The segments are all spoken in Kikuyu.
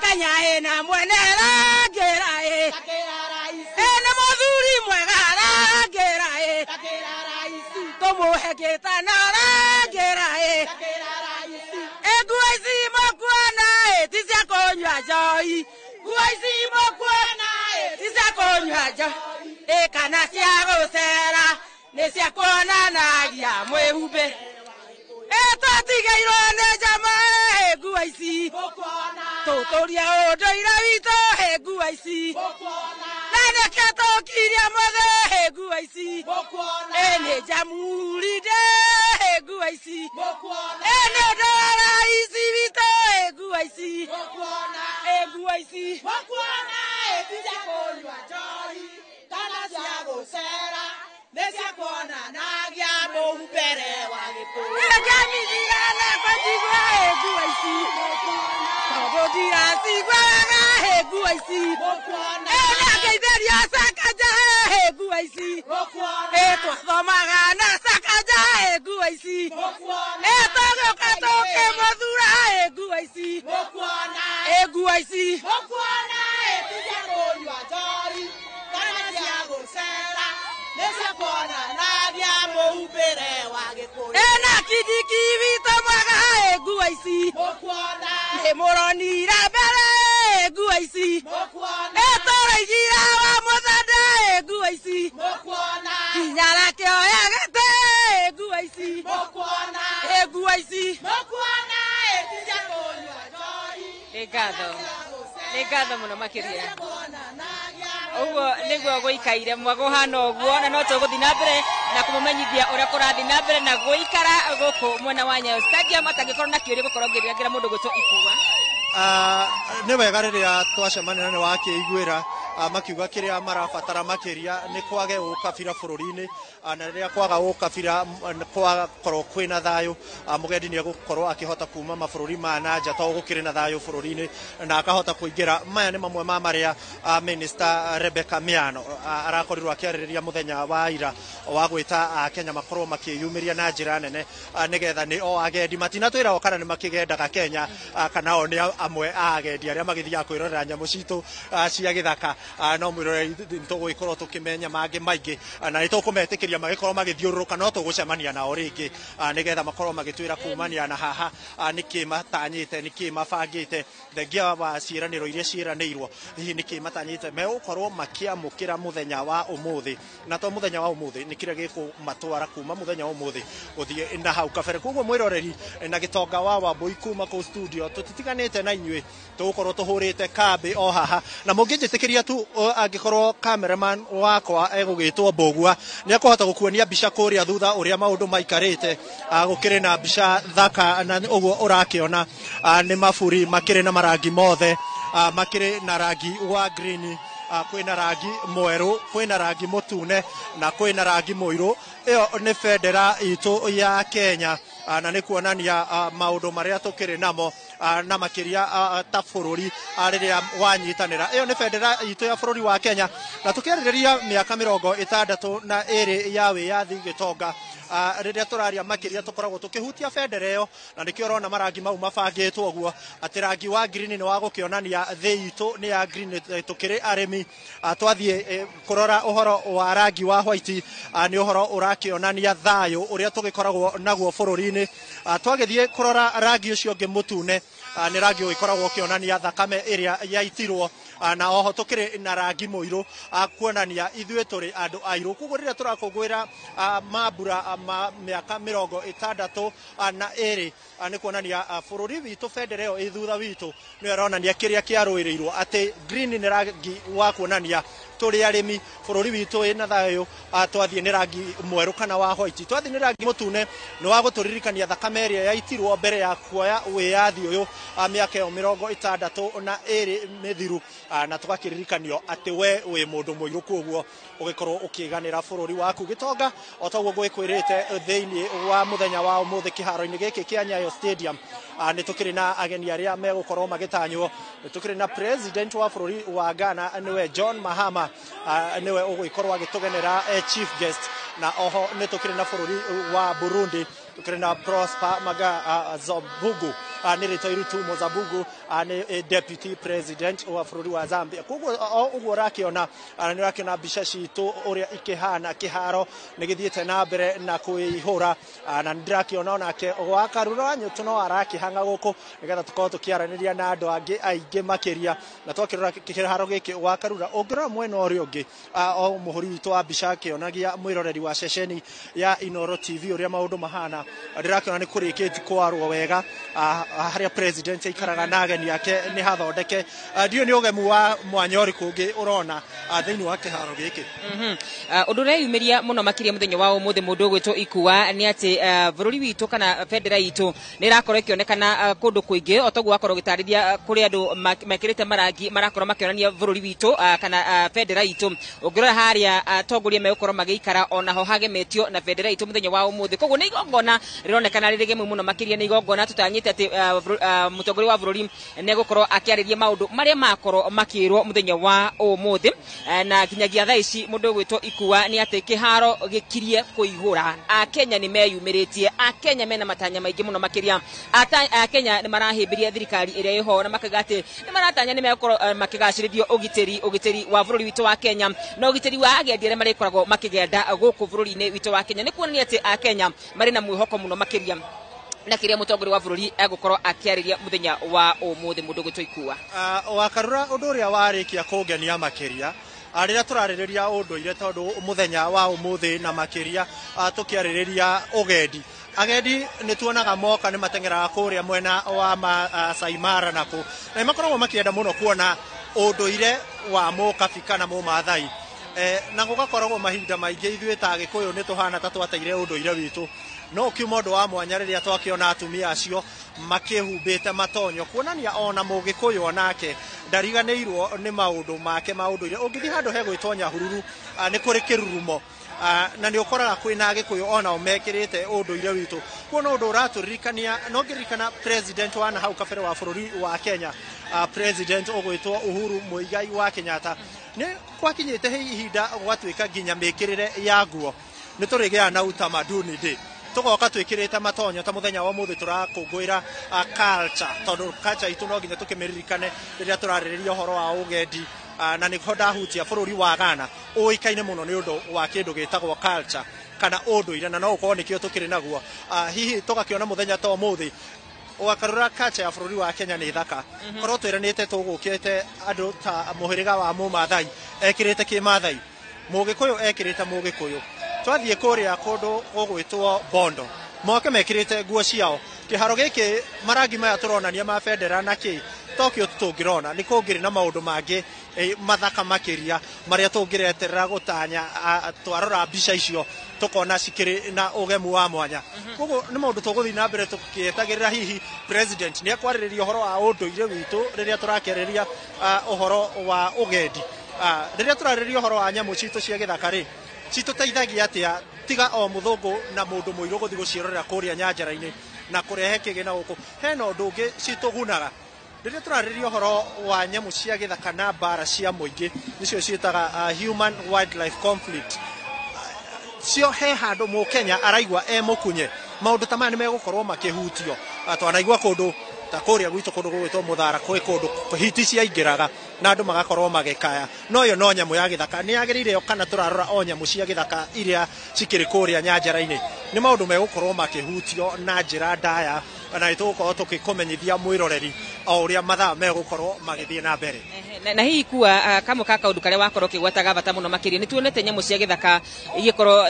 Kenya ĩna mwene rangĩra ĩ, ĩna mũthuri mwega rangĩra ĩ, tũmũhe gĩtana rangĩra ĩ. Nguo ici mũkuona ĩ ti cia kũnyua njohi, nguo ici mũkuona ĩ ti cia kũnyua njohi ĩ kana cia gũcera, nĩ cia kuonanagia mwĩhumbĩ. Ĩ twatigĩirwo nĩ njama ĩ nguo ici, tũtũrie ũndũire witũ ĩ nguo ici, na nĩkĩo tũkirie mũthĩ ĩ nguo ici, ĩ nĩ jamhuri ndĩ ĩ nguo ici, ĩ nĩ ũndũ wa raici witũ ĩ nguo ici, ĩ nguo ici. Mũkuona ĩ ti cia kũnyua njohi kana cia gũcera, nĩ cia kuonanagia mũhumbĩre wa Gĩkũyũ. Ngamithigana kwanjigua ĩ nguo ici, tondũ ndiracigua wega ĩ nguo ici, ĩ nĩangeithĩria Sakaja ĩ nguo ici, ĩ twathomaga na Sakaja ĩ nguo ici, ĩ tũgĩũka tũkĩmũthura ĩ nguo ici, ĩ nguo ici. Mũkuona ĩ ti cia kũnyua njohi kana cia gũcera, nĩ cia kuonanagia mũhumbĩre wa Gĩkũyũ. Ĩna Kindiki witũ mwega ĩ nguo ici, nĩ mũronire mbere ĩ nguo ici, ĩ tũraigire wa mũthanda ĩ nguo ici, nginya rakĩoya gĩtĩ ĩ nguo ici, ĩ nguo ici. Mũkuona ĩ ti cia kũnyua njohi. Nĩ ngatho, nĩ ngatho mũno makĩria. Ũguo nĩguo gũikaire mwago hana ũguo, na no tũgũthiĩ na mbere na kũmũmenyithia ũrĩa kũrathiĩ na mbere na gũikara gũkũ mwena wa Nyayo Stadium. Atangĩkorwo na kĩũria gũkorwo ngĩrĩangĩra mũndũ gwĩtwo Ikua. Nĩ wega rĩrĩa twacemania na nĩ wakĩiguĩra makiuga kĩrĩa marabatara makĩria nĩ kwage ũkabira bũrũri-inĩ, na rĩrĩa kwaga ũkabira kwakorwo kwĩna thayũ, mũgendi nĩ egũkorwo akĩhota kuma mabũrũri ma na nja tondũ gũkĩrĩ na thayũ bũrũri-inĩ na akahota kũingĩra. Maya nĩ mamwe ma marĩa Minister Rebecca Miano arakorirwo akĩarĩrĩria mũthenya wa ira wa gwĩta Akenya makorwo makĩyumĩria na njĩra nene, nĩgetha nĩ o agendi matinatwĩra o kana nĩ makĩgendaga Kenya, kana o nĩ amwe a agendi arĩa magĩthiaga kwĩrorera nyamũ citũ cia gĩthaka. No mwĩroreri nĩ tũgũgĩkorwo tũkĩmenya mangĩ maingĩ, na nĩ tũkũmetĩkĩria magĩkorwo magĩthiũrũrũka, no tũgũcemania nao rĩngĩ nĩgetha makorwo magĩtwĩra kumania na haha nĩkĩ matanyĩte, nĩkĩ mabangĩte, thengia wa ciĩranĩro iria ciĩranĩirwo, hihi nĩkĩ matanyĩte megũkorwo makĩamũkĩra mũthenya wa ũmũthĩ, na to mũthenya wa ũmũthĩ, nĩ kĩrĩa gĩkũmatwara kuma mũthenya wa ũmũthĩ gũthiĩ na hau kabere. Koguo mwĩroreri na gĩtonga wa Wambui kuma kũu studio, tũtitiganĩte na inyuĩ, tũgũkorwo tũhũrĩte kambĩ o haha, na mũngĩnjĩtĩkĩria tu angĩkorwo cameraman wakwa egũgĩtwo Mbũgua nĩ ekũhota gũkuonia mbica kũrĩa thutha ũrĩa maũndũ maikarĩte. Gũkĩrĩ na mbica thaka, na ũguo ũrakĩona nĩ maburi makĩrĩ na marangi mothe, makĩrĩ na rangi wa green, kwĩna rangi mwerũ, kwĩna rangi mũtune na kwĩna rangi mũirũ. Ĩyo nĩ bendera itũ ya Kenya, na nĩ kuonania maũndũ marĩa tũkĩrĩ namo, na makĩria ta bũrũri rĩrĩa wanyitanĩra. Ĩyo nĩ bendera itũ ya bũrũri wa Kenya, na tũkĩarĩrĩria mĩaka 62 ya wĩyathi gĩtonga, rĩrĩa tũraria makĩria tũkoragwo tũkĩhutia bendera ĩyo, na nĩkĩo ũrona marangi mau mabangĩtwo ũguo, atĩ rangi wa green nĩ wa gũkĩonania thĩ itũ nĩ ya green, tũkĩrĩ arĩmi. Twathiĩ kũrora ũhoro wa rangi wa white, nĩ ũhoro ũrakĩonania thayũ ũrĩa tũgĩkoragwo naguo bũrũri-inĩ. Twagĩthiĩ kũrora rangi ũcio ũngĩ mũtune, nĩ rangi ũgĩkoragwo ũkĩonania thakame ĩrĩa yaitirwo, na oho tũkĩrĩ na rangi mũirũ, kuonania ithuĩ tũrĩ andũ airũ. Koguo rĩrĩa tũrakũngũĩra mambura ma mĩaka 62, nĩ kuonania bũrũri witũ, bendera ĩyo ĩ thutha witũ nĩyo ĩronania kĩrĩa kĩarũĩrĩirwo, atĩ green nĩ rangi wa kuonania tũrĩ arĩmi, bũrũri witũ wĩna thayũ. Twathiĩ nĩ rangi mwerũ kana wa white, twathiĩ nĩ rangi mũtune nĩ wa gũtũririkania thakame ĩrĩa yaitirwo mbere ya kuoya wĩyathi ũyũ, mĩaka ĩyo 62 mĩthiru, na tũgakĩririkanio atĩ we wĩ mũndũ mũirũ, koguo ũgĩkorwo ũkĩganĩra bũrũri waku gĩtonga. O toguo ngwĩkwĩrĩte, thĩinĩ wa mũthenya wa ũmũthĩ kĩharo-inĩ gĩkĩ kĩa Nyayo Stadium, nĩ tũkĩrĩ na ageni arĩa megũkorwo magĩtanywo. Nĩ tũkĩrĩ na president wa bũrũri wa Ghana, nĩwe John Mahama, nĩwe ũgũgĩkorwo agĩtũgenera chief guest, na oho nĩ tũkĩrĩ na bũrũri wa Burundi, tũkĩrĩ na Prosper Maga Zobugu, Nĩ rĩtwa Irutumo Zabugu, nĩ deputy president wa bũrũri wa Zambia. Koguo ũguo ũrakĩona, nĩ ũrakĩona mbica citũ ũrĩa ikĩhana. Kĩharo nĩ gĩthiĩte na mbere na kwĩihũra, na nĩ ndĩrakĩona onake gwa Karura wa Nyũtũ no arakĩhang'a gũkũ nĩgetha tũkorwo tũkĩaranĩria na andũ angĩ aingĩ makĩria. Na twakĩrora kĩharo gĩkĩ gwa Karura, ũngĩrora mwena ũrĩa ũngĩ, o mũhũri witũ wa mbica akĩonagia mwĩroreri wa ceceni ya Inoro TV ũrĩa maũndũ mahana, ndĩrakĩona nĩ kũrĩkĩti kwarwo wega harĩa president aikaraga na ageni ake nĩ hathondeke. Ndiũĩ nĩ ũgemu wa mwanya ũrĩkũ ũngĩ ũrona thĩinĩ wa kĩharo gĩkĩ. Ũndũ ũreyumĩria mũno makĩria mũthenya wa ũmũthĩ, mũndũ ũgwĩtwo Ikua, nĩ atĩ bũrũri witũ kana bendera itũ nĩ ĩrakorwo ĩkĩonekana kũndũ kũingĩ, o toguo wakorwo ũgĩtarĩria kũrĩ andũ mekĩrĩte marangi marakorwo makĩonania bũrũri witũ kana bendera itũ. Ũngĩrora harĩa atongoria megũkorwo magĩikara, onaho hagemetio na bendera itũ mũthenya wa ũmũthĩ. Koguo nĩ igongona rĩronekana rĩrĩ gemu mũno makĩria, nĩ igongona tũtanyĩte atĩ mũtongoria wa bũrũri nĩ egũkorwo akĩarĩria maũndũ marĩa makorwo makĩrwo mũthenya wa ũmũthĩ. Na nginyagia thaa ici, mũndũ ũgwĩtwo Ikua, nĩ atĩ kĩharo gĩkirie kũihũra. Akenya nĩ meyumĩrĩtie, Akenya mena matanya maingĩ mũno makĩria. Akenya nĩ marahĩmbĩria thirikari ĩrĩa ĩho na makauga atĩ nĩ maratanya nĩ megũkorwo makĩgacĩrithio ũgitĩri wa bũrũri witũ wa Kenya na ũgitĩri wa agendi arĩa marĩkoragwo makĩgenda gũkũ bũrũri-inĩ witũ wa Kenya. Nĩ kuonania atĩ Akenya marĩ na mwĩhoko mũno makĩria na kĩrĩa mũtongoria wa bũrũri egũkorwo akĩarĩria mũthenya wa ũmũthĩ, mũndũ ũgwĩtwo Ikua. Wakarura, ũndũ ũrĩa warĩkia kũngenia makĩria rĩrĩa tũrarĩrĩria ũndũire, tondũ mũthenya wa ũmũthĩ na makĩria tũkĩarĩrĩria ũgendi, agendi nĩ tuonaga moka nĩ mateng'eraga kũrĩa mwena wa Masai Mara na kũ, na nĩ makoragwo makĩenda mũno kuona ũndũire wa mũkabi kana mũmathai. Na gũgakoragwo mahinda maingĩ ithuĩ ta Agĩkũyũ nĩ tũhana ta twateire ũndũire witũ, no ũkiuma ũndũ wa mwanya rĩrĩa twakĩona atumia acio makĩhumbĩte matonyo, kuonania ona mũgĩkũyũ onake ndariganĩirwo nĩ maũndũ make ma ũndũire. Ũngĩthiĩ handũ hegwĩtwo Nyahururu, nĩ kũrĩ kĩrurumo, na nĩ ũkoraga kwĩna Agĩkũyũ onao mekĩrĩte ũndũire witũ. Kuona ũndũ ũratũririkania, no ngĩririkana president wa na hau kabere wa bũrũri wa Kenya, president ũgwĩtwo Uhuru Muigai wa Kenyatta, nĩ gwakinyĩte ihinda gwatuĩka nginya mĩkĩrĩre ya nguo nĩ tũrĩgĩaga na utamaduni day, tũgoka twĩkĩrĩte matonyo ta mũthenya wa ũmũthĩ tũrakũngũĩra culture, tondũ culture itũ no nginya tũkĩmĩririkane rĩrĩa tũrarĩrĩria ũhoro wa ũgendi. Na nĩho ndahutia bũrũri wa Ghana ũĩkaine mũno nĩ ũndũ wa kĩndũ gĩtagwo culture kana ũndũire, na no ũkorwo nĩkĩo tũkĩrĩ naguo. Hihi tũgakĩona mũthenya ta ũmũthĩ, wakarora, culture ya bũrũri wa Kenya nĩ thaka. Korwo twĩranĩte tũgũkĩte andũ ta mũhĩrĩga wa mũmathai ekĩrĩte kĩmathai, mũgĩkũyũ ekĩrĩte mũgĩkũyũ, twathiĩ kũrĩa kũndũ gũgwĩtwo Bondo moke mekĩrĩte nguo ciao. Kĩharo gĩkĩ, marangi maya tũronania ma bendera na kĩ tokyo tũngĩrona nĩ kũngĩrĩ na maũndũ mangĩ mathaka makĩria marĩa tũngĩreterera gũtanya. Twarora mbica icio tũkona cikĩrĩ na ũgemu wa mwanya. Koguo nĩ maũndũ tũgũthiĩ na mbere tũkĩetagĩrĩra, hihi president nĩ ekwarĩrĩria ũhoro wa ũndũire witũ rĩrĩa tũrakĩarĩrĩria ũhoro wa ũgendi. Rĩrĩa tũrarĩrĩria ũhoro wa nyamũ citũ cia gĩthaka rĩ, citũteithagia atĩa tiga o mũthũngũ na mũndũ mũirũ gũthiĩ gũciĩrorera kũrĩa nyanjara-inĩ na kũrehe kĩgĩna gũkũ? Hena ũndũ ũngĩ citũgunaga rĩrĩa tũrarĩrĩria ũhoro wa nyamũ cia gĩthaka na mbara cia mũingĩ, nĩcio ciĩtaga human wildlife conflict. Cio he handũ mũkenya araigua e mũkunye, maũndũ ta maya nĩ megũkorwo makĩhutio. Twanaigua kũndũ ta kũrĩa gwitũ, kũndũ gũgwĩtwo Mũthara, kwĩ kũndũ hiti ciaingĩraga na andũ magakorwo magĩkaya, no ĩyo no nyamũ ya gĩthaka nĩ yagĩrĩire yo, kana tũrarora o nyamũ cia gĩthaka iria cikĩrĩ kũrĩa nyanjara-inĩ? Nĩ maũndũ megũkorwo makĩhutio na njĩra ndaya, na nĩ tũgũkorwo tũgĩkũmenyithia mwĩroreri o ũrĩa mathaa megũkorwo magĩthiĩ na mbere. Na hihi Kua, kamwe ka kaũndũ karĩa wakorwo ũkĩgwetaga bata mũno makĩria, nĩ tuonete nyamũ cia gĩthaka igĩkorwo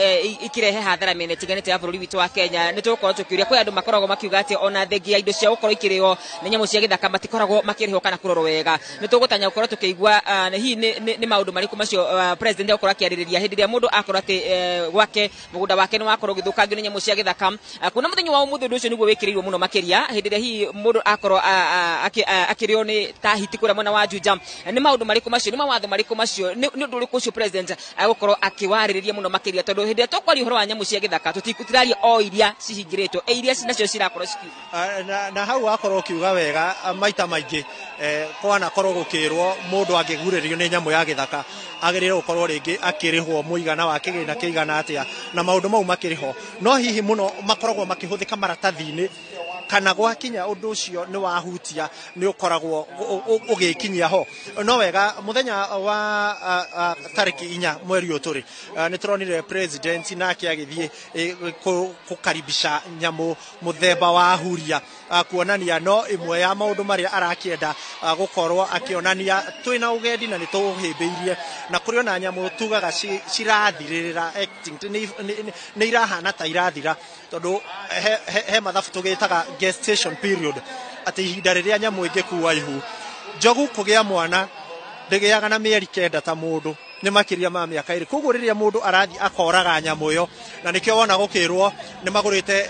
ikĩrehe hathara mĩena ĩtiganĩte ya bũrũri witũ wa Kenya. Nĩ tũgũkorwo tũkĩũria, kwĩ andũ makoragwo makiuga atĩ ona thengia ya indo cia gũkorwo ikĩrĩo nĩ nyamũ cia gĩthaka matikoragwo makĩrĩhwo kana kũrorwo wega. Nĩ tũgũtanya gũkorwo tũkĩigua hihi nĩ maũndũ marĩkũ macio president egũkorwo akĩarĩrĩria hĩndĩ ĩrĩa mũndũ akorwo atĩ gwake mũgũnda wake nĩ wakorwo ũgĩthũkangio nĩ nyamũ cia gĩthaka. Kuona mũthenya wa ũmũthĩ ũndũ ũcio nĩguo wĩkĩrĩirwo mũno makĩria, hĩndĩ ĩrĩa hihi mũndũ akorwo akĩrĩo nĩ ta hiti kũrĩa mwena wa Juja, nĩ maũndũ marĩkũ macio, nĩ mawatho marĩkũ macio, nĩ ũndũ ũrĩkũ ũcio president agũkorwo akĩwarĩrĩria mũno makĩria? Tondũ hĩndĩ ĩrĩa tũkwaria ũhoro wa nyamũ cia gĩthaka, tũtiraria o iria cihingĩrĩtwo, iria nacio cirakorwo cikiuma. Na hau wakorwo ũkiuga wega, maita maingĩ kwanakorwo gũkĩrwo mũndũ angĩgurĩrio nĩ nyamũ ya gĩthaka agĩrĩirwo gũkorwo rĩngĩ akĩrĩhwo mũigana wa kĩgĩna kĩigana atĩa, na maũndũ mau makĩrĩ ho, no hihi mũno makoragwo makĩhũthĩka maratathi-inĩ. Kana gwakinya ũndũ ũcio nĩ wahutia nĩ ũkoragwo ũgĩkinyia ho. No wega mũthenya wa tarĩki 4 mweri ũyũ tũrĩ, nĩ tũronire president nake agĩthiĩ kũkaribisha nyamũ mũthemba wa huria, kuonania no ĩmwe ya maũndũ marĩa arakĩenda gũkorwo akĩonania twĩna ũgendi na nĩ tũhĩmbĩirie, na kũrĩ ona nyamũ tugaga cirathirĩrĩra extinct, nĩ irahana ta irathira, tondũ he mathabu tũgĩtaga gestation period, atĩ ihinda rĩrĩa nyamũ ĩngĩkua ihu. Njogu kũgĩa mwana ndĩgĩaga na mĩeri 9 ta mũndũ, nĩ makĩria ma mĩaka 2. Koguo rĩrĩa mũndũ arathiĩ akoraga nyamũ ĩyo, na nĩkĩo wona gũkĩrwo nĩ magũrĩte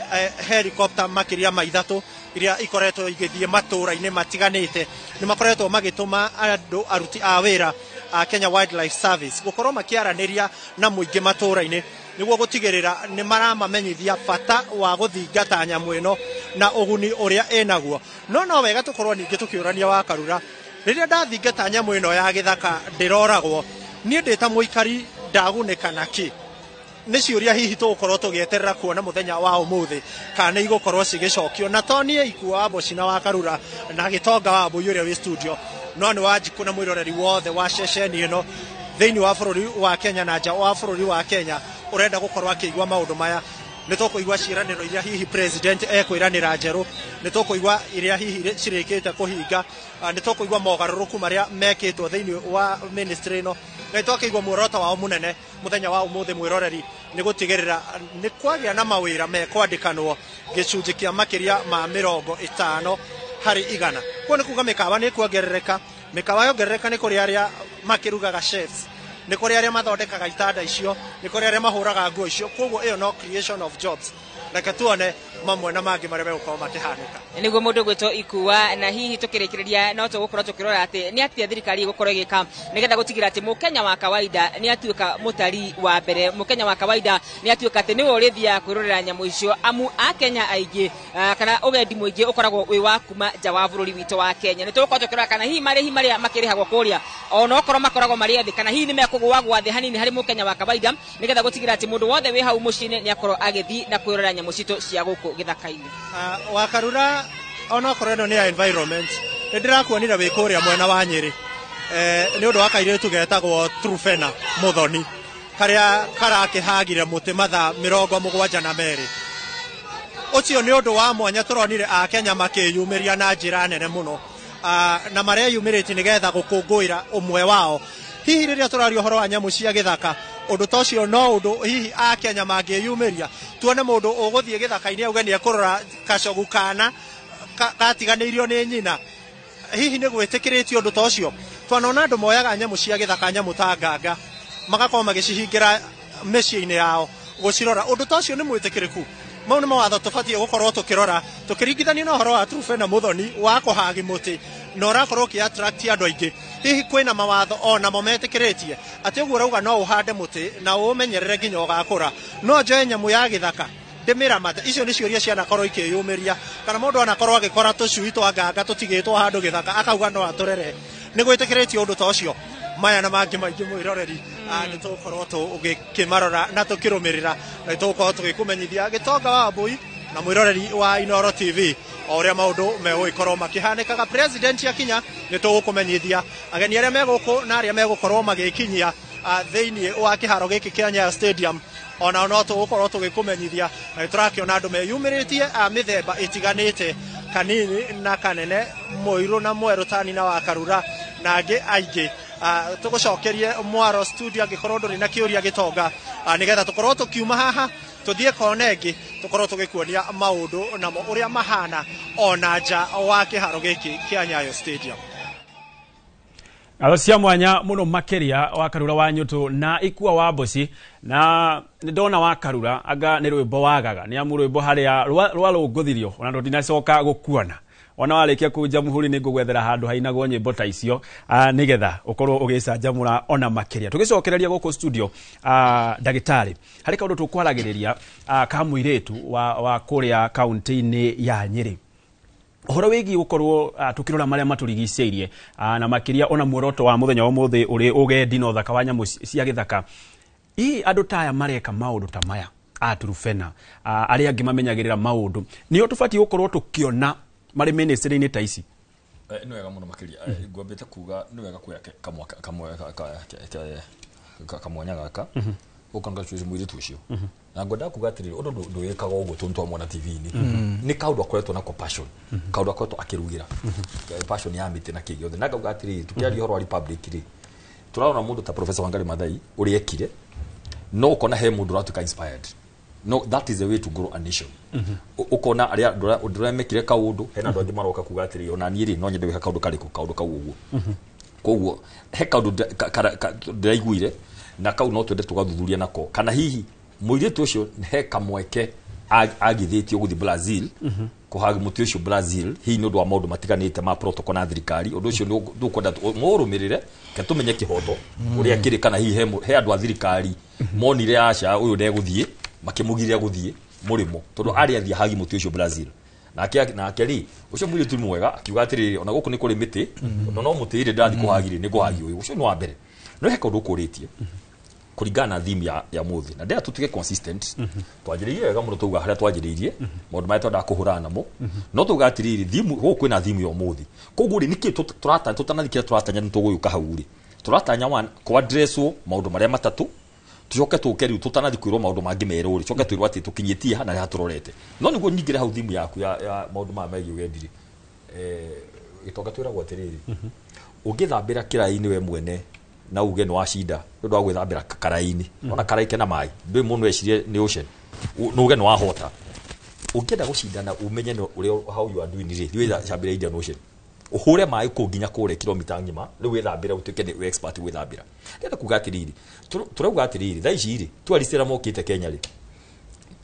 helicopter makĩria ma 3 iria ikoretwo igĩthiĩ matũũra-inĩ matiganĩte. Nĩ makoretwo magĩtũma andũ aruti a wĩra a Kenya Wildlife Service gũkorwo makĩaranĩria na mũingĩ matũũra-inĩ, nĩguo gũtigĩrĩra nĩ maramamenyithia bata wa gũthingata nyamũ ĩno na ũguni ũrĩa ĩnaguo. No wega tũkorwo ningĩ tũkĩũrania wa Karura, rĩrĩa ndathingata nyamũ ĩno ya gĩthaka ndĩroragwo, niĩ ndĩ ta mũikari ndagunĩka nakĩ? Nĩ ciũria hihi tũgũkorwo tũgĩeterera kuona mũthenya wa ũmũthĩ kana nĩ igũkorwo cigĩcokio. Na to niĩ Ikua wa Mboci na wa Karura na Gĩtonga wa Mbui ũrĩa wĩ studio, no nĩ Wanjikũ na mwĩroreri wothe wa ceceni ĩno thĩinĩ wa bũrũri wa Kenya na nja wa bũrũri wa Kenya ũrenda gũkorwo akĩigua maũndũ maya. Nĩ tũkũigua ciĩranĩro iria hihi president ekwĩranĩra njerũ, nĩ tũkũigua iria hihi cirĩkĩte kũhinga, nĩ tũkũigua mogarũrũku marĩa mekĩtwo thĩinĩ wa ministry ĩno, na nĩ twakĩigua muoroto wao mũnene mũthenya wa ũmũthĩ mwĩroreri nĩ gũtigĩrĩra nĩ kwagĩa na mawĩra mekwandĩkanwo gĩcunjĩ kĩa makĩria ma 50 harĩ 100. Kuo nĩ kuga mĩkawa nĩ kuongerereka, mĩkawa yongerereka nĩ kũrĩ arĩa makĩrugaga chefs, nĩ kũrĩ arĩa mathondekaga itanda icio, nĩ kũrĩ arĩa mahũraga nguo icio. Koguo ĩyo no creation of jobs. Reke tuone mamwe na mangĩ marĩa megũkorwo makĩhanĩka. Nĩguo mũndũ gwĩtwo Ikua. Na hihi tũkĩrĩkĩrĩria no tũgũkorwo tũkĩrora atĩ nĩ atĩa thirikari ĩgũkorwo ĩgĩka nĩgetha gũtigĩrĩra atĩ mũkenya wa kawaida nĩ atuĩka mũtarii wa mbere, mũkenya wa kawaida nĩ atuĩka atĩ nĩwe ũrĩthiaga kwĩrorera nyamũ icio, amu akenya aingĩ kana ũgendi mũingĩ ũkoragwo wĩ wa kuma nja wa bũrũri witũ wa Kenya. Nĩ tũgũkorwo tũkĩrora kana hihi marĩhi marĩa makĩrĩhagwo kũrĩa onokorwo makoragwo marĩ thĩ, kana hihi nĩ mekũgũagwa thĩ hanini harĩ mũkenya wa kawaida, nĩgetha gũtigĩrĩra atĩ mũndũ wothe wĩ hau mũciĩ-inĩ nĩ akorwo agĩthiĩ na kwĩrorera nyamũ citũ cia gũkũ gĩthaka-inĩ. Wakarura, onokorwo ĩno nĩ ya environment, nĩ ndĩrakuonire wĩ kũrĩa mwena wa Nyĩrĩ nĩ ũndũ wa kairĩtu getagwo Trufena Muthoni karĩa karakĩhagire mũtĩ mathaa 72. Ũcio nĩ ũndũ wa mwanya tũronire akenya makĩyumĩria na njĩra nene mũno, na mareyumĩrĩtie nĩgetha gũkũngũĩra ũmwe wao. Hihi rĩrĩa tũraria ũhoro wa nyamũ cia gĩthaka, ũndũ ta ũcio no ũndũ hihi akenya mangĩyumĩria, tuone mũndũ ũgũthiĩ gĩthaka-inĩ auge nĩ ekũrora kacogu kana gatiganĩirio nĩ nyina. Hihi nĩ gwĩtĩkĩrĩtio ũndũ ta ũcio? Twanona andũ moyaga nyamũ cia gĩthaka, nyamũ ta nganga, magakorwo magĩcihingĩra mĩciĩ-inĩ yao gũcirora. Ũndũ ta ũcio nĩ mwĩtĩkĩrĩku? Mau nĩ mawatho tũbatiĩ gũkorwo tũkĩrora tũkĩringithania na ũhoro wa Trufena Muthoni wa kũhagi mũtĩ na ũrakorwo ũkĩ attract andũ aingĩ. Hihi kwĩna mawatho onamo metĩkĩrĩtie atĩ ũguo ũrauga no ũhande mũtĩ na ũũmenyerere nginya ũgakũra, no njoe nyamũ ya gĩthaka ndĩmĩramate? Icio nĩ ciũria cianakorwo ikĩyumĩria, kana mũndũ anakorwo agĩkora tũcui twa nganga tũtigĩtwo handũ gĩthaka akauga no atũrere. Nĩ gwĩtĩkĩrĩtio ũndũ ta ũcio? Maya na mangĩ maingĩ mwĩroreri nĩ tũgũkorwo tũgĩkĩmarora na tũkĩrũmĩrĩra, na nĩ tũgũkorwo tũgĩkũmenyithia Gĩtonga wa Mbui na mwĩroreri wa Inooro TV o ũrĩa maũndũ megũgĩkorwo makĩhanĩkaga. President akinya nĩ tũgũkũmenyithia ageni arĩa megũkũ na arĩa megũkorwo magĩkinyia thĩinĩ wa kĩharo gĩkĩ kĩa Nyayo Stadium, onao no tũgũkorwo tũgĩkũmenyithia. Na nĩ tũrakĩona andũ meyumĩrĩtie a mĩthemba ĩtiganĩte, kanini na kanene, mũirũ na mwerũ, tani na wa Karura na angĩ aingĩ. Tũgũcokerie mwaro studio angĩkorwo ndũrĩ na kĩũria Gĩtonga, nĩgetha tũkorwo tũkiuma haha tũthiĩ kona ĩngĩ tũkorwo tũgĩkuonia maũndũ namo ũrĩa mahana ona nja wa kĩharo gĩkĩ kĩa Nyayo Stadium. Ngatho cia mwanya mũno makĩria wa Karura wa Nyũtũ na Ikua wa Mboci. Na nĩ ndona wa Karura anga nĩ rwĩmbo wagaga, nĩ amu rwĩmbo harĩa rwarũngũthirio ona ndũndinacoka gũkuona. Ona warĩkia kũnja mũhũri nĩ ngũgwethera handũ hainagwo nyĩmbo ta icio, nĩgetha ũkorwo ũgĩcanjamũra ona makĩria. Tũgĩcokereria gũkũ studio, ndagĩtarĩ, harĩ kaũndũ tũkwaragĩrĩria ka mũirĩtu wa kũrĩa kaunti-inĩ ya Nyĩrĩ, ũhoro wĩgiĩ gũkorwo tũkĩrora marĩa matũrigicĩirie, na makĩria ona muoroto wa mũthenya wa ũmũthĩ ũrĩ ũgendi na ũthaka wa nyamũ cia gĩthaka. Hihi andũ ta aya mareka maũndũ ta maya a Turufena, arĩa angĩ mamenyagĩrĩra maũndũ, nĩo tũbatiĩ gũkorwo tũkĩona marĩ ministry-inĩ ta ici. Nĩ wega mũno makĩria. Ngwambĩte kuga nĩ wega kuoya kamwanya gaka ũcongratulate mũirĩtu ũcio, na ngwendaga kuga atĩrĩrĩ, ũndũ ndũgĩkaga ũguo tondũ twamwona TV-inĩ, nĩ kaũndũ akoretwo nako passion, kaũndũ akoretwo akĩrugĩra passion ya mĩtĩ na kĩ gĩothe. Na ngauga atĩrĩrĩ, tũkĩaria ũhoro wa republic rĩ, tũrarora mũndũ ta Professor Wangari Maathai ũrĩa ekire, no ũkona he mũndũ ũratuĩka inspired. No that is the way to grow a nation. Ũkona arĩa andũ arĩa mekire kaũndũ, hena andũ angĩ maroka kuga atĩrĩrĩ, ona niĩ rĩ, no nyende gwĩka kaũndũ karĩkũ, kaũndũ kau ũguo. Koguo he kaũndũ ndĩraiguire na kau no twende tũgathuthuria nako, kana hihi mũirĩtu ũcio he kamweke agithĩtio gũthiĩ Brazil kũhagi mũtĩ ũcio Brazil, hihi nĩ ũndũ wa maũndũ matiganĩte ma protocol na thirikari. Ũndũ ũcio nĩ ũkwenda mũrũmĩrĩre ke tũmenye kĩhoto ũrĩa kĩrĩ, kana hihi he andũ a thirikari monire aca ũyũ ndegũthiĩ, makĩmũgiria gũthiĩ mũrĩmo, tondũ arĩ athiĩ hagi mũtĩ ũcio Brazil. Nake rĩ, ũcio mũirĩtu nĩ mwega, akiuga atĩrĩrĩ, ona gũkũ nĩ kũrĩ mĩtĩ, ona no mũtĩ ĩrĩ ndathiĩ kũhagi rĩ, nĩ ngũhagi ũyũ. Ũcio nĩ wa mbere. No he kaũndũ ũkũrĩtie kũringana na theme ya mũthĩ, na ndĩra tũtuĩke consistent. Twanjĩrĩirie wega mũno, tauga harĩa twanjĩrĩirie maũndũ marĩa twendaga kũhũrana namo, no tauga atĩrĩrĩ, theme gũkũ kwĩna theme ya ũmũthĩ. Koguo rĩ, nĩkĩ tũratanya tũtanathi kĩrĩa tũratanya nĩ tũgũgĩũka hau rĩ, tũratanya one kwadresswo maũndũ marĩa matatũ, tucoke tũke rĩu tũtanathi kwĩrwo maũndũ mangĩ merũ rĩ, coke twĩrwo atĩ tũkinyĩtie ha na harĩa tũrorete. No nĩguo nyingĩre hau theme yaku ya maũndũ maya megiĩ ũgendi rĩ, gĩtonga twĩragwo atĩrĩrĩ, ũngĩthambĩra kĩraĩ-inĩ we mwene na uge nĩ wacinda nĩ ũndũ wa gwĩthambĩra karaĩ-inĩ, ona karaĩ kena maĩ ndũĩ mũndũ ecirie nĩ ocean, na uge nĩ wahota, ũngĩenda gũcindana ũmenye nĩ ũrĩa how you are doing rĩ, thiĩ wĩthambĩre Indian Ocean, ũhũre maĩ kũu nginya kũrĩa kilomita ng'ima, rĩu wĩthambĩre ũtuĩke nĩ expert gwĩthambĩra. Ndĩrenda kuga atĩrĩrĩ, tũrauga atĩrĩrĩ, thaa ici rĩ, tourist arĩa mokĩte Kenya rĩ,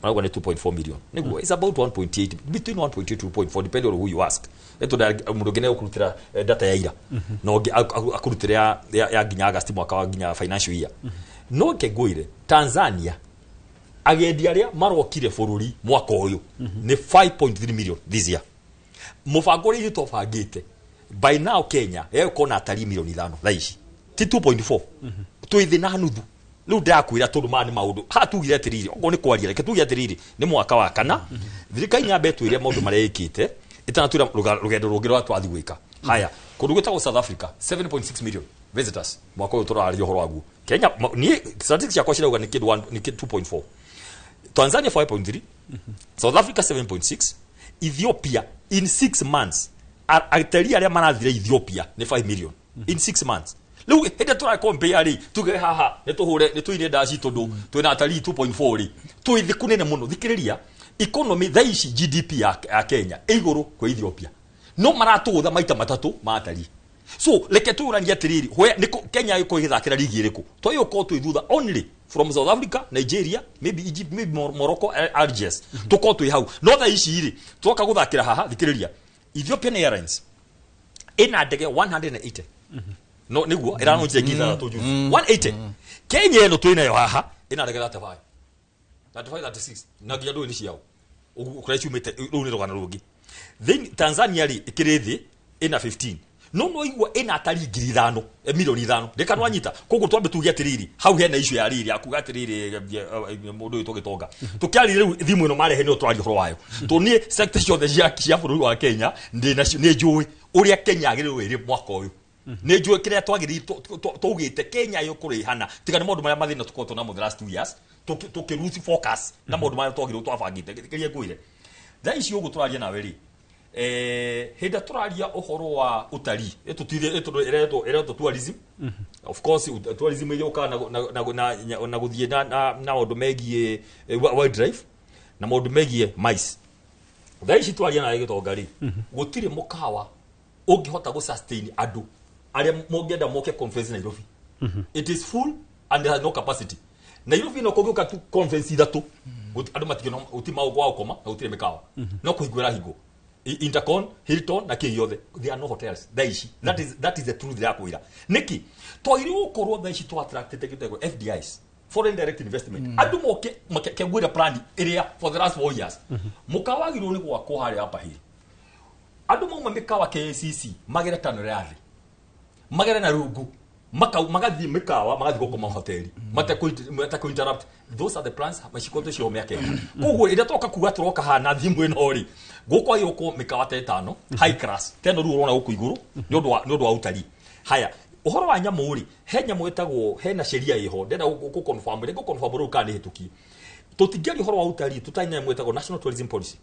marauga nĩ 2.4 million, nĩguo it's about 1.8, between 1.8 to 2.4, depending on who you ask. Ĩtondũ mũndũ ũngĩ nĩegũkũrutĩra data ya ira, na ũngĩ akũrutĩre ya nginya August mwaka wa nginya financial year. No nke ngwĩre, Tanzania agendi arĩa marokire bũrũri mwaka ũyũ nĩ 5.3 million this year. Mũbango ũrĩa ithuĩ twabangĩte, by now Kenya ĩgũkorwo na atarii milioni 5 thaa ici, ti 2.4, twĩ thĩ na nuthu. Rĩu ndĩrakwĩra tondũ maya nĩ maũndũ haha tugire atĩrĩrĩ, okorwo nĩ kwaria reke tuge atĩrĩrĩ, nĩ mwaka wa kana thirikari nyambe ĩtwĩre maũndũ marĩa ĩkĩte ĩtanatwĩra rũgendo rũngĩ rwa twathi gwĩka. Haya, kũndũ gwĩtagwo South Africa 7.6 million visitors mwaka ũyũ tũrararia ũhoro waguo. Kenya niĩ statistics ciakwa cirauga nĩ kĩndũ nĩ kĩndũ 2.4, Tanzania 5.3, South Africa 7.6, Ethiopia in 6 months atalii arĩa marathire Ethiopia nĩ 5 million in 6 months. Rĩu hĩndĩ ĩrĩa tũra compare rĩ, tuge haha nĩ tũhũre nĩ tũine ndaci tondũ twĩna atalii 2.4 rĩ, twĩ thĩ kũnene mũno. Thikĩrĩria, economy thaa ici GDP ya Kenya ĩ igũrũ kwĩ Ethiopia, no maratũgũtha maita matatũ ma atalii. So reke tũranie atĩrĩrĩ, nĩ Kenya ĩkorwo ĩgĩthakĩra ligi ĩrĩkũ? Twagĩrĩirwo gũkorwo twĩ thutha only from South Africa, Nigeria, maybe Egypt, maybe Morocco, Algiers, tũkorwo twĩ hau. No thaa ici rĩ, twoka gũthakĩra haha, thikĩrĩria, Ethiopian Airlines ĩna ndege 180, no nĩguo ĩranonjire ngiri ithathatũ juzi, 180. Kenya ĩno twĩ nayo haha ĩna ndege 35, 35, 36, na nginya ndũĩ nĩ ciao ũguo kũrĩa ciumĩte, rũu nĩ rũgano rũngĩ. Then Tanzania rĩ, ĩkĩrĩ thĩ, ĩna 15, no igua ĩna atarii 5,000, milioni 5, ndĩkanwanyita. Koguo twambe tuge atĩrĩrĩ, hau hena issue ya rĩrĩ ya kuga atĩrĩrĩ, mũndũ ũyũ tũgĩtonga tũkĩaria rĩu thimũ ĩno marehe nĩyo tũraria ũhoro wayo, tondũ niĩ sector ciothe cia bũrũri wa Kenya ndĩ nacio, nĩ njũĩ ũrĩa Kenya yagĩrĩirwo ĩrĩ mwaka ũyũ, nĩ njũĩ kĩrĩa twagĩrĩire twaugĩte Kenya ĩkũrĩhana, tiga nĩ maũndũ marĩa mathĩna tũkoretwo namo the last 2 years, tũkĩ lose focus na maũndũ marĩa twagĩrĩirwo twabangĩte. Kĩrĩa ngwĩre thaa ici ũguo tũraria nawe rĩ, hĩndĩ ĩrĩa tũraria ũhoro wa ũtarii, ĩtũtire ĩretwo tourism. Of course tourism ĩgĩũkaga na gũthiĩ na maũndũ megiĩ wildlife na maũndũ megiĩ mice. Thaa ici twaria nawe gĩtonga rĩ, gũtirĩ mũkawa ũngĩhota gũ sustain andũ arĩa mũngĩenda moke conference Nairobi. It is full and has no capacity. Nairobi no kũngĩũka tu conference ithatũ, andũ matingĩona, gũtirĩ maũndũ wa gũkoma na gũtirĩ mĩkawa, no kũhingwo ĩrahingwo. Intercon, Hilton na kĩ gĩothe, there are no hotels thaa ici. That is the truth. Ndĩrakwĩra nĩkĩ twagĩrĩirwo gũkorwo thaa ici twa attracted kĩndũ FDIs, foreign direct investment, andũ moke kengwĩra plan ĩrĩa for the last 4 years mũkawa wagĩrĩirwo nĩ gwakwo harĩa Upper Hill, andũ mauma mĩkawa KCC magere tano ya thĩ, magere na rungu. Magathiĩ mĩkawa, magathiĩ gũkoma hoteli matekũ interrupt. Those are the plans macikorwo cio mĩaka ĩna. Koguo ĩrĩa twoka kuga tũroka haha na thimũ ĩno rĩ, gũkwagĩrwo gũkorwo mĩkawa ta ĩtano high class teno rĩu ũrona gũkũ igũrũ nĩ ũndũ wa ũtarii. Haya, ũhoro wa nyamũ rĩ, he nyamũ ĩtagwo, hena sheria ĩho ndenda gũ confirm, rĩngũ confirm rĩu kana nĩ hĩtũkie. Tũtingĩaria ũhoro wa ũtarii tũtarĩ na nyamũ ĩtagwo National Tourism Policy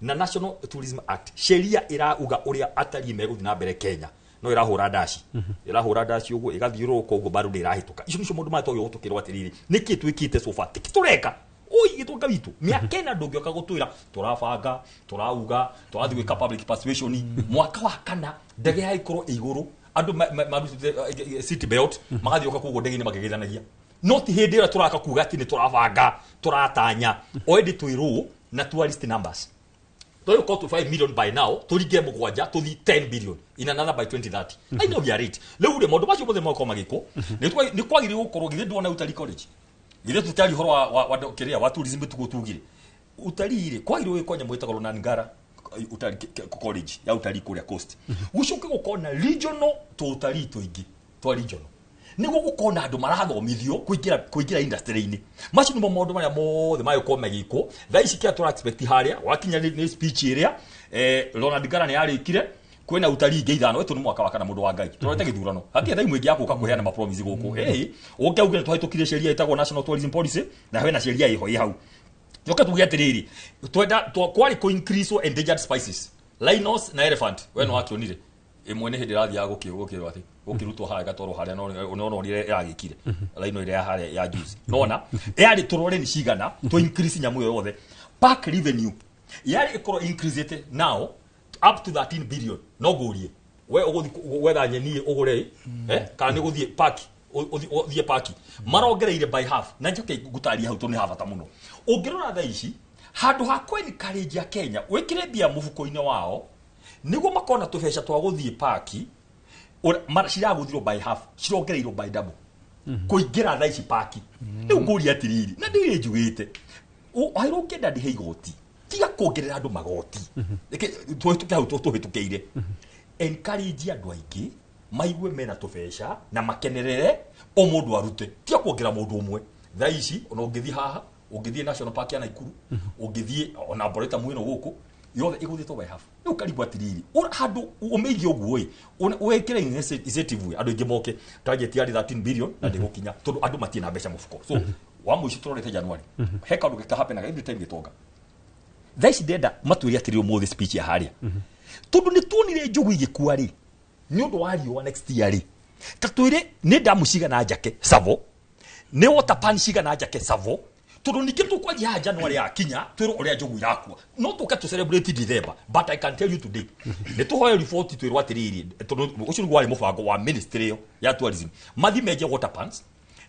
na National Tourism Act. Sheria ĩrauga ũrĩa atarii megũthiĩ na mbere Kenya, no ĩrahũra ndaci, ĩrahũra ndaci ũguo ĩgathiũrũrũka ũguo, bado ndĩrahĩtũka. Icio nĩcio maũndũ marĩa twagĩrĩirwo gũtũkĩrwo atĩrĩrĩ, nĩkĩ twĩkĩte so far, tiki tũreka oi gĩtonga witũ mĩaka ĩna. Ndũngĩoka gũtwĩra tũrabanga, tũrauga tũrathiĩ gwĩka public participation mwaka wa kana, ndege ya ikorwo ĩ igũrũ, andũ marutĩte seat belt, magathiũka koguo ndege-inĩ makĩgeithanagia. No ti hĩndĩ ĩrĩa tũraka kuga atĩ nĩ tũrabanga, tũratanya already twĩrwo na tourist numbers twagĩkorwo tu 5 million by now, tũringe mũgwanja, tũthi 10 billion in another by 2030. I know we are rate. Rĩu rĩ, maũndũ macio mothe makorwo magĩkwo nĩ kwagĩrĩirwo gũkorwo. Githĩ ndwona utari college? Githĩ tũtari ũhoro wa kĩrĩa wa tourism tuguo tugire utarii rĩ, kwagĩrĩirwo gwĩkwo nyamũ ĩtagwo Nangara utari college ya utarii kũrĩa coast, gũcoke gũkorwo na regional tũutarii tũingĩ twa regional, nĩguo gũkorwo na andũ marathomithio kũingĩra industry-inĩ. Macio nĩmo maũndũ marĩa mothe magĩkorwo magĩkwo thaa ici. Kĩrĩa tũra expect harĩa wakinya nĩ speech ĩrĩa Ronald Ngala nĩ yarĩkire kwĩna utarii ingĩ ithano. Ĩtũ nĩ mwaka wa kana, mũndũ wa Ngai, tũrorete gĩthurano hatirĩ thaa imwe ingĩ ya gũka kũheana mapromise gũkũ. Ĩĩ, ũke uge nĩ twahĩtũkirie sheria ĩtagwo National Tourism Policy na hena sheria ĩho ĩ hau. Njoke tuge atĩrĩrĩ, twenda kwarĩ kũ increase endangered species, rhinos na elephant. We no wakĩonire ĩmwe nĩ hĩndĩ ĩrathiaga gũkĩrwo atĩ gũkĩrutwo harĩa ĩgatwarwo harĩa, no nonire ĩragĩkire rhino ĩrĩa ya harĩa ya juice nona yarĩ tũrore nĩ cigana tũ increase nyamũ ĩyo yothe. Park revenue yarĩ ĩkorwo increase now up to 13 billion. No ngũrie, we ũgũthiĩ gwetha nyeni ũgũre kana nĩ ũgũthiĩ park, ũthiĩ park marongereire by half? Na njoke ngũtaria hau tondũ nĩ ha bata mũno. Ũngĩrora thaa ici, handũ ha kũ encourage a Kenya wĩkĩre mbia mũhuko-inĩ wao nĩguo makona tũbeca twa gũthiĩ paki, ciragũthirwo by half, cirongereirwo by double kũingĩra thaa ici paki. Rĩu ngũria atĩrĩrĩ, na ndĩrĩ njugĩte hairwo ũngĩenda ndĩhe igoti, tiga kuongerera andũ magoti. Reke tũhĩtũke hau tũhĩtũkĩire. Encourage andũ aingĩ maigue mena tũbeca na makenerere, o mũndũ arute, tiga kuongerera mũndũ ũmwe. Thaa ici ona ũngĩthiĩ haha, ũngĩthiĩ National Park ya Naikuru, ũngĩthiĩ ona Arboretum ĩno gũkũ yothe ĩgũthĩtwo by half. Rĩu karigwo atĩrĩrĩ, handũ ũmĩige ũguo ĩ, wĩkĩre incentive ĩ, andũ aingĩ moke. Target yarĩ 13 billion na ndĩgũkinya tondũ andũ matirĩ na mbeca mũbuko. So wa mũico tũrorete January, he kaũndũ gĩka happen every time gĩtonga. Thaa ici ndenda matwĩre atĩrĩrĩ, ũmũthĩ speech ya harĩa, tondũ nĩ tuonire njogu igĩkua rĩ nĩ ũndũ wa riũa next year rĩ, ta twĩre nĩ ndamu cigana njake Tsavo, nĩ water pan cigana njake Tsavo, tondũ ningĩ tũkwanjia haha January yakinya twĩrwo ũrĩa njogu irakua, no tũke tũ celebrate December. But I can tell you today, nĩ tũhoe report twĩrwo atĩrĩrĩ, tondũ ũcio nĩguo warĩ mũbango wa ministry ĩyo ya tourism, mathi menje water pans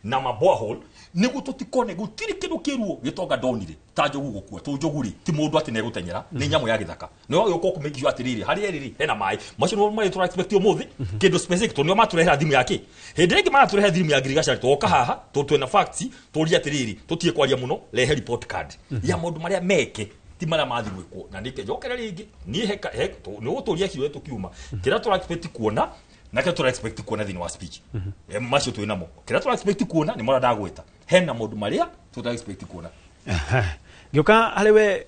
na ma borehole nĩguo tũtikone gũtirĩ kĩndũ kĩruo gĩtonga ndonire ta njogu gũkua. Tũ njogu rĩ, ti mũndũ atĩ nĩegũtenyera, nĩ nyamũ ya gĩthaka. Nĩ wagĩũka kũ make sure atĩrĩrĩ, harĩa ĩrĩ rĩ hena maĩ. Macio nĩmo marĩ tũra expect ũmũthĩ kĩndũ specific, tondũ nĩo matũrehera thimũ ya kĩ. Hĩndĩ ĩrĩa ĩngĩ maratũrehera thimũ ya ngirigaca, twoka haha tondũ twĩna facts, tũrie atĩrĩrĩ, tũtige kwaria mũno, rehe report card ya maũndũ marĩa meke, ti marĩa mathiĩ gwĩkwo. Na nĩkĩ njokere rĩngĩ niĩ nĩ ũgũtũria kiũria tũkiuma kĩrĩa tũra expect kuona na kĩrĩa tũra expect kuona thĩinĩ wa speech. Macio twĩ namo, kĩrĩa tũra expect kuona nĩ marĩa ndagwĩta, hena maũndũ marĩa tũta expect kuona. Ngĩũka harĩ we,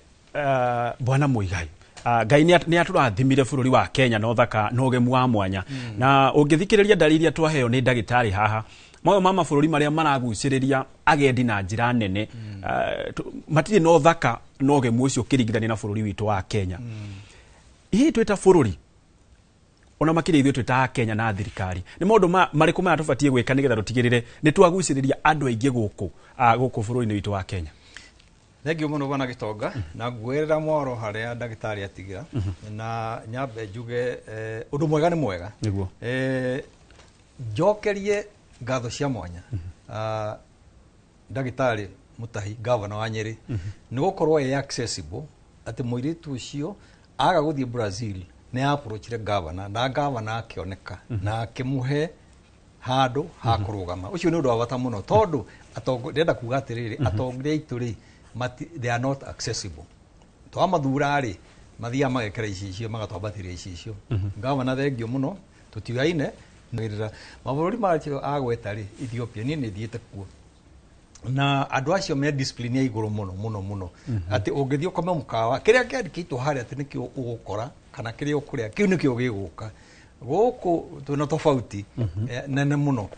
bwana Muigai, Ngai nĩ atũrathimire bũrũri wa Kenya na ũthaka na ũgemu wa mwanya, na ũngĩthikĩrĩria ndariri iria twaheo nĩ ndagĩtarĩ haha, mamwe ma mabũrũri marĩa maragucĩrĩria agendi na njĩra nene matirĩ na ũthaka na ũgemu ũcio ũkĩringithania na bũrũri witũ wa Kenya. Hihi twĩ ta bũrũri, ona makĩria ithuĩ twĩ ta Kenya na thirikari, nĩ maũndũ marĩkũ maya tũbatiĩ gwĩka nĩgetha tũtigĩrĩre nĩ twagucĩrĩria andũ aingĩ gũkũ bũrũri-inĩ witũ wa Kenya? Thengiũ mũno, bwana Gĩtonga, na nguerera mwaro harĩa ndagĩtarĩ atigĩra, na nyambe njuge ũndũ mwega nĩ mwega. Njokerie ngatho cia mwanya ndagĩtarĩ Mutahi, gavana wa Nyĩrĩ, nĩ gũkorwo ĩ accessible atĩ mũirĩtu ũcio aga gũthiĩ Brazil nĩ approachire gavana, na gavana akĩoneka na akĩmũhe handũ ha kũrũgama. Ũcio nĩ ũndũ wa bata mũno, tondũ ndĩrenda kuga atĩrĩrĩ, atongoria aitũ rĩ, they are not accessible. Twamathura rĩ, mathiaga magekĩra icicio, magatwambatĩria icicio. Gavana, thengiũ mũno, tũtigaine. Mabũrũri macio agweta rĩ, Ethiopia, niĩ nĩ thiĩte kuo na andũ acio me discipline ya igũrũ mũno mũno mũno, atĩ ũngĩthiĩ ũkome mũkawa, kĩrĩa kĩandĩkĩtwo harĩa atĩ nĩkĩo ũgũkora kana kĩrĩa ũkũrĩa, kĩu nĩkĩo gĩgũka. Gũkũ twĩna tofauti nene mũno,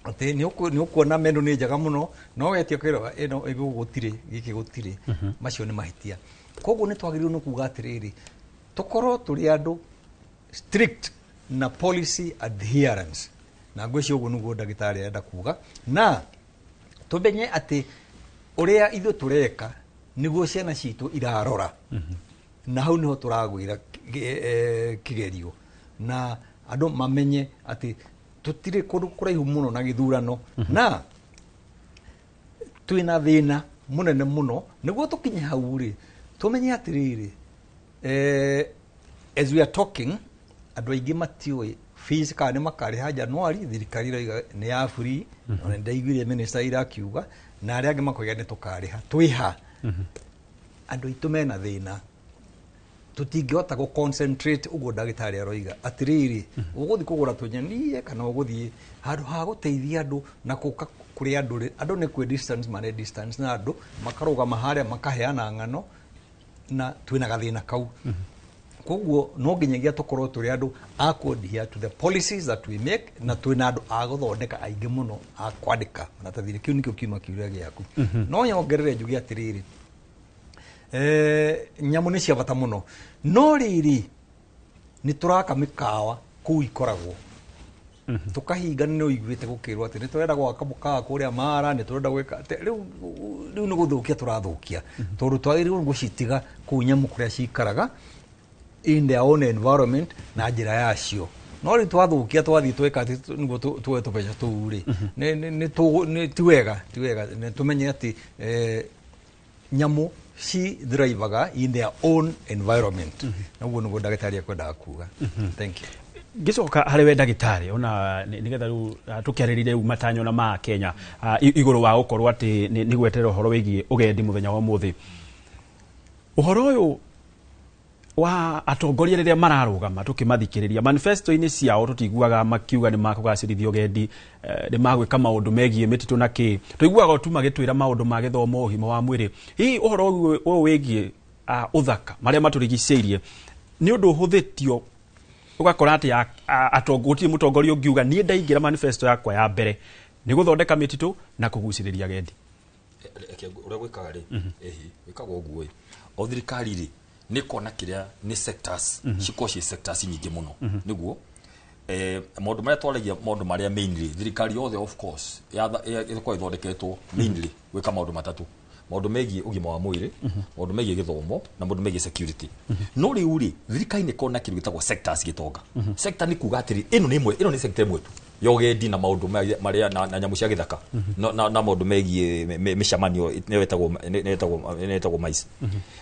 atĩ nĩ ũkuona menu nĩ njega mũno, no wetia ũkerwo ĩno ĩgũ gũtirĩ, gĩkĩ gũtirĩ. Macio nĩ mahĩtia. Koguo nĩ twagĩrĩirwo nĩ kuga atĩrĩrĩ, tũkorwo tũrĩ andũ strict na policy adherence, na ngwĩciria ũguo nĩguo ndagĩtarĩ arenda kuga, na tũmenye atĩ ũrĩa ithuĩ tũreka nĩguo ciana citũ irarora, na hau niho tũragwĩra kĩgerio, na andũ mamenye atĩ tũtirĩ kũndũ kũraihu mũno na gĩthurano, na twĩna thĩna mũnene mũno. Nĩguo tũkinye hau rĩ, tũmenye atĩrĩrĩ, as we are talking, andũ aingĩ matiũĩ fees kana nĩ makarĩha January. Thirikari ĩroiga nĩ ya free, na nĩ ndaiguire minister ira akiuga, na arĩa angĩ makoiga nĩ tũkarĩha. Twĩha andũ aitũ mena thĩna, tũtingĩhota gũ concentrate ũguo ndagĩtarĩ aroiga atĩrĩrĩ, ũgũthiĩ kũgũra tũnyenie kana ũgũthiĩ handũ ha gũteithia andũ na gũka kũrĩ andũ rĩ, andũ nĩ kwĩ distance, mare distance na andũ makarũgama harĩa makaheana ng'ano, na twĩna gathĩna kau. Koguo no nginyagia tũkorwo tũrĩ andũ a ku adhere to the policies that we make, na twĩna andũ a gũthondeka aingĩ mũno a kwandĩka maratathi. Kĩu nĩkĩo kiuma kĩũria gĩaku. No nyongerere njuge atĩrĩrĩ, nyamũ nĩ cia bata mũno, no rĩrĩ nĩ tũraka mĩkawa kũu ikoragwo tũkahinga. Nĩ ũiguĩte gũkĩrwo atĩ nĩ tũrenda gwaka mũkawa kũrĩa Mara, nĩ tũrenda gwĩka atĩ rĩu nĩ gũthũkia tũrathũkia, tondũ twagĩrĩirwo nĩ gũcitiga kũu nyamũ kũrĩa cikaraga in their own environment na njĩra yacio. No rĩu twathũkia, twathiĩ tweka atĩ nĩguo tuoe tũbeca tũu rĩ, nĩ ti wega, ti wega. Nĩ tũmenye atĩ nyamũ ci thrivaga in their own environment, na ũguo nĩguo ndagĩtarĩ akwendaga kuga. Thank you. Ngĩcoka harĩ we ndagĩtarĩ, ona nĩgetha rĩu tũkĩarĩrĩrie rĩu matanyo na ma Kenya igũrũ wa gũkorwo atĩ nĩ gweterera ũhoro wĩgiĩ ũgendi mũthenya wa ũmũthĩ, ũhoro ũyũ wa atongoria rĩrĩa mararũgama, tũkĩmathikĩrĩria manifesto-inĩ ciao, tũtiguaga makiuga nĩ makũgacĩrithia ũgendi, nĩ magwĩka maũndũ megiĩ mĩtitũ na kĩ. Tũiguaga o tu magĩtwĩra maũndũ ma gĩthomo, ũgima wa mwĩrĩ. Hihi ũhoro ũyũ wĩgiĩ ũthaka marĩa matũrigicĩirie nĩ ũndũ ũhũthĩtio, ũgakora atĩ gũtirĩ mũtongoria ũngiuga niĩ ndaingĩra manifesto yakwa ya mbere nĩ gũthondeka mĩtitũ na kũgucĩrĩria agendi? Reke ũrĩa gwĩkaga rĩ, ĩhi gwĩkaga ũguo ĩ, o thirikari rĩ nĩ kona kĩrĩa nĩ sectors cikorwo ciĩ sectors nyingĩ mũno, nĩguo maũndũ marĩa twaragia, maũndũ marĩa mainly thirikari yothe of course ĩkoragwo ĩthondeketwo mainly gwĩka maũndũ matatũ: maũndũ megiĩ ũgima wa mwĩrĩ, maũndũ megiĩ gĩthomo na maũndũ megiĩ security. No rĩu rĩ, thirikari nĩ ĩkoragwo na kĩndũ gĩtagwo sectors. Gĩtonga, sector nĩ kuga atĩrĩ, ĩno nĩ ĩmwe, ĩno nĩ sector ĩmwe tu ya ũgendi na maũndũ marĩa na nyamũ cia gĩthaka na maũndũ megiĩ mĩcemanio, nĩyo ĩtagwo MICE.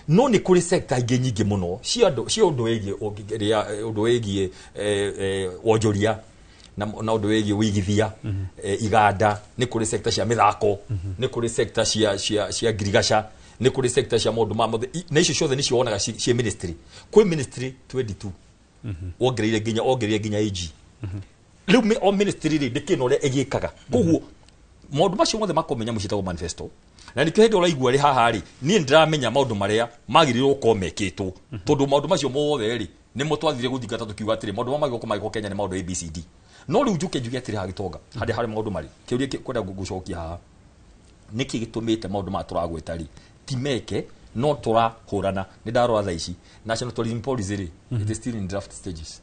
No nĩ kũrĩ sector ingĩ nyingĩ mũno cia andũ, cia ũndũ wĩgiĩ ũndũ wĩgiĩ wonjoria na ũndũ wĩgiĩ wĩigithia, iganda, nĩ kũrĩ sector cia mĩthako, nĩ kũrĩ sector cia ngirigaca, nĩ kũrĩ sector cia maũndũ ma mothe. Na icio ciothe nĩcio wonaga ciĩ ministry. Kwĩ ministry 22, wongereire nginya AG. Rĩu o ministry rĩ ndĩkĩ na ũrĩa ĩgĩkaga. Koguo maũndũ macio mothe makomenya mũciĩtagwo manifesto, na nĩkĩo hĩndĩ ũraigua rĩ haha rĩ, niĩ nĩndĩramenya maũndũ marĩa magĩrĩirwo gũkorwo mekĩtwo, tondũ maũndũ macio mothe rĩ nĩmo twathire gũthingata tũkiuga atĩrĩ maũndũ marĩa magĩrĩirwo gũkorwo magĩkwo Kenya nĩ maũndũ ABCD. No rĩu njuke njuge atĩrĩ, haha gĩtonga harĩa harĩ maũndũ marĩ kĩũria kwenda gũcokia haha, nĩkĩ gĩtũmĩte maũndũ maya tũragweta rĩ ti meke? No tũrahũrana. Nĩ ndarora thaa ici national tourism policy rĩ, it is still in draft stages,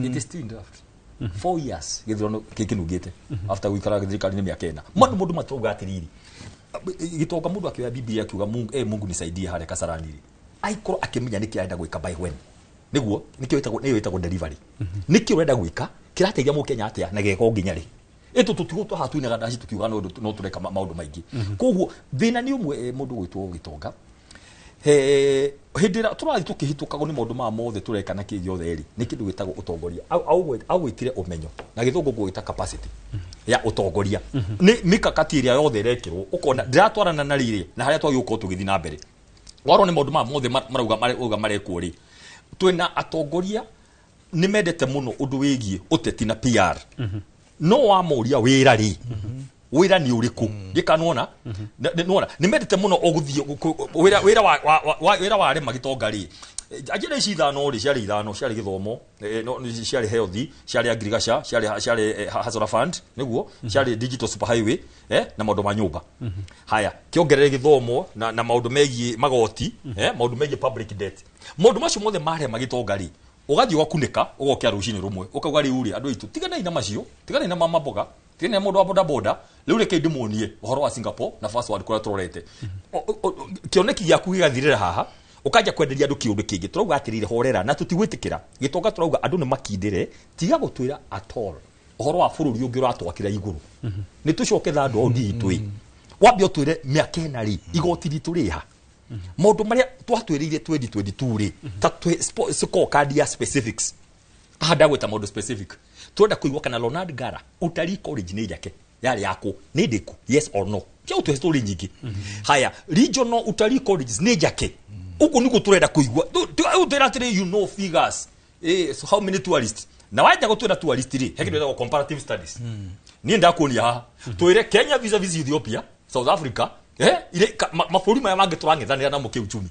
it is still in draft. 4 years gĩthurano gĩkĩnungĩte after gũikara thirikari-inĩ mĩaka 4. Mũndũ matauga atĩrĩrĩ, gĩtonga, mũndũ akĩoya Biblia akiuga, "Mungu, Mungu nisaidie harĩa Kasarani" rĩ, aikorwo akĩmenya nĩkĩ arenda gwĩka by when, nĩguo nĩkĩo ĩtagwo, nĩyo ĩtagwo delivery. Nĩkĩ ũrenda gwĩka, kĩrateithia mũkenya atĩa, na gĩgekwo nginya rĩ? Ĩtũ tũtigwo twaha twinaga ndaci tukiuga no tũreka maũndũ maingĩ. Koguo thĩna nĩ ũmwe, mũndũ gwĩtwo gĩtonga, he hĩndĩ ĩrĩa tũrathiĩ tũkĩhĩtũkagwo nĩ maũndũ maya mothe tũreka na kĩ gĩothe rĩ, nĩ kĩndũ gĩtagwo ũtongoria. Augwĩtire ũmenyo, na gĩthũngũ ngũgĩta capacity ya ũtongoria. Nĩ mikakati ĩrĩa yothe ĩrekĩrwo ũkona ndĩratwarana na rĩrĩ na harĩa twagĩrĩirwo gũkorwo tũgĩthiĩ na mbere. Warwo nĩ maũndũ maya mothe marauga marekwo rĩ, twĩna atongoria. Nĩ mendete mũno ũndũ wĩgiĩ ũteti na PR, no wamoria wĩra rĩ, wĩra nĩ ũrĩkũ? Gĩka nĩwona nĩwona nĩ mendete mũno o gũthiĩ wĩra wĩra warema gĩtonga rĩ, agenda ici 5 rĩ, ciarĩ 5, ciarĩ gĩthomo, no, ciarĩ health, ciarĩ agriculture, ciarĩ Hustler Fund, nĩguo ciarĩ digital super highway, na maũndũ ma nyũmba. Haya, kĩongerere gĩthomo na maũndũ megiĩ magoti, maũndũ megiĩ public debt, maũndũ macio mothe marema gĩtonga rĩ, ũgathiĩ ũgakunĩka, ũgokĩra rũcinĩ rũmwe ũkauga, rĩu rĩ, andũ aitũ, tiganai na macio, tiganai na mama mboga, tiganai na mũndũ wa boda boda, rĩu reke ndĩmuonie ũhoro wa Singapore na first world kũrĩa tũrorete. Kĩoneki gĩaku gĩgathirĩra haha, ũkanjia kwenderia andũ kĩũndũ kĩngĩ. Tũrauga atĩrĩrĩ, horera na tũtigwĩtĩkĩra gĩtonga. Tũrauga andũ nĩ makindĩre, tiga gũtwĩra at all ũhoro wa bũrũri ũngĩ ũratwakĩra igũrũ. Nĩ tũcoke third world itũ ĩ, wambe ũtwĩre mĩaka 4 rĩ, igoti ritũ rĩha, maũndũ marĩa twatwĩrĩire 2022 rĩ, ta scorecard ya specifics. Haha ndagwĩta maũndũ specific, twenda kũigua kana Ronald Ngala Utalii College nĩ njake, yarĩ yakũ, nĩ ndĩku, yes or no? Tia ũtũhe story nyingĩ. Haya, regional utalii colleges nĩ njake? Ũguo nĩguo tũrenda kũigua. Ũtwĩra atĩrĩ, you know figures, so how many tourists? Na wanja gũtwĩra tourist rĩ, he kĩndũ gĩtagwo comparative studies. Niĩ ndakuonia haha, twĩre Kenya vis-a-vis Ethiopia, South Africa, mabũrũri maya mangĩ tũrang'ethanĩra namo kĩuchumi.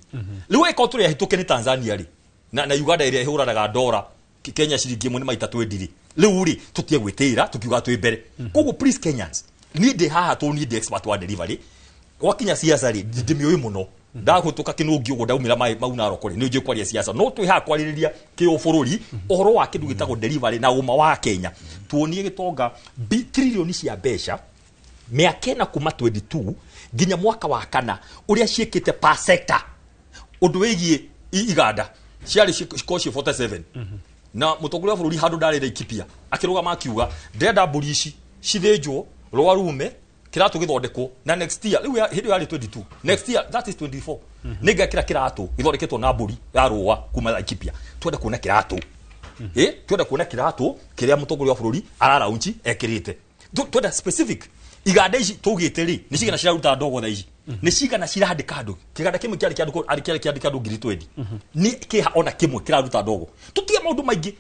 Rĩu ĩkorwo tũrĩ ahĩtũke nĩ Tanzania rĩ, na Uganda ĩrĩa ĩhũranaga ndora Kenya ciringi 1 nĩ maita 20 rĩ, rĩu rĩ, tũtige gwĩtĩĩra tũkiuga twĩ mbere. Koguo please Kenyans, niĩ ndĩ haha tondũ niĩ ndĩ expert wa delivery. Gwakinya siasa rĩ, ndĩmĩũĩ mũno, ndahũtũka kĩnũngi ũguo ndaumĩra maĩ mau Narok rĩ, nĩ njũĩ kwaria siasa, no twĩ haha kwarĩrĩria kĩũbũrũri, ũhoro wa kĩndũ gĩtagwo delivery na ũma wa Kenya. Tuonie gĩtonga trilioni cia mbeca mĩaka 4 kuma 22 nginya mwaka wa kana, ũrĩa ciĩkĩte per sector. Ũndũ wĩgiĩ iganda ciarĩ cikorwo ciĩ 47, na mũtongoria wa bũrũri handũ ndarĩ Laikipia akĩrũgama akiuga, ndĩrenda mbũri ici cithĩnjwo, rũa rume, kĩratũ gĩthondekwo, na next year, rĩu hĩndĩ ĩyo yarĩ 22, next year, that is 24, nĩ ngekĩra kĩratũ gĩthondeketwo na mbũri ya rũa kuma Laikipia. Twenda kuona kĩratũ, twenda kuona kĩratũ kĩrĩa mũtongoria wa bũrũri araraunchi ekĩrĩte. Twenda specific. Iganda ici tũugĩte rĩ, nĩ cigana ciraruta ndogo thaa ici? Nĩ cigana cirandĩka andũ? Kĩganda kĩmwe kĩarĩ kĩandĩkwo arĩ kĩarĩ kĩandĩka andũ 20,000. Nĩ kĩha ona kĩmwe kĩraruta ndogo? Tũtige maũndũ maingĩ.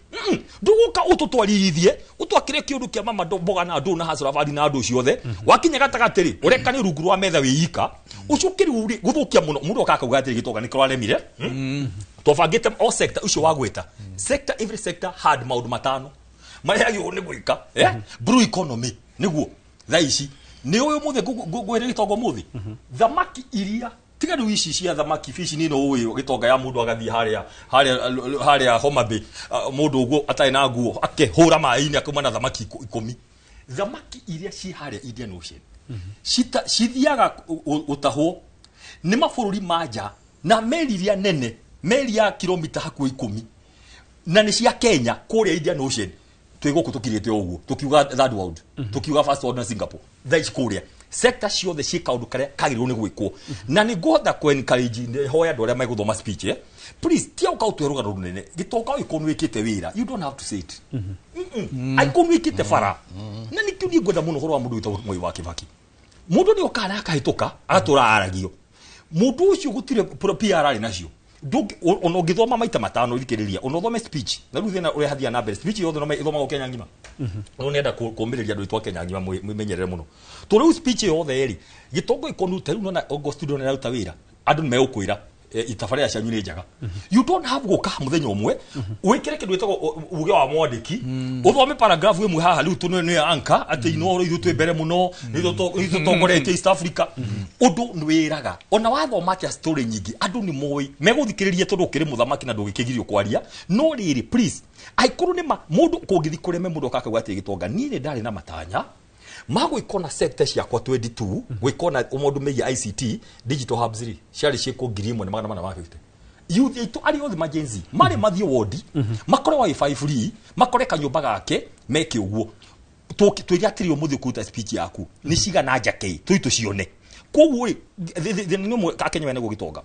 Ndũgũka ũtũtwarithie ũtwakĩre kĩũndũ kĩa mama mboga na andũ na hacũrabari na andũ ciothe, wakinya gatagatĩ rĩ, ũreka nĩ rungu rwa metha wĩ ika, ũcoke rĩu rĩ, gũthũkia mũno. Mũndũ okaga kauga atĩrĩ, gĩtonga nĩ kĩraremire. Twabangĩte o sector ũcio wa gwĩta sector, every sector had maũndũ 5 marĩa yagĩrĩirwo nĩ gwĩka. Blue economy nĩguo thaa ici nĩ ũyũ mũthĩ ngwĩre gĩtongo mũthĩ, thamaki iria tiga rĩu ici cia thamaki fish nĩ no ũĩ gĩtonga ya mũndũ agathiĩ harĩa Homa Bay, mũndũ ũguo atarĩ na nguo akĩhũra maĩ-inĩ akauma na thamaki 10. Thamaki iria ci harĩa Indian Ocean cithiaga gũtahwo nĩ mabũrũri ma nja na meri iria nene, meri ya kilomita hakuhĩ 10, na nĩ cia Kenya kũrĩa Indian Ocean. Twĩ gũkũ tũkirĩte ũguo tũkiuga third world, tũkiuga first world na Singapore. Thaa ici kũrĩa sector ciothe ciĩ kaũndũ karĩa kagĩrĩirwo nĩ gwĩkwo, na nĩ ngũhota kũ encourage hoya andũ arĩa megũthoma speech, please, tia ũka ũtwe rũgano rũnene. Gĩtonga, ũgĩkorwo nĩ wĩkĩte wĩra, you don't have to say it. Angĩkorwo nĩ wĩkĩte bara, na nĩkĩo niĩ ngwenda mũno ũhoro wa mũndũ wĩtagwo Mwai wa Kibaki. Mũndũ nĩ okaga na akahĩtũka agatũra aragio. Mũndũ ũcio gũtirĩ PR arĩ nacio. Ona ũngĩthoma maita 5, thikĩrĩria, ona ũthome speech na rĩu thĩna ũrĩa hathiaga na mbere, speech yothe no ĩthomagwo Kenya ng'ima. No nĩenda kũũmĩrĩria andũ aitũ a Kenya ng'ima, mwĩmenyerere mũno to rĩu speech yothe rĩ, gĩtongo ĩkonu ta rĩu nona ongo studio nĩ ĩraruta wĩra, andũ nĩ megũkwĩra, itabarĩra cianyu nĩ njega. You don't have gũka mũthenya ũmwe wĩkĩre kĩndũ gĩtagwo uge wa mwandĩki, ũthome paragraph ĩmwe haha, rĩu tũnĩ nĩ anka atĩ inooro ithuĩ twĩ mbere mũno, nĩ ithuĩ tũtongoretie East Africa. Ũndũ nĩ wĩraga ona wathoma atĩa story nyingĩ, andũ nĩ moĩ megũthikĩrĩria tondũ ũkĩrĩ mũthamaki na ndũgĩkĩgirio kwaria. No rĩrĩ, please, angĩkorwo nĩ ma mũndũ kũngĩthi kũreme, mũndũ akakauga atĩ gĩtonga, niĩ nĩ ndarĩ na matanya ma gwĩka na sector ciakwa 22, gwĩka na maũndũ megiĩ ICT, digital hubs rĩ, ciarĩ ciĩkwo 1450. Youth aitũ arĩa othe ma Gen Z marĩ mathiĩ wondi, makore wifi free, makore kanyũmba gake meke ũguo. Twĩre atĩrĩ, ũmũthĩ ũkũruta speech yaku nĩ cigana njake tũi tũcione. Koguo rĩ, thĩna nĩ ũmwe Akenya wene gũgĩtonga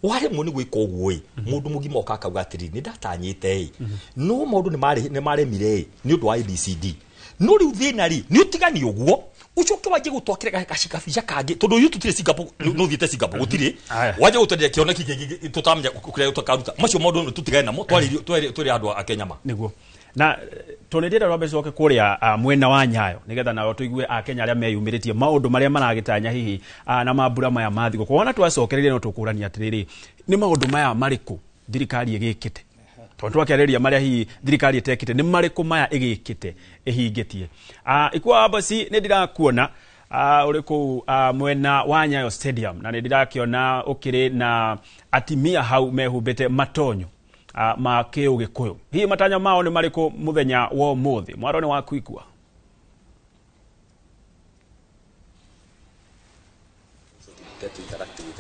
waremwo nĩ gwĩka ũguo ĩ, mũndũ mũgima oka akauga atĩrĩ, nĩ ndatanyĩte ĩ, no maũndũ nĩ maremire ĩ, nĩ ũndũ wa ABCD. No rĩu thĩna rĩ, nĩ ũtigani ũguo Ucoke wanjie gũtwakĩra gacikabica kangĩ tondũ ithuĩ tũtirĩ Singapore, no thiĩte Singapore gũtirĩ. Aya. Wanjie gũtwenderia kĩoneki kĩngĩ tũtamenya kũrĩa tũkaruta macio maũndũ tũtigane namo, twĩre andũ a Kenya ma. Niguo na tondũ ndĩrenda rwambe coke kũrĩa mwena wa Nyayo nĩgetha nao tũigue akenya arĩa meyumĩrĩtie maũndũ marĩa maragĩtanya hihi na mambura maya ma thigũkũ. Wona twacokereria no tũkũrania atĩrĩrĩ, nĩ maũndũ maya marĩkũ thirikari ĩgĩkĩte? Tondũ twakĩarĩrĩria marĩa hihi thirikari ĩtekĩte, nĩ marĩkũ maya ĩgĩkĩte ĩhingĩtie? Ikua Wamboci, nĩ ndĩrakuona ũrĩ kũu mwena wa Nyayo Stadium, na nĩ ndĩrakĩona ũkĩrĩ na atimia hau mehumbĩte matonyo ma kĩũgĩkũyũ. Hihi matanya mao nĩ marĩkũ mũthenya wa ũmũthĩ? Mwaro nĩ waku Ikua.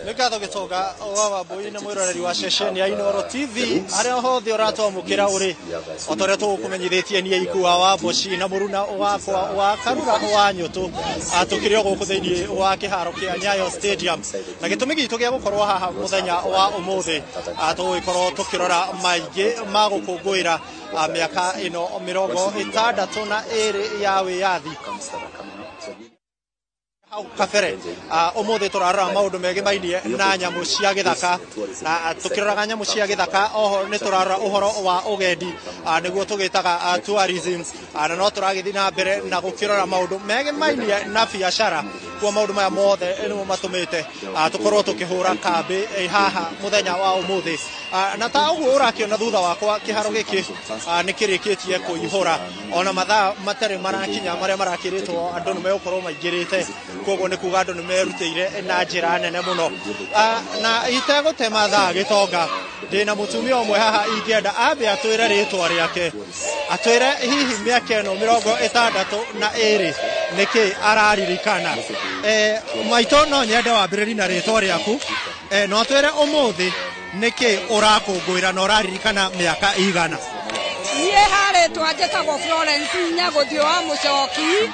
Nĩ ngatho Gĩtonga wa Wambui na mwĩroreri wa ceceni ya Inooro TV harĩa hothe ũratwamũkĩra ũrĩ, o ta ũrĩa tũgũkũmenyithĩtie niĩ Ikua wa Mboci na mũruna wakwa wa Karura wa Nyũtũ tũkĩrĩ o gũkũ thĩinĩ wa kĩharo kĩa Nyayo Stadium, na gĩtũmi gitũ gĩa gũkorwo haha mũthenya wa ũmũthĩ tũgũgĩkorwo tũkĩrora maingĩ ma gũkũngũĩra mĩaka ĩno 62 ya wĩyathi. Hau kabere ũmũthĩ tũrarora maũndũ megemainie na nyamũ cia gĩthaka, na tũkĩroraga nyamũ cia gĩthaka oho nĩ tũrarora ũhoro wa ũgendi nĩguo tũgĩtaga tourism, na no tũragĩthiĩ na mbere na gũkĩrora maũndũ megemainie na biacara. Kuo maũndũ maya mothe nĩmo matũmĩte tũkorwo tũkĩhũra kambĩ haha mũthenya wa ũmũthĩ, na ta ũguo ũrakĩona thutha wakwa kĩharo gĩkĩ nĩ kĩrĩkĩtie kũihũra, ona mathaa matarĩ marakinya marĩa marakĩrĩtwo andũ nĩ megũkorwo maingĩrĩte, koguo nĩ kuga andũ nĩ merutĩire na njĩra nene mũno. Na itegũte mathaa Gĩtonga, ndĩna mũtumia ũmwe haha ingĩenda ambe atwĩre rĩtwa rĩake, atwĩre hihi mĩaka ĩno 62 nĩkĩ araririkana. Maitũ, no nyende wambĩrĩri na rĩtwa rĩaku, no twĩre ũmũthĩ nĩkĩ ũrakũngũĩra na ũraririkana mĩaka igana? Niĩ harĩtwa njĩtagwo Florence Nyagũthiũ wa Mũcoki.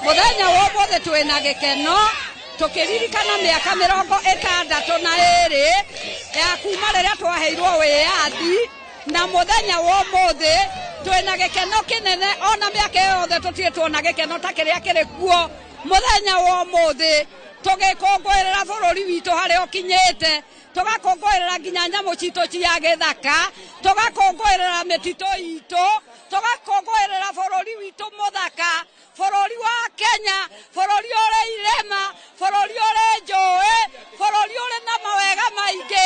Mũthenya wa ũmũthĩ twĩna gĩkeno tũkĩririkana mĩaka 62 ya kuma rĩrĩa twaheirwo wĩyathi, na mũthenya wa ũmũthĩ twĩna gĩkeno kĩnene, ona mĩaka ĩyo yothe tũtirĩ tuona gĩkeno ta kĩrĩa kĩrĩ kuo. Mũthenya wa ũmũthĩ tũgĩkũngũĩrĩra bũrũri witũ harĩa ũkinyĩte, tũgakũngũĩrĩra nginya nyamũ citũ cia gĩthaka, tũgakũngũĩrĩra mĩtitũ itũ, tũgakũngũĩrĩra bũrũri witũ mũthaka, bũrũri wa Kenya, bũrũri ũrĩ irĩma, bũrũri ũrĩ njũĩ, bũrũri ũrĩ na mawega maingĩ.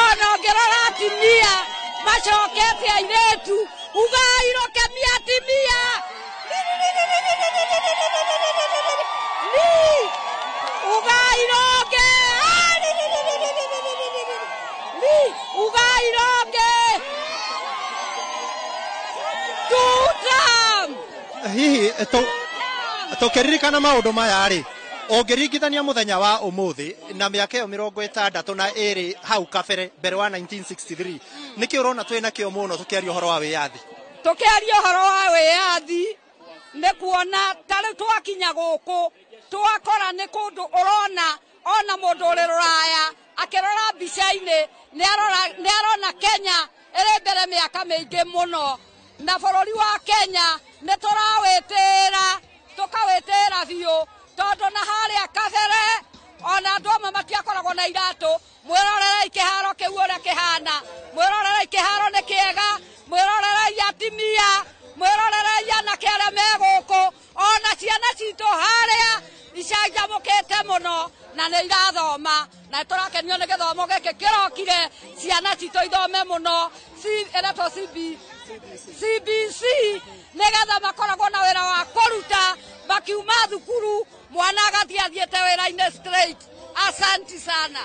Ona ũngĩrora atimia macokete airĩtu, ugai rũkemia atimia, ugai rũnge, ugai rũnge, tutam. Hihi tũkĩririkana maũndũ maya rĩ, ũngĩringithania mũthenya wa ũmũthĩ na mĩaka ĩyo 62 hau kabere mbere wa 1963, nĩkĩ ũrona twĩ nakĩo mũno tũkĩaria ũhoro wa wĩyathi? Tũkĩaria ũhoro wa wĩyathi nĩ kuona ta rĩu twakinya gũkũ twakora nĩ kũndũ ũrona ona mũndũ ũrĩ rũraya akĩrora mbica-inĩ nĩ arona Kenya ĩrĩ mbere mĩaka mĩingĩ mũno, na bũrũri wa Kenya nĩ tũrawĩtĩĩra, tũkawĩtĩĩra biũ, tondũ na harĩa kabere ona andũ amwe matiakoragwo na iratũ. Mwĩrorerei kĩharo kĩu ũrĩa kĩhana, mwĩrorerei kĩharo nĩ kĩega, mwĩrorerei atimia, mwĩrorerei anake arĩa me gũkũ, ona ciana citũ harĩa icanjamũkĩte mũno na nĩ irathoma, na tũrakenio nĩ gĩthomo gĩkĩ kĩrokire, ciana citũ ithome mũno, ĩretwo CBC, nĩgetha makoragwo na wĩra wa kũruta makiuma thukuru, mwana agathiĩ athiĩte wĩra-inĩ straight. Asanti sana.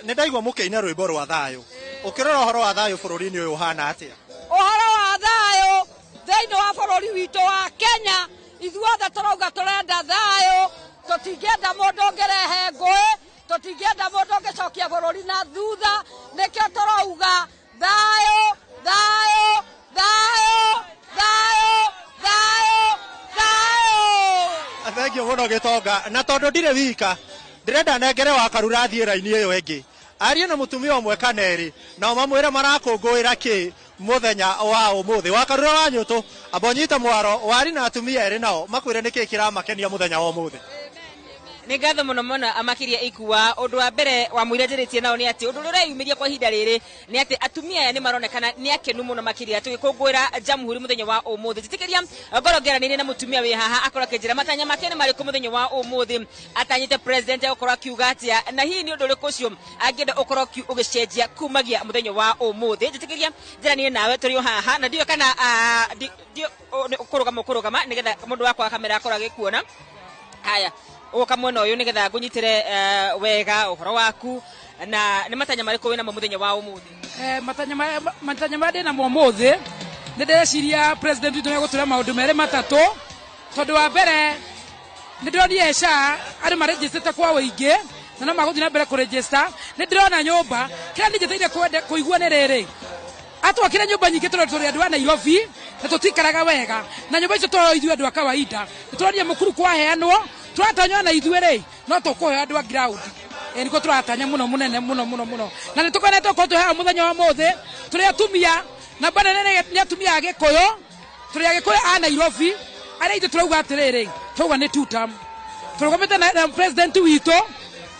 Nĩ ndaigua mũkĩina rwĩmbo rwa thayũ. Ũkĩrora ũhoro wa thayũ bũrũri-inĩ ũyũ ũhana atĩa? Ũhoro wa thayũ thĩinĩ wa bũrũri witũ wa Kenya, ithuothe tũrauga tũrenda thayũ, tũtingĩenda mũndũ ũngĩrehe ngũĩ, tũtingĩenda mũndũ ũngĩcokia bũrũri na thutha, nĩkĩo tũrauga thayũ, thayũ, thayũ, thayũ, thayũ, thayũ. Thank you mũno Gĩtonga. Na tondũ ndirĩ wika, ndĩrenda nengere wa Karura athiĩ raini ĩyo ĩngĩ, arie na mũtumia ũmwe kana erĩ, nao mamwĩre marakũngũĩra kĩ Muthenya wa umuthi wa Karura wa Nyutu abonyita mwaro wari na atumia eri nao makwire niki kiramakenia muthenya wa umuthi. Nĩ ngatho mũno mũno amakiria ikua. Ũndũ wa mbere wa mũira njĩrĩtie nao nĩ atĩ ũndũ ũrĩa ũreyumĩria kwa ihinda rĩrĩ nĩ atĩ atumia aya nĩ maronekana nĩ akenu mũno makĩria tũgĩkũngũĩra Jamhuri mũthenya wa ũmũthĩ. Njĩtĩkĩria ngorwo ngĩaranĩria na mũtumia wĩ haha akorwo akĩnjĩra matanya make nĩ marĩkũ mũthenya wa ũmũthĩ, atanyĩte president agũkorwo akiuga atĩa, na hihi nĩ ũndũ ũrĩkũ ũcio angĩenda ũkorwo ũgĩcenjia kumagia mũthenya wa ũmũthĩ. Njĩtĩkĩria njĩranie nawe tũrĩ o haha na ndiũĩ kana kũrũgama nĩgetha mũndũ wakwa wa kamera akorwo agĩkuona. Haya, uka mwena uyu nigetha ngunyitire wega uhoro waku na ni matanya mariku wina muthenya wa umuthi? Matanya ma ndina mo umuthi ni ndĩreciria president witu nĩegũtwĩra maũndũ merĩ matatũ, tondũ wa mbere nĩ ndĩronire SHA andũ marĩnjĩcĩte kwa ũingĩ na no magũthiĩ na mbere kũrĩnjĩsta. Nĩ ndĩrona nyũmba kĩrĩa nĩnjĩtĩire kũigua nĩ rĩrĩ, atwakire nyũmba nyingĩ tondũ tũrĩ andũ a Nairobi na tũtikaraga wega na nyũmba icio tũroyo ithuĩ andũ a kawaida. Nĩ tũronire mũkuru kwaheanwo turatanya na ithuĩ rĩ no tũkũheo andũ a ground nĩkuo tũratanya mũno mũnene mũno mũno mũno, na nĩ tũkenete gũkorwo twĩ haha mũthenya wa ũmũthĩ tũrĩ atumia namba nene nĩ atumia a Gĩkũyũ, tũrĩ Agĩkũyũ a Nairobi arĩa ithuĩ tũrauga atĩrĩrĩ, tũrauga nĩ two term, tũrũgamĩte na president witũ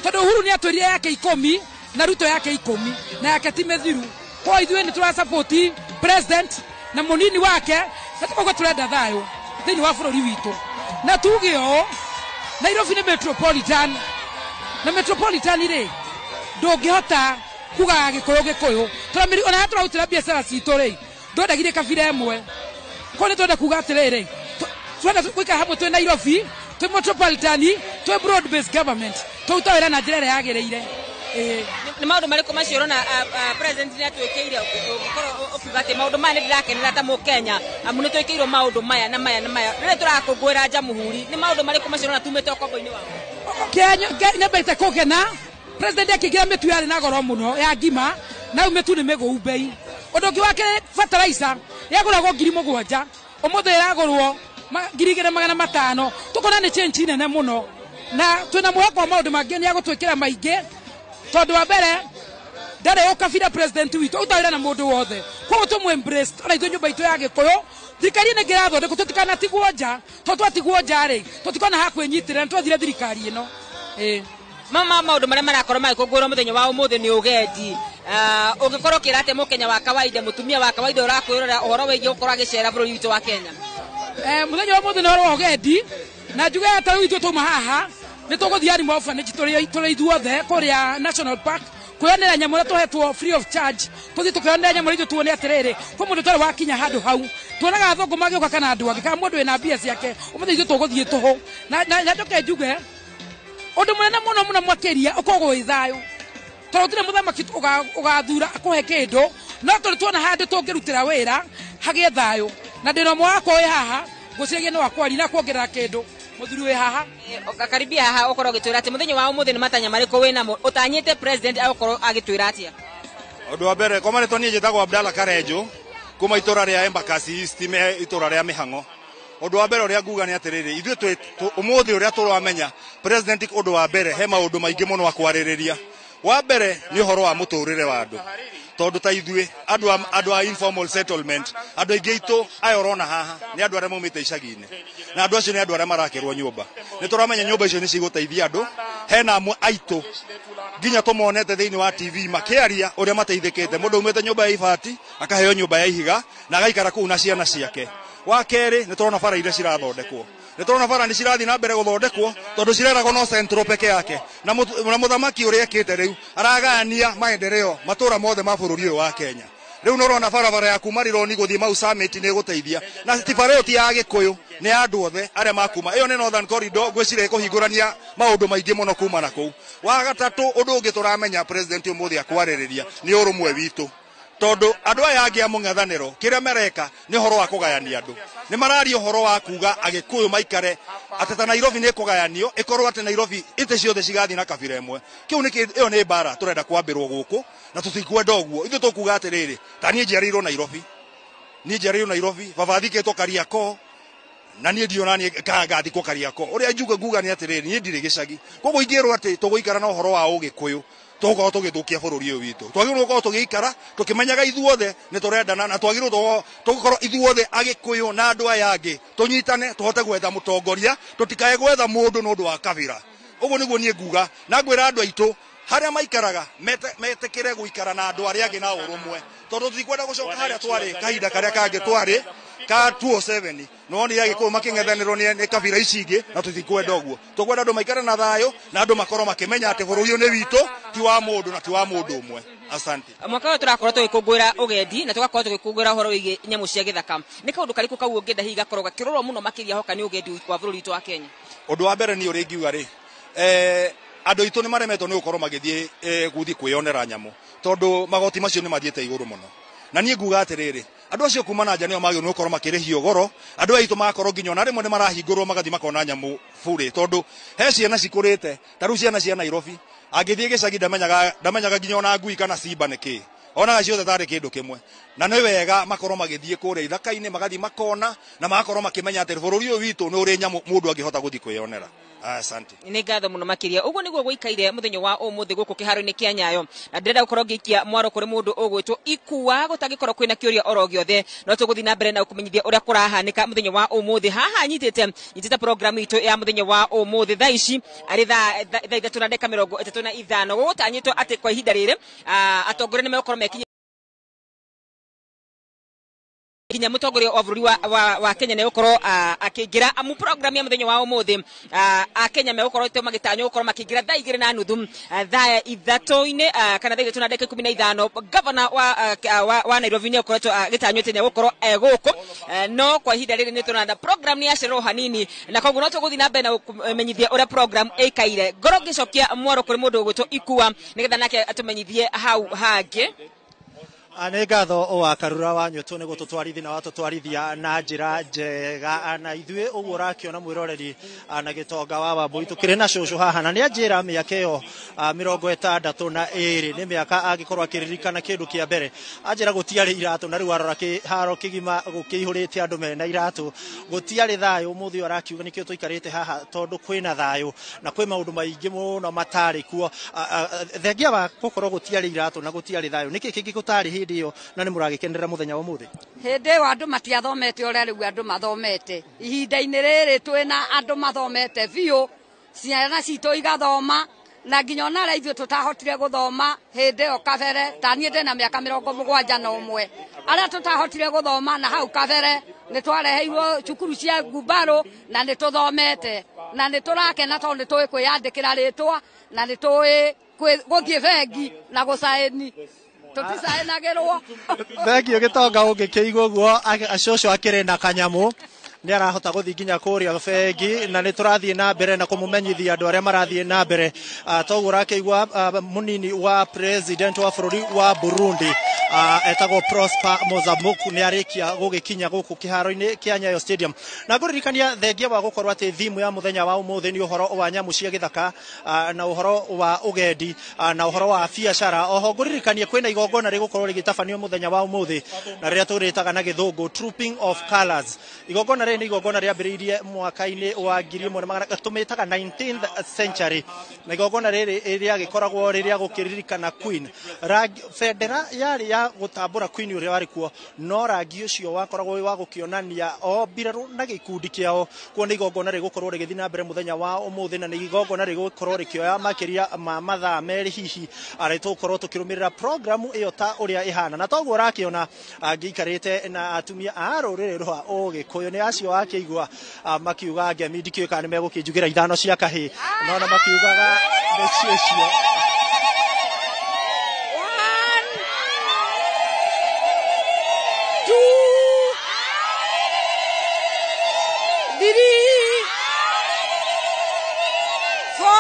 tondũ Uhuru nĩ atwĩrire yake 10 na Ruto yake 10 na yake ti mĩthiru. Kwa ithuĩ nĩ tũrasupport president na mũnini wake na tũkauga tũrenda thayũ thĩinĩ wa bũrũri witũ, na tuge ũũ Nairobi nĩ metropolitan na metropolitan rĩ ndũngĩhota kuga Gĩkũyũ Gĩkũyũ tũramĩri ona tũrarutĩra biacara citũ rĩ ndwendagirie kabira ĩmwe. Kwa nĩ twenda kuga atĩrĩrĩ, twenda gũikara hamwe twĩ Nairobi, twĩ metropolitan, twĩ broad based government, tũrute wĩra na njĩra ĩrĩa yagĩrĩire. Nĩ maũndũ marĩkũ macio ũrona president nĩ atwĩkĩire ũngĩkorwo ũkiuga atĩ maũndũ maya nĩ ndĩrakenera ta mũkenya amu nĩ twĩkĩirwo maũndũ maya na maya na maya rĩrĩa tũrakũngũĩra Jamhuri, nĩ maũndũ marĩkũ macio ũrona tumĩte ũkombo-inĩ wao? Nyambĩte kũgena president akĩingĩra mĩtu yarĩ na goro mũno ya ngima na rĩu mĩtu nĩ mĩgũu bei. Ũndũ ũngĩ wa kerĩ, fertilizer yagũragwo 7,000 ũmũthĩ ĩragũrwo 2,500. Tũkona nĩ change nene mũno na twĩna mwĩhoko wa maũndũ mangĩ nĩ agũtwĩkĩra maingĩ tondũ wa mbere ndarĩ ũkabira president witũ ũtawĩra na mũndũ wothe, koguo tũmũ embrace ona ithuĩ nyũmba itũ ya Gĩkũyũ thirikari ĩno ĩngĩrathondekwo tũtikanatigwo nja, tondũ twatigwo nja rĩ tũtikona ha kwĩnyitĩrĩra na twathire thirikari ĩno. Mama, maũndũ marĩa marakorwo magĩkũngũĩrwo mũthenya wa ũmũthĩ nĩ ũgendi. Ũngĩkorwo ũkĩra atĩ mũkenya wa kawaida, mũtumia wa kawaida ũrakwĩrora ũhoro wĩgiĩ gũkorwo agĩcera bũrũri witũ wa Kenya? Mũthenya wa ũmũthĩ nĩ ũhoro wa ũgendi na njuge ta rĩu ithuĩ twauma haha nĩ tũgũthiĩ Animal Orphanage tũrĩ ithuothe kũrĩa National Park kwĩyonera nyamũ ũrĩa tũhetwo free of charge, tũthiĩ tũkeyonera nyamũ ithuĩ tuone atĩrĩrĩ kwĩ mũndũ ũtarĩ wakinya handũ hau. Tuonaga athũngũ magĩũka kana andũ angĩ kana mũndũ wĩna mbia ciake, ũmũthĩ ithuĩ tũgũthiĩ tũhũ. Na njoke njuge ũndũ mũnene mũno mũno makĩria ũkoragwo wĩ thayũ, tondũ gũtirĩ mũthamaki ũgathura akũhe kĩndũ, no tũrĩ tuona handũ tũngĩrutĩra wĩra hagĩe thayũ. Na ndĩna ũmwe wakwa wĩ haha ngwĩciragia no akwaria na kuongerera kĩndũ. Mũthuri wĩ haha karibia haha ũkorwo ũgĩtwĩra atĩ mũthenya wa ũmũthĩ nĩ matanya marĩkũ wĩnamo ũtanyĩte president agũkorwo agĩtwĩra atĩa? Ũndũ wa mbere kwa marĩtwa niĩ njĩtagwo Abdalla Karenjo kuma itũra rĩa Embakasi East itũra rĩa Mĩhang'o. Ũndũ wa mbere ũrĩa nguga nĩ atĩrĩrĩ, ithuĩ ũmũthĩ ũrĩa tũramenya president ũndũ wa mbere he maũndũ maingĩ mũno akwarĩrĩria. Wa mbere nĩ ũhoro wa mũtũrĩre wa andũ, tondũ ta ithuĩ andũ a informal settlement, andũ aingĩ aitũ aya ũrona haha nĩ andũ arĩa maumĩte icagi-inĩ, na andũ acio nĩ andũ arĩa marakĩrwo nyũmba. Nĩ tũramenya nyũmba icio nĩ cigũteithia andũ. Hena amwe aitũ nginya tũmonete thĩinĩ wa TV makĩaria ũrĩa mateithĩkĩte. Mũndũ aumĩte nyũmba ya ibati akaheo nyũmba ya ihiga na agaikara kũu na ciana ciake. Wa kerĩ nĩ tũrona bara iria cirathondekwo, nĩ tũrona bara nĩ cirathiĩ na mbere gũthondekwo tondũ cireragwo no central peke yake, na mũthamaki ũrĩa ekĩte rĩu aragayania maendeleo matũra mothe ma bũrũri ũyũ wa Kenya. Rĩu nĩ ũrona barabara ya kuma Rironi gũthiĩ Mau Summit nĩ ĩgũteithia, na ti bara ĩyo ti ya Gĩkũyũ, nĩ ya andũ othe arĩa makuma. Ĩyo nĩ Northern Corridor, ngwĩciria ĩkũhingũrania maũndũ maingĩ mũno kuma na kũu. Wa gatatũ ũndũ ũngĩ tũramenya president ũmũthĩ akwarĩrĩria nĩ ũrũmwe witũ, tondũ andũ aya angĩ a mũng'ethanĩro kĩrĩa mareka nĩ ũhoro wa kũgayania andũ. Nĩ mararia ũhoro wa kuga Agĩkũyũ maikare atĩ ta Nairobi nĩ ĩkũgayanio, ĩkorwo atĩ Nairobi itĩ ciothe cigathiĩ na kabira ĩmwe. Kĩu nĩ ĩyo nĩ mbara tũrenda kwambĩrwo gũkũ na tũtikwenda ũguo. Ithuĩ tũkuga atĩrĩrĩ, ta niĩ njiarĩirwo Nairobi, niĩ njiarĩirwo Nairobi, baba athikĩtwo Kariakoo, na niĩ ndiona niĩ ngathikwo Kariakoo. Ũrĩa njuga nguga nĩ atĩrĩrĩ, niĩ ndirĩ gĩcagi, koguo ingĩrwo atĩ tũgũikara na ũhoro wa ũgĩkũyũ Tũgũkorwo tũgĩthũkia bũrũri ũyũ witũ. Twagĩrĩirwo gũkorwo tũgĩikara tũkĩmenyaga ithuothe nĩ tũrendana, na twagĩrĩirwo tũgũkorwo ithuothe Agĩkũyũ na andũ aya angĩ tũnyitane, tũhote gwetha mũtongoria, tũtikae gwetha mũndũ nĩ ũndũ wa kabira. Ũguo nĩguo niĩ nguga, na ngwĩra andũ aitũ harĩa maikaraga metĩkĩre gũikara na andũ arĩa angĩ na ũrũmwe, tondũ tũtikwenda gũcoka harĩa twarĩ kahinda karĩa kangĩ twarĩ ka 207. No nĩ Agĩkũyũ makĩng'ethanĩrwo nĩ kabira ici ingĩ, na tũtikwenda ũguo. Tũkwenda andũ maikare na thayũ, na andũ makorwo makĩmenya atĩ bũrũri ũyũ nĩ witũ, ti wa mũndũ na ti wa mũndũ ũmwe. Asante. Mwaka ũyũ tũrakorwo tũgĩkũngũĩra ũgendi na tũgakorwo tũgĩkũngũĩra ũhoro wĩgiĩ nyamũ cia gĩthaka. Nĩ kaũndũ karĩkũ kau ũngĩenda hihi gakorwo gakĩrorwo mũno makĩria hoka nĩ ũgendi wa bũrũri witũ wa Kenya? Ũndũ wa mbere niĩ ũrĩa ingiuga rĩ, andũ aitũ nĩ maremetwo nĩ gũkorwo magĩthiĩ gũthiĩ kwĩyonera nyamũ, tondũ magoti macio nĩ mathiĩte igũrũ mũno. Na niĩ nguga atĩrĩrĩ, andũ acio kuma na nja nĩo magĩrĩirwo nĩ gũkorwo makĩrĩhio goro, andũ aitũ magakorwo nginya ona rĩmwe nĩ marahingũrwo magathiĩ makona nyamũ burĩ, tondũ he ciana cikũrĩte, ta rĩu ciana cia Nairobi, angĩthiĩ gĩcagi ndamenyaga nginya ona ngui kana simba nĩ kĩĩ, onaga ciothe tarĩ kĩndũ kĩmwe. Na nĩ wega makorwo magĩthiĩ kũrĩa ithaka-inĩ, magathiĩ makona na magakorwo makĩmenya atĩ bũrũri ũyũ witũ nĩ ũrĩ nyamũ mũndũ angĩhota gũthiĩ kwĩyonera. Asante. Nĩ ngatho mũno makĩria. Ũguo nĩguo gũikaire mũthenya wa ũmũthĩ gũkũ kĩharo-inĩ kĩa Nyayo, na ndĩrenda gũkorwo ngĩikia mwaro kũrĩ mũndũ ũgwĩtwo Ikua, gũtangĩkorwo kwĩna kĩũria oro gĩothe, no tũgũthiĩ na mbere na gũkũmenyithia ũrĩa kũrahanĩka mũthenya wa ũmũthĩ. Haha nyitĩte programu itũ ya mũthenya wa ũmũthĩ thaa ici arĩ thaa 3:35. Gũgũtanyĩtwo atĩ kwa ihinda rĩrĩ, atongoria nĩ megũkorwo mekinyia nginya mũtongoria wa bũrũri wa Kenya nĩ egũkorwo akĩingĩra amu program ya mũthenya wa ũmũthĩ. A Kenya megũkorwo magĩtanywo gũkorwo makĩingĩra thaa 2:30, thaa 3 kana thaa 3:15. Gavana wa Nairobi nĩ egũkoretwo agĩtanywo atĩ nĩ egũkorwo e gũkũ, no kwa ihinda rĩrĩ nĩ tũrona program nĩ yacererwo hanini, na koguo no tũgũthiĩ na mbere na gũkũmenyithia ũrĩa program ĩikaire. Ngorwo ngĩcokia mwaro kũrĩ mũndũ ũgwĩtwo Ikua nĩgetha nake atũmenyithie hau hangĩ. Nĩ ngatho wa Karura wa Nyũtũ nĩ gũtũtwarithia na watũtwarithia na njĩra njega, na ithuĩ ũguo ũrakĩona mwĩroreri na gĩtonga wa Wambũi tũkĩrĩ na cũcũ haha, na nĩ anjĩra mĩaka ĩyo 62 nĩ mĩaka angĩkorwo akĩririkana kĩndũ kĩa mbere. Anjĩra gũtiarĩ iratũ, na rĩu arora kĩharo kĩgima gũkĩihũrĩte andũ mena iratũ, gũtiarĩ thayũ. Ũmũthĩ ũyũ arakiuga nĩkĩo tũikarĩte haha tondũ kwĩna thayũ na kwĩ maũndũ maingĩ mũno matarĩ kuo. Thengia wa gũkorwo gũtiarĩ iratũ na gũtiarĩ thayũ, nĩkĩ kĩngĩ gũtarĩ hĩndĩ ĩyo na nĩ mũragĩkenerera mũthenya wa ũmũthĩ? Hĩndĩ ĩyo andũ matiathomete ũrĩa rĩu andũ mathomete. Ihinda-inĩ rĩrĩ twĩna andũ mathomete biũ, ciana citũ igathoma, na nginya ona arĩa ithuĩ tũtahotire gũthoma hĩndĩ ĩyo kabere, ta niĩ ndĩna mĩaka 71, arĩa tũtahotire gũthoma na hau kabere nĩ twareheirwo cukuru cia ngumbarũ na nĩ tũthomete, na nĩ tũrakena tondũ nĩ tũĩ kwĩyandĩkĩra rĩtwa na nĩ tũĩ gũthiĩ bengi na gũcaĩni. Tũticaĩnagĩrwo. Thengiũ gĩtonga ũngĩkĩigua ũguo, cũcũ akĩrĩ na kanyamũ nĩ arahota gũthiĩ nginya kũrĩa bengi, na nĩ tũrathiĩ na mbere na kũmũmenyithia andũ arĩa marathiĩ na mbere. Toguo ũrakĩigua mũnini wa president wa bũrũri wa Burundi etagwo Prosper Mozamuku nĩ arĩkia gũgĩkinya gũkũ kĩharo-inĩ kĩa Nyayo Stadium. Na ngũririkania thengia wa gũkorwo atĩ thimu ya mũthenya wa ũmũthĩ nĩ ũhoro wa nyamũ cia gĩthaka na ũhoro wa ũgendi na ũhoro wa biacara. Oho ngũririkanie kwĩna igongona rĩgũkorwo rĩgĩtabanio mũthenya wa ũmũthĩ na rĩrĩa tũrĩtaga na gĩthũngũ Trooping of Colours. Igongona rĩrĩ nĩ igongona rĩambĩrĩirie mwaka-inĩ wa 1100, tũmĩtaga 19th century, na igongona rĩrĩ rĩagĩkoragwo rĩrĩa gũkĩririkana Queen. Bendera yarĩ ya gũtambũra Queen ũrĩa warĩ kuo, no rangi ũcio wakoragwo wĩ wa gũkĩonania o mbirarũ na gĩkundi kĩao. Kuo nĩ igongona rĩgũkorwo rĩgĩthiĩ na mbere mũthenya wa ũmũthĩ, na nĩ igongona rĩgũkorwo rĩkĩoya makĩria ma mathaa merĩ hihi, arĩ tũgũkorwo tũkĩrũmĩrĩra programu ĩyo ta ũrĩa ĩhana. Na toguo ũrakĩona ngĩikarĩte na atumia a rũrĩrĩ rwa Ũgĩkũyũ, nĩ acio akĩigua makiuga ngemi, ndikĩũĩ kana nĩ megũkĩnjugĩra 5 cia kahĩĩ, no na makiugaga nĩcio icio. 1 2 3 4.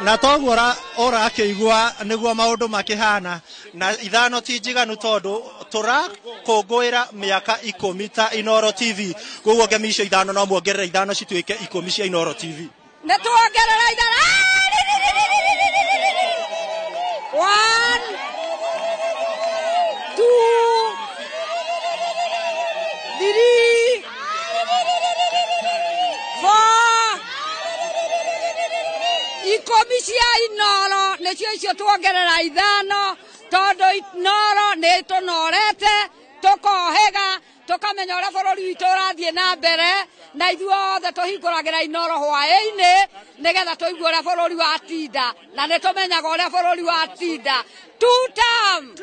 Na toguo ũrakĩigua nĩguo maũndũ makĩhana, na 5 ti njiganu tondũ tũrakũngũĩra mĩaka 10 ta Inooro TV, koguo ngemi icio 5 no muongerere 5 cituĩke 10 cia Inooro TV. Nĩ tuongerera 5. 1 2 3 4 Ngemi cia Inoro nĩcio icio tuongerera 5 tondũ Inoro nĩ tũnorete tũkohĩga tũkamenya ũrĩa bũrũri witũ ũrathiĩ na mbere na ithuothe tũhingũragĩra Inoro hwaĩ-inĩ nĩgetha tũigue ũrĩa bũrũri watinda na nĩ tũmenyaga ũrĩa bũrũri watinda. Two term.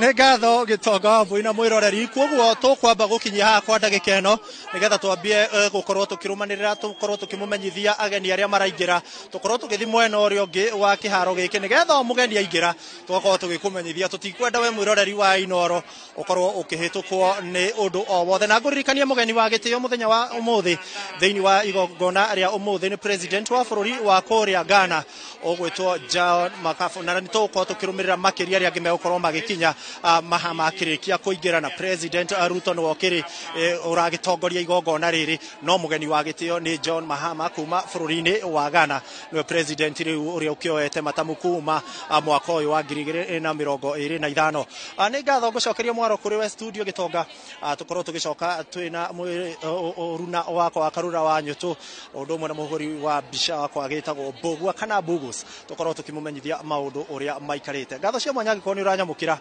Nĩ ngatho Gĩtonga wa Mbui na mwĩroreri. Koguo tũkwamba gũkinyia haha kwa ndagĩka ĩno nĩgetha twambie gũkorwo tũkĩrũmanĩrĩra, tũkorwo tũkĩmũmenyithia ageni arĩa maraingĩra, tũkorwo tũgĩthiĩ mwena ũrĩa ũngĩ wa kĩharo gĩkĩ nĩgetha o mũgeni aingĩra tũgakorwo tũgĩkũmenyithia. Tũtikwenda we mwĩroreri wa Inoro ũkorwo ũkĩhĩtũkwo nĩ ũndũ o wothe. Na ngũririkanie mũgeni wa gĩtĩo mũthenya wa ũmũthĩ thĩinĩ wa igongona rĩa ũmũthĩ nĩ president wa bũrũri wa kũrĩa Ghana ũgwĩtwo John Mahama, na nĩ tũgũkorwo tũkĩrũmĩrĩra makĩria arĩa angĩ megũkorwo magĩkinya Mahama akĩrĩkia kũingĩra, na President Ruto nĩwe ũkĩrĩ ũragĩtongoria igongona rĩrĩ, no mũgeni wa gĩtĩo nĩ John Mahama kuma bũrũri-inĩ wa Ghana, nĩwe president rĩu ũrĩa ũkĩoete matamu kuma mwaka ũyũ wa 2025. Nĩ ngatho ngũcokeria mwaro kũrĩ we studio Gĩtonga, tũkorwo tũgĩcoka twĩna ũruna wakwa wa Karura wa Nyũtũ, ũndũ ũmwe na mũhũri wa mbica wakwa agĩtagwo Mbũgua kana Bugus, tũkorwo tũkĩmũmenyithia maũndũ ũrĩa maikarĩte. Ngatho cia mwanya angĩkorwo nĩ ũranyamũkĩra,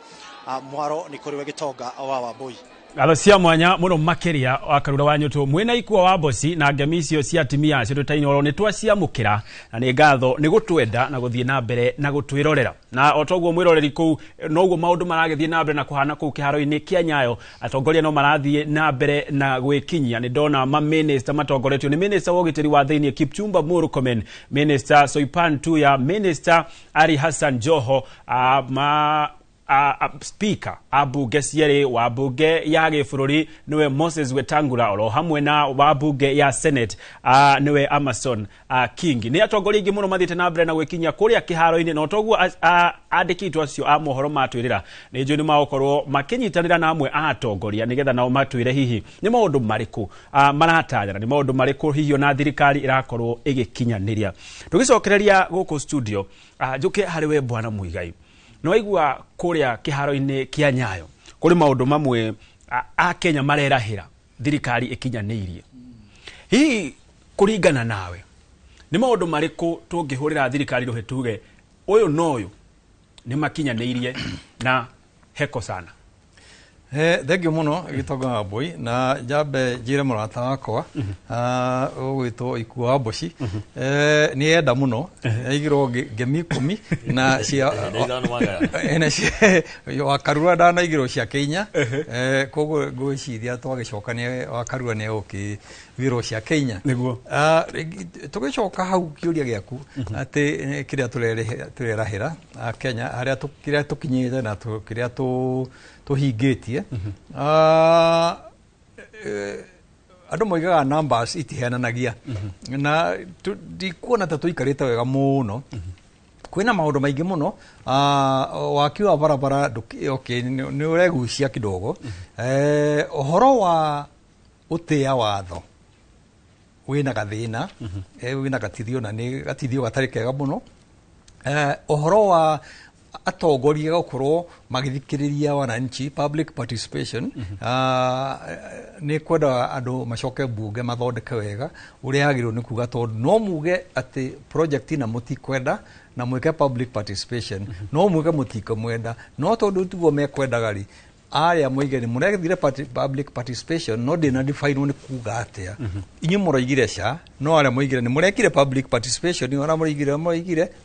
mwaro nĩ kũrĩ we Gĩtonga wa Wambui. Ngatho cia mwanya mũno makĩria wa Karura wa Nyũtũ mwĩna Ikua wa Mboci na ngemi icio cia atumia acio tũta Inoro nĩ twaciamũkĩra, na nĩ ngatho nĩ gũtwenda na gũthiĩ na mbere na gũtwĩrorera. Na o toguo mwĩroreri kũu noguo maũndũ maragĩthiĩ na mbere na kũhana kũu kĩharo-inĩ kĩa Nyayo, atongoria no marathiĩ na mbere na gwĩkinyia. Nĩ ndona mamĩnĩsta matongoretio nĩ mĩnĩsta wa ũgitĩri wa thĩinĩ Kipchumba Murkomen, mĩnĩsta Soipan Tuya, mĩnĩsta Ali Hassan Joho, speaker a bunge cierĩ, wa bunge ya gĩbũrũri nĩwe Moses Wetangula, oro hamwe na wa bunge ya Senate nĩwe Amason King. Nĩ atongoria aingĩ mũno mathiĩte na mbere na gwĩkinyia kũrĩa kĩharo-inĩ, na toguo andĩki aitũ acio a mohoro matwĩrĩra nĩ njũĩ nĩ magũkorwo makĩnyitanĩra na amwe a atongoria nĩgetha nao matwĩre hihi nĩ maũndũ marĩkũ maratanya na nĩ maũndũ marĩkũ hihi ona thirikari ĩrakorwo ĩgĩkinyanĩria. Tũgĩcokereria gũkũ studio, njũke harĩ we Bwana Muigai. Nĩ waigua kũrĩa kĩharo-inĩ kĩa Nyayo kũrĩ maũndũ mamwe a Kenya marerahĩra thirikari ĩkinyanĩirie. Hihi kũringana nawe nĩ maũndũ marĩkũ tũngĩhũrĩra thirikari rũhĩ tuge ũyũ na ũyũ nĩ makinyanĩirie na heko sana? Thengiũ mũno Gĩtonga wa Mbui, na njambe njĩre mũrata wakwa ũgwĩtwo Ikua wa Mboci nĩ enda mũno, aigirwo ngemi 10 na cia wa Karura ndanaigirwo ciake 4, koguo ngwĩciria twagĩcoka nĩ wa Karura nĩ egũkĩigĩrwo ciake 4. Nĩguo tũgĩcoka hau kĩũria gĩaku atĩ kĩrĩa tũrerahĩra Kenya, harĩa kĩrĩa tũkinyĩte na kĩrĩa tũhingĩtie, andũ moigaga numbers itihenanagia, na ndikuona ta tũikarĩte wega mũno. Kwĩna maũndũ maingĩ mũno, waki wa barabara nĩ ũregucia kidogo, ũhoro wa ũtĩa watho wĩna gathĩna, wĩna gatithio na nĩ gatithio gatarĩ kega mũno, ũhoro wa atongoria gũkorwo magĩthikĩrĩria wananchi, public participation, nĩ kwenda andũ macoke bunge mathondeke wega ũrĩa yagĩrĩirwo nĩ kuga, tondũ no muge atĩ project na mũtikwenda na mwĩke public participation, no muge mũtikwenda, no tondũ tiguo mekwendaga rĩ, arĩa moige nĩ mũrethire public participation no ndĩna define nĩ kuga atĩa. Inyuĩ mũroigire ca, no arĩa moigire nĩ mũrekire public participation, arĩa moigire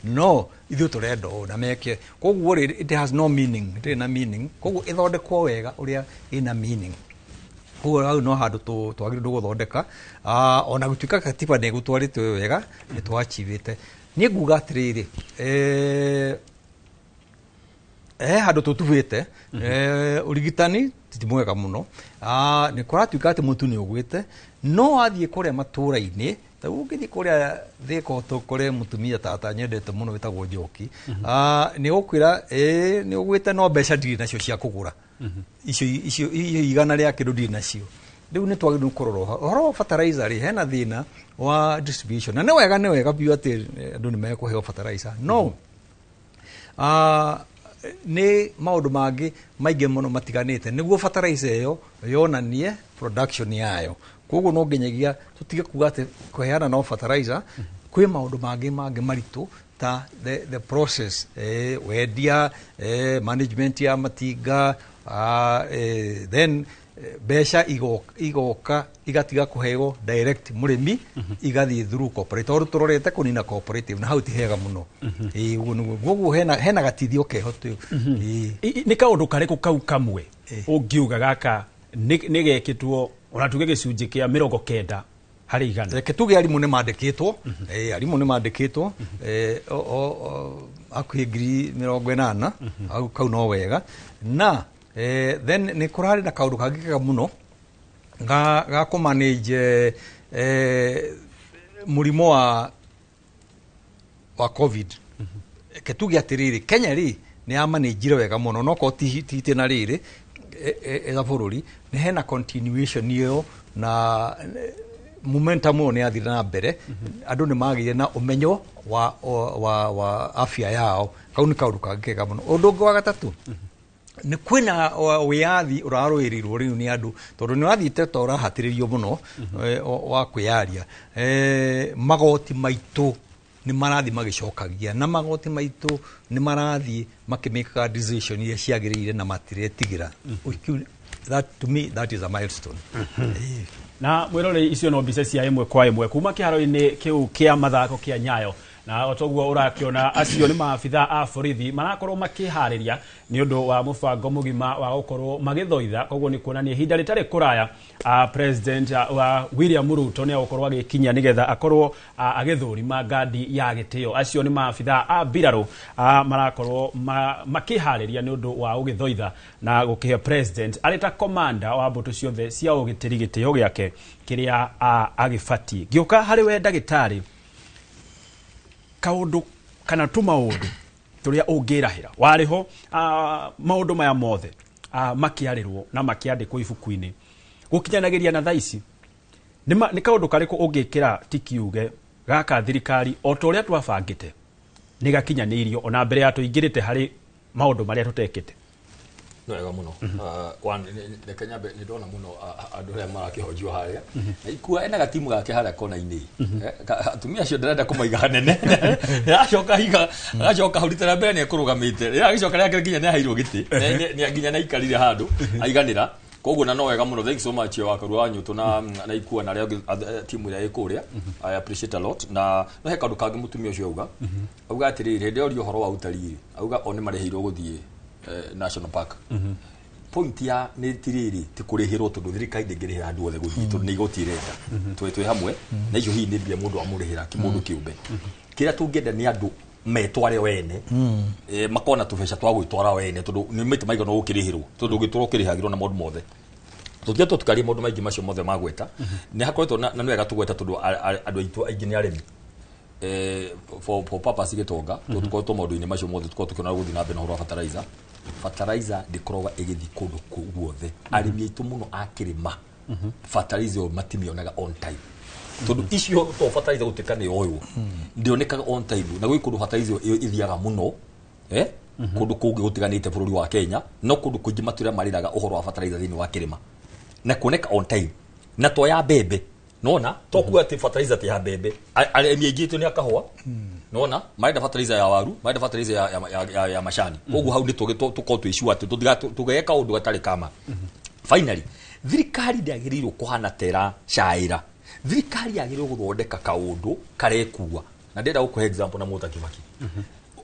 no ithuĩ tũrenda ũũ na meke. Koguo rĩ, it has no meaning, ĩtirĩ na meaning. Koguo ĩthondekwo wega ũrĩa ĩna meaning. Koguo hau no handũ twagĩrĩirwo gũthondeka, ona gũtuĩka katiba nĩ ĩgũtwarĩte wega nĩ twachivĩte. Niĩ nguga atĩrĩrĩ, handũ tũtubĩte, ũrigitani ti mwega mũno, nĩ kũratuĩka atĩ mũtu nĩ ũgwĩte, no wathiĩ kũrĩa matũũra-inĩ, ta rĩu ũngĩthiĩ kũrĩa Thĩka ũkore mũtumia tata nyendete mũno wĩtagwo Njoki, nĩ ũkwĩra nĩ ũgwĩte no mbeca ndirĩ nacio cia kũgũra, icio igana rĩa kĩndũ ndirĩ nacio. Rĩu nĩ twagĩrĩirwo kũrora ũhoro wa fertilizer rĩ, hena thĩna wa distribution, na nĩ wega biũ atĩ andũ nĩ mekũheo fertilizer, no nĩ maũndũ mangĩ maingĩ mũno matiganĩte nĩguo fertilizer ĩyo yonanie production yayo. Koguo no nginyagia tũtige kuga atĩ kũheana no fertilizer, Kwĩ maũndũ mangĩ mangĩ maritũ ta the process, wendia, management ya matinga, then mbeca igoka igatiga kũheo direct mũrĩmi, igathiĩ through cooperative, tondũ tũrorete kũnina cooperative na hau ti hega mũno. Ĩĩ, ũguo nĩguo. Koguo hena gatithio keho tu. Ĩĩ. Nĩ kaũndũ karĩkũ kau kamwe ũngiuga gaka nĩ gekĩtwo, ona tuge gĩcunjĩ kĩa 90%? Reke tuge arimũ nĩ mandĩkĩtwo, arimũ nĩ mandĩkĩtwo hakuhĩ 80,000, hau kau no wega. Na then nĩ kũrarĩ na kaũndũ kangĩ kega mũno ga kũmanage mũrimũ wa COVID. Reke tuge atĩrĩrĩ, Kenya rĩ nĩ yamanĩnjire wega mũno, no korwo ti itĩna rĩrĩ ĩga bũrũri nĩ hena continuation ĩyo na momentum ĩyo nĩ yathire na mbere. Andũ nĩ magĩire na ũmenyo wa afya yao. Kau nĩ kaũndũ kangĩ kega mũno. Ũndũ ũngĩ wa gatatũ nĩ kwĩna wĩyathi ũrarũĩrĩirwo rĩu nĩ andũ, tondũ nĩ ũrathiĩte ta ũrahatĩrĩrio mũno wa kwĩyaria. Magoti maitũ nĩ marathiĩ magĩcokagia, na magoti maitũ nĩ marathiĩ makĩmĩkaga decision iria ciagĩrĩire na matiretigĩra. That to me, that is a milestone. Na mwĩrorei, icio no mbica cia ĩmwe kwa ĩmwe kuma kĩharo-inĩ kĩu kĩa mathako kĩa Nyayo, na o toguo ũrakĩona acio nĩ maabitha a borithi marakorwo makĩharĩria nĩ ũndũ wa mũbango mũgima wa gũkorwo magĩthoitha. Koguo nĩ kuonania ihinda rĩtarĩ kũraya, President wa William Ruto nĩ agũkorwo agĩkinya nĩgetha akorwo agĩthũrima ngandi ya gĩtĩo. Acio nĩ maabitha a mbirarũ marakorwo makĩharĩria nĩ ũndũ wa gũgĩthoitha na gũkĩhe president arĩ ta komanda wa mbũtũ ciothe cia ũgitĩri gĩtĩo gĩake kĩrĩa agĩbatiĩ. Ngĩũka harĩ we ndagĩtarĩ, kaũndũ kana tũmaũndũ tũrĩa ũngĩrahĩra warĩ ho maũndũ maya mothe makĩarĩrwo na makĩandĩkwo ibuku-inĩ gũkinyanagĩria na thaa ici, nĩ kaũndũ karĩkũ ũngĩkĩra tikiuge gaka thirikari o ta ũrĩa twabangĩte nĩ gakinyanĩirio, ona mbere ya tũingĩrĩte harĩ maũndũ marĩa tũtekĩte? No wega mũno. One, reke nyambe nĩ ndona mũno andũ arĩa marakĩhonjio harĩa na ikua ena gatimu gake harĩa kona-inĩ. Atumia acio ndĩrenda kũmaiga hanene. Aracoka higa agacoka hau rita rĩa mbere nĩ ekũrũgamĩte, rĩrĩa agĩcoka rĩa kerĩ nginya nĩ aheirwo gĩtĩ. Nginya nĩ aikarire handũ aiganĩra. Koguo na no wega mũno, thank you so much wa Karua wa Nyũtũ na ikua na arĩa angĩ, timu ĩrĩa ĩ kũrĩa. I appreciate a lot. Na no he kaũndũ kangĩ mũtumia ũcio auga atĩrĩrĩ, hĩndĩ ĩrĩa orio ũhoro wa utalii, auga o nĩ marĩhĩirwo gũthiĩ national park. Point ya nĩ tirĩrĩ ti kũrĩhĩrwo, tondũ thirikari ndĩngĩrĩhĩra andũ othe gũthiĩ, tondũ nĩ igoti ĩrenda twĩ hamwe na icio hihi nĩ mbia mũndũ amũrĩhĩra kĩmũndũ kĩũmbe. Kĩrĩa tũngĩenda nĩ andũ metware wene, makona tũbeca twa gwĩtwara wene, tondũ nĩ maita maigana ũkĩrĩhĩrwo, tondũ ũgĩtwarwo ũkĩrĩhagĩrwo na maũndũ mothe. Tũtige tũtukarie maũndũ maingĩ macio mothe magweta nĩ hakoretwo na nĩ wega tũgweta, tondũ andũ aitũ aingĩ nĩ arĩmi, for purpose gĩtonga tũkoretwo maũndũ-inĩ macio mothe tũkorwo tũkĩona gũthiĩ na mbere na ũhoro wa fertilizer. Fertilizer ndĩkoragwo ĩgĩthiĩ kũndũ kũu guothe. Arĩmi aitũ mũno a kĩrĩma fertilizer ĩyo matimĩonaga on time, tondũ icio to fertilizer gũtuĩka nĩ yoywo ndĩonekaga on time, na gwĩ kũndũ fertilizer ĩyo ĩthiaga mũno, kũndũ kũngĩ gũtiganĩte bũrũri wa Kenya, no kũndũ kũingĩ matũrĩa marĩraga ũhoro wa fertilizer thĩinĩ wa kĩrĩma na kuoneka on time na to ya mbembe. Nona to kuga atĩ fertilizer ti ya mbembe. Arĩmi aingĩ aitũ nĩ akahũa, nona marenda fertilizer ya waru, marenda fertilizer ya macani. Koguo hau nĩ tũkorwo twĩ sure atĩ tũgeka kaũndũ gatarĩ kama. Finally, thirikari ndĩagĩrĩirwo kũhana tera caĩra. Thirikari yagĩrĩirwo gũthondeka kaũndũ karekua, na ndĩrenda gũkũhe example na Mũta Kibaki.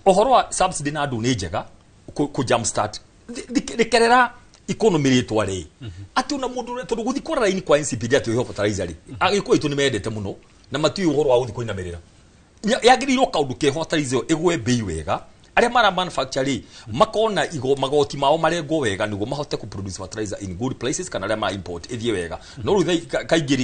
Ũhoro wa subsidy na andũ nĩ njega kũ jump start. Rekerera economy rĩtwa rĩ atĩ ona mũndũ tondũ gũthiĩ kwara raini kwa NCPD atĩ ũheo fertilizer rĩ, agĩkũyũ aitũ nĩ mendete mũno na matiũĩ ũhoro wa gũthiĩ kũinamĩrĩra. Yagĩrĩirwo kaũndũ keho, fertilizer ĩyo ĩgwe mbei wega, arĩa mara manufacture rĩ makona igo magoti mao marengwo wega nĩguo mahote ku produce fertilizer in good places, kana arĩa ma import ĩthiĩ wega. No rĩu kaingĩ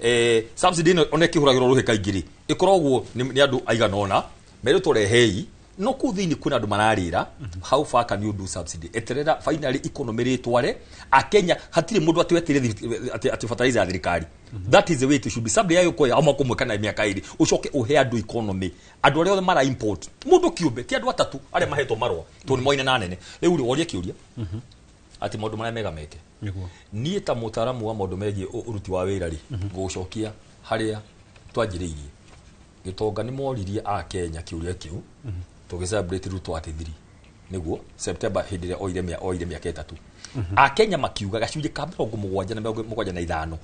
rĩ, subsidy ĩno ona ĩkĩhũragĩrwo rũhĩ kaingĩ rĩ ĩkoragwo nĩ andũ aigana ũna merĩtwo rehei, no kũu thĩinĩ kwĩna andũ mararĩra. How far can you do subsidy? Eterera finally economy rĩtware akenya. Hatirĩ mũndũ atĩ wetere atĩ fertilizer ya thirikari. That is the way it should be. Subsidy yayo koya mwaka ũmwe kana mĩaka 2, ũcoke ũhe andũ economy, andũ arĩa othe mara import, mũndũ kĩũmbe, ti andũ atatũ arĩa mahetwo marũa tondũ nĩ moine na nene. Rĩu rĩ worie kĩũria atĩ maũndũ marĩa mega meke. Niĩ ta mũtaaramu wa maũndũ megiĩ ũruti wa wĩra rĩ, ngũgũcokia harĩa twanjĩrĩirie. Gĩtonga nĩ moririe a Kenya kĩũria kĩu tũgĩ celebrate Ruto at 3 nĩguo September hĩndĩ ĩrĩa oire oire mĩaka 3. A Kenya makiuga gacunjĩ ka 75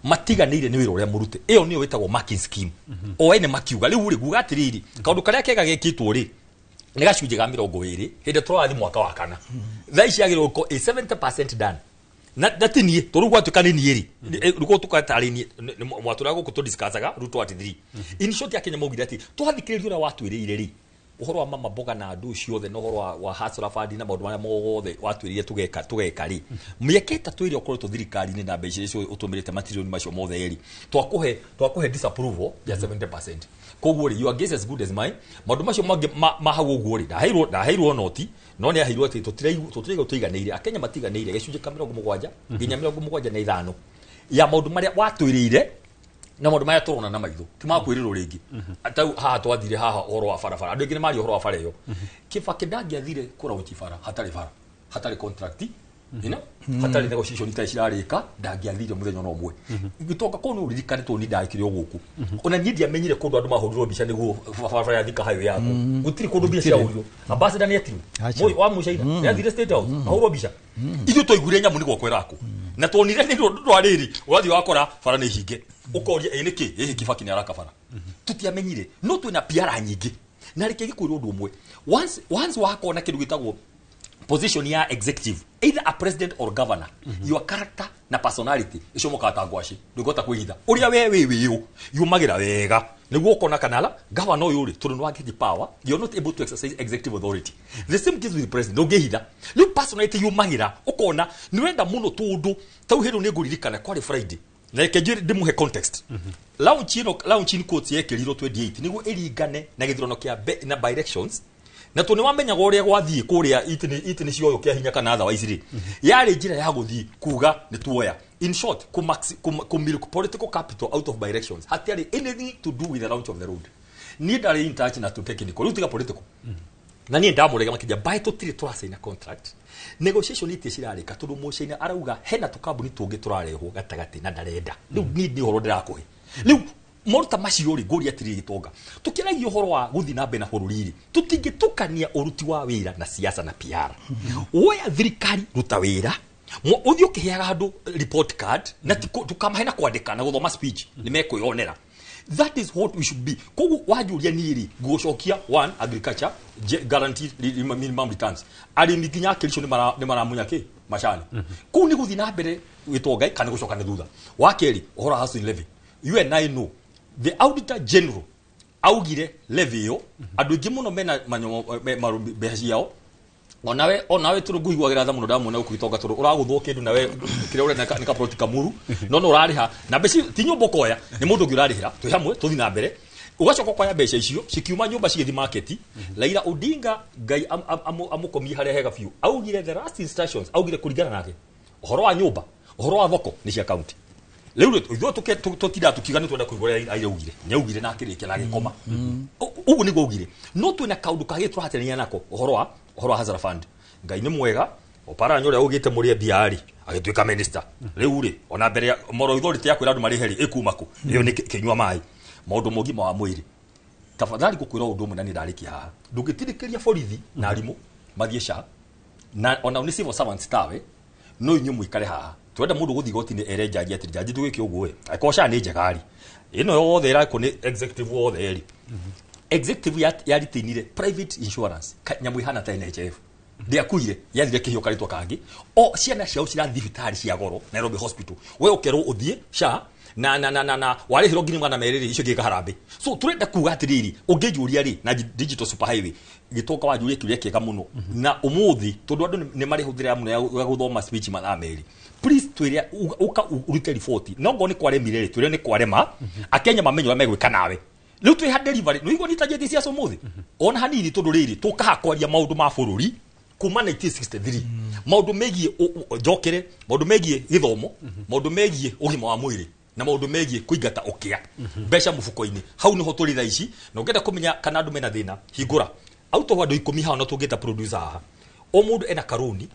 matiganĩire nĩ wĩra ũrĩa mũrute. Ĩyo nĩyo ĩtagwo marking scheme. O ene makiuga rĩu rĩ, nguga atĩrĩrĩ, kaũndũ karĩa kega gekĩtwo rĩ nĩ gacunjĩ ga 20 hĩndĩ tũrathiĩ mwaka wa kana. Thaa ici yagĩrĩirwo gũkorwo ĩ 70% done na ti niĩ tondũ rĩu gwatuĩka nĩ niĩ rĩ, rĩu tũkatarĩ niĩ mwatũra gũkũ tũdiscussaga Ruto at 3. In short, Akenya maugire atĩ twathikĩrĩria ũrĩa watwĩrĩire rĩ, ũhoro wa mama mboga na andũ ciothe na ũhoro wa hustler fund na maũndũ marĩa mothe watwĩrĩire tũgeka rĩ, mĩaka 3 ĩrĩa ũkoretwo thirikari-inĩ na mbeca icio ũtũmĩrĩte matirioni macio mothe rĩ, twakũhe disapproval ya 70%. Koguo rĩ, your guess as good as mine. Maũndũ macio mangĩ ma hau ũguo rĩ, ndaheirwo noti no nĩ aheirwo atĩ tũtiraigua tũiganĩire. Akenya matiganĩire gĩcunjĩ ka 70 nginya 75 ya maũndũ marĩa watwĩrĩire na maũndũ marĩa tũrona na maitho ti makwĩrĩrwo rĩngĩ. Tau haha twathire haha ũhoro wa barabara, andũ aingĩ nĩ maria ũhoro wa bara ĩyo. Kibaki ndangĩathire kũraunchi bara hatarĩ bara, hatarĩ contract, hatarĩ negotiation itarĩ cirarĩka, ndangĩathire mũthenya ona ũmwe. Gĩtonga kũu nĩ ũririkane tondũ niĩ ndakĩrĩ o gũkũ, ona niĩ ndiamenyire kũndũ andũ mahũrirwo mbica nĩguo barabara ya Thika Highway yakwo. Gũtirĩ kũndũ mbia ciahũrirwo. Ambassador nĩ etirwo. Acha. Moi wa Mũcaina nĩ athire State House ahũrwo mbica. Ithuĩ twaiguire nyamũ nĩ gwakwo ĩrakwo na tuonire nĩ rwa rĩrĩ, ũrathiĩ wakora bara nĩ hinge, ũkoria ĩ nĩkĩ ĩhĩ Kibaki nĩ araka bara. Tũtiamenyire no twĩna piara nyingĩ. Na reke gĩkwĩrwo ũndũ ũmwe, once wakona kĩndũ gĩtagwo position ya executive, either a president or governor, your character na personality icomokaga ta ngwacĩ, ndũngĩhota kwĩhitha ũrĩa we wĩ wĩũ, yumagĩra wega nĩguo ũkona kanala governor ũyũ rĩ, tondũ nĩ wagĩti power, you're not able to exercise executive authority. The same case with the president, ndũngĩhitha. Rĩu personality yumagĩra, ũkona nĩ wenda mũno tũndũ tau. Hĩndĩ nĩ ngũririkana kwarĩ Friday, na reke njĩre ndĩmũhe context. Launch ĩno, launch in quotes, yekĩrirwo 28 nĩguo ĩringane na gĩthurano kĩa na by elections, na tondũ nĩ wamenyaga ũrĩa gwathiĩ kũrĩa itĩ nĩ cioywo kĩa hinya kana otherwise rĩ, yarĩ njĩra ya gũthiĩ kuga nĩ tuoya. In short, ku milk political capital out of by elections. Hatiarĩ anything to do with the launch of the road. Niĩ ndarĩ in touch na tũ technical, rĩu tiga political, na niĩ ndamũrega makĩria by tũtirĩ tũracaina contract, negotiation itirĩ cirarĩka tondũ mũcaina arauga hena tũkambuni tũngĩ tũrarehwo gatagatĩ na ndarenda. Rĩu niĩ nĩ ũhoro ndĩrakũhe rĩu maruta macio rĩ, ngũria atĩrĩrĩ, gĩtonga, tũkĩaragia ũhoro wa gũthiĩ na mbere na bũrũri rĩ, tũtingĩtukania ũruti wa wĩra na siasa na PR. Woya thirikari, ruta wĩra, ũthiĩ ũkĩheaga andũ report card na ti ndũkamahe na kwandĩka na gũthoma speech, nĩ mekwĩyonera. That is what we should be. Koguo wanjũria niĩ rĩ, ngũcokia one, agriculture guaranteed minimum returns. Arĩmi nginya akĩricio nĩ maramunya kĩ macani kũu nĩ gũthiĩ na mbere gĩtonga kana gũcoka na thutha. Wa kerĩ, ũhoro wa housing levy, you and I know the auditor general augire levy ĩyo andũ aingĩ mũno mena mbeca ciao. Onawe tondũ ngũiguagĩra tha mũno ndamuona gũkũ gĩtonga, tondũ ũragũthwo kĩndũ nawe kĩrĩa ũrenda nĩ kaploti kamuru no ũrarĩha na mbeca ti nyũmba ũkoya, nĩ mũndũ ũngĩ ũrarĩhĩra. Twĩ hamwe, tũthiĩ na mbere. Ũgacoka ũkoya mbeca icio cikiuma nyũmba cigĩthiĩ market. Raila Odinga, Ngai amũkomie harĩa hega biũ, augire the last instructions, augire kũringana nake ũhoro wa nyũmba, ũhoro wa thoko nĩ cia county. Rĩu rĩ, ithuĩ tũtindaga tũkiuga nĩ twenda kũigua ũrĩa augire. Nĩ augire na akĩrĩkia na agĩkoma. Ũguo nĩguo augire. No twĩna kaũndũ kangĩ tũrahatĩrĩria nako, ũhoro wa Hustler Fund. Ngai nĩ mwega, Oparanya ũrĩa augĩte mũrĩe mbia rĩ, agĩtuĩka minister. Rĩu rĩ, ona mbere ya moral authority ya kwĩra andũ marĩhe rĩ, ĩkuma kũ? Ĩyo nĩ kĩnyua maĩ. Maũndũ ma ũgima wa mwĩrĩ, tafadhali ngũkwĩra ũndũ ũmwe na nĩ ndarĩkia haha. Ndũngĩtindĩkĩria borithi na arimũ mathiĩ SHA na ona nĩ civil servants tawe, no inyuĩ mũikare haha. Twenda mũndũ gũthiĩ igoti-inĩ ere njaji atĩ njaji ndũgĩke ũguo ĩ, angĩkorwo SHA nĩ njega rĩ, ĩno yothe ĩrakwo nĩ executive wothe rĩ, executive ya retainire private insurance nyamũ ihana ta NHIF ndĩakuire, yathire kĩhio karĩtwa kangĩ. O ciana ciao cirathiĩ thibitarĩ cia goro Nairobi Hospital, we ũkerwo ũthiĩ SHA na warĩhĩrwo 200,000 rĩ, icio ingĩ harambĩ. So turenda kuga atĩrĩrĩ, ũngĩnjũria rĩ na digital super highway, gĩtoka wanjũria kĩũria kĩega mũno na ũmũthĩ tondũ andũ nĩ marĩ hũthĩra mũno ya gũthoma speech mathaa 2. Please twĩre ũka ũrute riboti, no ngorwo nĩ kwaremire rĩ, twĩre nĩ kwarema, akenya mamenye ũrĩa megwĩka nawe. Rĩu twĩ ha delivery nĩ igua nĩ ciaca ũmũthĩ ona hanini, tondũ rĩrĩ tũkaha kwaria maũndũ ma bũrũri kuma 1963, maũndũ megiĩ njokere, maũndũ megiĩ gĩthomo, maũndũ megiĩ ũgima wa mwĩrĩ na maũndũ megiĩ kũingata ũkĩa, mbeca mũbuko-inĩ. Hau nĩho tũrĩ thaa ici. Na ũngĩenda kũmenya kana andũ mena thĩna, hingũra out of andũ 10 haha, na tũngĩta producer haha, o mũndũ ena karũni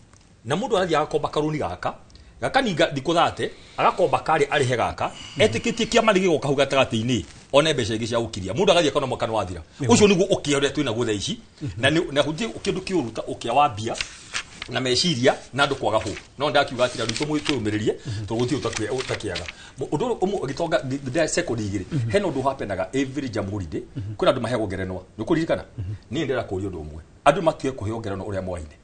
na mũndũ arathiĩ agakomba karũni gaka. Gakaninga thikũ 30 agakomba karĩ arĩhe gaka etĩkĩtie kĩama nĩ gĩgoka hau gatagatĩ-inĩ one mbeca ingĩ cia gũkiria mũndũ agathiĩ akona mwaka nĩ wathira. Ũcio nĩguo ũkĩa ũrĩa twĩnaguo thaa ici, na gũtirĩ kĩndũ kĩũru ta ũkĩa wa mbia na meciria na andũ kwaga hũ. No ndakiuga atĩrĩ, andũ aitũ twĩyũmĩrĩrie tondũ gũtirĩ ũtakĩaga ũndũ ũmwe. Gĩtonga ndĩ second igĩrĩ, hena ũndũ hapenaga every Jamhuri Day, kwĩna andũ maheagwo ngerenwa. Nĩ ũkũririkana niĩ ndĩrenda kũũria ũndũ ũmwe, andũ matige kũheo ngerenwa ũrĩa moaine,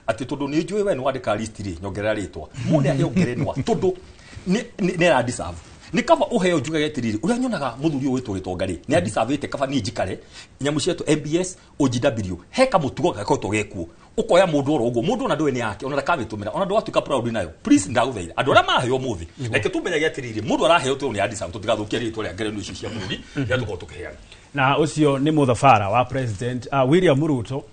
atĩ tondũ nĩ njũĩ we nĩ wandĩka list rĩ, nyongerera rĩtwa. Mũndũ aheo ngerenwa tondũ nĩ ara deserve. Nĩ kaba ũheo njugage atĩrĩrĩ, ũrĩa nyonaga mũthuri ũyũ wĩtwo Gĩtonga rĩ, nĩ adeservĩte, kaba niĩ njikare nyamũ cietwo MBS OGW. He kamũtugo gakoretwo gekuo, ũkoya mũndũ oro ũguo, mũndũ ona ndũĩ nĩ yake, ona ndakamĩtũmĩra, ona ndwatuĩka proud nayo. Please, ndagũthaitha, andũ arĩa maraheo ũmũthĩ, reke tũmenyage atĩrĩrĩ, mũndũ araheo tondũ nĩ adeserve. Tũtigathũkie rĩtwa rĩa ngerenwa ici cia bũrũri rĩrĩa tũkorwo tũkĩheana. Na ũcio nĩ mũthabara wa President William Ruto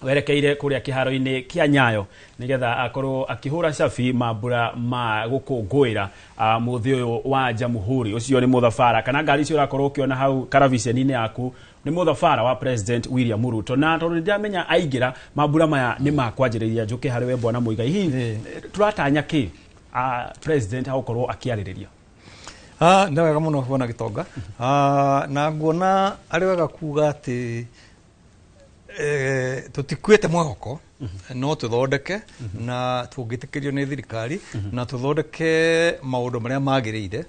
werekeire kũrĩa kĩharo-inĩ kĩa Nyayo nĩgetha akorwo akĩhũra cabi mambura ma gũkũngũĩra mũthĩ ũyũ wa Jamhuri. Ũcio nĩ mũthabara kana ngari icio ũrakorwo ũkĩona hau karaviceni-inĩ yaku nĩ mũthabara wa President William Ruto. Na tondũ nĩndĩramenya aingĩra mambura maya nĩ makwanjĩrĩria, njũke harĩ we Bwana Muigai, hihi tũratanya kĩ President agũkorwo akĩarĩrĩria? Nĩ wega mũno, bwana Gĩtonga. Na nguona arĩ wega kuga atĩ tũtikuĩte mwĩhoko, no tũthondeke na tũngĩtĩkĩrio nĩ thirikari na tũthondeke maũndũ marĩa magĩrĩire.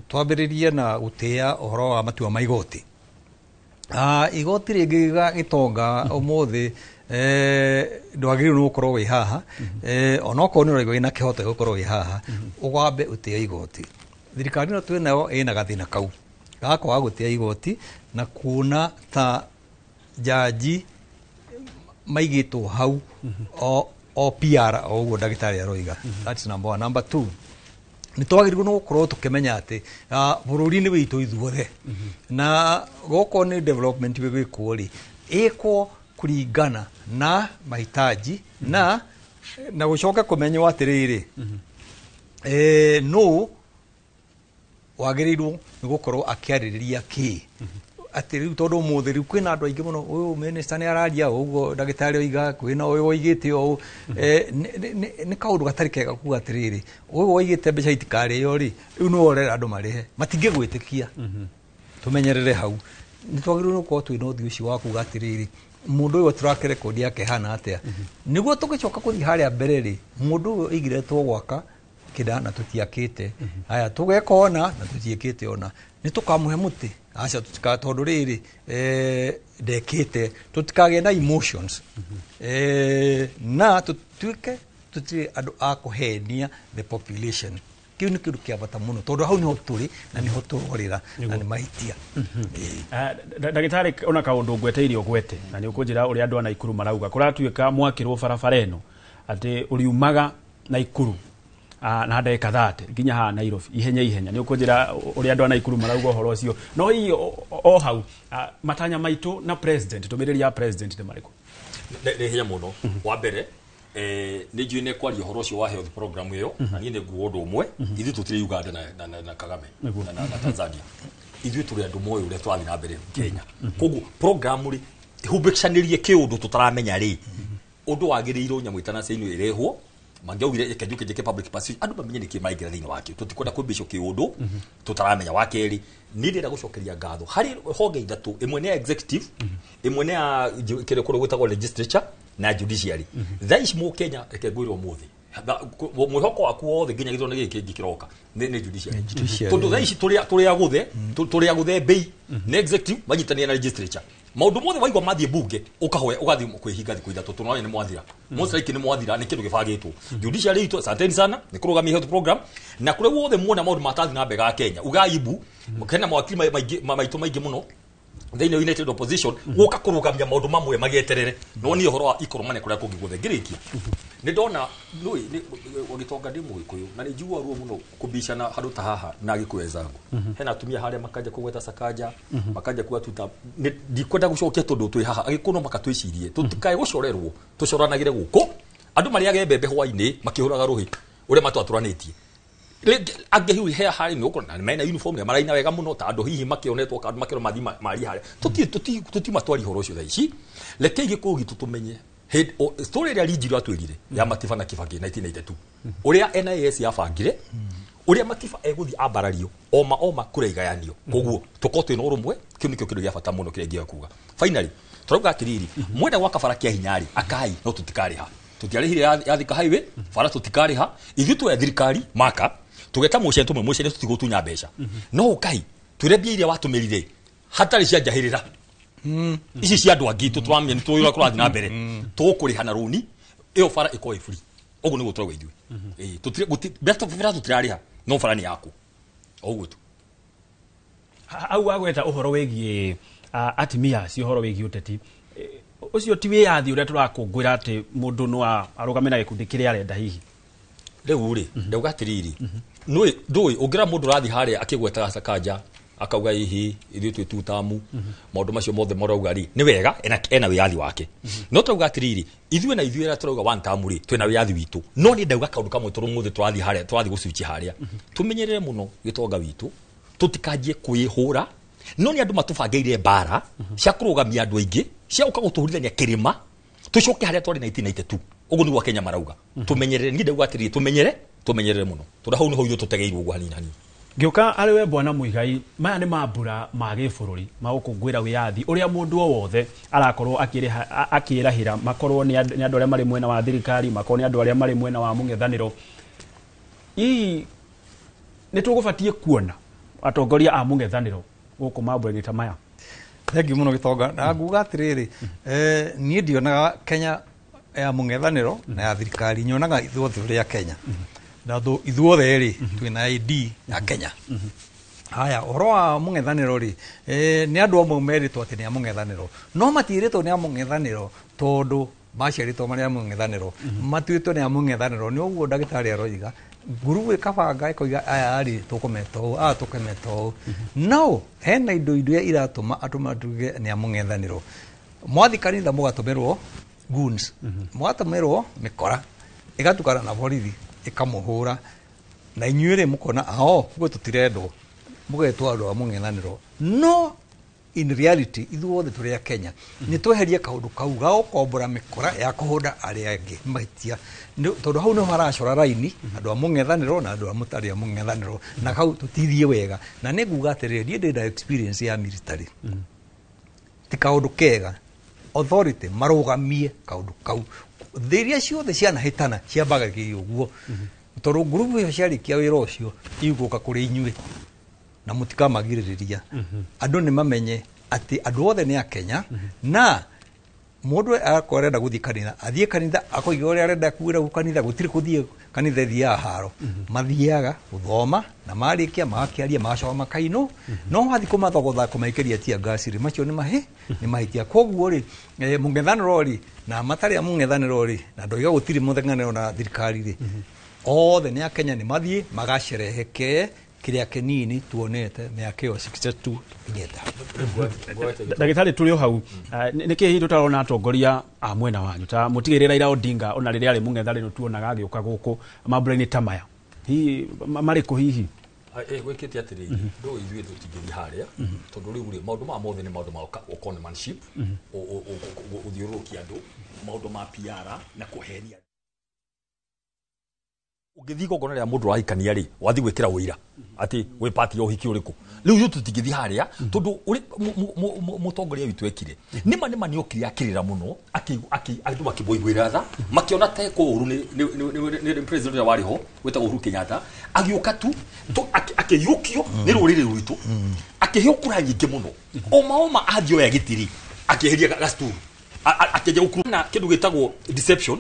Twambĩrĩrie na gũtĩa ũhoro wa matua ma igoti. Igoti rĩngĩ, Gĩtonga, ũmũthĩ ndwagĩrĩirwo nĩ gũkorwo wĩ haha, onokorwo nĩ ũraigua wĩna kĩhoto gĩa gũkorwo wĩ haha, ũgambe ũtĩe igoti. Thirikari ĩno twĩ nayo ĩna gathĩna kau ga kwaga gũtĩa igoti na kuona ta jaji maigĩtwo hau o PR, o ũguo ndagĩtarĩ aroiga. That's number one. Number two, nĩ twagĩrĩirwo nĩ gũkorwo tũkĩmenya atĩ bũrũri-inĩ witũ ithuothe, na gũkorwo nĩ development ĩgwĩkwo rĩ, ĩkwo kũringana na mahitaji na gũcoke kũmenywo atĩrĩrĩ, nũ wagĩrĩirwo nĩ gũkorwo akĩarĩrĩria kĩ. Atĩ rĩu tondũ ũmũthĩ rĩu kwĩna andũ aingĩ mũno, ũyũ minister nĩ araria ũguo ndagĩtarĩ oiga, kwĩna ũyũ woigĩte ũũ. Nĩ kaũndũ gatarĩ kega kuga atĩrĩrĩ, ũyũ woigĩte mbeca itikarĩo rĩ, rĩu nĩwe ũrera andũ marĩhe, matingĩgwĩtĩkia. Tũmenyerere hau. Nĩ twagĩrĩirwo nĩ gũkorwo twĩna ũthiũ ũcio wa kuga atĩrĩrĩ, mũndũ ũyũ tũrake rekondi yake hana atĩa, nĩguo tũgĩcoka kũthiĩ harĩa mbere rĩ, mũndũ ũyũ oigire tũgwaka kĩnda na tũtiakĩte, haya tũgeka ona na tũtiĩkĩte ona, nĩ tũkamũhe mũtĩ? Aca, tũtika, tondũ rĩrĩ ndekĩte. Tũtikagĩe na emotions na tũtuĩke tũtirĩ andũ a kũhenia the population. Kĩu nĩ kĩndũ kĩa bata mũno, tondũ hau nĩho tũrĩ na nĩho tũrorĩra na nĩ mahĩtia. Ndagĩtarĩ, ona kaũndũ ngweteire ũgwete na nĩ ũkũnjĩra ũrĩa andũ a Naikuru marauga. Kũratuĩka mwakĩrwo barabara ĩno atĩ ũriumaga Naikuru na ndagĩka 30 nginya haha Nairobi ihenya ihenya. Nĩ ũkũnjĩra ũrĩa andũ a Naikuru marauga ũhoro ũcio. No hihi o hau matanya maitũ na President, ndũmĩrĩri ya President nĩ marĩkũ? Nĩ hinya mũno. Wa mbere, nĩ njũĩ nĩ kwaria ũhoro ũcio wa health program ĩyo, na niĩ nĩ nguo ũndũ ũmwe, ithuĩ tũtirĩ Uganda na Kagame na Tanzania. Ithuĩ tũrĩ andũ moĩ ũrĩa tũrathiĩ na mbere Kenya. Koguo program rĩ, humbĩcanĩrie kĩũndũ tũtaramenya rĩ, ũndũ wagĩrĩirwo nyamũ ĩtanacainwo ĩrehwo, mangĩaugire reke njuke njĩke public participation, andũ mamenye nĩkĩ maingĩra thĩinĩ wakĩo. Tũtikwenda kwĩmbĩcio kĩũndũ tũtaramenya. Wa kerĩ, niĩ ndĩrenda gũcokeria ngatho harĩ honge ithatũ, ĩmwe nĩ ya executive, ĩmwe nĩ ya kĩrĩa kũrĩa gwĩtagwo legislature na judiciary. Thaa ici mũkenya, reke ngwĩre ũmũthĩ, mwĩhoko waku wothe nginya gĩthurano gĩkĩ kĩngĩ kĩroka nĩ judiciary. Judiciary. Tondũ thaa ici tũrĩ agũthe mbei nĩ executive manyitanĩire na legislature. Maũndũ mothe waigua mathiĩ bunge, ũkahoya ũgathiĩ kwĩhinga thikũ 3, tondũ nĩ mwathira, most likely nĩ mwathira, nĩ kĩndũ gĩbangĩtwo. Judiciary itũ, asanteni sana nĩ kũrũgamia health program na kũrĩa guothe muona maũndũ matathiĩ na mbere ga Kenya, ugaibu kena mawakili maitũ maingĩ mũno thĩinĩ wa United Opposition gũka kũrũgamia maũndũ mamwe magĩeterere. No niĩ ũhoro wa ikoromane kũrĩa kũngĩ guothe ngĩrĩkia, nĩ ndona nũĩ gĩtonga, ndĩ mũgĩkũyũ na nĩ njiguaga ruo mũno kũbicana handũ ta haha na Gĩkũyũ enzangu. Hena atumia harĩa makanja kũgweta Sakaja, makanja kuga tuta. Ndikwenda gũcokia tondũ twĩ haha Agĩkũyũ no maka twĩcirie tũtikae gũcorerwo, tũcoranagĩre gũkũ andũ marĩage mbembe hwainĩ makĩhũraga rũhĩ ũrĩa matwatũranĩtie. Angĩ hihi he harĩ nĩ ũkona na mena uniform na maraina wega mũno ta andũ hihi makĩonetwo kana makĩrwo mathi maria harĩa. Tũtiuma twari ũhoro ũcio thaa ici. Rekei Gĩkũyũ gitũ tũmenye. Story ĩrĩa Rinjiro atwĩrire ya Matiba na Kibaki 1992, ũrĩa NIS yabangire ũrĩa Matiba egũthiĩ ambarario oma oma kũrĩa igayanio, koguo tũkorwo twĩna ũrũmwe. Kĩu nĩkĩo kĩndũ gĩa bata mũno kĩrĩa ingĩenda kuga. Finally, tũrauga atĩrĩrĩ, mwenda gwaka bara kĩa hinya rĩ, akai no tũtikarĩha. Tũtiarĩhire ya Thika Highway bara, tũtikarĩha. Ithuĩ tuoya thirikari maka tũgeta mũcene, tũmwe mũcene, tũtigũtunya mbeca, no ũkai twĩre mbia iria watũmĩrire hatarĩ cia njahĩrĩra ici cia andũ angĩ, tũtũramenya nĩ tũĩ ũrĩa kũrathiĩ na mbere, tũkũrĩha na rũni ĩyo bara ĩkorwo ĩ free. Ũguo nĩguo tũrauga ithuĩ. Ĩĩ, mbeca bara tũtirarĩha, no bara nĩ yaku, o ũguo tu. Hau wagweta ũhoro wĩgiĩ atimia acio, ũhoro wĩgiĩ ũteti, ũcio ti wĩyathi ũrĩa tũrakũngũĩra atĩ mũndũ no arũgame na gĩkundi kĩrĩa arenda hihi? Rĩu rĩ, ndauga atĩrĩrĩ, nũĩ ndũĩ ũngĩra mũndũ ũrathiĩ harĩa akĩgwetaga Sakaja akauga hihi ithuĩ twĩ tutamu, maũndũ macio mothe marauga rĩ, nĩ wega, ena wĩyathi wake, no tũrauga atĩrĩrĩ, ithuĩ na ithuĩ arĩa tũrauga one term rĩ, twĩna wĩyathi witũ. No niĩ ndauga kaũndũ kamwe, tondũ mũthĩ tũrathiĩ harĩa, tũrathiĩ gũcuici harĩa, tũmenyerere mũno gĩtonga witũ, tũtikanjie kwĩhũra. No nĩ andũ matũbangĩire mbara cia kũrũgamia andũ aingĩ, cia gũka gũtũhurithania kĩrĩma, tũcoke harĩa twarĩ 1992. Ũguo nĩguo Kenya marauga tũmenyerere. Niĩ ndauga atĩrĩrĩ, tũmenyere, tũmenyerere mũno, tondũ hau nĩho ithuĩ tũtegeirwo ũguo hanini hanini. Ngĩũka arĩ we bwana Muigai, maya nĩ mambura ma gĩbũrũri ma gũkũngũĩra wĩyathi ũrĩa mũndũ o wothe arakorwo akĩrahĩra, makorwo nĩ andũ arĩa marĩ mwena wa thirikari, makorwo nĩ andũ arĩa marĩ mwena wa mũng'ethanĩro. Hihi nĩ tũgũbatiĩ kuona atongoria a mũng'ethanĩro gũkũ mambura-inĩ ta maya? Thengiũ mũno gĩtonga, na nguga atĩrĩrĩ, niĩ ndionaga Kenya ya mũng'ethanĩro na ya thirikari, nyonaga ithuothe ũrĩa Kenya na ithuothe rĩ twĩna ID ya Kenya. Haya, ũhoro wa mũng'ethanĩro rĩ, nĩ andũ amwe merĩtwo atĩ nĩ a mũng'ethanĩro, no matiĩrĩtwo nĩ a mũng'ethanĩro tondũ maciarĩtwo marĩ a mũng'ethanĩro, matuĩtwo nĩ a mũng'ethanĩro nĩ ũguo ndagĩtarĩ aroiga, ngurubu ĩkabanga ĩkoiga aya rĩ tũkũmeta ũũ, aya tũkũmeta ũũ. No hena indo iria iratũma andũ matuge nĩ a mũng'ethanĩro. Mwathi kanitha mũgatũmĩrwo goons, mũgatũmĩrwo mĩkora ĩgatukana na borithi ĩkamũhũra, na inyuĩ rĩ mũkona ao ũguo tũtirendwo, mũgetwo andũ a mũng'ethanĩro. No in reality ithuothe tũrĩ a Kenya. Nĩ tweherie kaũndũ kau ga gũkombora mĩkora ya kũhũra arĩa angĩ mahĩtia. Tondũ hau nĩho haracora raini andũ a mũng'ethanĩro na andũ a mũtarĩ a mũng'ethanĩro, na hau tũtithiĩ wega. Na nĩ nguga atĩrĩrĩ, niĩ ndĩ na experience ya military, ti kaũndũ kega authority marũgamie kaũndũ kau. Thĩ iria ciothe cianahĩtana ciambagĩrĩria ũguo, tondũ ngurubu ĩyo ciarĩkia wĩra ũcio igũka kũrĩ inyuĩ na mũtikamagirĩrĩria. Andũ nĩ mamenye atĩ andũ othe nĩ a Kenya, na mũndũ akorwo arenda gũthiĩ kanitha athiĩ kanitha, akoiga ũrĩa arenda kuĩra gũ kanitha. Gũtirĩ gũthiĩ kanitha ĩthiaga haro, mathiaga gũthoma na marĩkia magakĩaria magacoka makainũ. No wathiĩ kũmathogotha kũmaikĩria tear gas rĩ, macio nĩ mahĩtia. Koguo rĩ, mũng'ethanĩro rĩ na matarĩ a mũng'ethanĩro rĩ, na ndoiga gũtirĩ mũng'ethanĩro na thirikari rĩ, othe nĩ a Kenya, nĩ mathiĩ magacerehekee kĩrĩa kĩnini tuonete mĩaka ĩyo 62 tũkinyĩte. Ndagĩtarĩ, tũrĩ o hau, nĩ kĩ hihi tũtarona atongoria a mwena wanyu ta mũtigĩrĩ Raila Odinga, ona rĩrĩa arĩ mũng'ethanĩro tuonaga agĩũka gũkũ mambura-inĩ ta maya, hihi marĩ kũ hihi? Gwĩkĩte atĩrĩrĩ, ndũ ithuĩ tũtingĩthiĩ harĩa, tondũ rĩu rĩ, maũndũ maya mothe nĩ maũndũ ma conmanship, gũthiũrũrũkia andũ, maũndũ ma PR na kũhenia. Ũngĩthiĩ igongona rĩa mũndũ ũrahikania rĩ, wathiĩ gwĩkĩra ũira atĩ wĩ pati ya ũhiki ũrĩkũ. Rĩu ithuĩ tũtingĩthiĩ harĩa, tondũ mũtongoria witũ ekire nĩma nĩma nĩ okire akĩrĩra mũno, andũ makĩmũiguĩra tha, makĩona ta ekwo ũru nĩ president ũrĩa warĩ ho wĩtagwo Uhuru Kenyatta. Agĩũka tu akĩiyũkio nĩ rũrĩrĩ rwitũ, akĩheo kura nyingĩ mũno. Oma oma athiĩ oya gĩtĩ rĩ, akĩeheria gacukuru, akĩanjia gũkurura na kĩndũ gĩtagwo deception,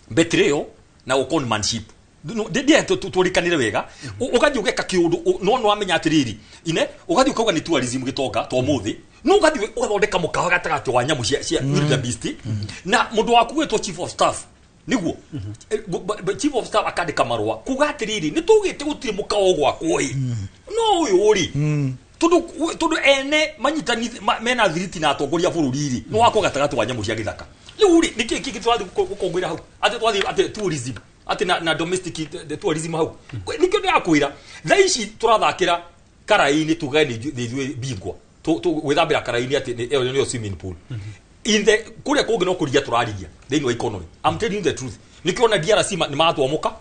betrayal na conmanship. Ndiye tũrĩkanĩre wega. Ũgathiĩ ũgeka kĩũndũ no nĩ wamenya atĩrĩrĩ, ine ũgathiĩ ũkauga nĩ tourism gĩtonga to mũthĩ, no ũgathiĩ ũgathondeka mũkawa gatagatĩ wa nyamũ cia wildebeest, na mũndũ waku gwĩtwo chief of staff, nĩguo chief of staff akandĩka marũa kuga atĩrĩrĩ, nĩ tũgĩte gũtirĩ mũkawa ũgwakwo ĩ, no ũyũ rĩ, tondũ ene manyitani mena thiriti na atongoria a bũrũri rĩ, nĩ wakwo gatagatĩ wa nyamũ cia gĩthaka. Rĩu rĩ, nĩkĩ kĩngĩ tũrathiĩ gũkũngũĩra hau atĩ twathiĩ atĩ tourism, atĩ na domestic tourism hau? Nĩkĩo ndĩrakwĩra, thaa ici tũrathakĩra karaĩ-inĩ, tuge nĩ ithuĩ bingwa gwĩthambĩra karaĩ-inĩ, atĩ ĩyo nĩyo swimming pool. In the kuria kũngĩ no kũrigia tũrarigia thĩinĩ wa economy. I'm telling you the truth. Nĩkĩo ona DRC nĩ matwamoka,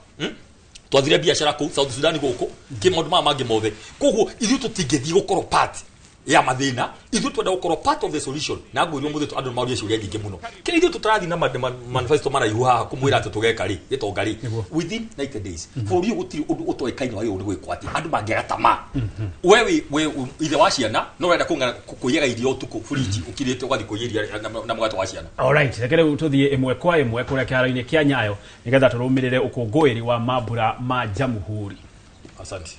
Twathire biacara kũu South Sudan gũkũ kĩ maũndũ maya mangĩ mothe. Koguo ithuĩ tũtingĩthiĩ gũkorwo part ya mathĩna, ithuĩ twenda gũkorwo part of the solution. Na ngwĩrwo mũthĩ andũ nĩ maũria ciũria nyingĩ mũno. Kĩrĩa ithuĩ tũtarathiĩ na manifesto maraihu haha kũmwĩra atĩ tũgeka rĩ gĩtonga rĩ, within 90 days bũrũri ũyũ gũtirĩ ũndũ ũtoĩkaine wagĩrĩirwo nĩ gwĩkwo atĩ andũ mangĩaga tamaa. We wĩ ithe wa ciana no ũrenda kũiyaga irio ũtukũ fridge ũkirĩte ũgathiĩ kũiya iria na mũgate wa ciana. Alright, reke rĩu tũthiĩ ĩmwe kwa ĩmwe kũrĩa kĩharo-inĩ kĩa Nyayo nĩgetha tũrũmĩrĩre ũkũngũĩri wa mambura ma Jamhuri. Asante.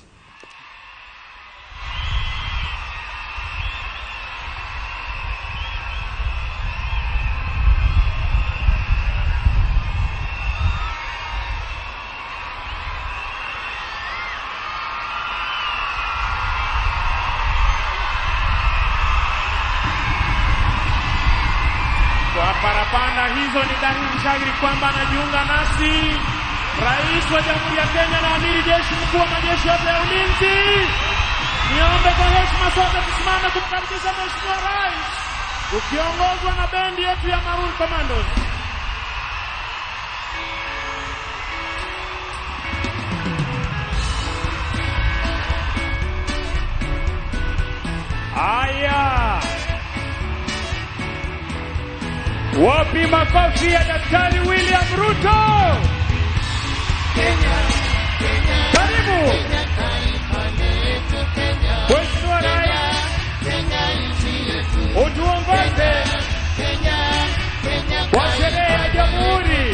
Parapanda hizo ni dhahiri shahiri kwamba anajiunga nasi Rais wa Jamhuri ya Kenya na Amiri Jeshi Mkuu wa majeshi yote ya ulinzi. Niombe kwa heshima sote tusimame kumkaribisha Mheshimiwa Rais ukiongozwa na bendi yetu ya Maroon Commandos. Aya, wapi makofi ya Daktari William Ruto? Kenya, Kenya, karibu Kenya, taifa letu Kenya. Mheshimiwa Rais, Kenya nchi yetu, utuongoze Kenya, Kenya kwa sherehe ya Jamhuri.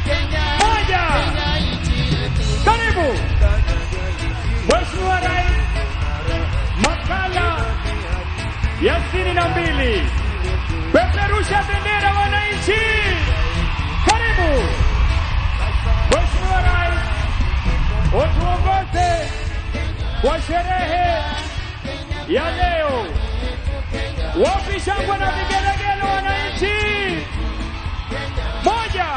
Kenya, moja, Kenya nchi yetu. Karibu Mheshimiwa Rais, makala ya 62. Peperusha bendera wananchi. Karibu Mheshimiwa Rais, utuongoze kwa sherehe ya leo. Wapi shangwe na vigelegele wananchi? 1,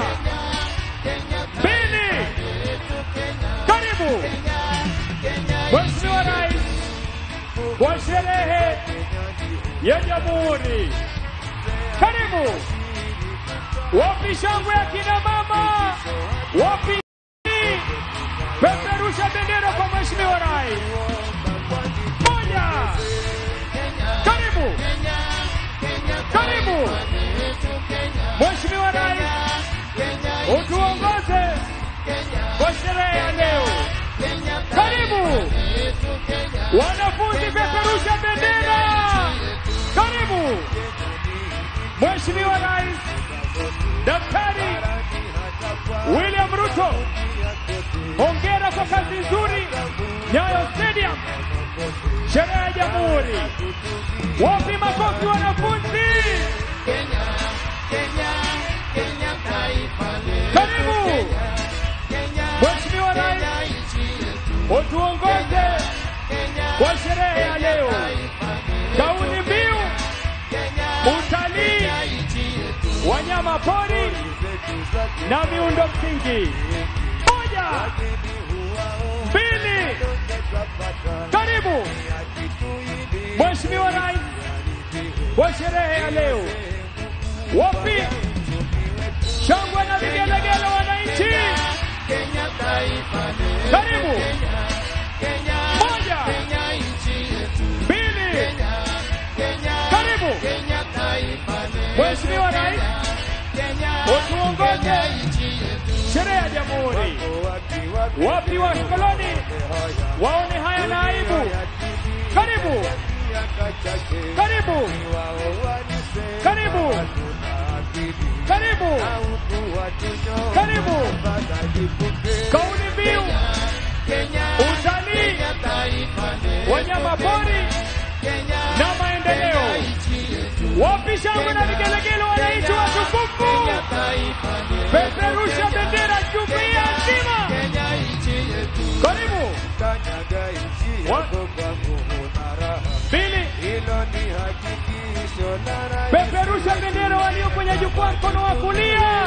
2, karibu Mheshimiwa Rais kwa sherehe ya Jamhuri. Karibu. Wapi shangwe ya kina mama? Wapi? Peperusha bendera kwa Mheshimiwa Rais. 1. Karibu. Karibu Mheshimiwa Rais, utuongoze kwa sherehe ya leo. Karibu wanafunzi, peperusha bendera. Karibu Mheshimiwa Rais Daktari William Ruto, hongera kwa kazi nzuri Nyayo Stadium, sherehe ya Jamhuri. Wapi makofi wanafunzi? Karibu Mheshimiwa Rais, utuongoze kwa sherehe ya leo. Kauli mbiu utalii, wanyama pori na miundo msingi. 1, 2, karibu Mheshimiwa Rais kwa sherehe ya leo. Wapi shangwe na vigelegele wananchi? Karibu. 1, 2, karibu Mheshimiwa Rais, utuongoze sherehe ya Jamhuri. Wapi wakoloni waone haya na aibu? Karibu, karibu, karibu, karibu, karibu. Kauli mbiu utalii, wanyama pori na maendeleo. Wapi shangwe na vigelegele wananchi watukufu? Peperusha bendera jumuiya nzima. Karibu. 1, 2, peperusha bendera walio kwenye jukwaa mkono wa kulia.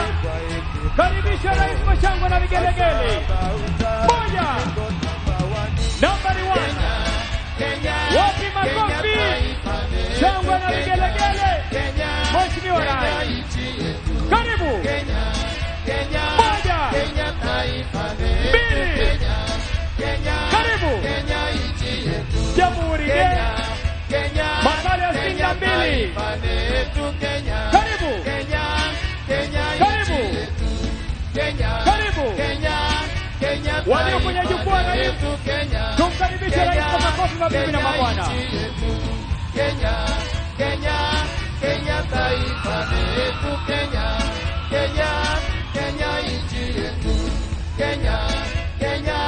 Karibisha Rais kwa shangwe na vigelegele. 1, nambari 1. Wapi makofi? Shangwe na vigelegele. Mheshimiwa mbili. Karibu. Karibu. Karibu. Walio kwenye jukwaa rais, tumkaribishe rais kwa makofi mabibi na mabwana. Kenya, Kenya, Kenya taifa letu Kenya, Kenya, Kenya nchi yetu Kenya, Kenya,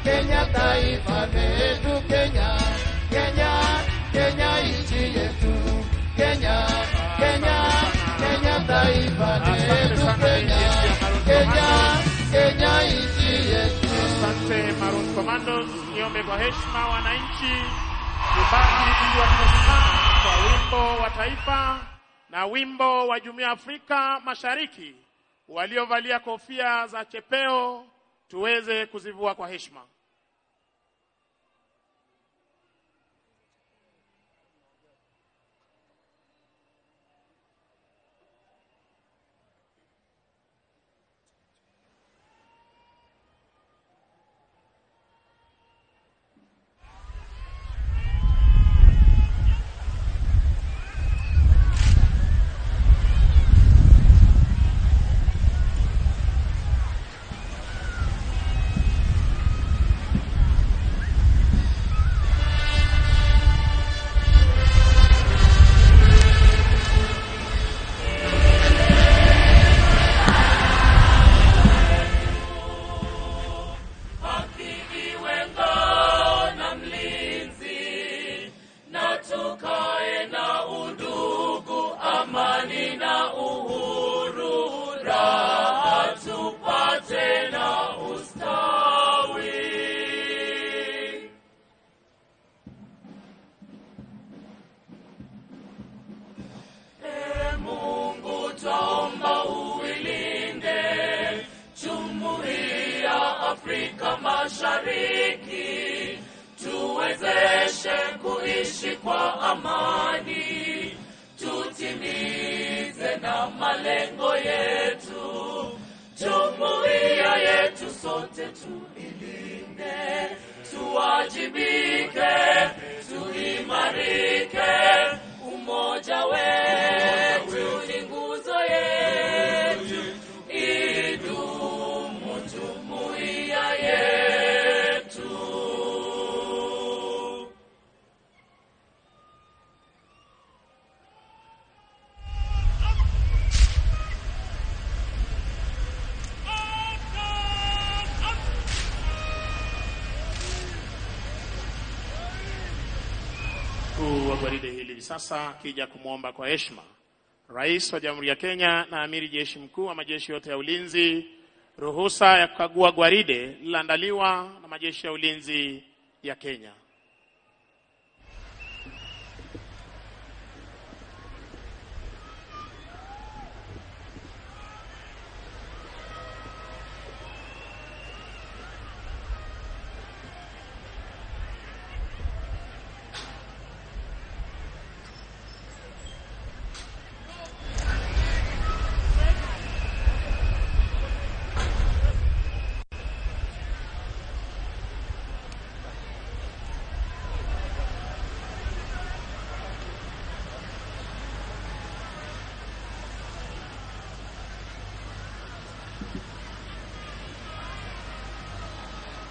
Kenya taifa letu Kenya, Kenya, Kenya nchi yetu Kenya, Kenya, Kenya taifa letu Kenya, Kenya, Kenya nchi yetu. Asante Maroon Commandos, niombe kwa heshima wananchi tubaki tukiwa tumesimama kwa wimbo wa taifa na wimbo wa Jumuiya ya Afrika Mashariki. Waliovalia kofia za chepeo tuweze kuzivua kwa heshima. Mashariki tuwezeshe kuishi kwa amani, tutimize na malengo yetu, jumuiya yetu sote tuilinde, tuwajibike, tuimarike, umoja wetu ni nguzo yetu, idumu jumuiya yetu. Mkuu wa gwaride hili hivi sasa akija kumwomba kwa heshima Rais wa Jamhuri ya Kenya na Amiri Jeshi Mkuu wa majeshi yote ya ulinzi ruhusa ya kukagua gwaride lililoandaliwa na majeshi ya ulinzi ya Kenya.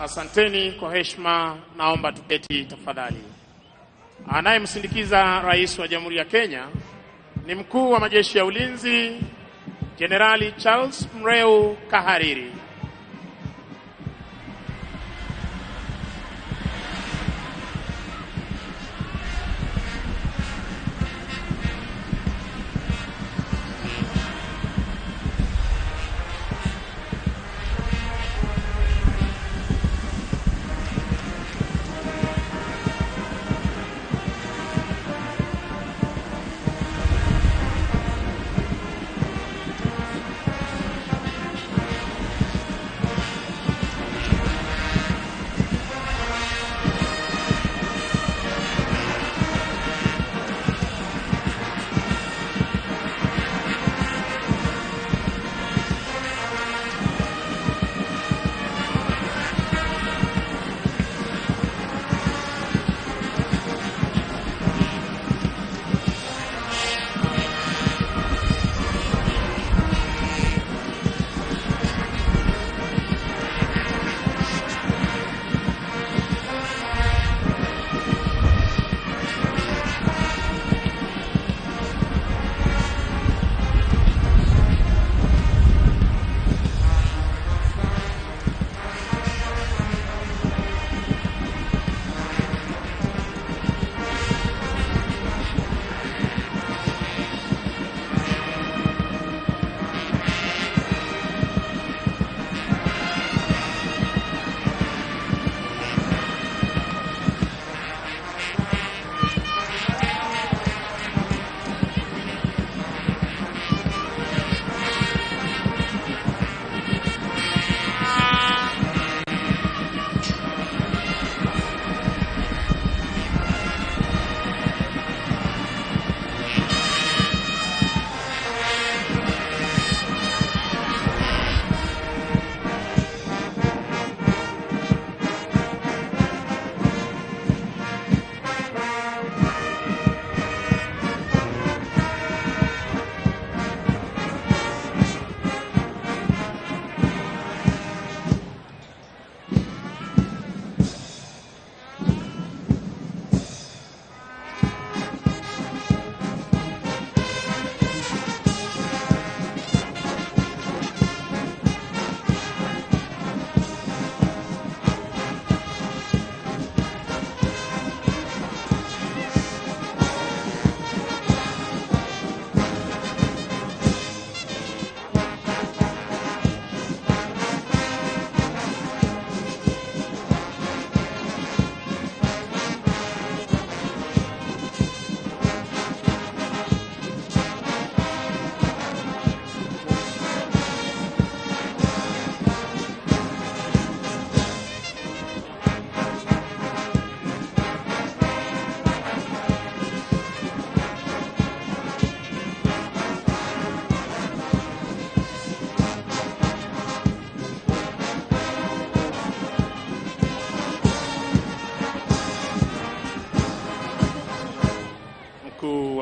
Asanteni kwa heshima, naomba tuketi tafadhali. Anayemsindikiza Rais wa Jamhuri ya Kenya ni Mkuu wa Majeshi ya Ulinzi Jenerali Charles Mreu Kahariri.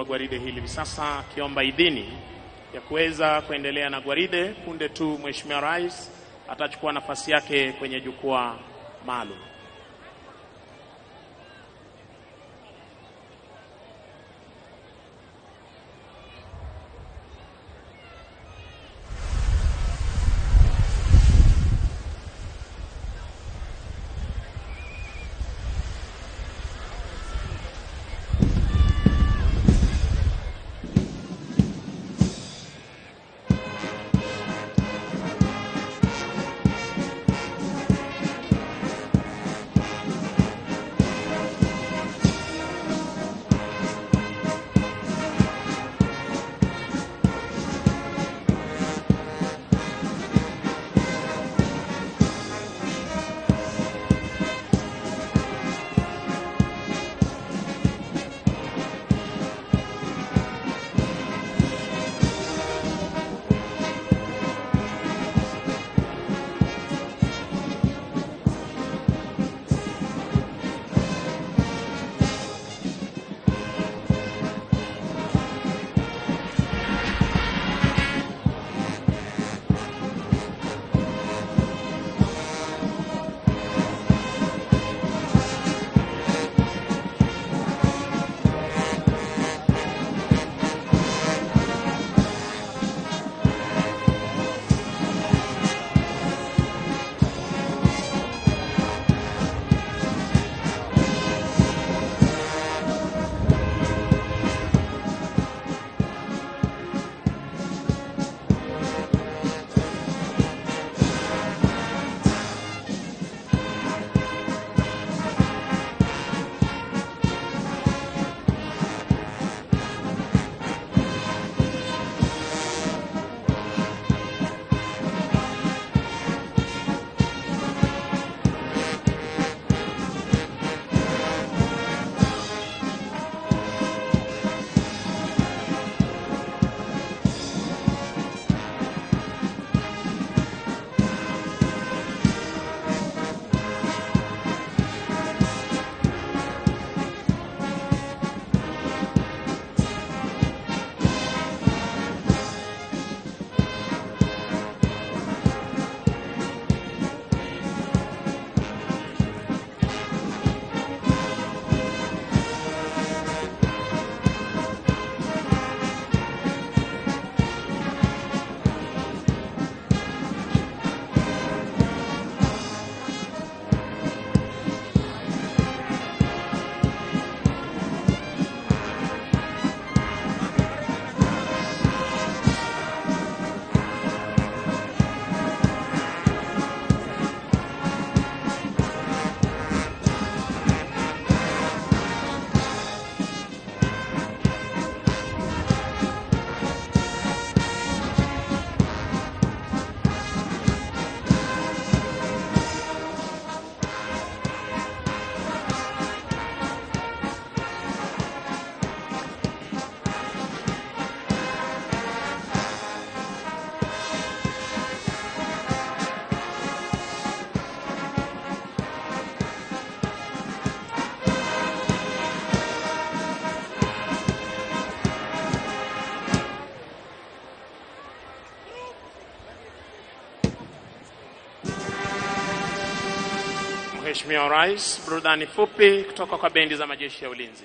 gwaride hili hivi sasa akiomba idhini ya kuweza kuendelea na gwaride punde tu Mheshimiwa Rais atachukua nafasi yake kwenye jukwaa maalum. Mheshimiwa Rais, burudani fupi kutoka kwa bendi za majeshi ya ulinzi.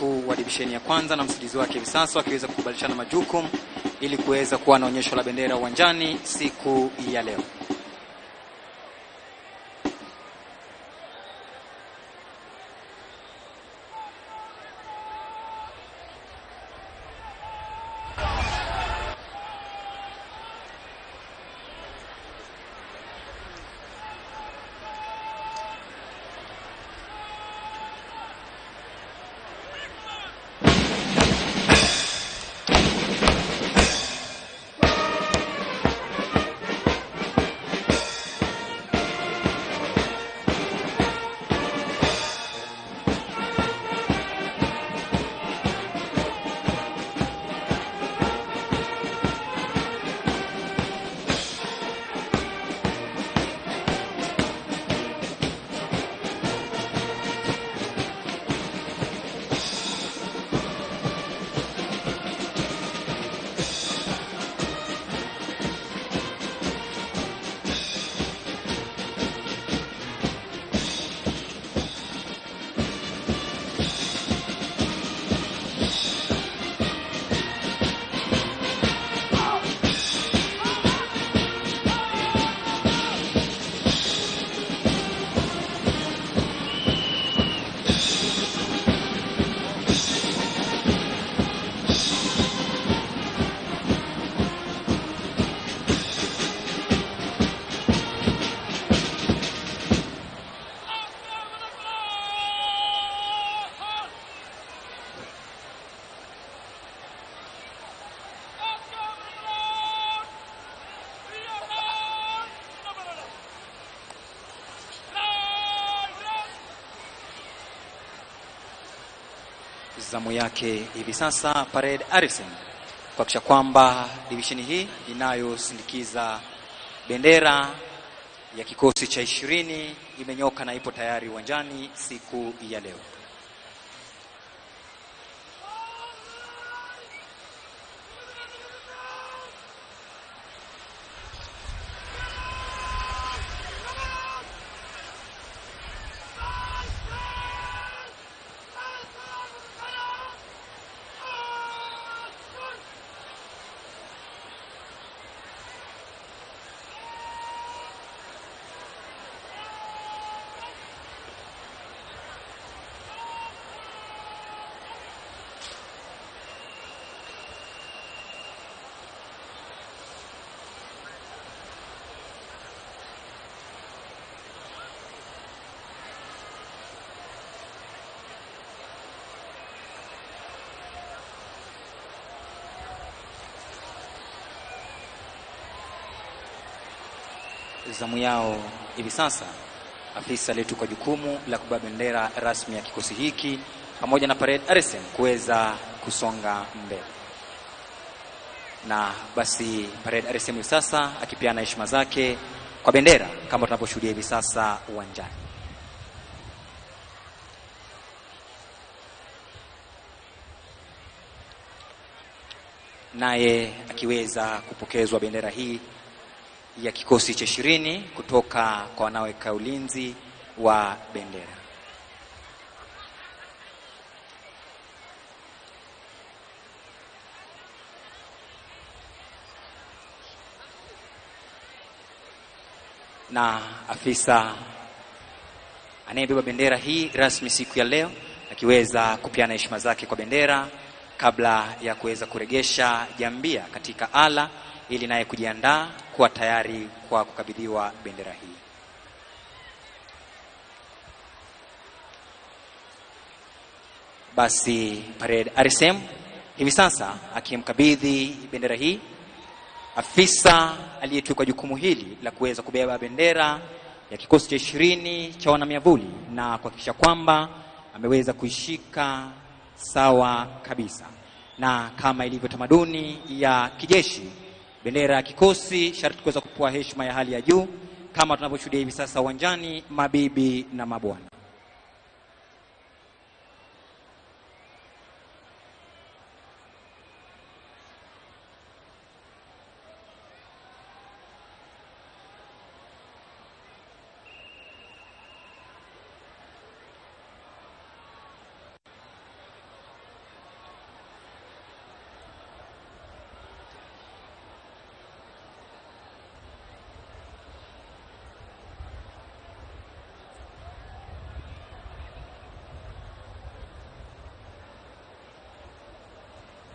mkuu wa divisheni ya kwanza na msaidizi wake hivi sasa wakiweza kukubadilishana majukumu ili kuweza kuwa na onyesho la bendera uwanjani siku ya leo. Zamu yake hivi sasa Parade Harrison kuhakikisha kwamba divisheni hii inayosindikiza bendera ya kikosi cha 20 imenyoka na ipo tayari uwanjani siku ya leo. Zamu yao hivi sasa afisa aliyetukwa jukumu la kubeba bendera rasmi ya kikosi hiki pamoja na Parade Harrison kuweza kusonga mbele. Na basi Parade Harrison hivi sasa akipeana heshima zake kwa bendera kama tunavyoshuhudia hivi sasa uwanjani. Naye akiweza kupokezwa bendera hii ya kikosi cha 20 kutoka kwa wanaoweka ulinzi wa bendera. Na afisa anayebeba bendera hii rasmi siku ya leo akiweza kupeana heshima zake kwa bendera kabla ya kuweza kuregesha jambia katika ala ili naye kujiandaa kuwa tayari kwa kukabidhiwa bendera hii. Basi Parade RSM hivi sasa akimkabidhi bendera hii afisa aliyetwikwa jukumu hili la kuweza kubeba bendera ya kikosi cha 20 cha wanamiavuli na kuhakikisha kwamba ameweza kuishika sawa kabisa. Na kama ilivyo tamaduni ya kijeshi, bendera ya kikosi sharti kuweza kupewa heshima ya hali ya juu kama tunavyoshuhudia hivi sasa uwanjani, mabibi na mabwana.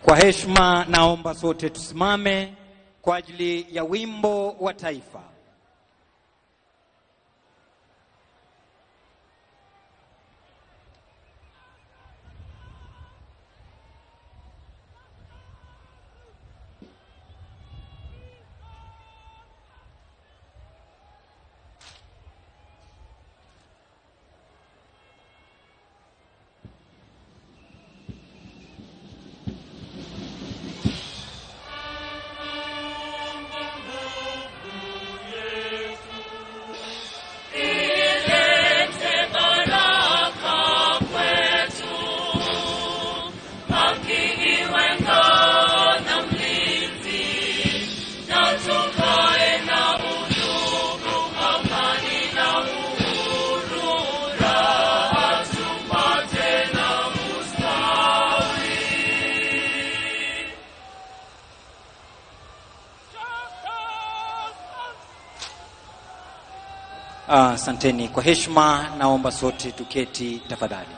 Kwa heshima naomba sote tusimame kwa ajili ya wimbo wa taifa. Ilete baraka kwetu, haki iwe ngao na mlinzi, na tukae na udugu, amani na uhuru, raha tupate na ustawi. Asanteni. Kwa heshima naomba sote tuketi tafadhali.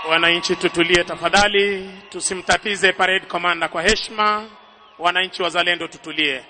Wananchi tutulie tafadhali, tusimtatize parade commander kwa heshima. Wananchi wazalendo tutulie.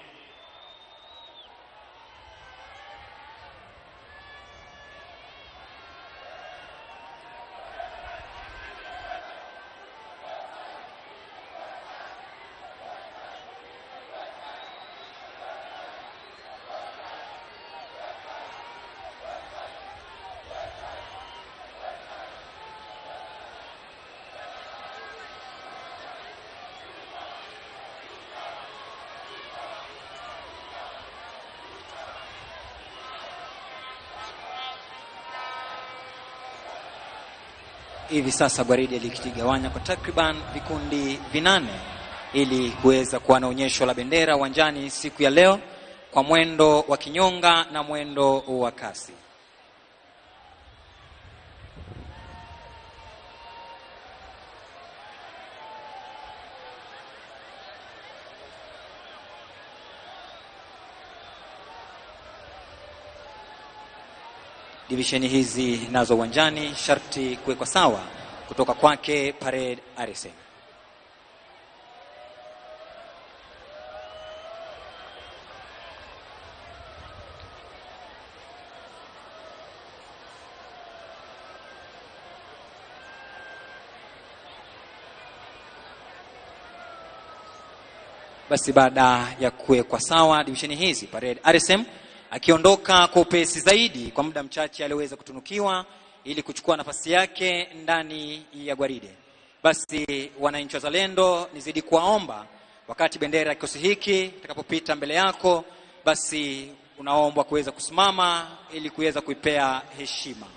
Hivi sasa gwaride likijigawanya kwa takriban vikundi 8 ili kuweza kuwa na onyesho la bendera uwanjani siku ya leo kwa mwendo wa kinyonga na mwendo wa kasi. Divisheni hizi nazo uwanjani sharti kuwekwa sawa kutoka kwake parade RSM. Basi baada ya kuwekwa sawa divisheni hizi, parade RSM akiondoka kwa upesi zaidi kwa muda mchache aliweza kutunukiwa ili kuchukua nafasi yake ndani ya gwaride. Basi wananchi wazalendo, nizidi kuwaomba wakati bendera ya kikosi hiki itakapopita mbele yako, basi unaombwa kuweza kusimama ili kuweza kuipea heshima.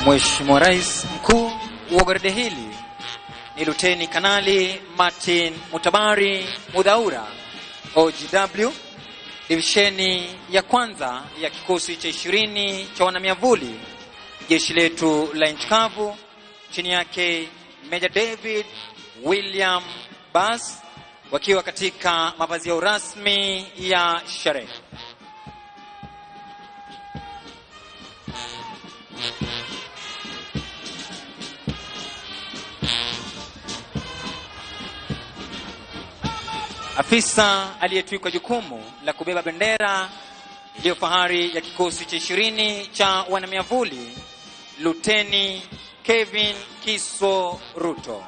Mheshimiwa Rais, mkuu wa gwaride hili ni Luteni Kanali Martin Mutabari Mudhaura, OGW, divisheni ya kwanza ya kikosi cha 20 cha wanamiavuli jeshi letu la nchi kavu, chini yake Meja David William Bass, wakiwa katika mavazi yao rasmi ya sherehe. Afisa aliyetwikwa jukumu la kubeba bendera iliyo fahari ya kikosi cha 20 cha wanamiavuli, Luteni Kevin Kiso Ruto.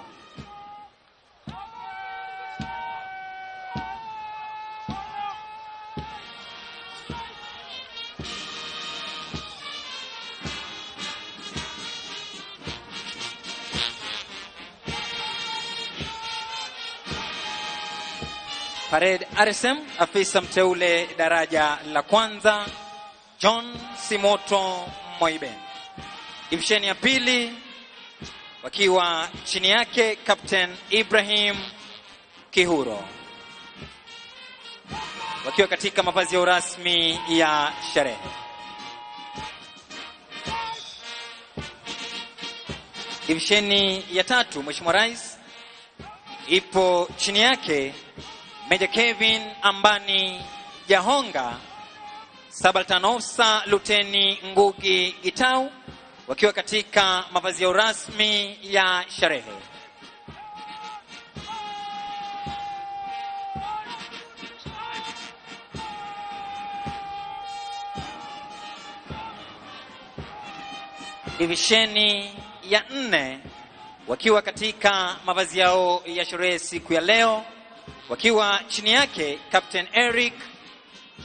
Parade RSM, afisa mteule daraja la kwanza John Simoto Moiben. Divisheni ya pili wakiwa chini yake Captain Ibrahim Kihuro, wakiwa katika mavazi yao rasmi ya sherehe. Divisheni ya tatu, Mheshimiwa Rais, ipo chini yake Meja Kevin Ambani Jahonga, Subaltern Officer Luteni Ngugi Gitau, wakiwa katika mavazi yao rasmi ya sherehe. Divisheni ya 4 wakiwa katika mavazi yao ya sherehe siku ya leo, wakiwa chini yake Captain Eric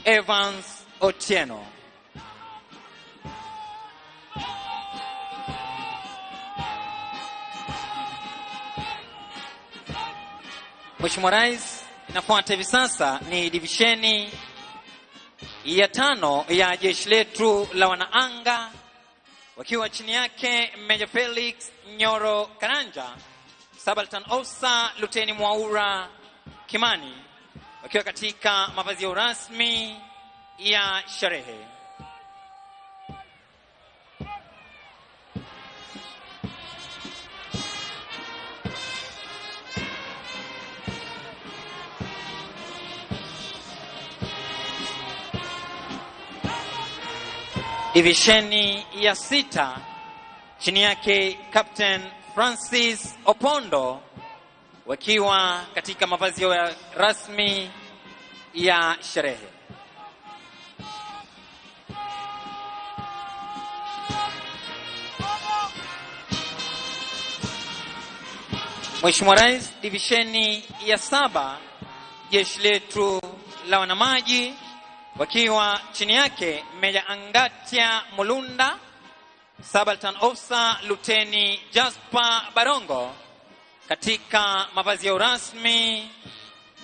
Evans Otieno. Mheshimiwa Rais, inafuata hivi sasa ni divisheni ya 5 ya jeshi letu la wanaanga, wakiwa chini yake Major Felix Nyoro Karanja, Subaltern Officer Luteni Mwaura Kimani, wakiwa katika mavazi yao rasmi ya sherehe. Divisheni ya 6 chini yake Captain Francis Opondo, wakiwa katika mavazi yao rasmi ya sherehe. Mheshimiwa Rais, divisheni ya 7 jeshi letu la wanamaji, wakiwa chini yake Meja Angatia Mulunda, Subaltern Officer Luteni Jasper Barongo, katika mavazi yao rasmi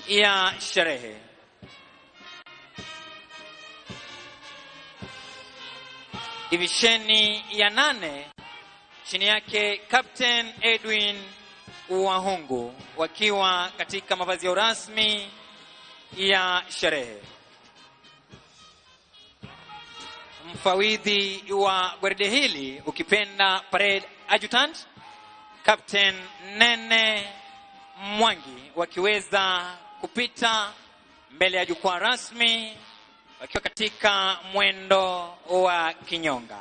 ya sherehe. Divisheni ya 8 chini yake Captain Edwin Wahungu, wakiwa katika mavazi yao rasmi ya sherehe. Mfawidhi wa gwaride hili, ukipenda parade adjutant, Captain Nene Mwangi, wakiweza kupita mbele ya jukwaa rasmi wakiwa katika mwendo wa kinyonga.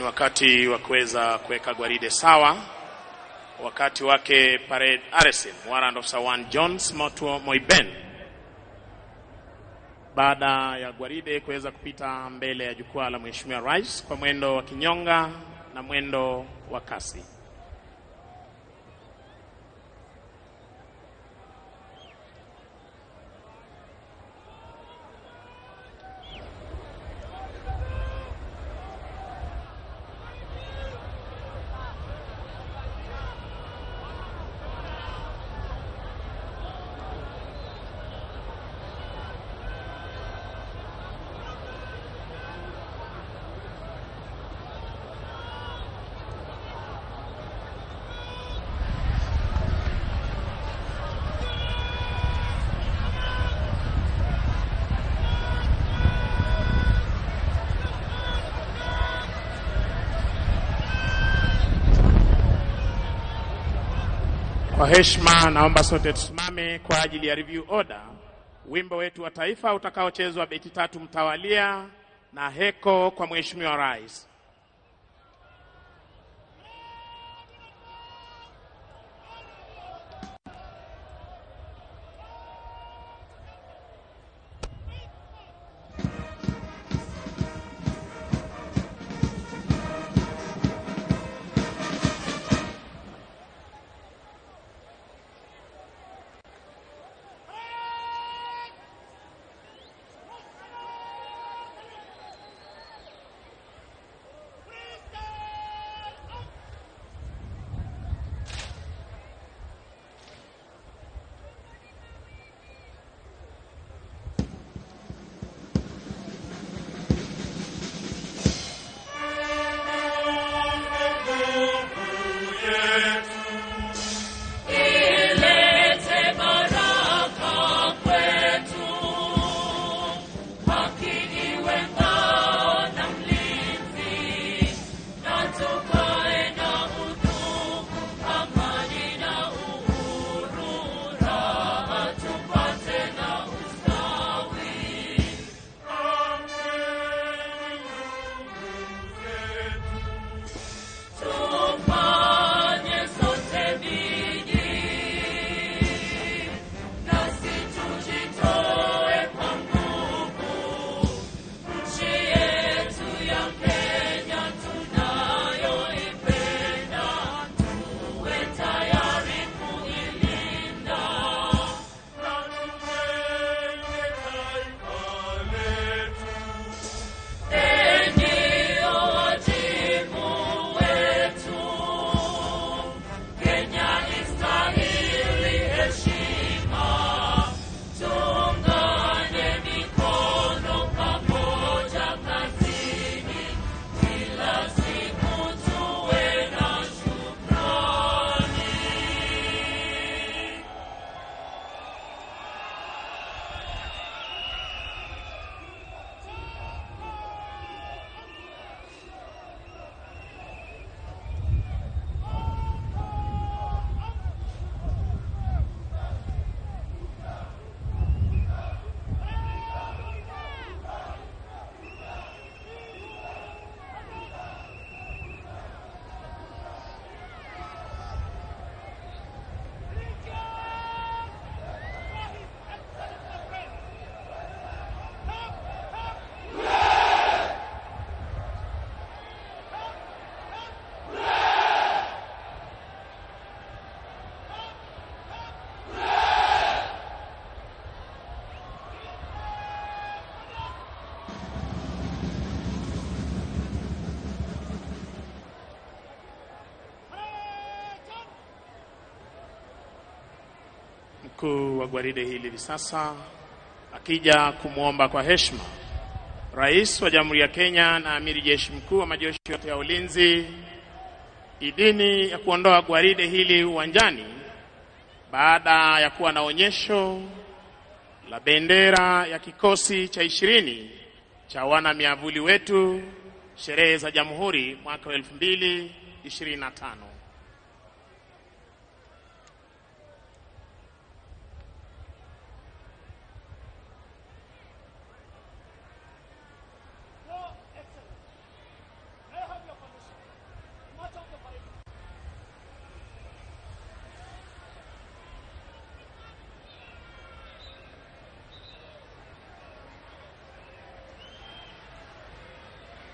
Ni wakati wa kuweza kuweka gwaride sawa. Wakati wake parade RSM Warrant Officer 1 Jones Motuo Moiben, baada ya gwaride kuweza kupita mbele ya jukwaa la Mheshimiwa Rais kwa mwendo wa kinyonga na mwendo wa kasi. Kwa heshima naomba sote tusimame kwa ajili ya review order, wimbo wetu wa taifa utakaochezwa beti 3 mtawalia na heko kwa Mheshimiwa Rais. Mkuu wa gwaride hili hivi sasa akija kumwomba kwa heshima Rais wa Jamhuri ya Kenya na Amiri Jeshi Mkuu wa majeshi yote ya ulinzi idhini ya kuondoa gwaride hili uwanjani baada ya kuwa na onyesho la bendera ya kikosi cha 20 cha wana miavuli wetu sherehe za Jamhuri mwaka 2025.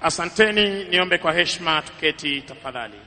Asanteni, niombe kwa heshima tuketi tafadhali.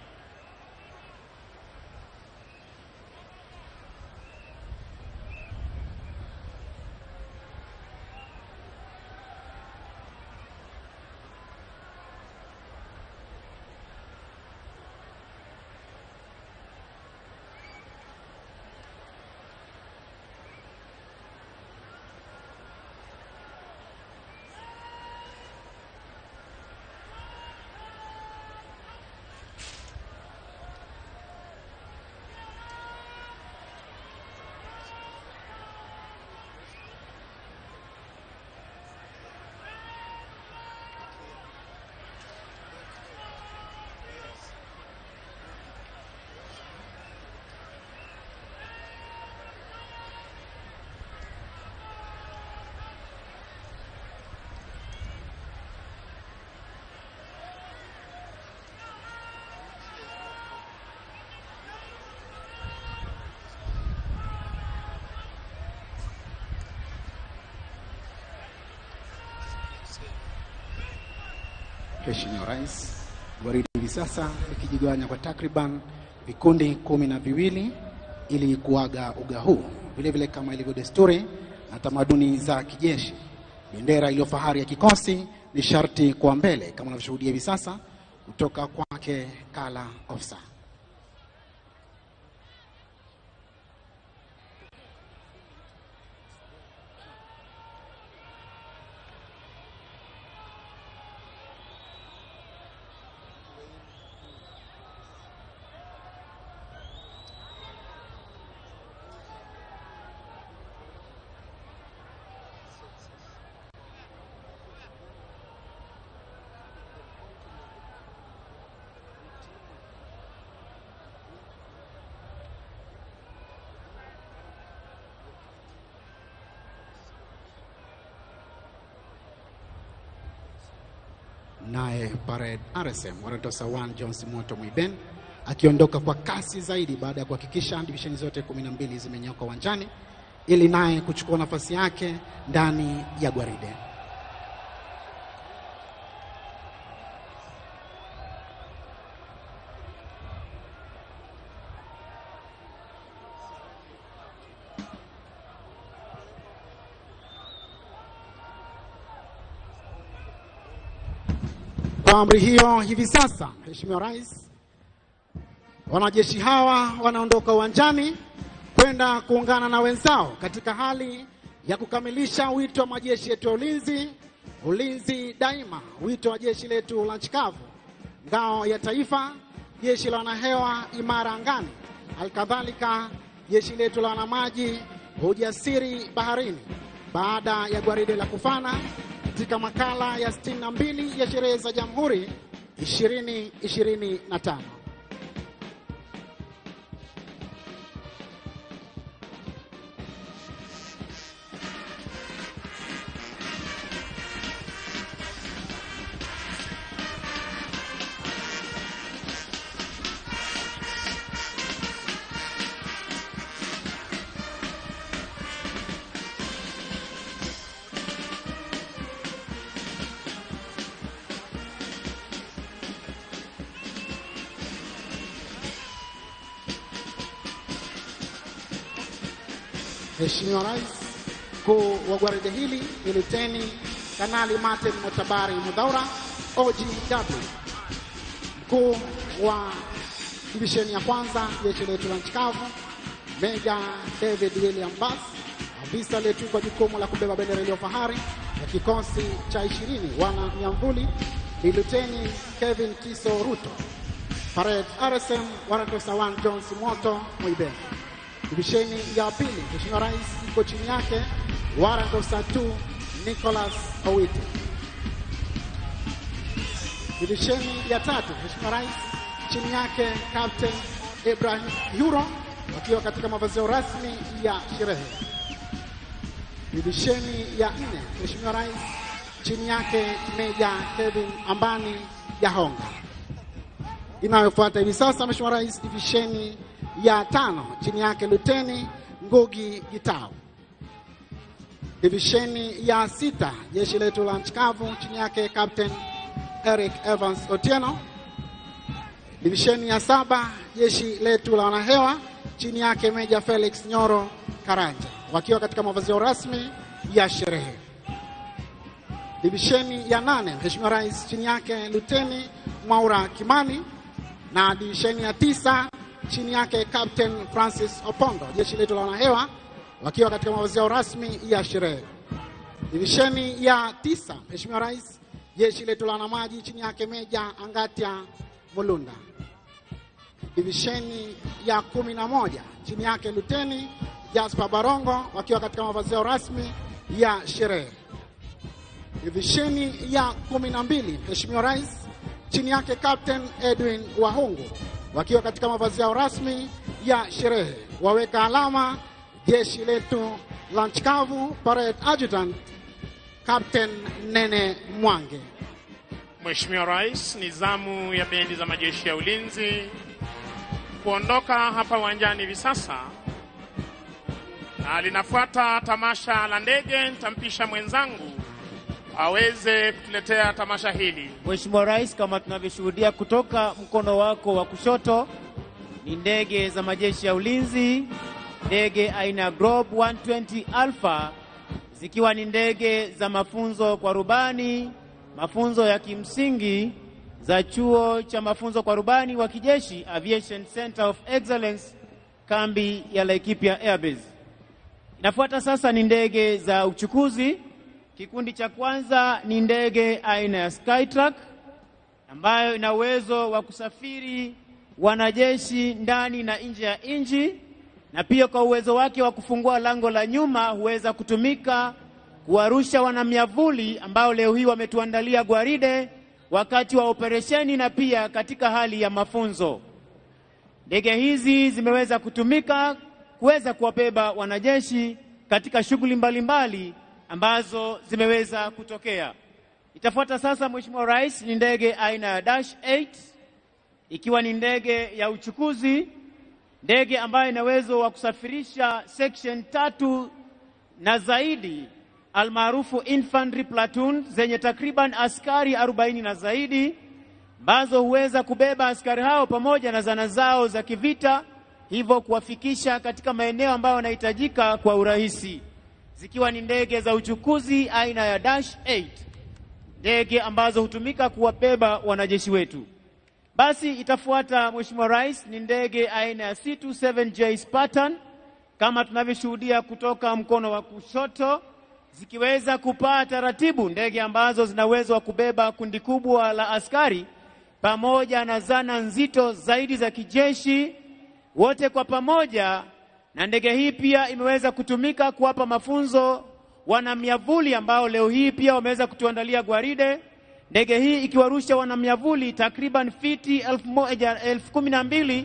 Mheshimiwa Rais, gwaride hivi sasa likijigawanya kwa takriban vikundi 12 ili kuaga uga huu. Vile vile kama ilivyo desturi na tamaduni za kijeshi, bendera iliyo fahari ya kikosi ni sharti kuwa mbele kama unavyoshuhudia hivi sasa kutoka kwake Kala Officer. Naye Parade RSM Warrant Officer 1 Jones Moto Mwiben akiondoka kwa kasi zaidi baada ya kuhakikisha divisheni zote 12 zimenyoka uwanjani ili naye kuchukua nafasi yake ndani ya gwaride. Kwa amri hiyo hivi sasa, Mheshimiwa Rais, wanajeshi hawa wanaondoka uwanjani kwenda kuungana na wenzao katika hali ya kukamilisha wito wa majeshi yetu ya ulinzi, ulinzi daima, wito wa jeshi letu la nchi kavu, ngao ya taifa, jeshi la wanahewa imara angani, alkadhalika jeshi letu la wanamaji ujasiri baharini, baada ya gwaride la kufana katika makala ya 62 ya sherehe za Jamhuri 2025. Mheshimiwa Rais, mkuu wa gwaride hili ni Luteni Kanali Martin Mutabari Mudhaura OGW, mkuu wa divisheni ya kwanza jeshi letu la nchi kavu, Meja David William Bass, afisa aliyetwikwa jukumu la kubeba bendera iliyo fahari ya kikosi cha 20 wana miamvuli ni Luteni Kevin Kiso Ruto. Parade RSM Warrant Officer 1 Jones Moto Mwiben. Divisheni ya pili, Mheshimiwa Rais, iko chini yake Warrant Officer 2 Nicholas Owiti. Divisheni ya tatu, Mheshimiwa Rais, chini yake Captain Ibrahim Yuro wakiwa katika mavazi rasmi ya sherehe. Divisheni ya nne, Mheshimiwa Rais, chini yake Meja Kevin Ambani Jahonga. Inayofuata hivi sasa, Mheshimiwa Rais, divisheni ya tano, chini yake Luteni Ngugi Gitau. Divisheni ya sita, jeshi letu la nchi kavu, chini yake Captain Eric Evans Otieno. Divisheni ya 7 jeshi letu la wanahewa chini yake Meja Felix Nyoro Karanja, wakiwa katika mavazi rasmi ya sherehe. Divisheni ya 8 Mheshimiwa Rais chini yake Luteni Mwaura Kimani, na divisheni ya 9 chini yake Captain Francis Opondo, jeshi letu la wanahewa, wakiwa katika mavazi rasmi ya sherehe. Divisheni ya 9 Mheshimiwa Rais, jeshi letu la wanamaji chini yake Meja Angatia Mulunda. Divisheni ya 11 chini yake Luteni Jasper Barongo, wakiwa katika mavazi rasmi ya sherehe. Divisheni ya 12 Mheshimiwa Rais chini yake Captain Edwin Wahungu, wakiwa katika mavazi yao rasmi ya sherehe. Waweka alama jeshi letu la nchi kavu, Parade Adjutant Captain Nene Mwange. Mheshimiwa Rais, ni zamu ya bendi za majeshi ya ulinzi kuondoka hapa uwanjani hivi sasa, na linafuata tamasha la ndege. Nitampisha mwenzangu aweze kutuletea tamasha hili. Mheshimiwa Rais, kama tunavyoshuhudia kutoka mkono wako wa kushoto ni ndege za majeshi ya ulinzi, ndege aina ya Globe 120 Alpha, zikiwa ni ndege za mafunzo kwa rubani, mafunzo ya kimsingi za chuo cha mafunzo kwa rubani wa kijeshi Aviation Center of Excellence, kambi ya Laikipia Airbase. Inafuata sasa ni ndege za uchukuzi. Kikundi cha kwanza ni ndege aina ya Skytruck ambayo ina uwezo wa kusafiri wanajeshi ndani na nje ya nchi, na pia kwa uwezo wake wa kufungua lango la nyuma huweza kutumika kuwarusha wanamiavuli ambao leo hii wametuandalia gwaride wakati wa operesheni na pia katika hali ya mafunzo. Ndege hizi zimeweza kutumika kuweza kuwabeba wanajeshi katika shughuli mbalimbali ambazo zimeweza kutokea. Itafuata sasa, Mheshimiwa Rais, ni ndege aina ya Dash 8, ikiwa ni ndege ya uchukuzi, ndege ambayo ina uwezo wa kusafirisha section 3 na zaidi, almaarufu infantry platoon zenye takriban askari 40 na zaidi, ambazo huweza kubeba askari hao pamoja na zana zao za kivita, hivyo kuwafikisha katika maeneo ambayo yanahitajika kwa urahisi, zikiwa ni ndege za uchukuzi aina ya Dash 8, ndege ambazo hutumika kuwabeba wanajeshi wetu. Basi itafuata, Mheshimiwa Rais, ni ndege aina ya C-27J Spartan kama tunavyoshuhudia kutoka mkono wa kushoto, zikiweza kupaa taratibu, ndege ambazo zina uwezo wa kubeba kundi kubwa la askari pamoja na zana nzito zaidi za kijeshi, wote kwa pamoja. Na ndege hii pia imeweza kutumika kuwapa mafunzo wanamiavuli ambao leo hii pia wameweza kutuandalia gwaride. Ndege hii ikiwarusha wanamiavuli takriban fiti 12,000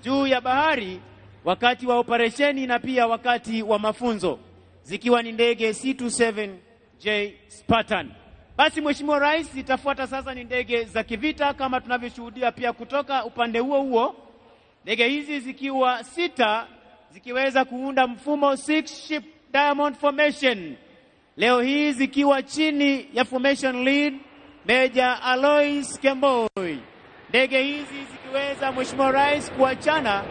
juu ya bahari wakati wa operesheni na pia wakati wa mafunzo, zikiwa ni ndege C-27J Spartan. Basi Mheshimiwa Rais, itafuata sasa ni ndege za kivita kama tunavyoshuhudia pia kutoka upande huo huo, ndege hizi zikiwa 6 zikiweza kuunda mfumo 6 ship diamond formation, leo hii zikiwa chini ya formation lead Major Alois Kemboi. Ndege hizi zikiweza, Mheshimiwa Rais, kuachana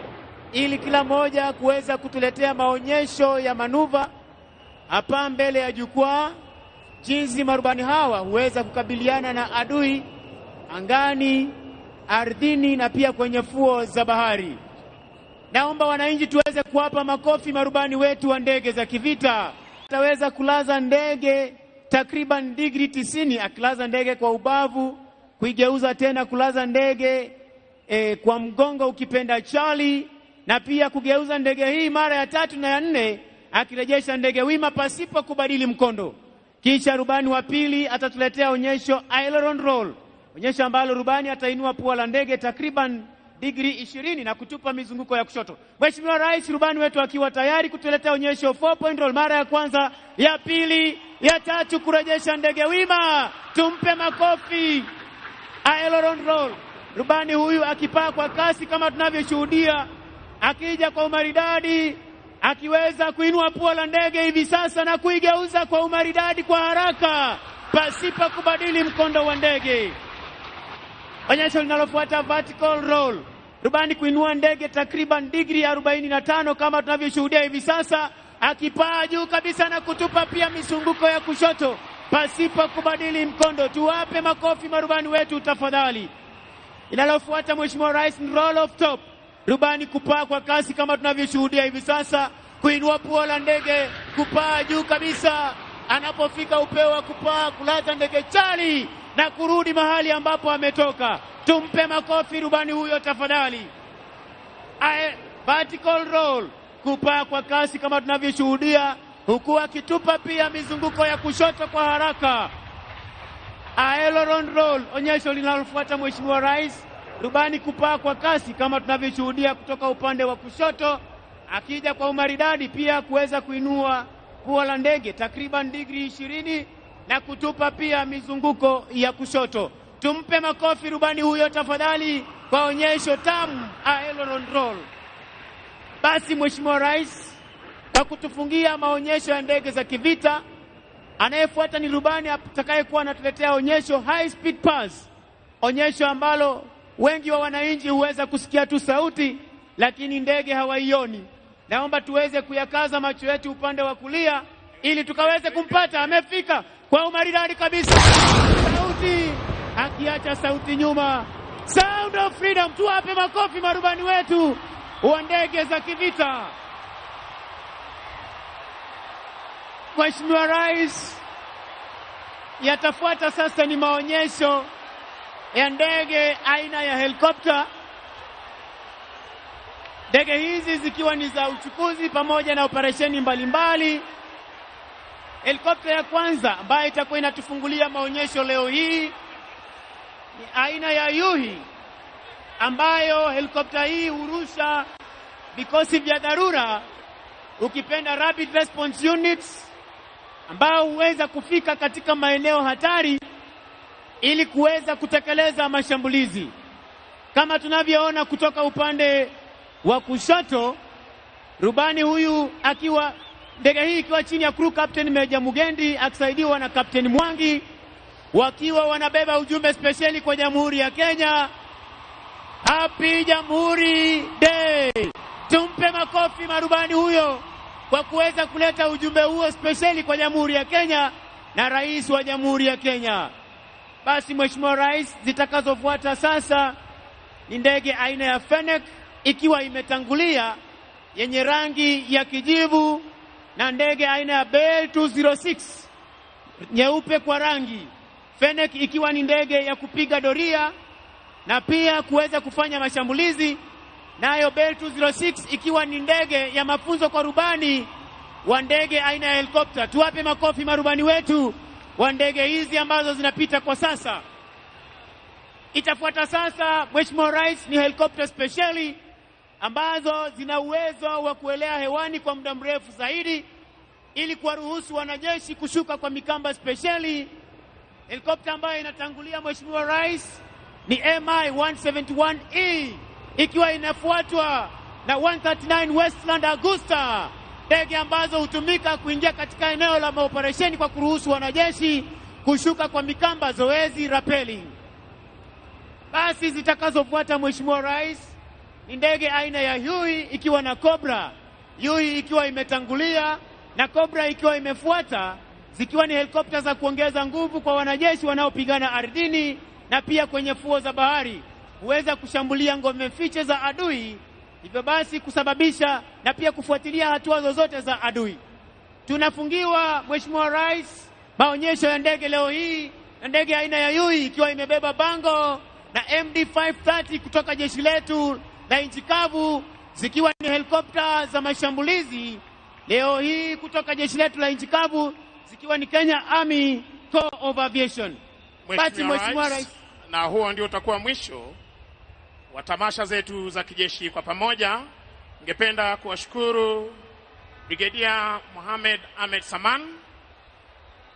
ili kila moja kuweza kutuletea maonyesho ya manuva hapa mbele ya jukwaa, jinsi marubani hawa huweza kukabiliana na adui angani, ardhini na pia kwenye fuo za bahari. Naomba wananchi tuweze kuwapa makofi marubani wetu wa ndege za kivita. Ataweza kulaza ndege takriban digri 90, akilaza ndege kwa ubavu, kuigeuza tena kulaza ndege kwa mgongo ukipenda chali, na pia kugeuza ndege hii mara ya 3 na ya 4, akirejesha ndege wima pasipo kubadili mkondo. Kisha rubani wa pili atatuletea onyesho aileron roll, onyesho ambalo rubani atainua pua la ndege takriban digri 20 na kutupa mizunguko ya kushoto. Mheshimiwa Rais, rubani wetu akiwa tayari kutuletea onyesho 4 point roll mara ya kwanza, ya pili, ya tatu, kurejesha ndege wima. Tumpe makofi. Aileron roll, rubani huyu akipaa kwa kasi kama tunavyoshuhudia, akija kwa umaridadi, akiweza kuinua pua la ndege hivi sasa na kuigeuza kwa umaridadi kwa haraka pasipo kubadili mkondo wa ndege. Onyesho linalofuata vertical roll, rubani kuinua ndege takriban digri 45 kama tunavyoshuhudia hivi sasa, akipaa juu kabisa na kutupa pia misunguko ya kushoto pasipo kubadili mkondo. Tuwape makofi marubani wetu tafadhali. Linalofuata Mheshimiwa Rais ni roll off top, rubani kupaa kwa kasi kama tunavyoshuhudia hivi sasa, kuinua pua la ndege, kupaa juu kabisa, anapofika upeo wa kupaa, kulaza ndege chali na kurudi mahali ambapo ametoka. Tumpe makofi rubani huyo tafadhali. Vertical roll, kupaa kwa kasi kama tunavyoshuhudia, huku akitupa pia mizunguko ya kushoto kwa haraka. Aileron roll, onyesho linalofuata Mheshimiwa Rais, rubani kupaa kwa kasi kama tunavyoshuhudia kutoka upande wa kushoto, akija kwa umaridadi pia kuweza kuinua pua la ndege takriban digri 20 na kutupa pia mizunguko ya kushoto. Tumpe makofi rubani huyo tafadhali kwa onyesho tamu aileron roll. Basi Mheshimiwa Rais, kwa kutufungia maonyesho ya ndege za kivita, anayefuata ni rubani atakayekuwa anatuletea onyesho high speed pass, onyesho ambalo wengi wa wananchi huweza kusikia tu sauti lakini ndege hawaioni. Naomba tuweze kuyakaza macho yetu upande wa kulia ili tukaweze kumpata. Amefika kwa umaridadi kabisa, sauti akiacha sauti nyuma. Sound of freedom. Tuwape makofi marubani wetu wa ndege za kivita. Mheshimiwa Rais, yatafuata sasa ni maonyesho ya ndege aina ya helikopta. Ndege hizi zikiwa ni za uchukuzi pamoja na operesheni mbalimbali. Helikopta ya kwanza ambayo itakuwa inatufungulia maonyesho leo hii ni aina ya Yuhi, ambayo helikopta hii hurusha vikosi vya dharura, ukipenda rapid response units, ambao huweza kufika katika maeneo hatari ili kuweza kutekeleza mashambulizi. Kama tunavyoona kutoka upande wa kushoto, rubani huyu akiwa ndege hii ikiwa chini ya crew captain Meja Mugendi akisaidiwa na Captain Mwangi, wakiwa wanabeba ujumbe spesheli kwa Jamhuri ya Kenya. Happy Jamhuri Day. Tumpe makofi marubani huyo kwa kuweza kuleta ujumbe huo spesheli kwa Jamhuri ya Kenya na Rais wa Jamhuri ya Kenya. Basi Mheshimiwa Rais, zitakazofuata sasa ni ndege aina ya Fennec ikiwa imetangulia yenye rangi ya kijivu na ndege aina ya Bell 206 nyeupe kwa rangi. Fennec ikiwa ni ndege ya kupiga doria na pia kuweza kufanya mashambulizi, nayo Bell 206 ikiwa ni ndege ya mafunzo kwa rubani wa ndege aina ya helikopta. Tuwape makofi marubani wetu wa ndege hizi ambazo zinapita kwa sasa. Itafuata sasa, Mheshimiwa Rais, ni helikopta spesheli ambazo zina uwezo wa kuelea hewani kwa muda mrefu zaidi ili kuwaruhusu wanajeshi kushuka kwa mikamba spesheli. Helikopta ambayo inatangulia Mheshimiwa Rais ni MI 171E ikiwa inafuatwa na 139 Westland Augusta, ndege ambazo hutumika kuingia katika eneo la maoperesheni kwa kuruhusu wanajeshi kushuka kwa mikamba, zoezi rappelling. Basi zitakazofuata Mheshimiwa Rais ni ndege aina ya Huey ikiwa na Cobra, Huey ikiwa imetangulia na Cobra ikiwa imefuata, zikiwa ni helikopta za kuongeza nguvu kwa wanajeshi wanaopigana ardhini na pia kwenye fuo za bahari, huweza kushambulia ngome fiche za adui, hivyo basi kusababisha na pia kufuatilia hatua zozote za adui. Tunafungiwa Mheshimiwa Rais maonyesho ya ndege leo hii na ndege aina ya Huey ikiwa imebeba bango na MD 530 kutoka jeshi letu la nchi kavu, zikiwa ni helikopta za mashambulizi leo hii kutoka jeshi letu la nchi kavu, zikiwa ni Kenya Army Corps of Aviation. Basi Mheshimiwa Rais, na huo ndio utakuwa mwisho wa tamasha zetu za kijeshi kwa pamoja. Ningependa kuwashukuru Brigedia Mohamed Ahmed Saman,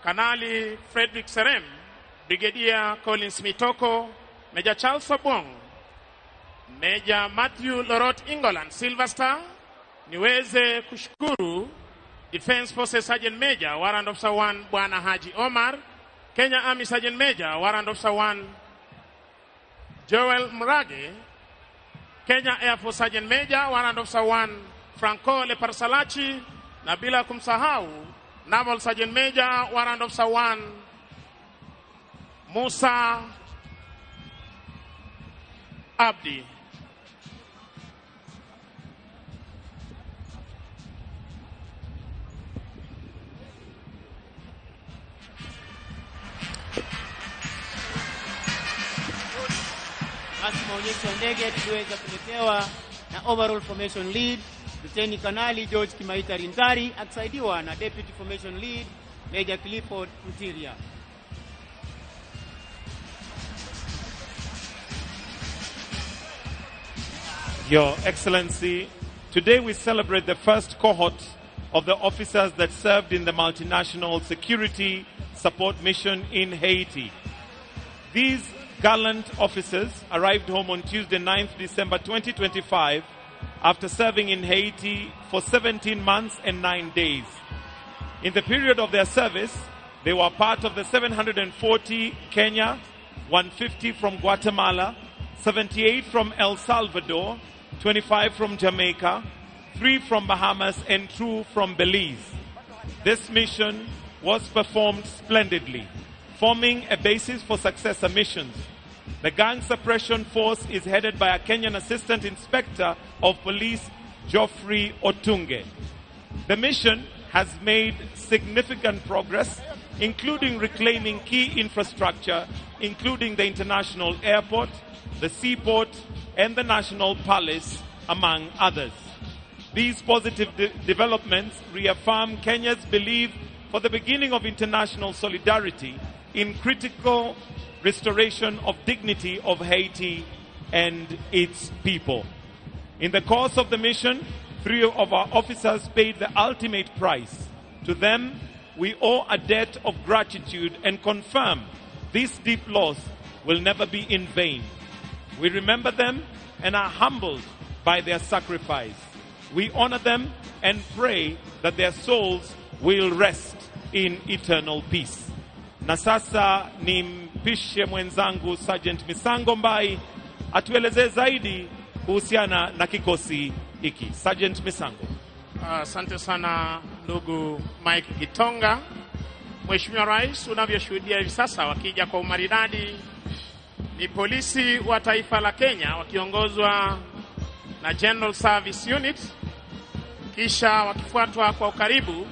Kanali Frederick Serem, Brigedia Collins Mitoko, Meja Charles Obong, Meja Matthew Lorot Ingoland Silver Star. Niweze kushukuru Defense Forces Sergeant Major Warrant Officer 1 Bwana Haji Omar, Kenya Army Sergeant Major Warrant Officer 1 Joel Mrage, Kenya Air Force Sergeant Major Warrant Officer 1 Franco Leparsalachi, na bila kumsahau Naval Sergeant Major Warrant Officer 1 Musa Abdi. Basi maonyesho ya ndege tuliweza kuletewa na Overall Formation Lead Luteni Kanali George Kimaita Rinzari akisaidiwa na Deputy Formation Lead Major Clifford Mtiria. Your Excellency, today we celebrate the first cohort of the officers that served in the multinational security support mission in Haiti. These gallant officers arrived home on Tuesday, 9th December 2025, after serving in Haiti for 17 months and 9 days. In the period of their service, they were part of the 740 Kenya, 150 from Guatemala, 78 from El Salvador, 25 from Jamaica, 3 from Bahamas, and 2 from Belize. This mission was performed splendidly, forming a basis for successor missions. The gang suppression force is headed by a Kenyan Assistant Inspector of Police, Geoffrey Otunge. The mission has made significant progress, including reclaiming key infrastructure, including the international airport, the seaport, and the National Palace, among others. These positive developments reaffirm Kenya's belief for the beginning of international solidarity in critical restoration of dignity of Haiti and its people. In the course of the mission, 3 of our officers paid the ultimate price. To them, we owe a debt of gratitude and confirm this deep loss will never be in vain. We remember them and are humbled by their sacrifice. We honor them and pray that their souls will rest in eternal peace. Na sasa nimpishe mwenzangu Sergeant Misango Mbai atuelezee zaidi kuhusiana na kikosi hiki. Sergeant Misango. Asante sana ndugu Mike Gitonga. Mheshimiwa Rais, unavyoshuhudia hivi sasa wakija kwa umaridadi ni polisi wa taifa la Kenya wakiongozwa na General Service Unit, kisha wakifuatwa kwa ukaribu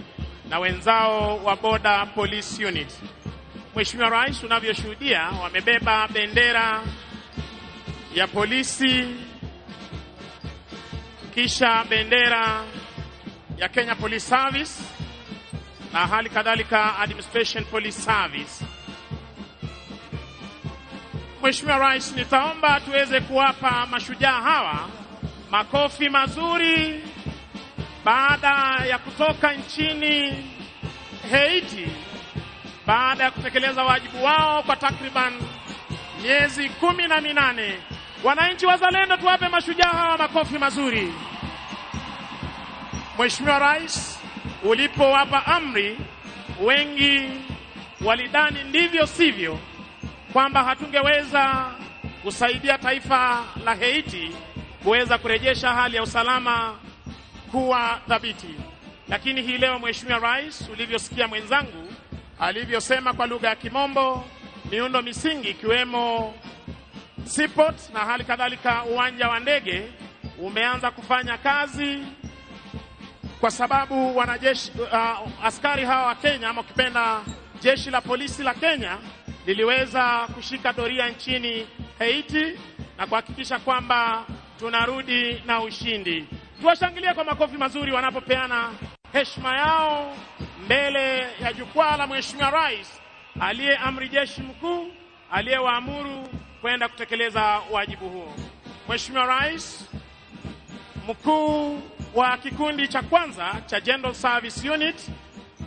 na wenzao wa Border Police Unit. Mheshimiwa Rais, unavyoshuhudia wamebeba bendera ya polisi, kisha bendera ya Kenya Police Service na hali kadhalika Administration Police Service. Mheshimiwa Rais, nitaomba tuweze kuwapa mashujaa hawa makofi mazuri baada ya kutoka nchini Haiti, baada ya kutekeleza wajibu wao kwa takriban miezi 18. Wananchi wazalendo, tuwape mashujaa hawa makofi mazuri. Mheshimiwa Rais, ulipowapa amri, wengi walidhani ndivyo sivyo kwamba hatungeweza kusaidia taifa la Haiti kuweza kurejesha hali ya usalama kuwa thabiti. Lakini hii leo Mheshimiwa Rais, ulivyosikia mwenzangu alivyosema kwa lugha ya Kimombo, miundo misingi ikiwemo seaport na hali kadhalika uwanja wa ndege umeanza kufanya kazi, kwa sababu wanajeshi askari hawa wa Kenya, ama ukipenda jeshi la polisi la Kenya, liliweza kushika doria nchini Haiti na kuhakikisha kwamba tunarudi na ushindi. Tuwashangilie kwa makofi mazuri wanapopeana heshima yao mbele ya jukwaa la Mheshimiwa Rais aliye amri jeshi mkuu aliyewaamuru kwenda kutekeleza wajibu huo. Mheshimiwa Rais, mkuu wa kikundi cha kwanza cha General Service Unit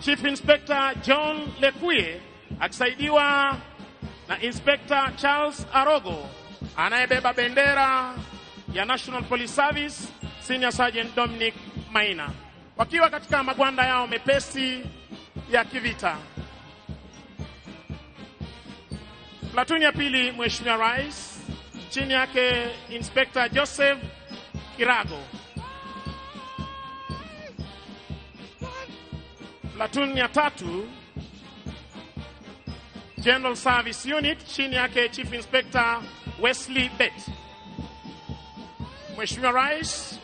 Chief Inspector John Lekuye akisaidiwa na Inspector Charles Arogo anayebeba bendera ya National Police Service Senior Sergeant Dominic Maina, wakiwa katika magwanda yao mepesi ya kivita. Platuni ya pili, Mheshimiwa Rais, chini yake Inspector Joseph Kirago. Platoon ya tatu General Service Unit chini yake Chief Inspector Wesley Bett. Mheshimiwa Rais,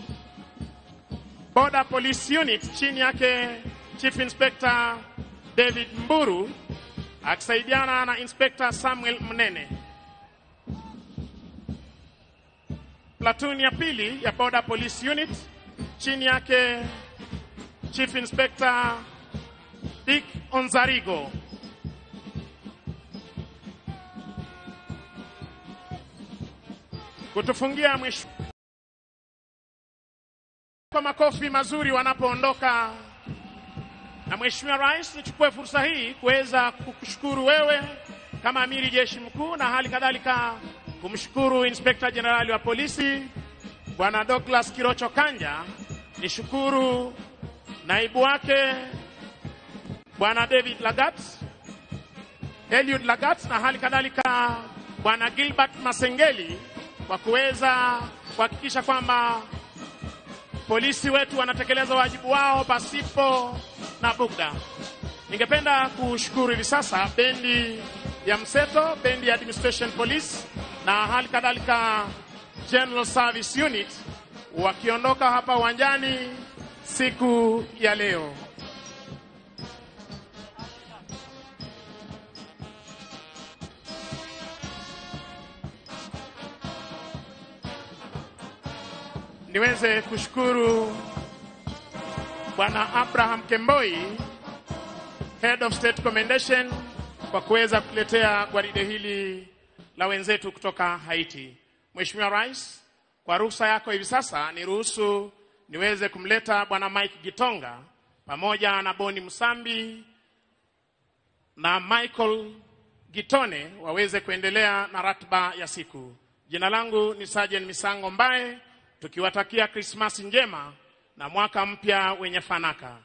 Border Police Unit chini yake Chief Inspector David Mburu akisaidiana na Inspector Samuel Mnene. Platoon ya pili ya Border Police Unit chini yake Chief Inspector Dick Onzarigo. Kutufungia mwisho kwa makofi mazuri wanapoondoka. Na Mheshimiwa Rais, nichukue fursa hii kuweza kukushukuru wewe kama Amiri Jeshi Mkuu na hali kadhalika kumshukuru Inspector Jenerali wa Polisi Bwana Douglas Kirocho Kanja, nishukuru naibu wake Bwana David Lagat, Eliud Lagat na hali kadhalika Bwana Gilbert Masengeli kwa kuweza kuhakikisha kwamba polisi wetu wanatekeleza wajibu wao pasipo na bugda. Ningependa kushukuru hivi sasa bendi ya Mseto, bendi ya Administration Police na hali kadhalika General Service Unit wakiondoka hapa uwanjani siku ya leo. Niweze kushukuru Bwana Abraham Kemboi, Head of State Commendation, kwa kuweza kuletea gwaride hili la wenzetu kutoka Haiti. Mheshimiwa Rais, kwa ruhusa yako hivi sasa niruhusu niweze kumleta Bwana Mike Gitonga pamoja na Boni Musambi na Michael Gitone waweze kuendelea na ratiba ya siku. Jina langu ni Sergeant Misango Mbae, tukiwatakia Krismasi njema na mwaka mpya wenye fanaka.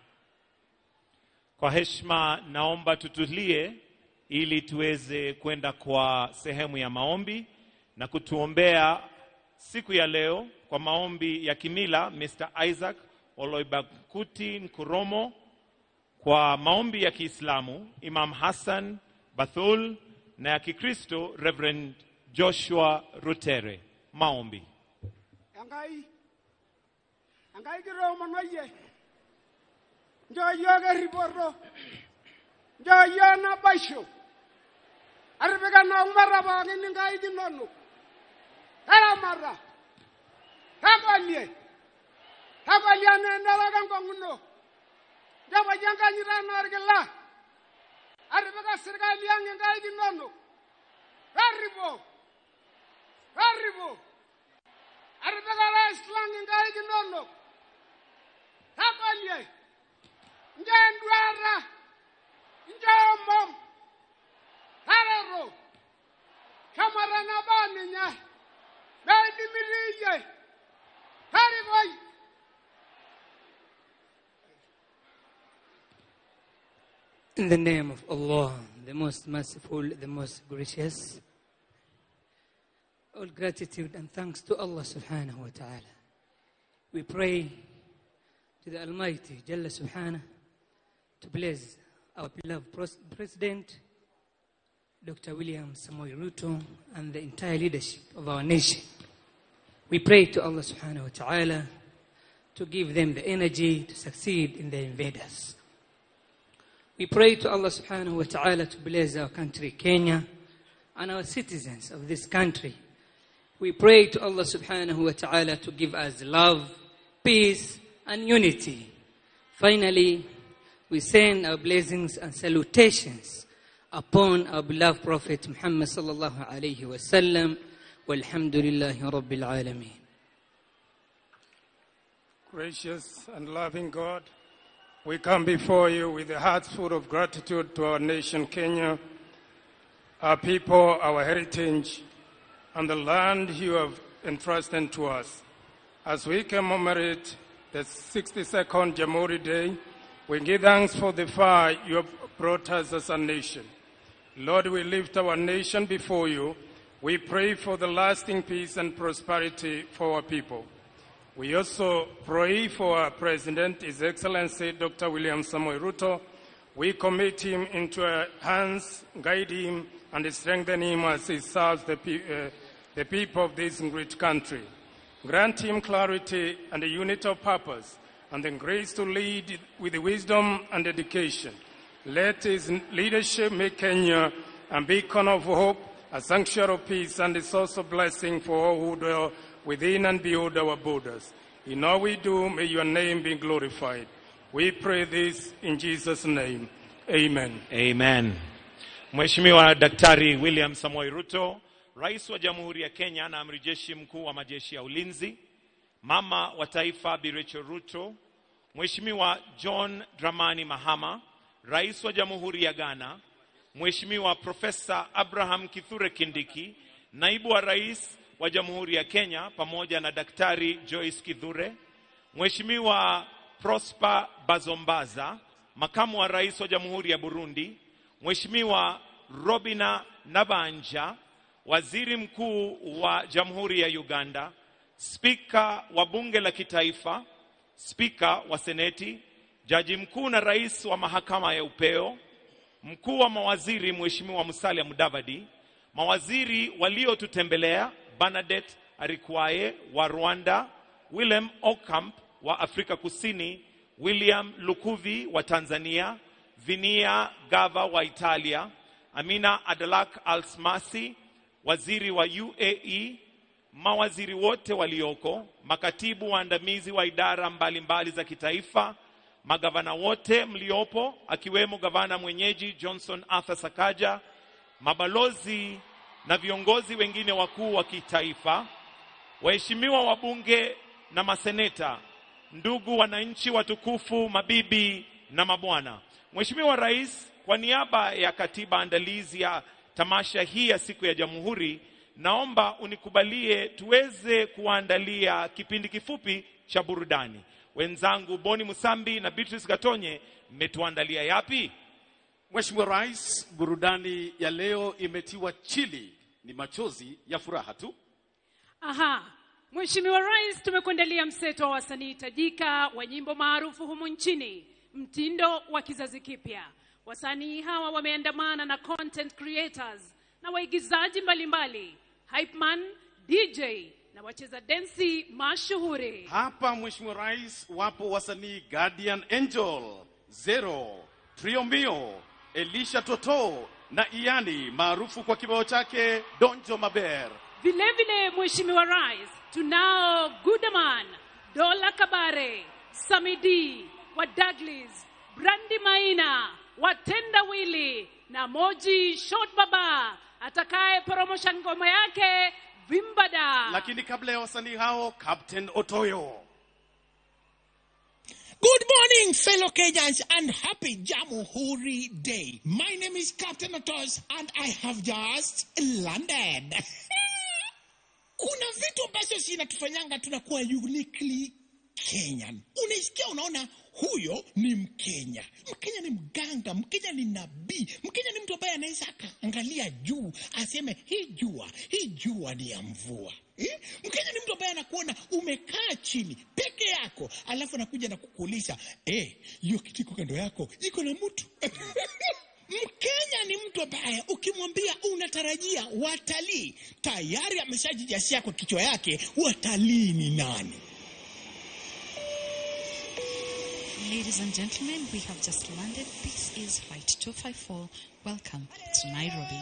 Kwa heshima naomba tutulie ili tuweze kwenda kwa sehemu ya maombi na kutuombea siku ya leo kwa maombi ya kimila Mr. Isaac Oloibakuti Nkuromo, kwa maombi ya Kiislamu Imam Hassan Bathul, na ya Kikristo Reverend Joshua Rutere. Maombi. Enkai, Enkai kitoomono iyie, nchoo yiok erripoto, nchoo yiok naboisho, atipika naa kumata pookin inkaik inonok, taramata, tagolie, tagolie enaa enerok enkong'u ino, nchopoyie enkanyit enaa orkila, atipika sirkali ang' inkaik inonok, torripo, torripo. Atipika rais lang inkaik inonok, tagolie, nchoo enduata, nchoo omom, tareto, shomo tenebaa ninye, meidimiti iyie, torikoi. In the name of Allah, the most merciful, the most gracious, all gratitude and thanks to Allah subhanahu wa ta'ala. We pray to the Almighty, Jalla subhanahu, to bless our beloved President, Dr. William Samoei Ruto, and the entire leadership of our nation. We pray to Allah subhanahu wa ta'ala to give them the energy to succeed in their invaders. We pray to Allah subhanahu wa ta'ala to bless our country, Kenya, and our citizens of this country. We pray to Allah subhanahu wa ta'ala to give us love, peace, and unity. Finally, we send our blessings and salutations upon our beloved Prophet Muhammad sallallahu alayhi wa sallam. Walhamdulillahi Rabbil Alameen. Gracious and loving God, we come before you with a heart full of gratitude to our nation, Kenya, our people, our heritage, and the land you have entrusted to us. As we commemorate the 62nd Jamhuri Day, we give thanks for the far you have brought us as a nation. Lord, we lift our nation before you. We pray for the lasting peace and prosperity for our people. We also pray for our President, His Excellency Dr. William Samoei Ruto. We commit him into our hands, guide him, and strengthen him as he serves the people of this great country. Grant him clarity and a unity of purpose, and the grace to lead with wisdom and dedication. Let his leadership make Kenya a beacon of hope, a sanctuary of peace, and a source of blessing for all who dwell within and beyond our borders. In all we do, may your name be glorified. We pray this in Jesus' name. Amen. Amen. Mheshimiwa Daktari William Samoei Ruto, Rais wa Jamhuri ya Kenya na Amiri Jeshi Mkuu wa Majeshi ya Ulinzi, Mama wa Taifa Bi Rachel Ruto, Mheshimiwa John Dramani Mahama, Rais wa Jamhuri ya Ghana, Mheshimiwa Profesa Abraham Kithure Kindiki, Naibu wa Rais wa Jamhuri ya Kenya pamoja na Daktari Joyce Kithure, Mheshimiwa Prosper Bazombaza, Makamu wa Rais wa Jamhuri ya Burundi, Mheshimiwa Robina Nabanja, Waziri Mkuu wa Jamhuri ya Uganda, Spika wa Bunge la Kitaifa, Spika wa Seneti, Jaji Mkuu na Rais wa Mahakama ya Upeo, Mkuu wa Mawaziri Mheshimiwa Musalia Mudavadi, mawaziri waliotutembelea Bernadette Arikwaye wa Rwanda, Willem Okamp wa Afrika Kusini, William Lukuvi wa Tanzania, Vinia Gava wa Italia, Amina Adalak Alsmasi, waziri wa UAE, mawaziri wote walioko, makatibu waandamizi wa idara mbalimbali za kitaifa, magavana wote mliopo, akiwemo gavana mwenyeji Johnson Arthur Sakaja, mabalozi na viongozi wengine wakuu wa kitaifa, waheshimiwa wabunge na maseneta, ndugu wananchi watukufu, mabibi na mabwana. Mheshimiwa Rais, kwa niaba ya katiba andalizi ya tamasha hii ya siku ya Jamhuri, naomba unikubalie tuweze kuandalia kipindi kifupi cha burudani. Wenzangu Boni Musambi na Beatrice Gatonye, mmetuandalia yapi? Mheshimiwa Rais, burudani ya leo imetiwa chili, ni machozi ya furaha tu. Aha. Mheshimiwa Rais, tumekuandalia mseto wa wasanii tajika wa nyimbo maarufu humu nchini, mtindo wa kizazi kipya. Wasanii hawa wameandamana na content creators na waigizaji mbalimbali, hype man, DJ na wacheza densi mashuhuri. Hapa Mheshimiwa Rais, wapo wasanii Guardian Angel, Zero, Trio Mio, Elisha Toto na Iani maarufu kwa kibao chake Donjo Maber. Vile vile Mheshimiwa Rais, tunao Gudaman, Dola Kabare, Samidi, wa Douglas, Brandi Maina, Watenda Wili na Moji Short Baba atakaye poromosha ngoma yake Vimbada. Lakini kabla ya wasanii hao, Captain Otoyo. Good morning, fellow Kenyans, and happy Jamhuri Day. My name is Captain Otoyo, and I have just landed. Kuna vitu ambazo zinatufanyanga tunakuwa uniquely Kenyan. Unaisikia, unaona huyo ni Mkenya. Mkenya ni mganga, Mkenya ni nabii, Mkenya ni mtu ambaye anaweza akaangalia juu aseme hii jua ni ya mvua. Mkenya ni mtu ambaye anakuona umekaa chini peke yako, alafu anakuja na kukuuliza, hiyo kitu iko kando yako iko na mtu? Mkenya ni mtu ambaye ukimwambia unatarajia watalii, tayari ameshajijasia kwa kichwa yake watalii ni nani. Ladies and gentlemen, we have just landed. This is Flight 254. Welcome to Nairobi.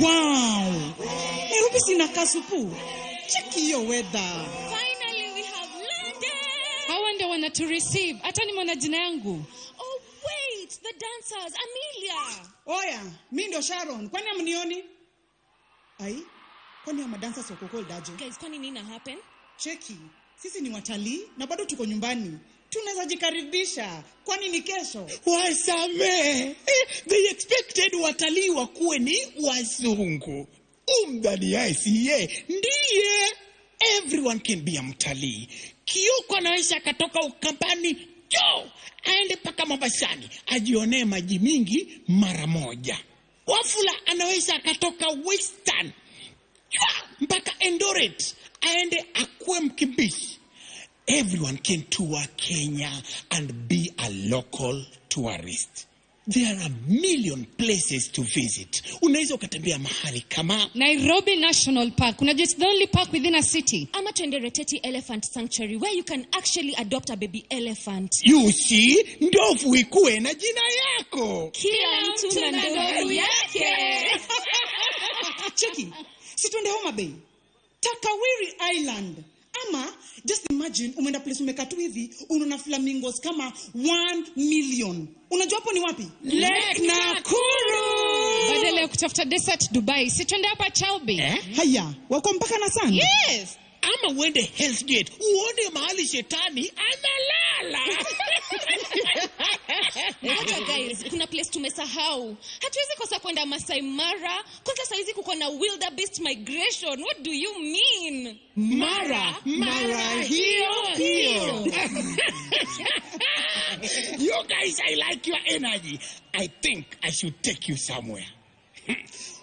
Wow! Nairobi sina kasupu. Check your weather. Finally, we have landed. Hawa ndio wana to receive. Hata nimeona jina yangu. Oh, wait, the dancers, Amelia. Oya, mimi ndio Sharon. Kwani hamnioni? Ai, kwani hao madancers wako cold aje? Guys, kwani nini happen? Cheki, sisi ni watalii na bado tuko nyumbani. Tunaweza jikaribisha. Kwani ni kesho? Wasamee. They expected watalii wakuwe ni wazungu. Umdhani yeye ndiye. Everyone can be a mtalii. Kioko anaweza akatoka Ukambani jo aende mpaka Mombasani ajionee maji mingi mara moja. Wafula anaweza akatoka Western chwa, mpaka Eldoret aende akuwe mkimbizi. Everyone can tour Kenya and be a local tourist. There are a million places to visit. Unaweza ukatembea mahali kama Nairobi National Park. Unajua it's the only park within a city. Ama tuende Reteti Elephant Sanctuary where you can actually adopt a baby elephant. You see, ndovu ikuwe na jina yako. Kila mtu na ndovu yake. Cheki, si tuende Homa Bay, Takawiri Island. Ama just imagine umeenda place umekaa tu hivi unaona flamingos kama 1 million. Unajua hapo ni wapi? Lake Nakuru. Badala ya kutafuta desert Dubai, si tuende hapa Chalbi. Haya, wako mpaka na sand. Yes. Ama uende Hell's Gate uone mahali shetani analala. Hata guys, kuna place tumesahau. Hatuwezi kosa kwenda Masai Mara. Kwanza saizi kuko na wildebeest migration. What do you mean? Mara, mara hiyo hiyo. You guys, I like your energy. I think I should take you somewhere.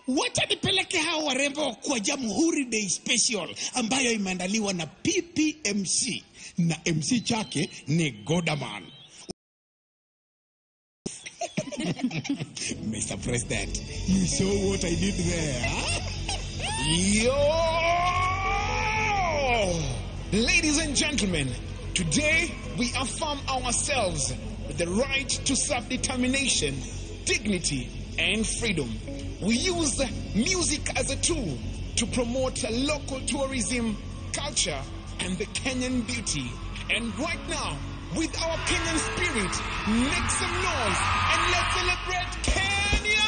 Wacha nipeleke hao warembo kwa Jamhuri Day Special ambayo imeandaliwa na PPMC na MC chake ni Godaman. Mr. President, you saw what I did there. Huh? Yo! Ladies and gentlemen, today we affirm ourselves with the right to self-determination, dignity, and freedom. We use music as a tool to promote local tourism, culture, and the Kenyan beauty. And right now, with our Kenyan spirit, make some noise and let's celebrate Kenya!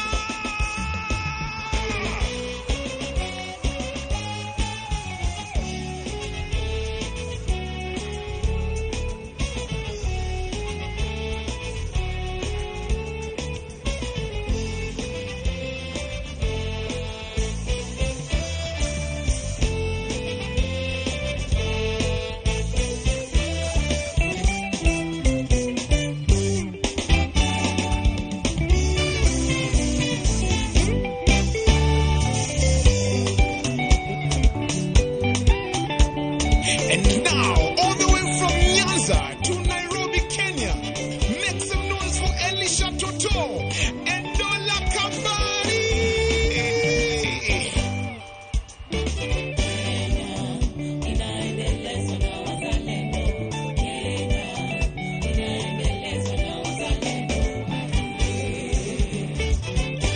And now, all the way from Nyanza to Nairobi, Kenya, make some noise for Elisha Toto and Dola Kambari!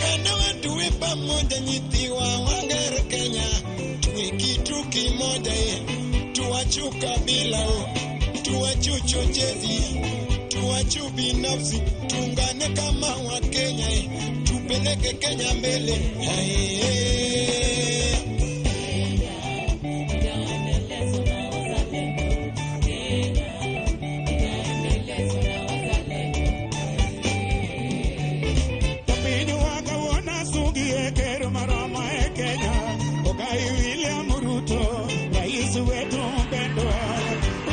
Kana tuwe pamoja nyithiwa wangere Kenya, tuwe kitu kimoja ye, tuache ukabila, tuache uchochezi, tuache ubinafsi, tuungane kama Wakenya ye, tupeleke Kenya mbele. Aye. Piny wakawuono sugi e ker maroma e Kenya, Ogai William Ruto, rais wetu mpendwa.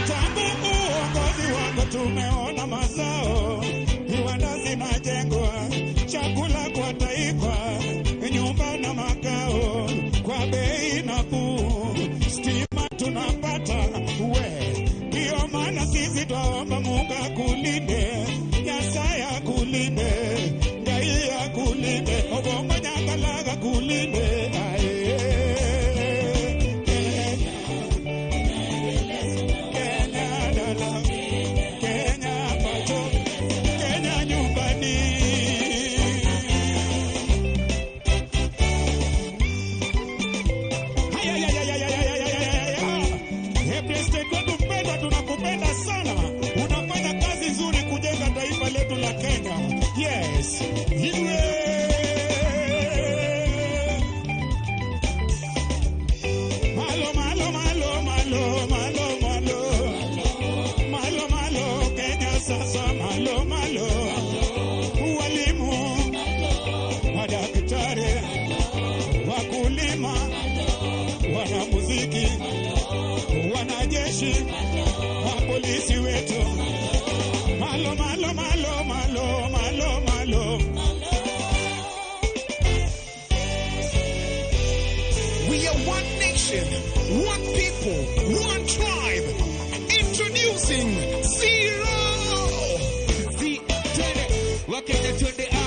Tangu uongozi wako tumeona mazao, viwanda zinajengwa, chakula kwa taifa, nyumba na makao kwa bei nafuu, stima tunapata we. Ndiyo maana sisi twaomba Mungu akulinde, Nyasaye akulinde, Ngai akulinde, Obongo Nyakalaga akulinde. Aye. Kenya dala, Kenya pacho, Kenya nyumbani. Hey, President wetu mpendwa, tunakupenda sana. Unafanya kazi nzuri kujenga taifa letu la Kenya. Yes. Iwe. Malo, malo, malo, malo, malo, malo. Malo, malo, Kenya sasa, malo, malo. Walimu, madaktari, wakulima, wanamuziki, majeshi, mapolisi wetu. Malo, malo, malo, malo, malo, malo. We are one nation, one people, one tribe. Introducing Zero. Z, twende, Wakenya twende, ah,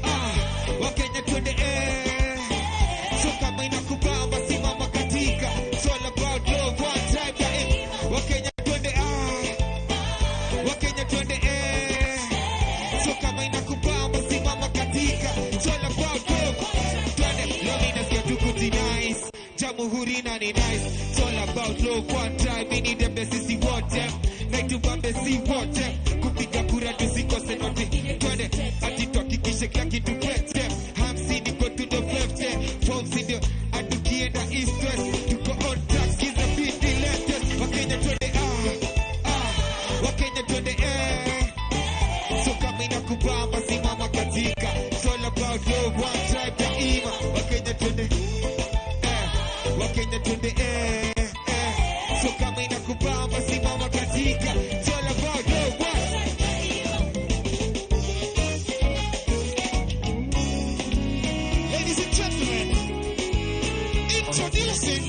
ah, Wakenya twende, eh. So kama inakubamba simama katika. It's all about love, one tribe, yeah, eh. Wakenya twende, ah, Wakenya twende, eh. So kama inakubamba simama katika. It's all about love. Twende, leo mimi nasikia tu kujinice. Jamhuri na ni nice. It's all about love, one tribe. Mimi ni dembe sisi wote. Na itubambe si wote. Kupiga kura tusikose noti. Twende, ati tuhakikishe kila kitu pete. 50 go to the left, forms ndio atukienda east west. Tuko on track, skiza beat the latest. Wakenya twende, ah, ah, Wakenya twende, eh. So kama inakubamba simama katika. It's all about love, one tribe daima. Wakenya twende, eh, Wakenya twende, eh, eh. So kama inakubamba simama katika. It's all about love, one. Ladies and gentlemen, introducing,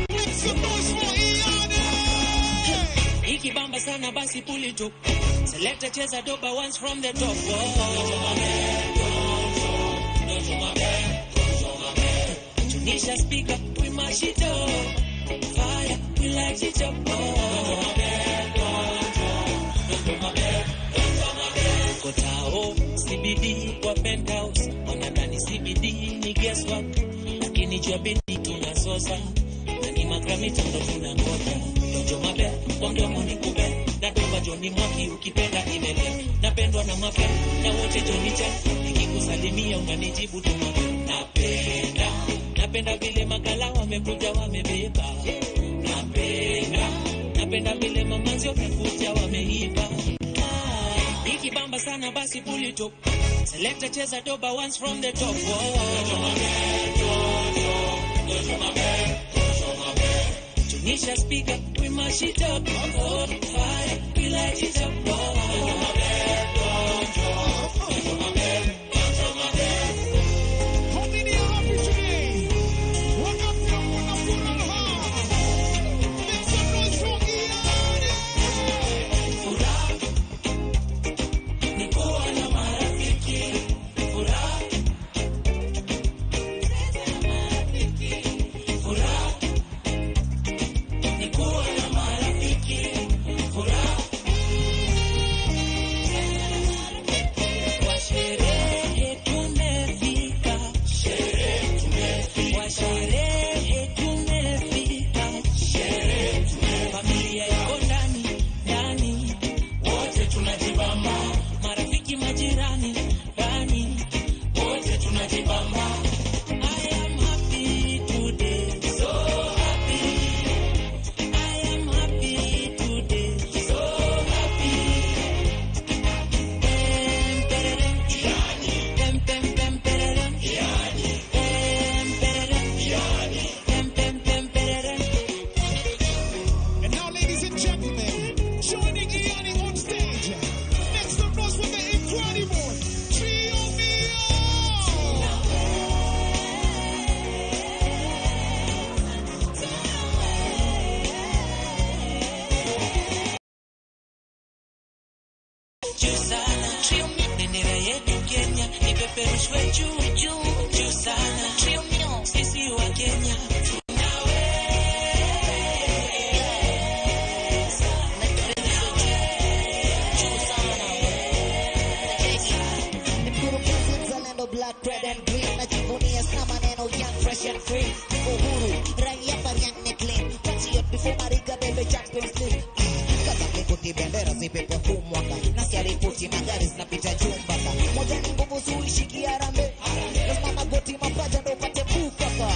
make some noise for Iyane! Ikibamba sana basi pull it up. Selector cheza doba once from the top. Oh. Tunisha speaker, we mash it up. Fire, we light it up. Oh. Uko tao, CBD kwa penthouse. Wanadhani CBD ni guesswork, lakini juu ya bidii tunasosa. Na ni magramita ndo tunangoja. Dojo mabe, kwa mdomo ni kube. Na doba Joni Mwaki ukipenda imele. Napendwa na mape, na wote Joni Chen. Nikikusalimia unanijibu tu mabe. Napenda, napenda vile makala wamekuja wamebeba. Napenda, napenda vile mamanzi wamekuja wameiba. Ikibamba sana basi pull it up. Selector cheza doba once from the top. Tunisha speaker, we mash it up. Oh, fire, we light it up. Oh. How many are happy today? Wangapi wana furaha? Make some noise for Iyane! Furaha ni kuwa na marafiki. Furaha, furaha ni kuwa na marafiki. Furaha kwa sherehe tumefika, sherehe tumefika, kwa sherehe tumefika, sherehe tumefika. Familia iko ndani ndani, wote tunajibamba, marafiki majirani ndani, wote tunajibamba. I am happy today, so happy. I am happy today, so happy. Pem pererem, pem pem pem pererem, pem pererem, pem pem pem pererem. And now, ladies and gentlemen, joining Iyane on stage, make some noise for the incredible Trio Mio! Juu sana, bendera yetu Kenya ipeperushwe juu juu juu sana. Sisi wa Kenya Ni mkurugenzi mzalendo black red and green, najivunia sana maneno young fresh and free, niko huru raia bariang ni clean patriot before mariga bebe Champions League. Kaza mlingoti bendera zipepe huu mwaka, nasikia ripoti magari zinapita juu mpaka moja ni nguvu suishiki harambe, lazima magoti mapaja ndo upate bukaka.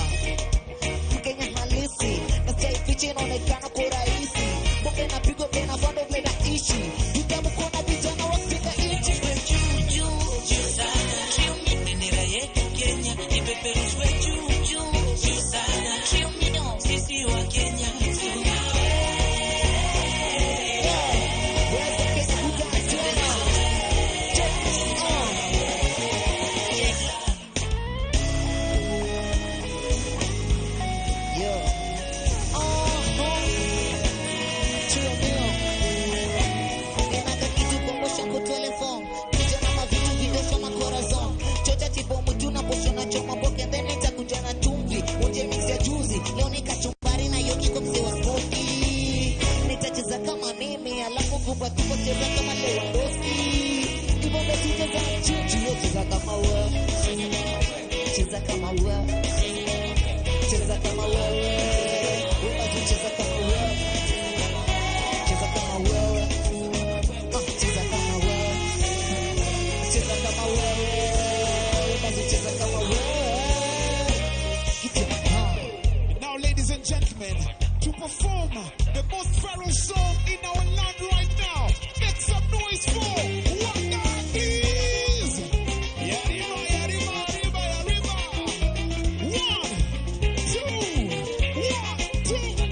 Mkenya halisi na sijaificha inaonekana kwa urahisi, bonge napigwa vile nafaa ndo vile naishi, vitabu kona vijana wakijenga nchi. Juu sana, bendera yetu Kenya ipeperushwe juu juu juu sana. Sisi wa Kenya Cheza kama wewe. Cheza kama wewe. Cheza kama wewe. Basi cheza kama wewe. Cheza kama wewe. Cheza kama wewe. Cheza kama wewe. Basi cheza kama wewe. Now, ladies and gentlemen, to perform the most viral song in our land right now, make some noise for Wanda Keys! Yarima, yarima, yarima, yarima. 1, 2, 1, 2,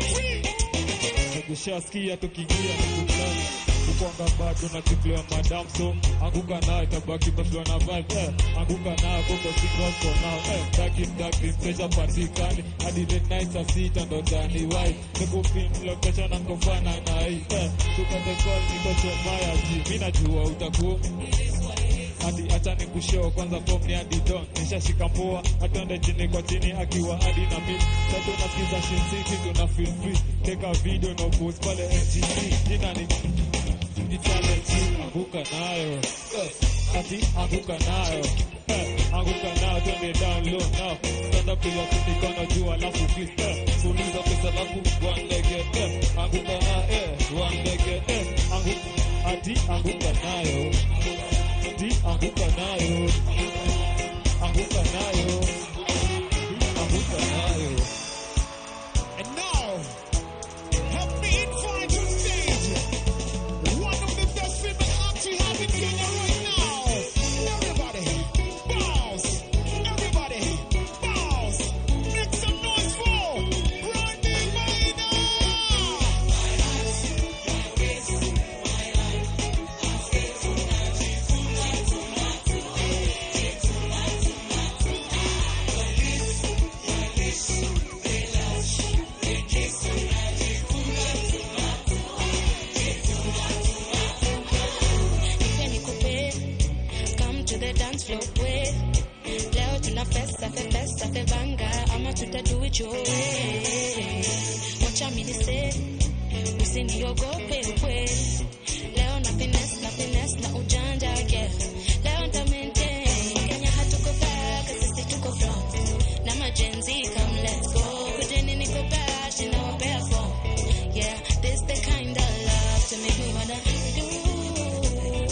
3. Ukishasikia tukiingia ni ukwanga bado na chiklewa madam, so anguka nayo tabaki umeflow na vibe, eh. Anguka nayo koko sikoko nao, eh. Taki mtaki mteja patikani hadi late night saa 6 ndo ndani wife nikupin location na nkofana na hii, eh. Tukate call niko chomaya ji mimi najua utakuwa hadi acha nikushow kwanza form ni hadi don nishashika mboa atonde chini kwa chini akiwa hadi na mimi sasa tunasikiza Shin City tuna feel free take a video no post pale NGC jina ni challenge anguka nayo, eh. Ati anguka nayo, eh. Anguka nayo twende down low now stand up to your mikono juu alafu please, eh. Fuliza pesa alafu one leg, eh. Anguka nayo, eh. One leg, eh. Anguka ati anguka nayo ati anguka nayo anguka nayo anguka nayo. And now, help me invite on stage one of the best female acts we have in Kenya right now. Everybody, bounce! Everybody, bounce! Make some noise for Brandy Maina! Nipe nikupe, come to the dance floor we. Leo tuna pesa fe pesa fe banga ama tuta do it your way. Wacha mimi nise, usiniogope we. Leo na finesse na finesse na ujanja yeah. Leo nta maintain Kenya hatuko back, sisi tuko front. Na majenzi come let's go. Kujeni niko bash na wapea form. Yeah, this the kind of love to make me wanna do it.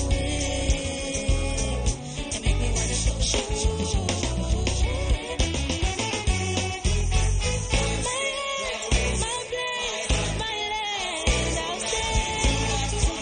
To make me wanna show, show, show, show, show, show. My place, my land, I'll stay.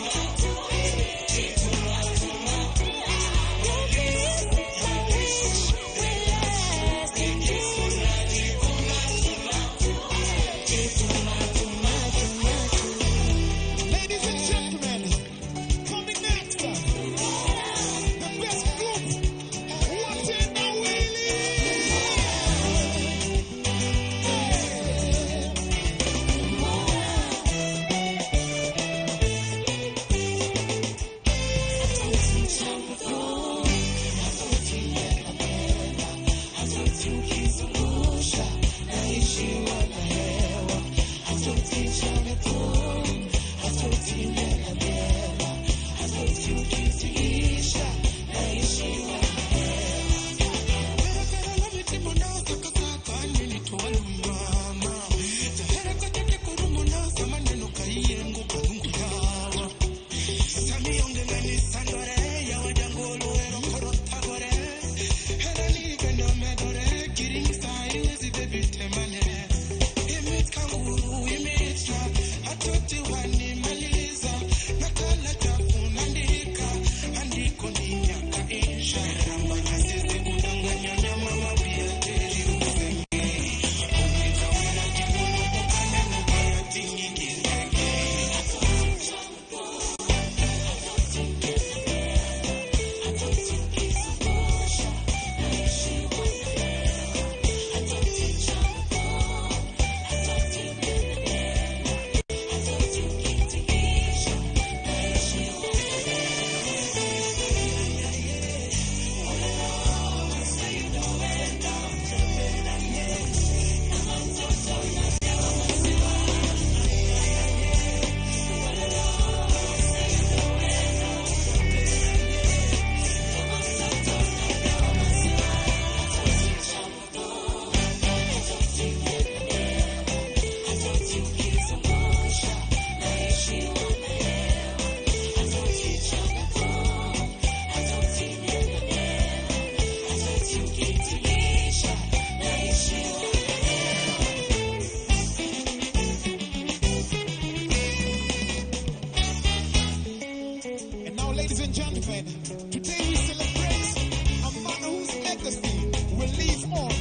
gentlemen, today we celebrate a man whose legacy will live on.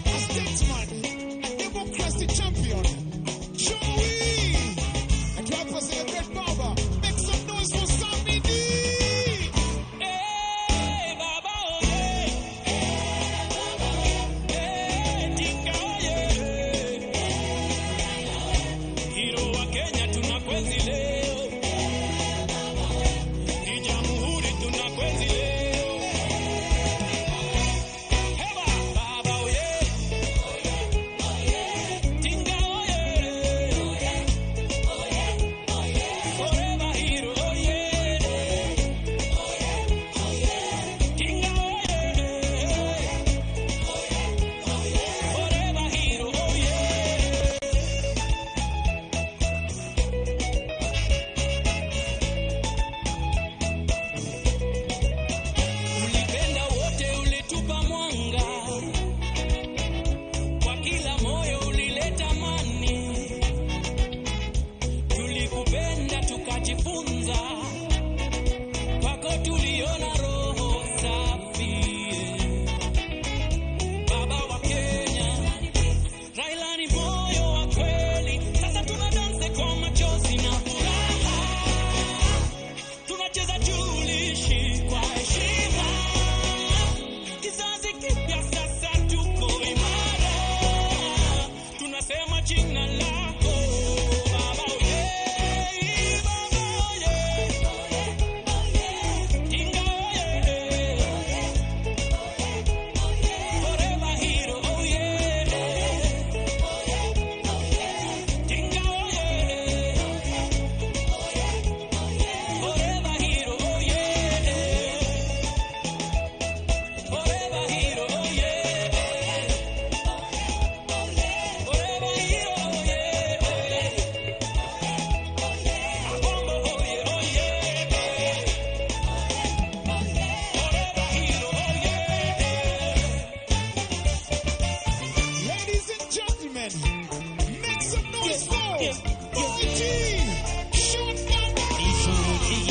A statesman, a democracy champion, Joey! And to help us celebrate Baba, make some noise for Sammy D! Hey, Baba, oh, hey. Hey, Tinga, oh, yeah. Hero wa Kenya tunakwenzi leo. Hii jamhuri tunakwenzi leo. Heba, Baba, oh, yeah. Tinga, oh, yeah. Forever hero, oh, yeah. Tinga, oh, yeah. Forever hero, oh, yeah. Ulipenda wote, ulitupa mwanga kwa kila moyo, ulileta amani. Tulikupenda tukajifunza, kwako tuliona roho safi. Baba wa Kenya, Raila ni moyo wa kweli. Sasa tuna danse kwa machozi na furaha, tunacheza tulishi kwa heshima. Kizazi kipya sasa tuko imara, tunasema jina lako Baba oye, Baba oye, Tinga oye, forever hero oye, Tinga oye, forever hero oye. Forever hero, oh yeah. Forever hero, oh yeah. Abombo, oh yeah, oh yeah. Forever hero, oh yeah. Ladies and gentlemen, make some noise for Boy G, Short Baba.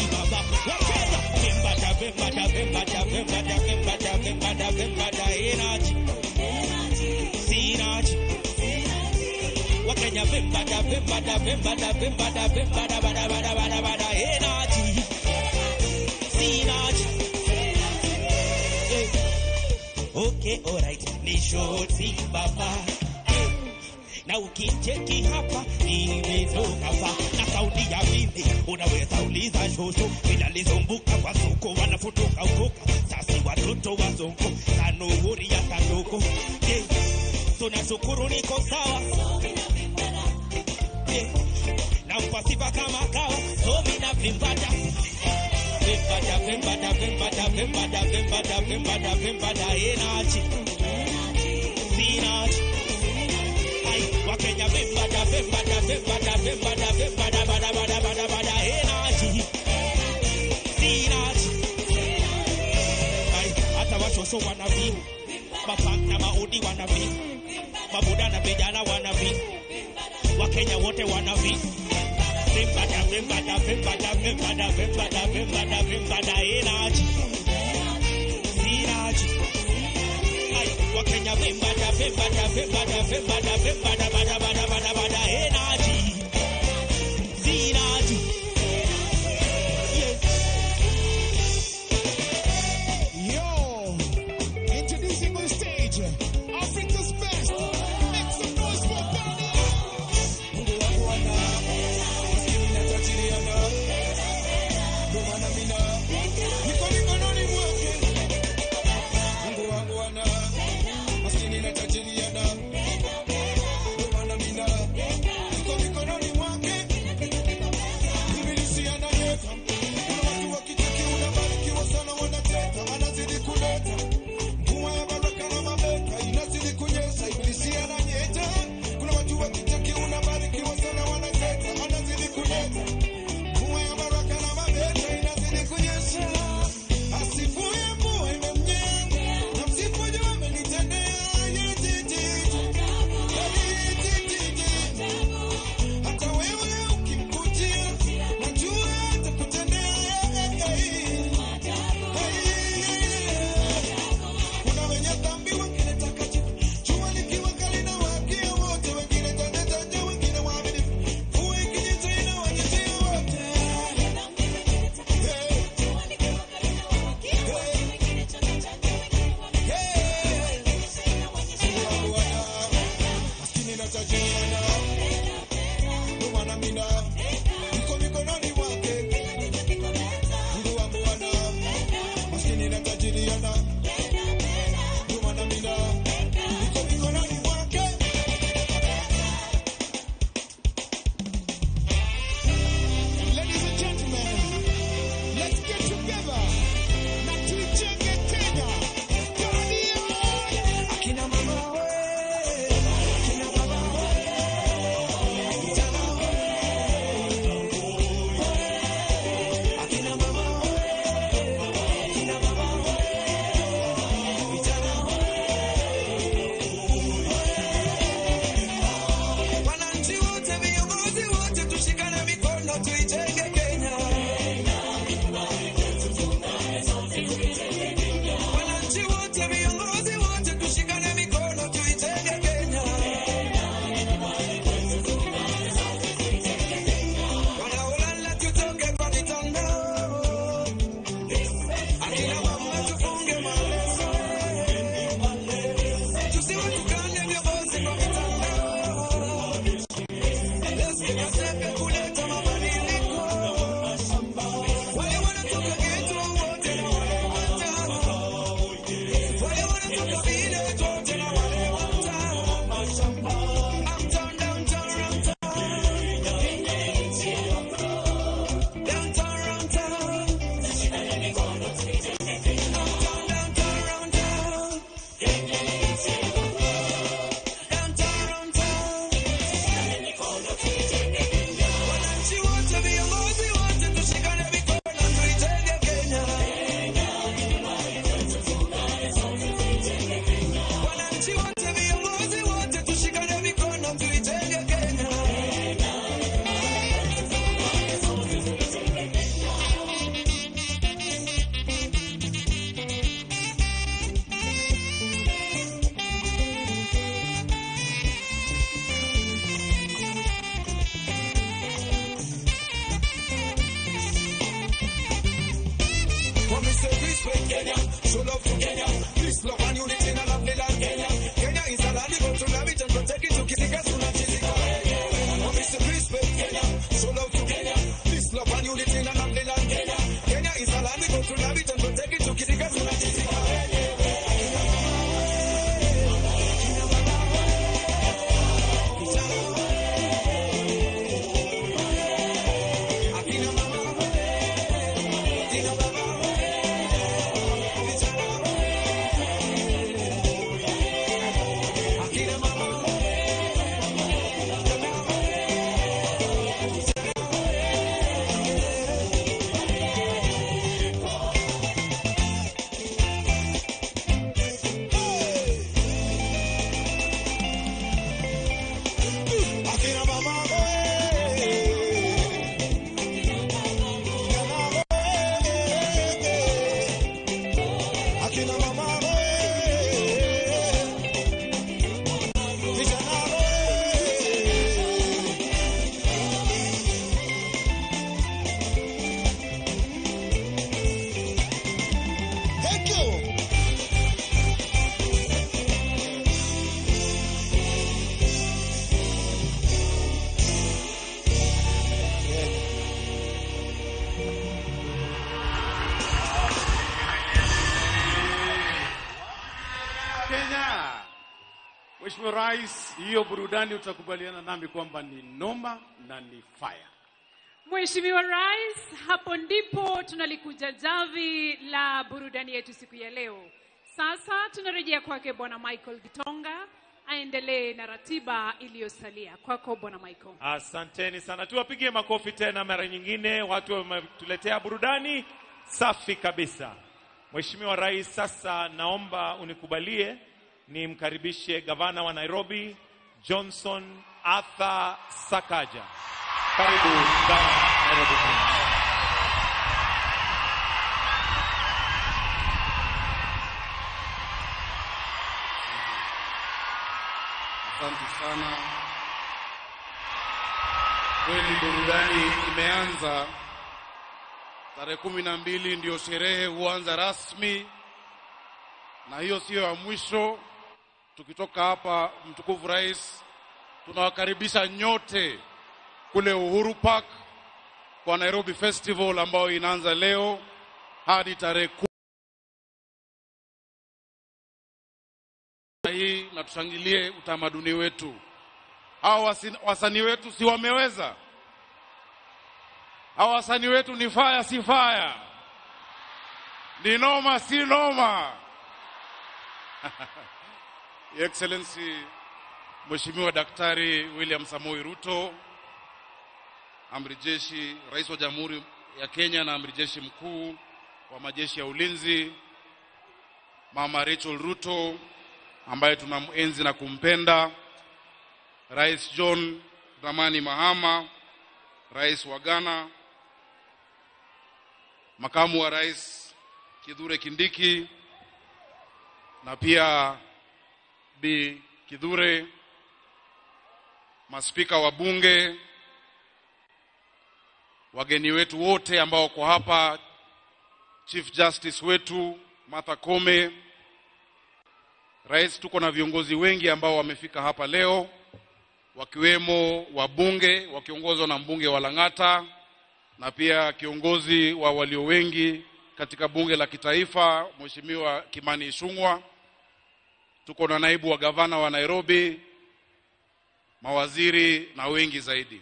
Wakenya vimbada vimbada vimbada vimbada vimbada bada bada bada bada energy Sinach. Okay, alright, ni shoti baba. Hey. Na ukicheki hapa nimetoka fa na saundi ya mimi unaweza uliza shosho bila lizumbuka kwa soko wanafutuka ukoka sasi watoto wazongo sanuhuri ya sanduku. Hey. Tunashukuru niko sawa. Hey. Na upasifa kama kawa so mina vimbata vimbata vimbata vimbata vimbata vimbata vimbata vimbata energy Sinach. Ai Wakenya vimbata vimbata vimbata vimbata vimbata bada bada bada bada energy Sinach. Ai hata washosho wanavi mapank na maudi wanavi mabuda na vijana wanavi Wakenya wote wanavi vimbata vimbata vimbata vimbata vimbata vimbata vimbata energy Sinach. Ai Wakenya vimbata vimbata vimbata vimbata vimbata bada bada bada bada energy Sinach. Yo, introducing on stage, Africa's best. Make some noise for Bunny. Mungu wangu ana maskini na tajiri ana ndio maana mina niko mikononi mwake. Mungu wangu ana maskini na tajiri ana ndio maana mina Uptown, downtown, round town. Downtown, round town. Wananchi wote, viongozi wote, tushikane mikono tuijenge Kenya. Wananchi wote, viongozi wote, tushikane mikono tuijenge Kenya. When we say respect Kenya, show love to Kenya, peace, love and unity in a lovely land Kenya. Kenya is a land we go to love it and protect it. Tukizika tunachizika. When we say respect Kenya, show love to Kenya, peace, love and unity in a lovely land Kenya. Kenya is a land we go to love it and protect it. Tukizika tunachizika. Akina mama akina mama vijana. Thank you. Kenya. Mheshimiwa Rais, hiyo burudani utakubaliana nami kwamba ni noma na ni fire. Mheshimiwa Rais, hapo ndipo tunalikuja jamvi la burudani yetu siku ya leo. Sasa tunarejea kwake Bwana Michael Gitonga aendelee na ratiba iliyosalia. Kwako Bwana Michael. Asanteni sana, tuwapigie makofi tena mara nyingine. Watu wametuletea burudani safi kabisa. Mheshimiwa Rais, sasa naomba unikubalie nimkaribishe gavana wa Nairobi Johnson Arthur Sakaja. Karibu gavana Nairobi. Asante sana. Kweli burudani imeanza. Tarehe 12 ndio sherehe huanza rasmi, na hiyo siyo ya mwisho. Tukitoka hapa, mtukufu Rais, tunawakaribisha nyote kule Uhuru Park kwa Nairobi Festival ambayo inaanza leo hadi tarehe 10 hii, na tushangilie utamaduni wetu. Hawa wasanii wetu si wameweza? Hawa wasanii wetu ni fire si fire? Ni noma si noma? Your Excellency Mheshimiwa Daktari William Samoei Ruto, Amri Jeshi, Rais wa Jamhuri ya Kenya na Amri Jeshi Mkuu wa Majeshi ya Ulinzi, Mama Rachel Ruto ambaye tunamenzi na kumpenda, Rais John Dramani Mahama, Rais wa Ghana, Makamu wa Rais Kithure Kindiki na pia Bi Kithure, maspika wa bunge, wageni wetu wote ambao wako hapa, Chief Justice wetu Martha Koome, Rais, tuko na viongozi wengi ambao wamefika hapa leo, wakiwemo wabunge wakiongozwa na mbunge wa Lang'ata na pia kiongozi wa walio wengi katika bunge la kitaifa Mheshimiwa Kimani Ichung'wah. Tuko na naibu wa gavana wa Nairobi, mawaziri na wengi zaidi.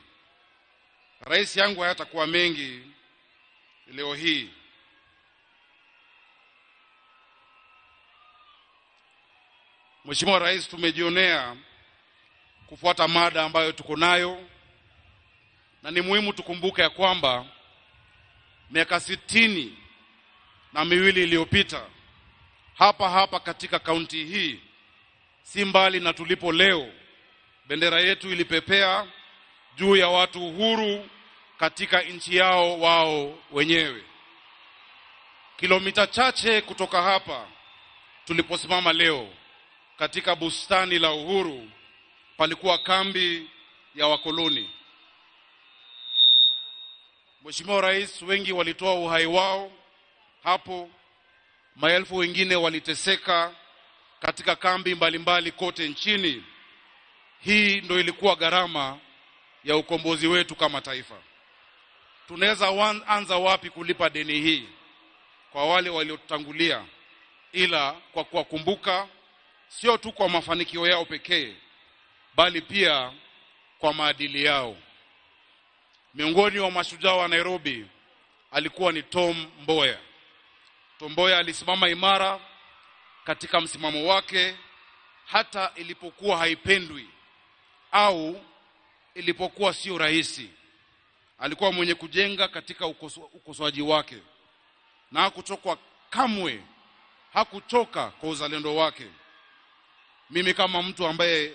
Rais, yangu hayatakuwa mengi leo hii. Mheshimiwa Rais, tumejionea kufuata mada ambayo tuko nayo, na ni muhimu tukumbuke ya kwamba miaka 62 iliyopita hapa hapa katika kaunti hii, si mbali na tulipo leo, bendera yetu ilipepea juu ya watu huru katika nchi yao wao wenyewe. Kilomita chache kutoka hapa tuliposimama leo katika bustani la Uhuru palikuwa kambi ya wakoloni. Mheshimiwa Rais, wengi walitoa uhai wao hapo, maelfu wengine waliteseka katika kambi mbalimbali kote nchini. Hii ndio ilikuwa gharama ya ukombozi wetu kama taifa. Tunaweza anza wapi kulipa deni hii kwa wale waliotutangulia, ila kwa kuwakumbuka sio tu kwa mafanikio yao pekee, bali pia kwa maadili yao. Miongoni wa mashujaa wa Nairobi alikuwa ni Tom Mboya. Tom Mboya alisimama imara katika msimamo wake hata ilipokuwa haipendwi au ilipokuwa sio rahisi. Alikuwa mwenye kujenga katika ukosoaji wake, na hakuchoka kamwe, hakuchoka kwa uzalendo wake. Mimi kama mtu ambaye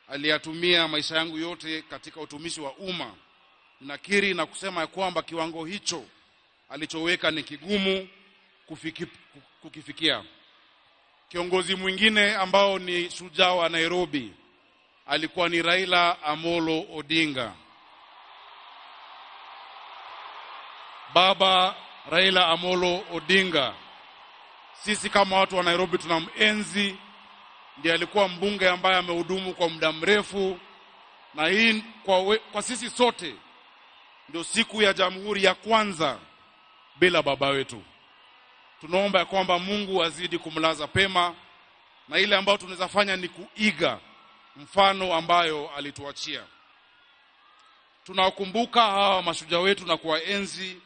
aliyatumia maisha yangu yote katika utumishi wa umma, nakiri na kusema kwamba kiwango hicho alichoweka ni kigumu kukifikia. Kiongozi mwingine ambao ni shujaa wa Nairobi alikuwa ni Raila Amolo Odinga. Baba Raila Amolo Odinga, sisi kama watu wa Nairobi tunamenzi. Ndiye alikuwa mbunge ambaye amehudumu kwa muda mrefu, na hii kwa sisi sote ndio siku ya jamhuri ya kwanza bila baba wetu. Tunaomba kwamba Mungu azidi kumlaza pema, na ile ambayo tunaweza fanya ni kuiga mfano ambayo alituachia. Tunawakumbuka hawa mashujaa wetu na kuwaenzi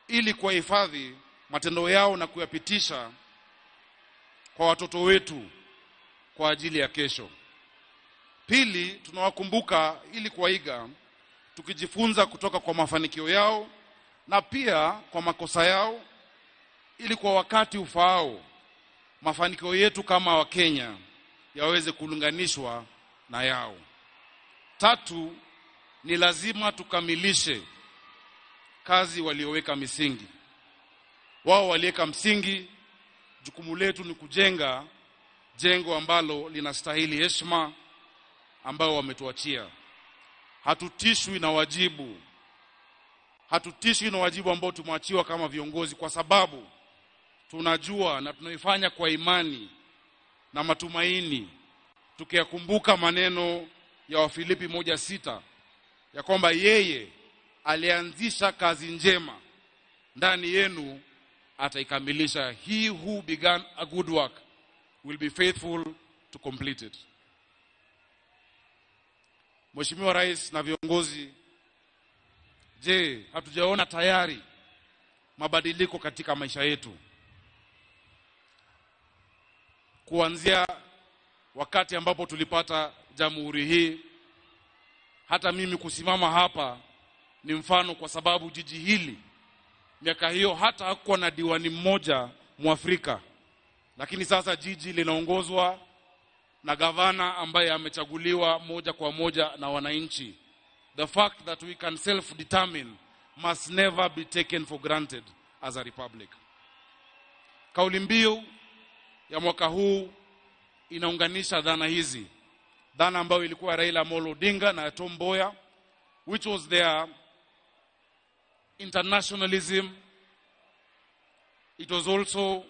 ili kuwahifadhi matendo yao na kuyapitisha kwa watoto wetu kwa ajili ya kesho. Pili, tunawakumbuka ili kuwaiga, tukijifunza kutoka kwa mafanikio yao na pia kwa makosa yao, ili kwa wakati ufaao mafanikio yetu kama Wakenya yaweze kulinganishwa na yao. Tatu, ni lazima tukamilishe kazi walioweka misingi. Wao waliweka msingi, jukumu letu ni kujenga jengo ambalo linastahili heshima ambayo wametuachia. Hatutishwi na wajibu. Hatutishwi na wajibu ambao tumeachiwa kama viongozi, kwa sababu tunajua na tunaifanya kwa imani na matumaini, tukiyakumbuka maneno ya Wafilipi 1:6 ya kwamba yeye alianzisha kazi njema ndani yenu ataikamilisha. He who began a good work will be faithful to complete it. Mheshimiwa Rais na viongozi, je, hatujaona tayari mabadiliko katika maisha yetu? Kuanzia wakati ambapo tulipata jamhuri hii, hata mimi kusimama hapa ni mfano, kwa sababu jiji hili miaka hiyo hata hakuwa na diwani mmoja Mwafrika, lakini sasa jiji linaongozwa na gavana ambaye amechaguliwa moja kwa moja na wananchi. The fact that we can self-determine must never be taken for granted as a republic. Kauli mbiu ya mwaka huu inaunganisha dhana hizi, dhana ambayo ilikuwa Raila Amolo Odinga na Tom Mboya, which was their internationalism. It was also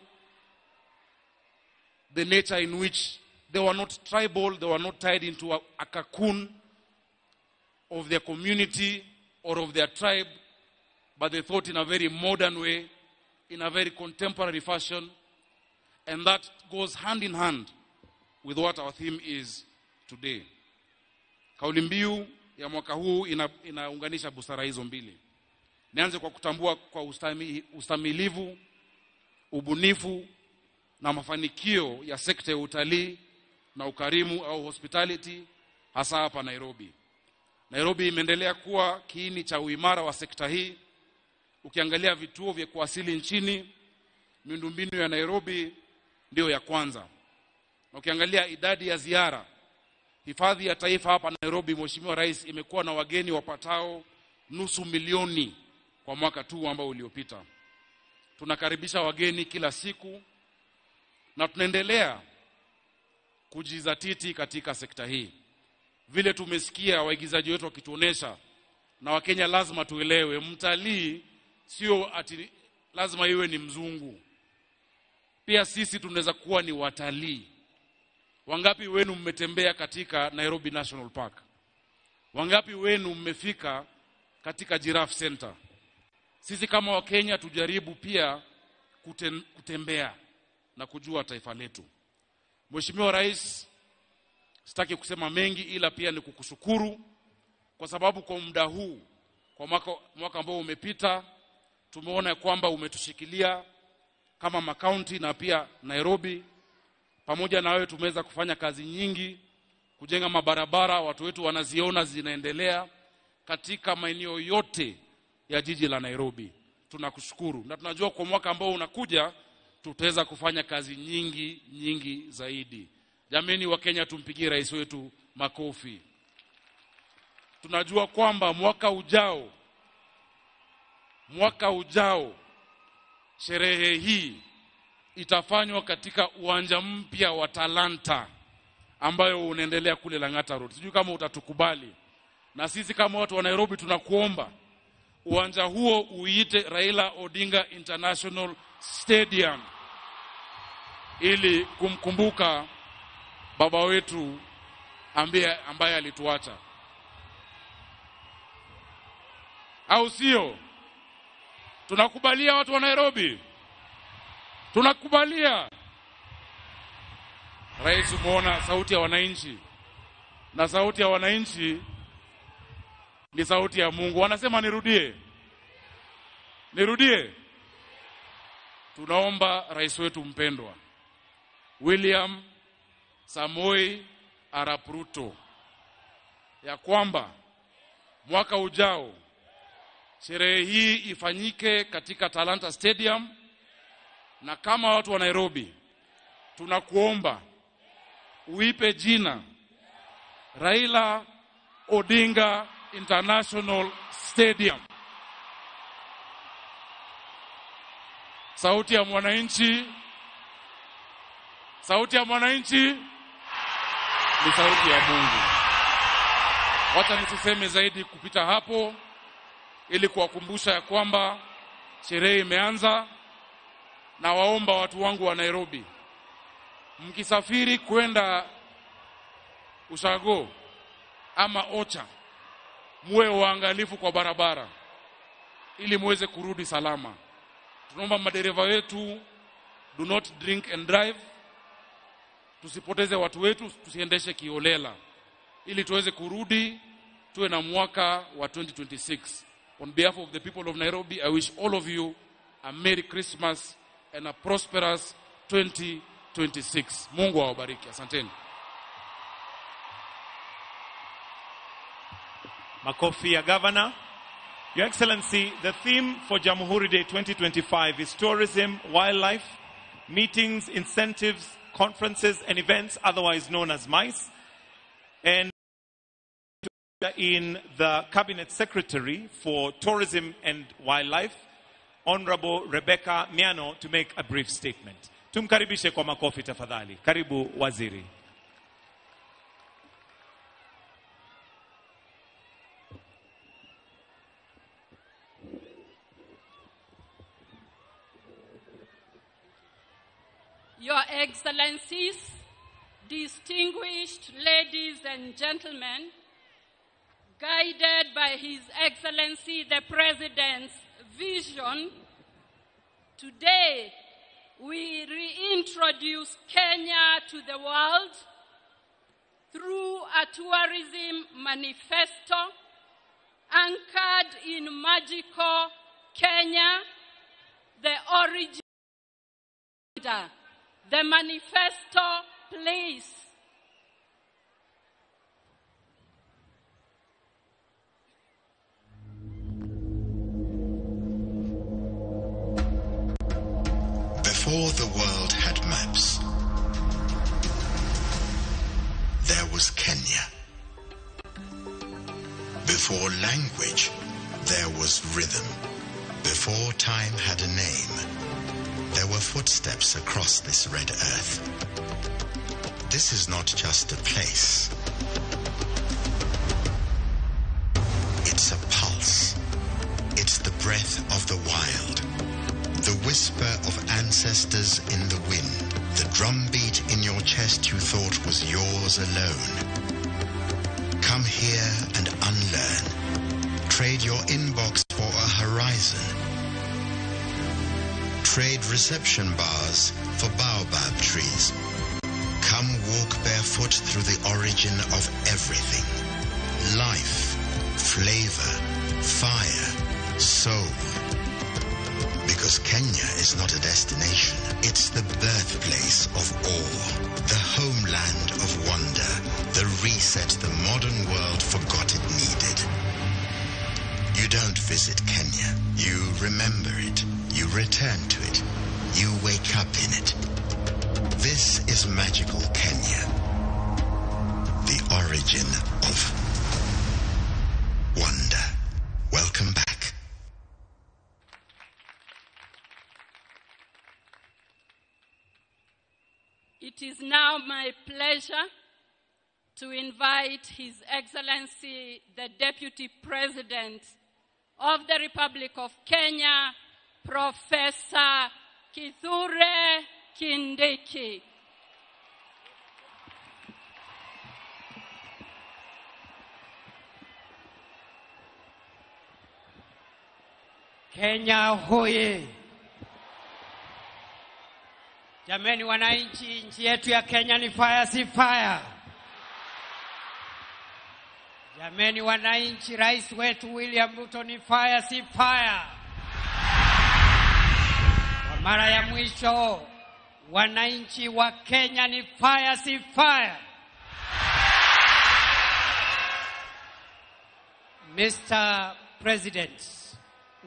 the nature in which they were not tribal, they were not tied into a cocoon of their community or of their tribe, but they thought in a very modern way, in a very contemporary fashion, and that goes hand in hand with what our theme is today. Kauli mbiu ya mwaka huu inaunganisha busara hizo mbili. Nianze kwa kutambua kwa ustamilivu, ubunifu na mafanikio ya sekta ya utalii na ukarimu au hospitality, hasa hapa Nairobi. Nairobi imeendelea kuwa kiini cha uimara wa sekta hii. Ukiangalia vituo vya kuwasili nchini, miundombinu ya Nairobi ndio ya kwanza. Na ukiangalia idadi ya ziara, hifadhi ya taifa hapa Nairobi, Mheshimiwa Rais, imekuwa na wageni wapatao 500,000 kwa mwaka tu ambao uliopita. Tunakaribisha wageni kila siku na tunaendelea kujizatiti katika sekta hii. Vile tumesikia waigizaji wetu wakituonesha, na Wakenya lazima tuelewe, mtalii sio ati lazima iwe ni mzungu. Pia sisi tunaweza kuwa ni watalii. Wangapi wenu mmetembea katika Nairobi National Park? Wangapi wenu mmefika katika Giraffe Center? Sisi kama Wakenya tujaribu pia kutembea na kujua taifa letu. Mheshimiwa Rais, sitaki kusema mengi ila pia ni kukushukuru kwa sababu kwa muda huu, kwa mwaka ambao umepita, tumeona kwamba umetushikilia kama makaunti na pia Nairobi. Pamoja na wewe tumeweza kufanya kazi nyingi, kujenga mabarabara, watu wetu wanaziona zinaendelea katika maeneo yote ya jiji la Nairobi. Tunakushukuru na tunajua kwa mwaka ambao unakuja tutaweza kufanya kazi nyingi nyingi zaidi. Jameni wa Kenya, tumpigie rais wetu makofi. Tunajua kwamba mwaka ujao sherehe hii itafanywa katika uwanja mpya wa Talanta ambayo unaendelea kule Lang'ata Road. Sijui kama utatukubali. Na sisi kama watu wa Nairobi tunakuomba uwanja huo uiite Raila Odinga International Stadium ili kumkumbuka baba wetu ambaye alituacha. Au sio? Tunakubalia watu wa Nairobi? Tunakubalia. Rais, umeona sauti ya wananchi. Na sauti ya wananchi ni sauti ya Mungu. Wanasema nirudie. Nirudie. Tunaomba rais wetu mpendwa William Samoei Arap Ruto ya kwamba mwaka ujao sherehe hii ifanyike katika Talanta Stadium. Na kama watu wa Nairobi tunakuomba uipe jina Raila Odinga International Stadium. Sauti ya mwananchi, sauti ya mwananchi ni sauti ya Mungu. Wacha nisiseme zaidi kupita hapo ili kuwakumbusha ya kwamba sherehe imeanza. Na waomba watu wangu wa Nairobi, mkisafiri kwenda Ushago ama Ocha, muwe waangalifu kwa barabara ili muweze kurudi salama. Tunaomba madereva wetu, do not drink and drive. Tusipoteze watu wetu, tusiendeshe kiolela, ili tuweze kurudi tuwe na mwaka wa 2026. On behalf of the people of Nairobi, I wish all of you a Merry Christmas and a prosperous 2026. Mungu awabariki. Asanteni. Makofi ya Governor. Your Excellency, the theme for Jamhuri Day 2025 is tourism, wildlife, meetings, incentives, conferences and events, otherwise known as MICE. And in the Cabinet Secretary for Tourism and Wildlife, Honorable Rebecca Miano, to make a brief statement. Tumkaribishe kwa makofi tafadhali. Karibu waziri. Your Excellencies, distinguished ladies and gentlemen, guided by His Excellency the President's vision, today we reintroduce Kenya to the world through a tourism manifesto anchored in magical Kenya, the origin The manifesto, please. Before the world had maps, there was Kenya. Before language, there was rhythm. Before time had a name, there were footsteps across this red earth. This is not just a place. It's a pulse. It's the breath of the wild. The whisper of ancestors in the wind. The drumbeat in your chest you thought was yours alone. Come here and unlearn. Trade your inbox for a horizon. Trade reception bars for baobab trees. Come walk barefoot through the origin of everything. Life, flavor, fire, soul. Because Kenya is not a destination, it's the birthplace of awe, the homeland of wonder, the reset the modern world forgot it needed. You don't visit Kenya, you remember it, you return to it, you wake up in it. This is magical Kenya, the origin of wonder. Welcome back. It is now my pleasure to invite His Excellency, the Deputy President of the Republic of Kenya, Professor Kithure Kindiki. Kenya hoye! Jameni wananchi, nchi yetu ya Kenya ni fire, si fire? Jameni wananchi, rais wetu William Ruto ni fire, si fire? Kwa mara ya mwisho, wananchi wa Kenya ni fire, si fire? Mr. President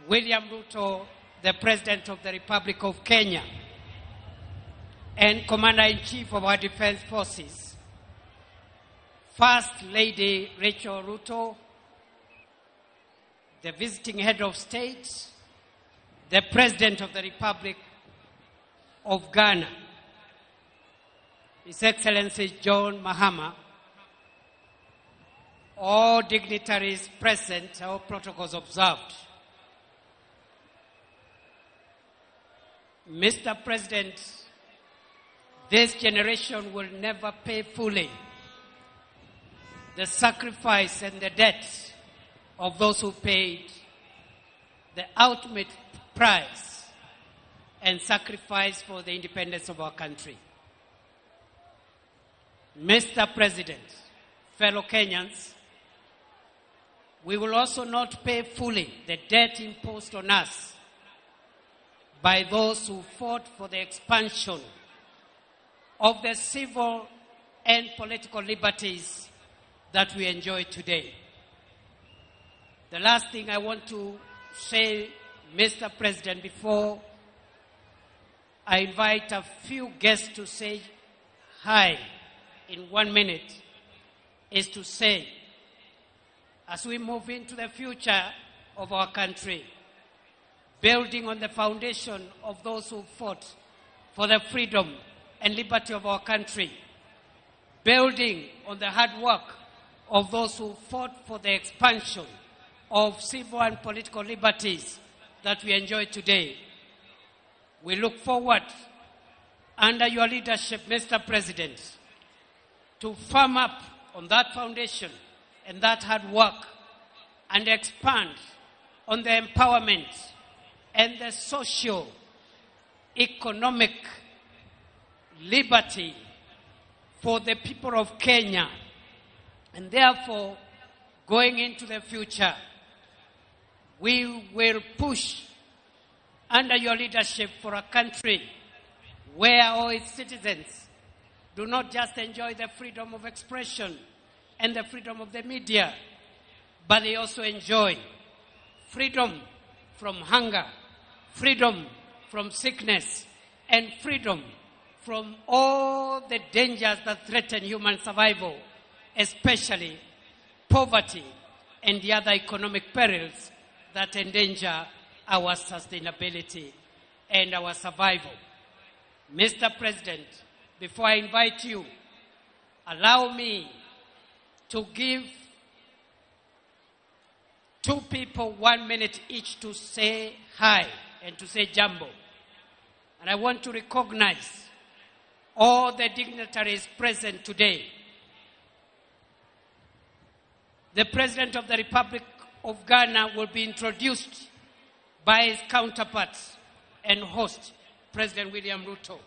William Ruto, the President of the Republic of Kenya and Commander-in-Chief of our Defense Forces, First Lady Rachel Ruto, the visiting head of state, the President of the Republic of Ghana, His Excellency John Mahama, all dignitaries present, all protocols observed. Mr. President, this generation will never pay fully the sacrifice and the debt of those who paid the ultimate price and sacrifice for the independence of our country. Mr. President, fellow Kenyans, we will also not pay fully the debt imposed on us by those who fought for the expansion of the civil and political liberties that we enjoy today. The last thing I want to say, Mr. President, before I invite a few guests to say hi in 1 minute, is to say, as we move into the future of our country, building on the foundation of those who fought for the freedom and liberty of our country, building on the hard work of those who fought for the expansion of civil and political liberties that we enjoy today. We look forward, under your leadership, Mr. President, to firm up on that foundation and that hard work and expand on the empowerment and the socio economic liberty for the people of Kenya. And therefore, going into the future, we will push under your leadership for a country where all its citizens do not just enjoy the freedom of expression and the freedom of the media, but they also enjoy freedom from hunger, freedom from sickness, and freedom from all the dangers that threaten human survival, especially poverty and the other economic perils that endanger our sustainability and our survival. Mr. President, before I invite you, allow me to give two people 1 minute each to say hi and to say jambo. And I want to recognize all the dignitaries present today. The President of the Republic of Ghana will be introduced by his counterparts and host, President William Ruto.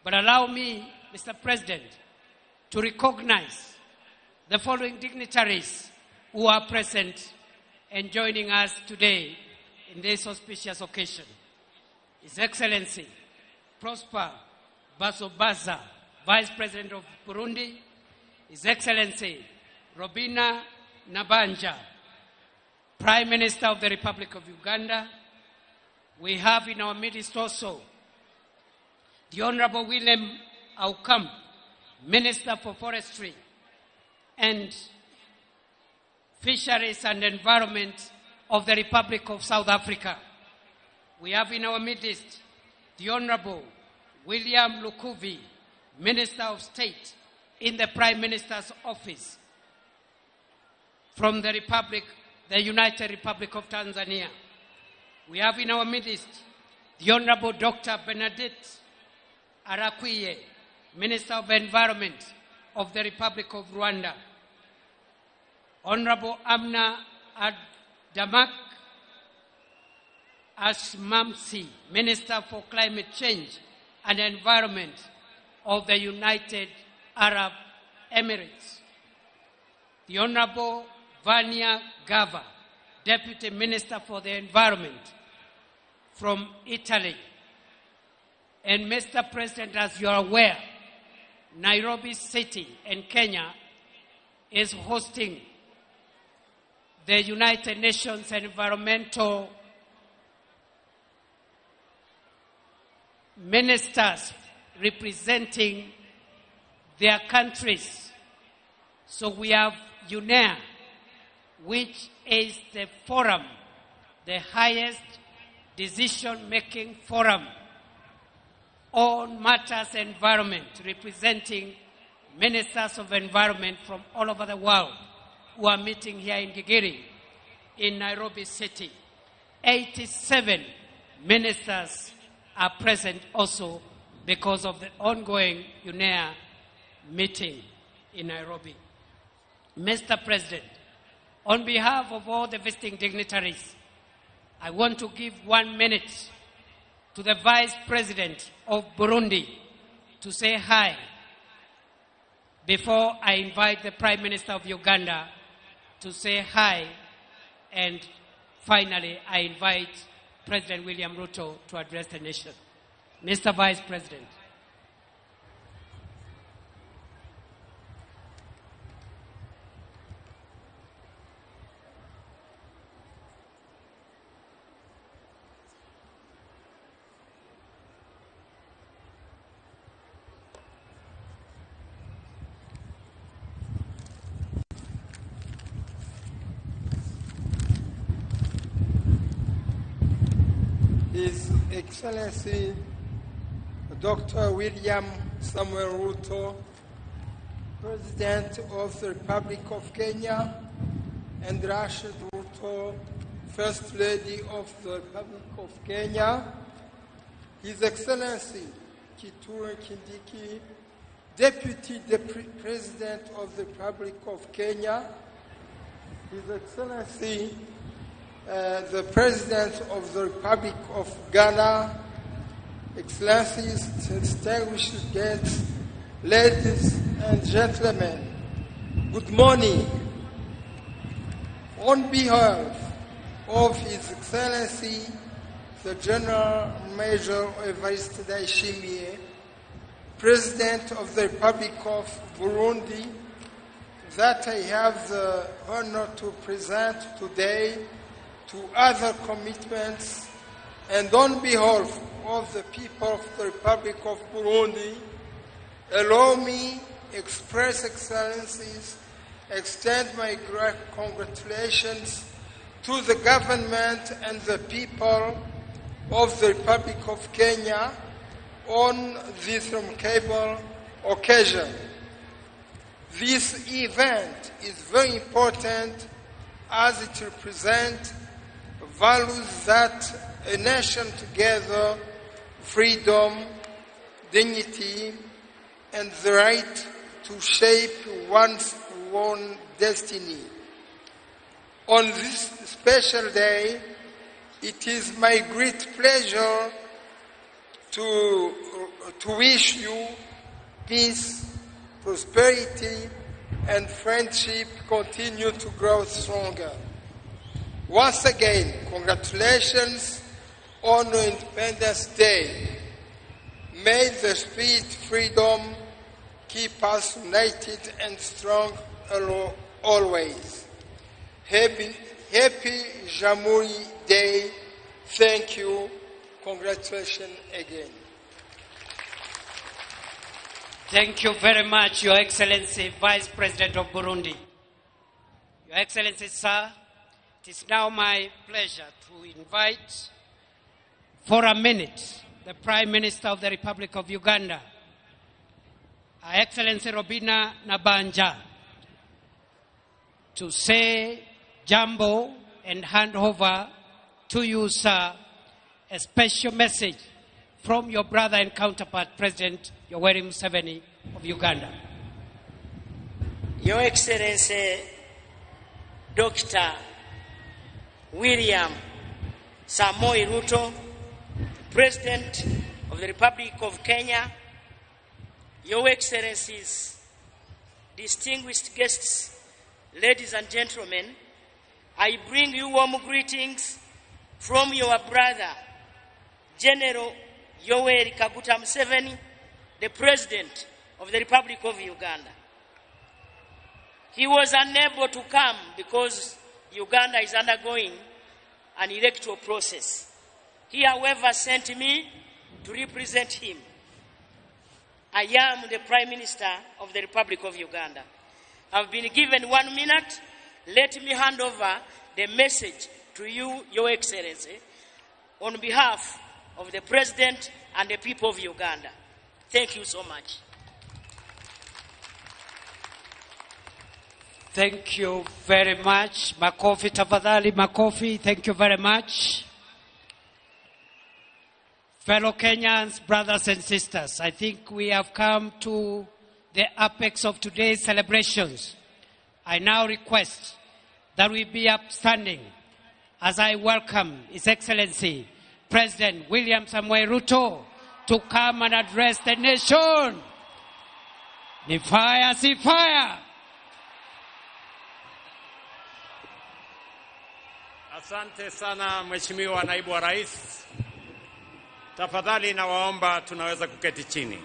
But allow me, Mr. President, to recognize the following dignitaries who are present and joining us today in this auspicious occasion. His Excellency Prosper Bazombanza, Vice President of Burundi, His Excellency Robinah Nabbanja, Prime Minister of the Republic of Uganda. We have in our midst also the Honorable William Aucamp, Minister for Forestry and Fisheries and Environment of the Republic of South Africa. We have in our midst the Honorable William Lukuvi, Minister of State in the Prime Minister's Office from the United Republic of Tanzania. We have in our midst the Honorable Dr. Bernadette Arakwiye, Minister of Environment of the Republic of Rwanda. Honorable Amna Adamak Ashmamsi, Minister for Climate Change and Environment of the United Arab Emirates. The Honorable Vania Gava, Deputy Minister for the Environment from Italy. And Mr. President, as you are aware, Nairobi City in Kenya is hosting the United Nations Environmental Ministers representing their countries. So we have UNEA, which is the forum, the highest decision-making forum on matters environment, representing ministers of environment from all over the world who are meeting here in Gigiri, in Nairobi City. 87 ministers are present also because of the ongoing UNEA meeting in Nairobi. Mr. President, on behalf of all the visiting dignitaries, I want to give 1 minute to the Vice President of Burundi to say hi before I invite the Prime Minister of Uganda to say hi, and finally I invite President William Ruto to address the nation. Mr. Vice President. His Excellency Dr. William Samuel Ruto, President of the Republic of Kenya, and Rachel Ruto, First Lady of the Republic of Kenya, His Excellency Kithure Kindiki, Deputy President of the Republic of Kenya, His Excellency the President of the Republic of Ghana, Excellencies, distinguished guests, ladies and gentlemen, good morning. On behalf of His Excellency, the General Major Evariste Ndayishimiye, President of the Republic of Burundi, that I have the honor to present today to other commitments and on behalf of the people of the Republic of Burundi, allow me express Excellencies, extend my great congratulations to the government and the people of the Republic of Kenya on this remarkable occasion. This event is very important as it represents values that a nation together, freedom, dignity, and the right to shape one's own destiny. On this special day, it is my great pleasure to wish you peace, prosperity, and friendship continue to grow stronger. Once again, congratulations on Independence Day. May the spirit of freedom keep us united and strong always. Happy, happy Jamhuri Day. Thank you. Congratulations again. Thank you very much, Your Excellency, Vice President of Burundi. Your Excellency, sir, it is now my pleasure to invite for a minute the Prime Minister of the Republic of Uganda, Her Excellency Robinah Nabbanja, to say jambo and hand over to you, sir, a special message from your brother and counterpart, President Yoweri Museveni of Uganda. Your Excellency, Dr. William Samoei Ruto, President of the Republic of Kenya, Your Excellencies, distinguished guests, ladies and gentlemen, I bring you warm greetings from your brother, General Yoweri Kaguta Museveni, the President of the Republic of Uganda. He was unable to come because Uganda is undergoing an electoral process. He, however, sent me to represent him. I am the Prime Minister of the Republic of Uganda. I've been given 1 minute. Let me hand over the message to you, Your Excellency, on behalf of the President and the people of Uganda. Thank you so much. Thank you very much. Makofi tafadhali, makofi. Thank you very much. Fellow Kenyans, brothers and sisters, I think we have come to the apex of today's celebrations. I now request that we be upstanding as I welcome His Excellency President William Samoei Ruto to come and address the nation. Ni fire, si fire. Asante sana Mheshimiwa Naibu wa Rais. Tafadhali nawaomba tunaweza kuketi chini.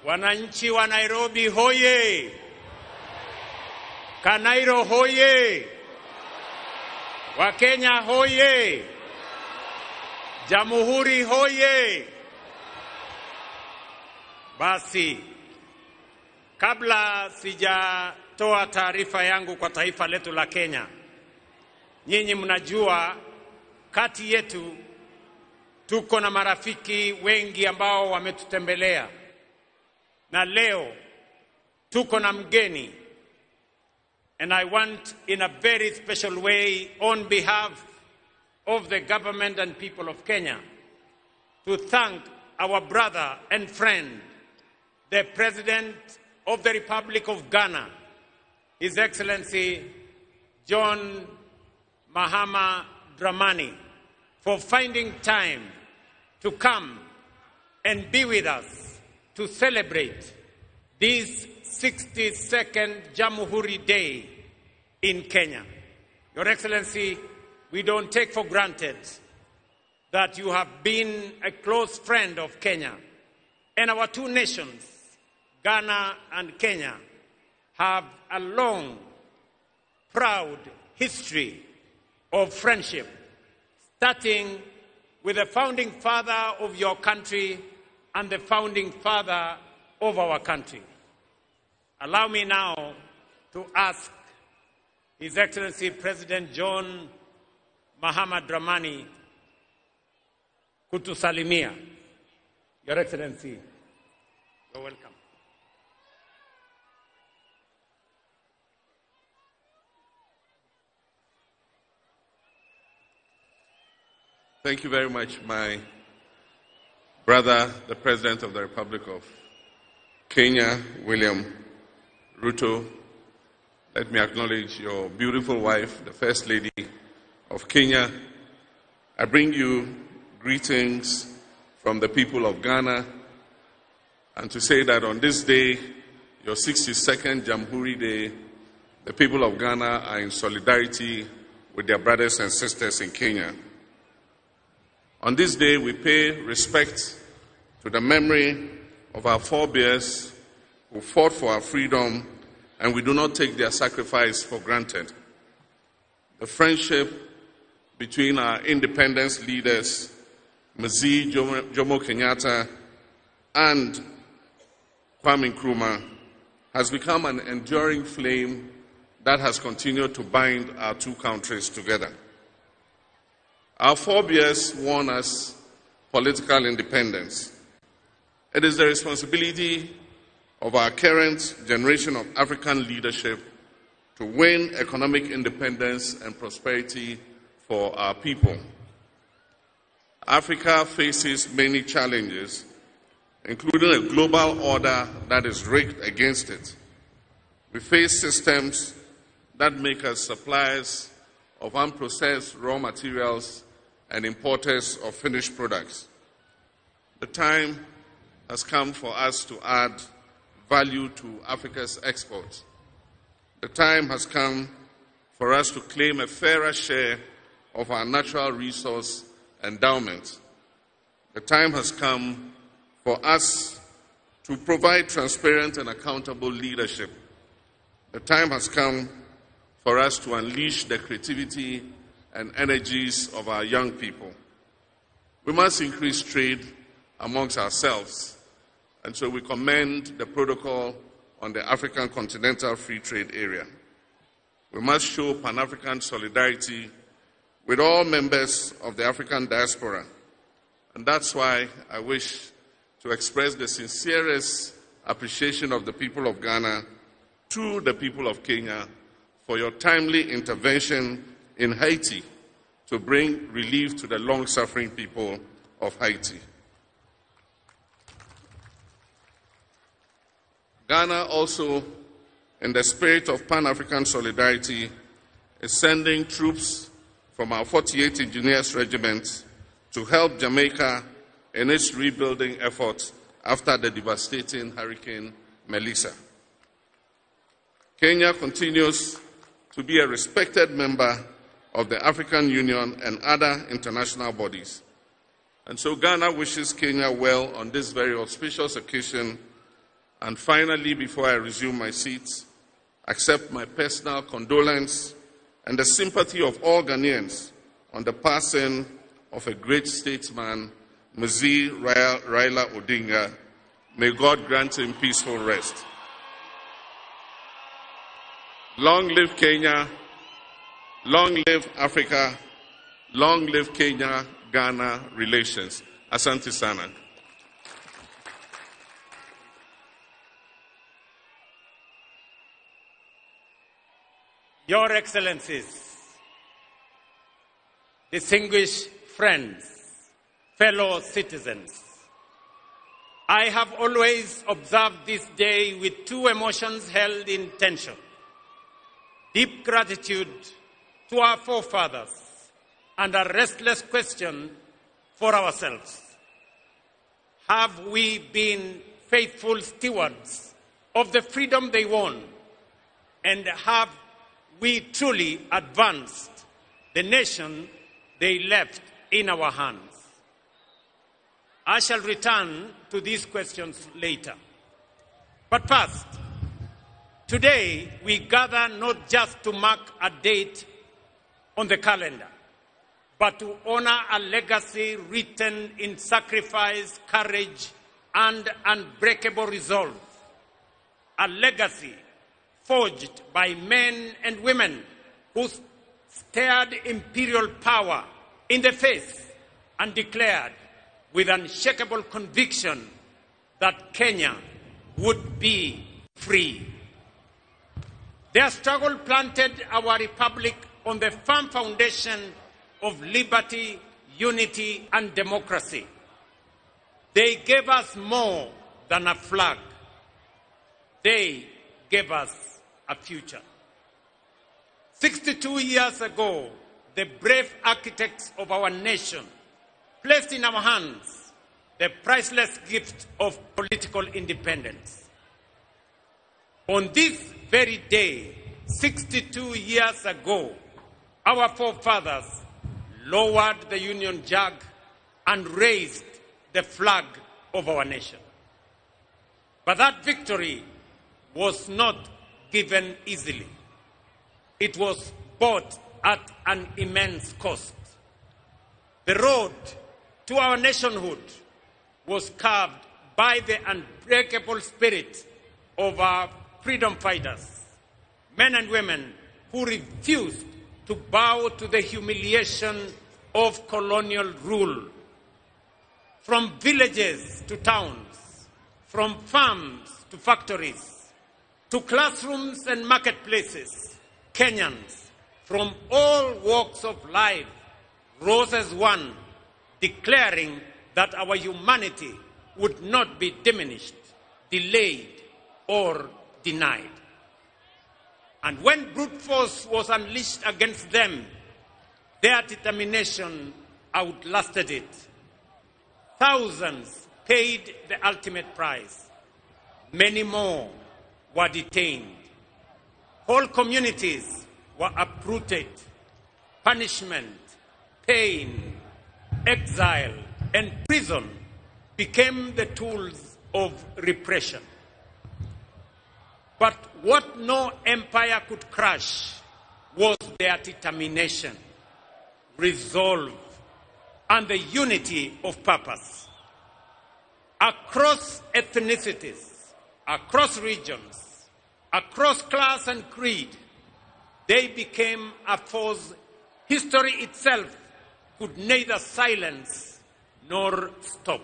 Wananchi wa Nairobi hoye! Kanairo hoye! Wakenya hoye! Jamhuri hoye! Basi, kabla sijatoa taarifa yangu kwa taifa letu la Kenya, nyinyi mnajua kati yetu tuko na marafiki wengi ambao wametutembelea. Na leo tuko na mgeni, and I want in a very special way on behalf of the government and people of Kenya to thank our brother and friend, the President of the Republic of Ghana, His Excellency John Mahama Dramani, for finding time to come and be with us to celebrate this 62nd Jamhuri Day in Kenya. Your Excellency, we don't take for granted that you have been a close friend of Kenya. And our two nations, Ghana and Kenya, have a long, proud history of friendship, starting with the founding father of your country and the founding father of our country. Allow me now to ask His Excellency President John Mahama Dramani kutusalimia. Your Excellency, you're welcome. Thank you very much, my brother, the President of the Republic of Kenya, William Ruto. Let me acknowledge your beautiful wife, the First Lady of Kenya. I bring you greetings from the people of Ghana, and to say that on this day, your 62nd Jamhuri Day, the people of Ghana are in solidarity with their brothers and sisters in Kenya. On this day, we pay respect to the memory of our forebears who fought for our freedom, and we do not take their sacrifice for granted. The friendship between our independence leaders, Mzee Jomo Kenyatta and Kwame Nkrumah, has become an enduring flame that has continued to bind our two countries together. Our forebears won us political independence. It is the responsibility of our current generation of African leadership to win economic independence and prosperity for our people. Africa faces many challenges, including a global order that is rigged against it. We face systems that make us suppliers of unprocessed raw materials and importers of finished products. The time has come for us to add value to Africa's exports. The time has come for us to claim a fairer share of our natural resource endowment. The time has come for us to provide transparent and accountable leadership. The time has come for us to unleash the creativity and energies of our young people. We must increase trade amongst ourselves, and so we commend the protocol on the African Continental Free Trade Area. We must show Pan-African solidarity with all members of the African diaspora, and that's why I wish to express the sincerest appreciation of the people of Ghana to the people of Kenya for your timely intervention in Haiti to bring relief to the long-suffering people of Haiti. Ghana also, in the spirit of Pan-African solidarity, is sending troops from our 48th Engineers Regiment to help Jamaica in its rebuilding efforts after the devastating Hurricane Melissa. Kenya continues to be a respected member of the African Union and other international bodies. And so Ghana wishes Kenya well on this very auspicious occasion. And finally, before I resume my seat, accept my personal condolence and the sympathy of all Ghanaians on the passing of a great statesman, Mzee Raila Odinga. May God grant him peaceful rest. Long live Kenya, long live Africa, long live Kenya-Ghana relations. Asante sana. Your Excellencies, distinguished friends, fellow citizens, I have always observed this day with two emotions held in tension: deep gratitude to our forefathers and a restless question for ourselves. Have we been faithful stewards of the freedom they won? And have we truly advanced the nation they left in our hands? I shall return to these questions later. But first, today we gather not just to mark a date on the calendar, but to honor a legacy written in sacrifice, courage, and unbreakable resolve. A legacy forged by men and women who stared imperial power in the face and declared with unshakable conviction that Kenya would be free. Their struggle planted our republic on the firm foundation of liberty, unity, and democracy. They gave us more than a flag. They gave us a future. 62 years ago, the brave architects of our nation placed in our hands the priceless gift of political independence. On this very day, 62 years ago, our forefathers lowered the Union Jack and raised the flag of our nation. But that victory was not given easily. It was bought at an immense cost. The road to our nationhood was carved by the unbreakable spirit of our freedom fighters, men and women who refused to bow to the humiliation of colonial rule. From villages to towns, from farms to factories, to classrooms and marketplaces, Kenyans from all walks of life rose as one, declaring that our humanity would not be diminished, delayed, or denied. And when brute force was unleashed against them, their determination outlasted it. Thousands paid the ultimate price. Many more were detained. Whole communities were uprooted. Punishment, pain, exile, and prison became the tools of repression. But what no empire could crush was their determination, resolve, and the unity of purpose. Across ethnicities, across regions, across class and creed, they became a force history itself could neither silence nor stop.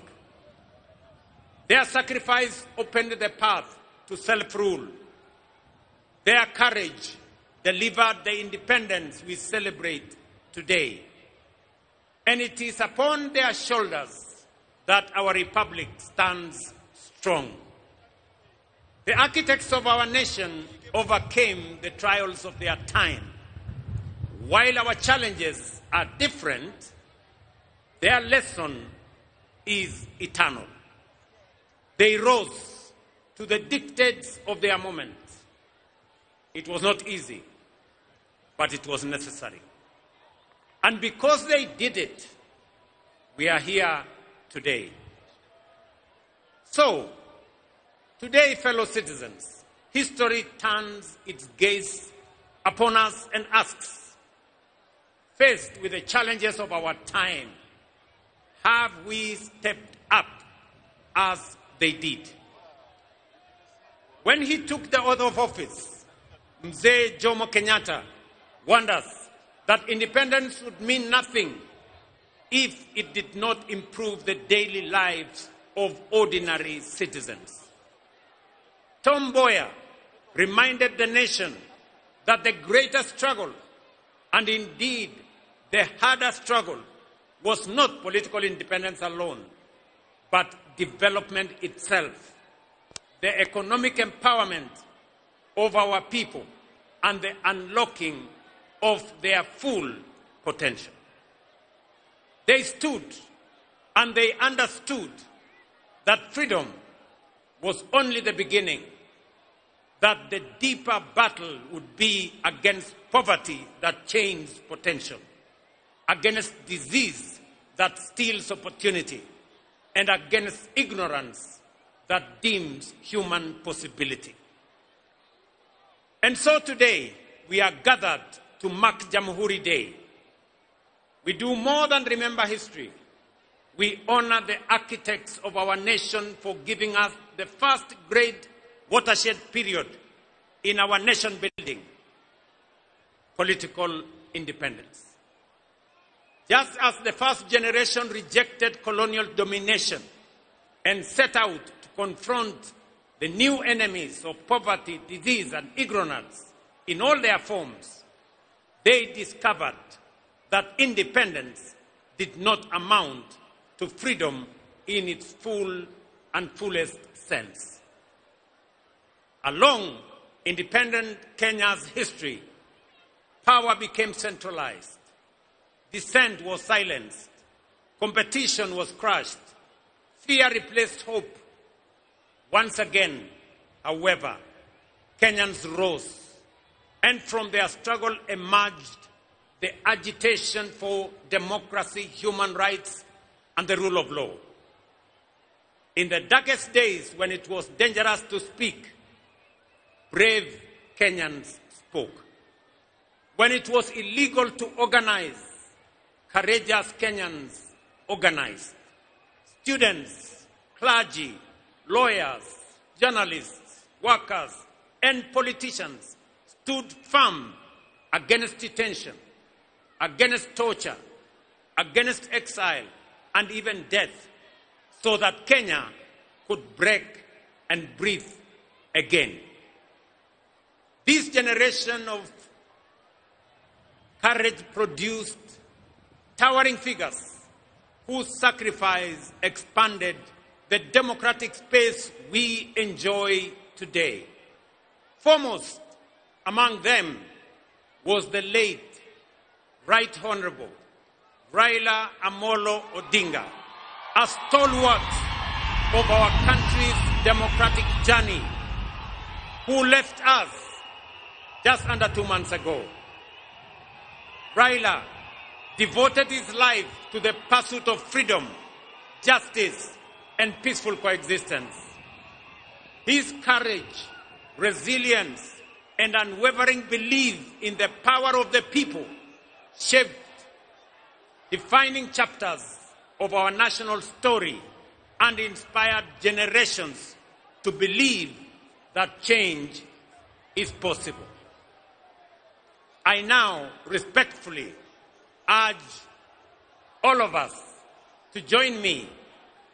Their sacrifice opened the path to self-rule. Their courage delivered the independence we celebrate today. And it is upon their shoulders that our republic stands strong. The architects of our nation overcame the trials of their time. While our challenges are different, their lesson is eternal. They rose to the dictates of their moment. It was not easy, but it was necessary. And because they did it, we are here today. So, today, fellow citizens, history turns its gaze upon us and asks, faced with the challenges of our time, have we stepped up as they did? When he took the oath of office, Mzee Jomo Kenyatta warned us that independence would mean nothing if it did not improve the daily lives of ordinary citizens. Tom Mboya reminded the nation that the greater struggle, and indeed the harder struggle, was not political independence alone, but development itself, the economic empowerment of our people, and the unlocking of their full potential. They stood and they understood that freedom was only the beginning, that the deeper battle would be against poverty that chains potential, against disease that steals opportunity, and against ignorance that dims human possibility. And so today, we are gathered to mark Jamhuri Day. We do more than remember history. We honor the architects of our nation for giving us the first great watershed period in our nation building, political independence. Just as the first generation rejected colonial domination and set out to confront the new enemies of poverty, disease, and ignorance in all their forms, they discovered that independence did not amount to freedom in its full and fullest sense. Along independent Kenya's history, power became centralized. Dissent was silenced. Competition was crushed. Fear replaced hope. Once again, however, Kenyans rose, and from their struggle emerged the agitation for democracy, human rights, and the rule of law. In the darkest days when it was dangerous to speak, brave Kenyans spoke. When it was illegal to organize, courageous Kenyans organized. Students, clergy, lawyers, journalists, workers, and politicians stood firm against detention, against torture, against exile, and even death, so that Kenya could break and breathe again. This generation of courage produced towering figures whose sacrifice expanded the democratic space we enjoy today. Foremost among them was the late Right Honorable Raila Amolo Odinga, a stalwart of our country's democratic journey, who left us just under 2 months ago. Raila devoted his life to the pursuit of freedom, justice, and peaceful coexistence. His courage, resilience, and unwavering belief in the power of the people shaped defining chapters of our national story and inspired generations to believe that change is possible. I now respectfully urge all of us to join me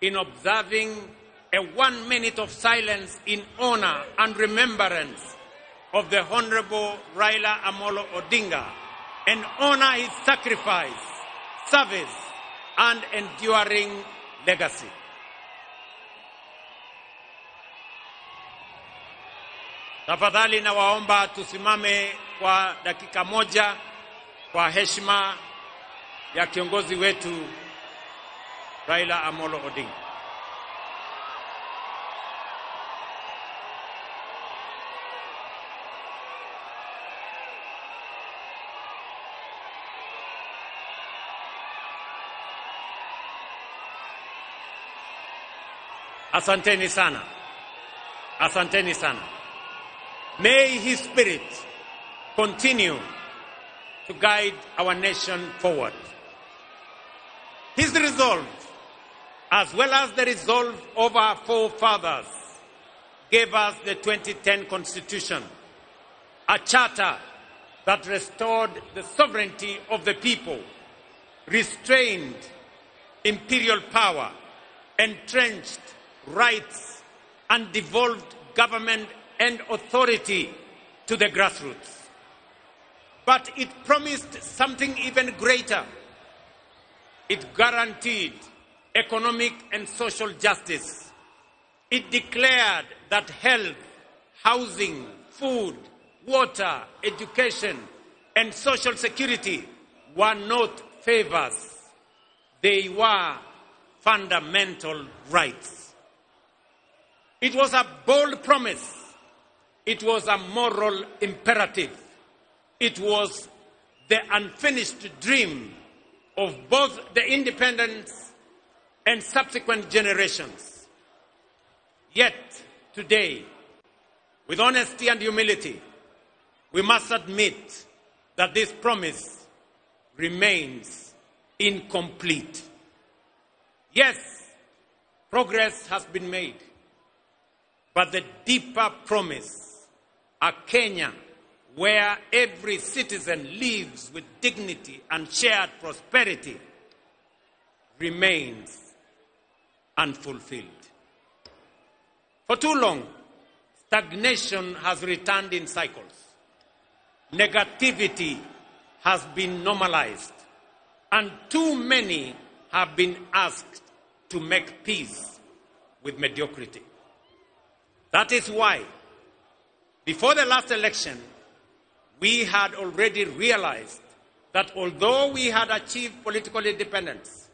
in observing a 1 minute of silence in honor and remembrance of the Honorable Raila Amolo Odinga and honor his sacrifice, service, and enduring legacy. Tafadhali nawaomba tusimame kwa dakika moja kwa heshima ya kiongozi wetu Raila Amolo Odinga. Asanteni sana. Asanteni sana. May his spirit continue to guide our nation forward. His resolve, as well as the resolve of our forefathers, gave us the 2010 Constitution, a charter that restored the sovereignty of the people, restrained imperial power, entrenched rights, and devolved government and authority to the grassroots. But it promised something even greater. It guaranteed economic and social justice. It declared that health, housing, food, water, education, and social security were not favors. They were fundamental rights. It was a bold promise. It was a moral imperative. It was the unfinished dream of both the independence and subsequent generations. Yet, today, with honesty and humility, we must admit that this promise remains incomplete. Yes, progress has been made, but the deeper promise, a Kenya where every citizen lives with dignity and shared prosperity, remains unfulfilled. For too long, stagnation has returned in cycles. Negativity has been normalized, and too many have been asked to make peace with mediocrity. That is why, before the last election, we had already realized that although we had achieved political independence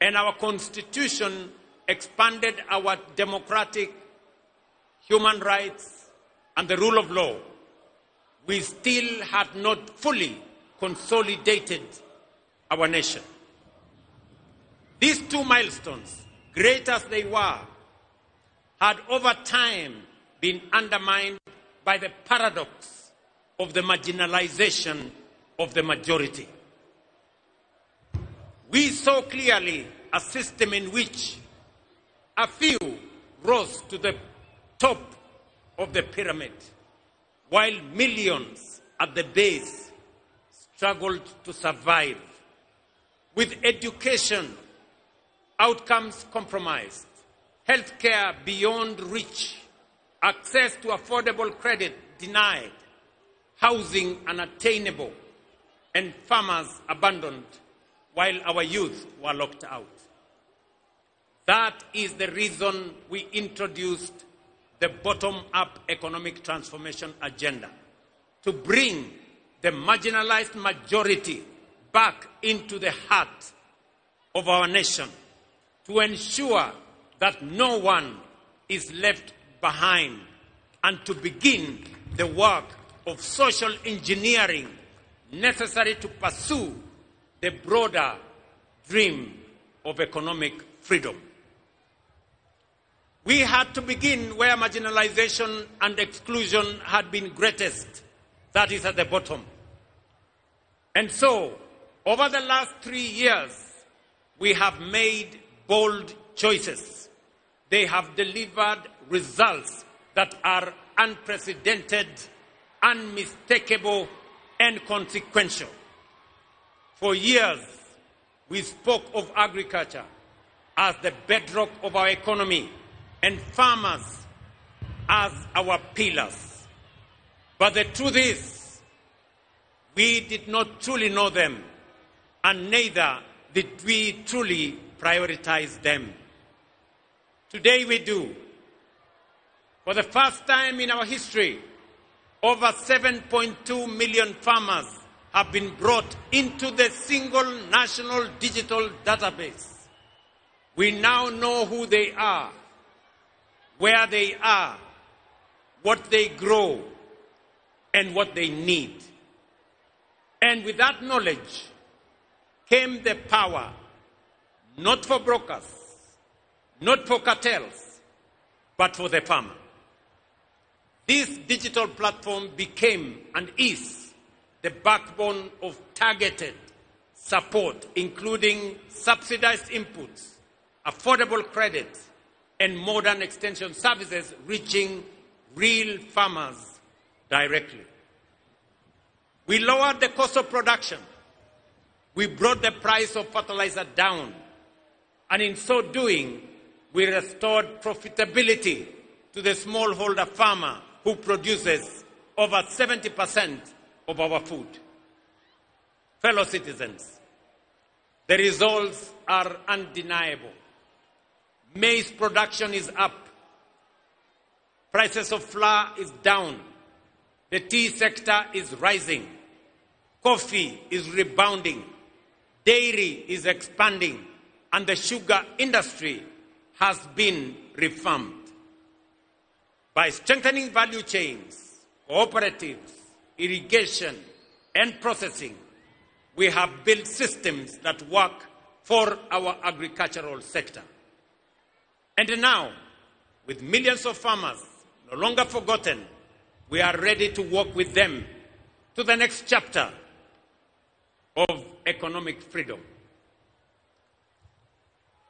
and our constitution expanded our democratic human rights and the rule of law, we still had not fully consolidated our nation. These two milestones, great as they were, had over time been undermined by the paradox of the marginalization of the majority. We saw clearly a system in which a few rose to the top of the pyramid, while millions at the base struggled to survive, with education outcomes compromised, healthcare beyond reach, access to affordable credit denied, housing unattainable, and farmers abandoned while our youth were locked out. That is the reason we introduced the bottom-up economic transformation agenda, to bring the marginalized majority back into the heart of our nation, to ensure that no one is left behind, and to begin the work of social engineering necessary to pursue the broader dream of economic freedom. We had to begin where marginalization and exclusion had been greatest, that is at the bottom. And so, over the last 3 years, we have made bold choices. They have delivered results that are unprecedented, unmistakable, and consequential. For years, we spoke of agriculture as the bedrock of our economy and farmers as our pillars. But the truth is, we did not truly know them, and neither did we truly prioritize them. Today we do. For the first time in our history, over 7.2 million farmers have been brought into the single national digital database. We now know who they are, where they are, what they grow, and what they need. And with that knowledge came the power, not for brokers, not for cartels, but for the farmer. This digital platform became and is the backbone of targeted support, including subsidized inputs, affordable credit, and modern extension services reaching real farmers directly. We lowered the cost of production. We brought the price of fertilizer down. And in so doing, we restored profitability to the smallholder farmer who produces over 70% of our food. Fellow citizens, the results are undeniable. Maize production is up. Prices of flour is down. The tea sector is rising. Coffee is rebounding. Dairy is expanding. And the sugar industry has been revamped. By strengthening value chains, cooperatives, irrigation, and processing, we have built systems that work for our agricultural sector. And now, with millions of farmers no longer forgotten, we are ready to work with them to the next chapter of economic freedom.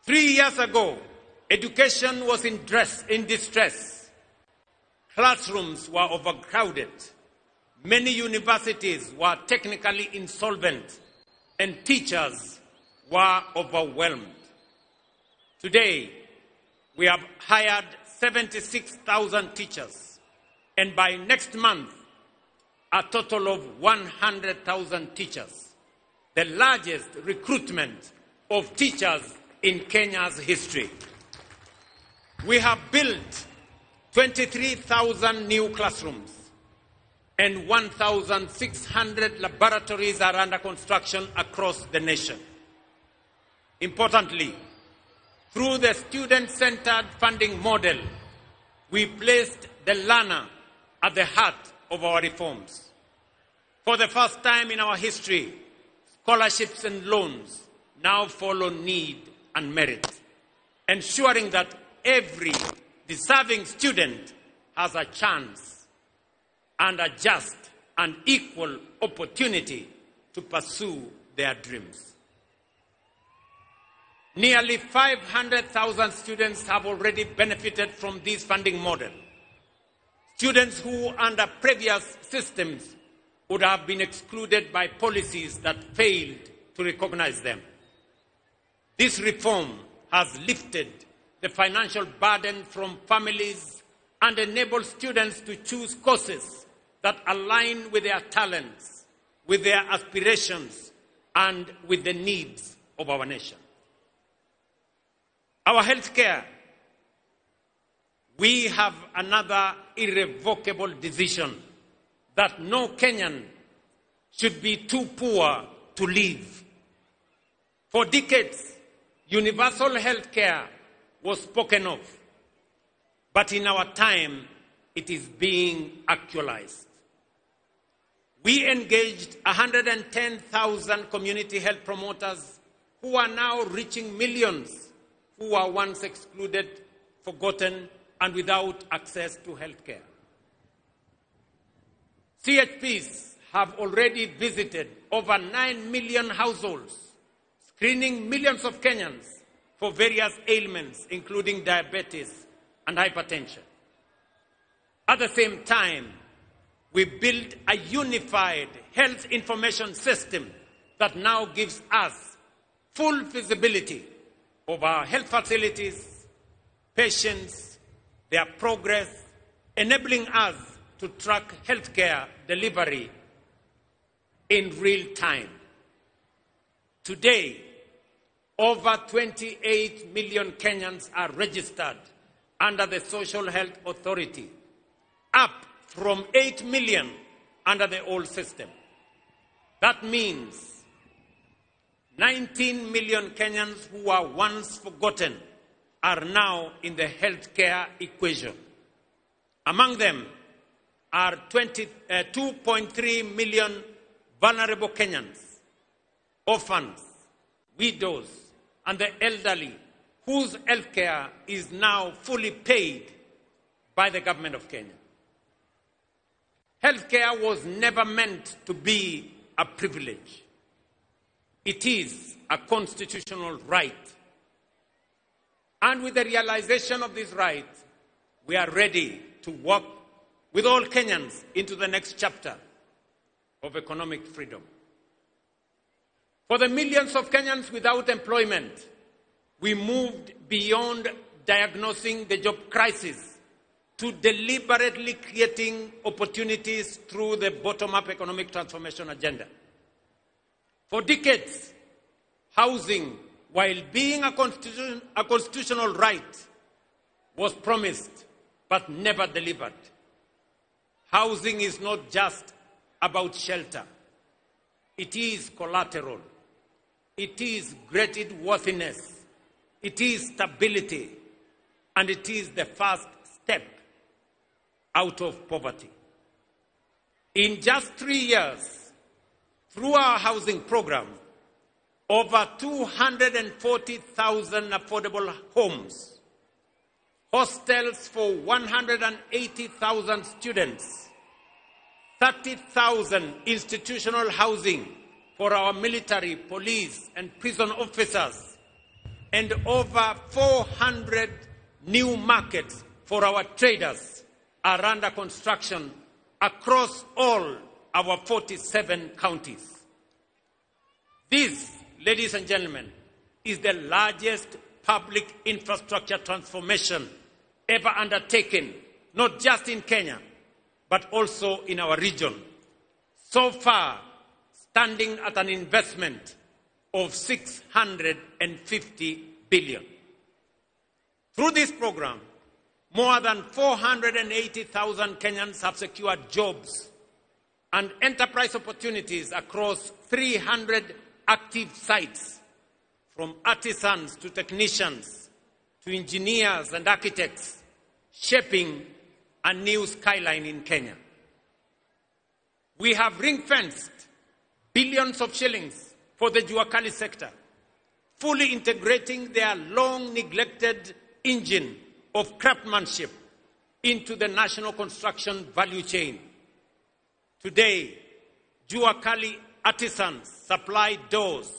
3 years ago, education was in distress. Classrooms were overcrowded. Many universities were technically insolvent, and teachers were overwhelmed. Today, we have hired 76,000 teachers, and by next month, a total of 100,000 teachers, the largest recruitment of teachers in Kenya's history. We have built 23,000 new classrooms, and 1,600 laboratories are under construction across the nation. Importantly, through the student-centered funding model, we placed the learner at the heart of our reforms. For the first time in our history, scholarships and loans now follow need and merit, ensuring that every deserving student has a chance and a just and equal opportunity to pursue their dreams. Nearly 500,000 students have already benefited from this funding model. Students who, under previous systems, would have been excluded by policies that failed to recognize them. This reform has lifted the financial burden from families and enabled students to choose courses that align with their talents, with their aspirations, and with the needs of our nation. Our healthcare, we have another irrevocable decision that no Kenyan should be too poor to live. For decades, universal healthcare was spoken of, but in our time, it is being actualized. We engaged 110,000 community health promoters who are now reaching millions who were once excluded, forgotten, and without access to healthcare. CHPs have already visited over 9 million households, screening millions of Kenyans for various ailments, including diabetes and hypertension. At the same time, we built a unified health information system that now gives us full visibility of our health facilities, patients, their progress, enabling us to track healthcare delivery in real time. Today, over 28 million Kenyans are registered under the Social Health Authority, up from 8 million under the old system. That means 19 million Kenyans who were once forgotten are now in the healthcare equation. Among them are 2.3 million vulnerable Kenyans, orphans, widows, and the elderly, whose healthcare is now fully paid by the government of Kenya. Healthcare was never meant to be a privilege. It is a constitutional right. And with the realization of this right, we are ready to work with all Kenyans into the next chapter of economic freedom. For the millions of Kenyans without employment, we moved beyond diagnosing the job crisis to deliberately creating opportunities through the bottom-up economic transformation agenda. For decades, housing, while being a constitutional right, was promised but never delivered. Housing is not just about shelter. It is collateral. It is creditworthiness. It is stability. And it is the first step out of poverty. In just 3 years, through our housing program, over 240,000 affordable homes, hostels for 180,000 students, 30,000 institutional housing for our military, police, and prison officers, and over 400 new markets for our traders are under construction across all our 47 counties. This, ladies and gentlemen, is the largest public infrastructure transformation ever undertaken, not just in Kenya, but also in our region. So far, standing at an investment of 650 billion. Through this program, more than 480,000 Kenyans have secured jobs and enterprise opportunities across 300 active sites, from artisans to technicians to engineers and architects, shaping a new skyline in Kenya. We have ring-fenced billions of shillings for the Juakali sector, fully integrating their long-neglected engine of craftsmanship into the national construction value chain. Today, Juakali artisans supply doors,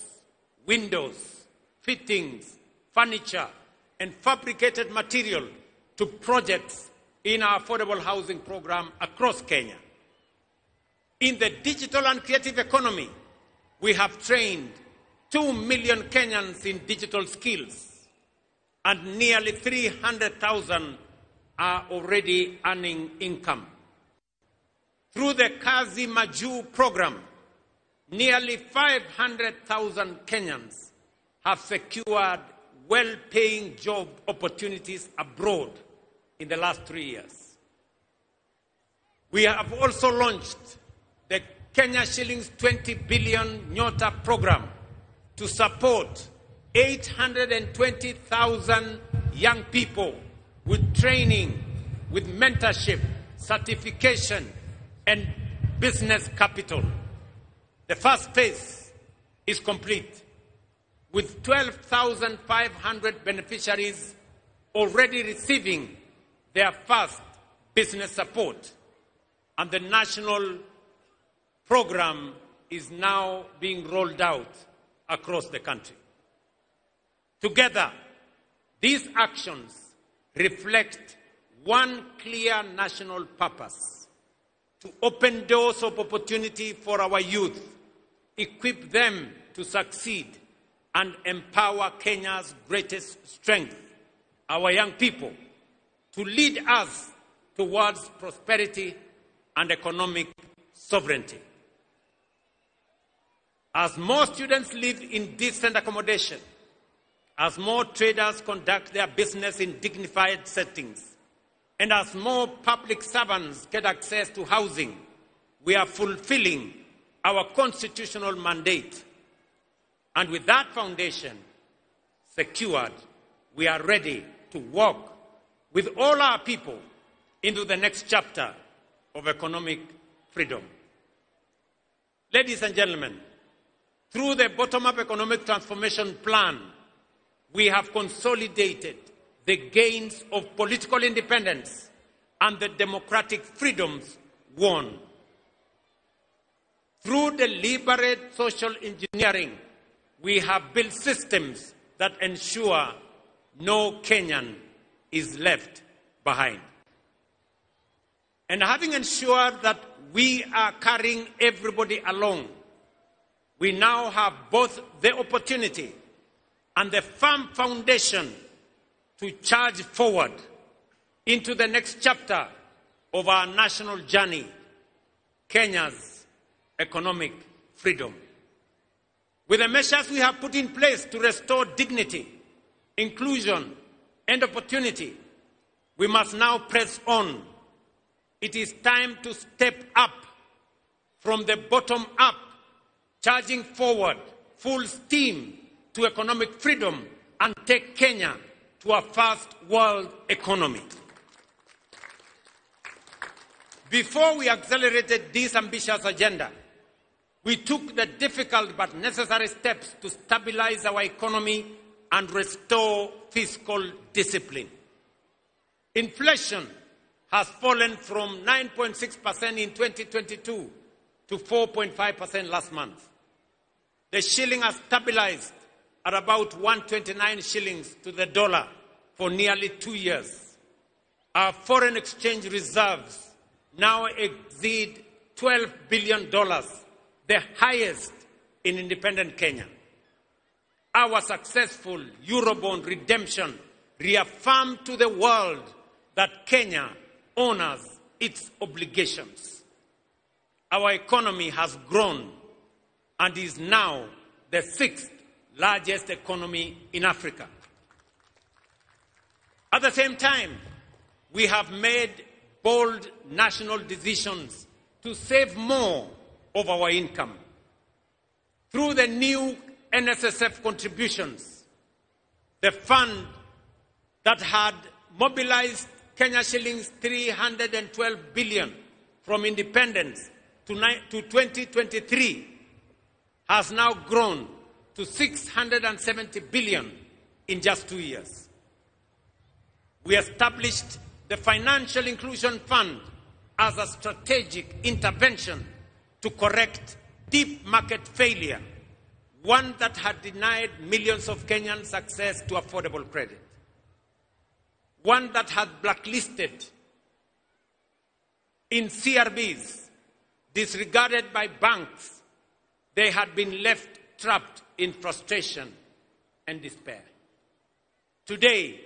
windows, fittings, furniture, and fabricated material to projects in our affordable housing program across Kenya. In the digital and creative economy, we have trained 2 million Kenyans in digital skills, and nearly 300,000 are already earning income. Through the Kazi Maju program, nearly 500,000 Kenyans have secured well-paying job opportunities abroad in the last 3 years. We have also launched the Kenya Shillings 20 billion Nyota program to support 820,000 young people with training, with mentorship, certification, and business capital. The first phase is complete, with 12,500 beneficiaries already receiving their first business support, and the national program is now being rolled out across the country. Together, these actions reflect one clear national purpose: to open doors of opportunity for our youth, equip them to succeed, and empower Kenya's greatest strength, our young people, to lead us towards prosperity and economic sovereignty. As more students live in decent accommodation, as more traders conduct their business in dignified settings, and as more public servants get access to housing, we are fulfilling our constitutional mandate. And with that foundation secured, we are ready to walk with all our people into the next chapter of economic freedom. Ladies and gentlemen, through the bottom-up economic transformation plan, we have consolidated the gains of political independence and the democratic freedoms won. Through deliberate social engineering, we have built systems that ensure no Kenyan is left behind. And having ensured that we are carrying everybody along, we now have both the opportunity and the firm foundation to charge forward into the next chapter of our national journey, Kenya's economic freedom. With the measures we have put in place to restore dignity, inclusion, and opportunity, we must now press on. It is time to step up from the bottom up, charging forward full steam to economic freedom and take Kenya to a first world economy. Before we accelerated this ambitious agenda, we took the difficult but necessary steps to stabilize our economy and restore fiscal discipline. Inflation has fallen from 9.6% in 2022 to 4.5% last month. The shilling has stabilized at about 129 shillings to the dollar for nearly 2 years. Our foreign exchange reserves now exceed $12 billion, the highest in independent Kenya. Our successful Eurobond redemption reaffirmed to the world that Kenya honors its obligations. Our economy has grown and is now the 6th largest economy in Africa. At the same time, we have made bold national decisions to save more of our income. Through the new NSSF contributions, the fund that had mobilized Kenya shillings 312 billion from independence to 2023 has now grown to 670 billion in just 2 years. We established the Financial Inclusion Fund as a strategic intervention to correct deep market failure, one that had denied millions of Kenyans access to affordable credit, one that had blacklisted in CRBs, disregarded by banks. They had been left trapped in frustration and despair. Today,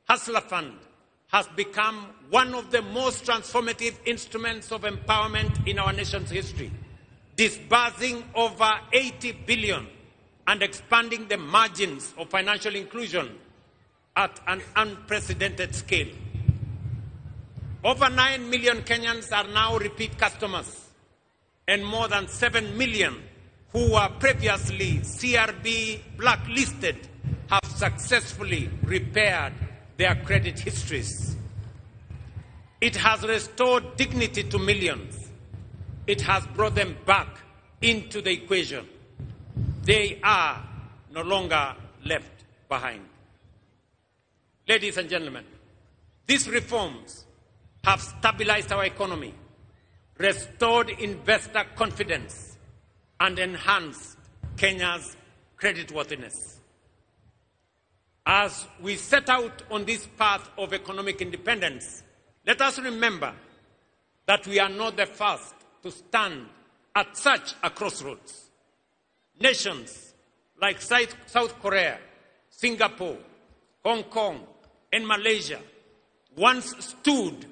Hustler Fund has become one of the most transformative instruments of empowerment in our nation's history, disbursing over 80 billion and expanding the margins of financial inclusion at an unprecedented scale. Over 9 million Kenyans are now repeat customers, and more than 7 million who were previously CRB blacklisted have successfully repaired their credit histories. It has restored dignity to millions. It has brought them back into the equation. They are no longer left behind. Ladies and gentlemen, these reforms have stabilized our economy, restored investor confidence, and enhanced Kenya's creditworthiness. As we set out on this path of economic independence, let us remember that we are not the first to stand at such a crossroads. Nations like South Korea, Singapore, Hong Kong, and Malaysia once stood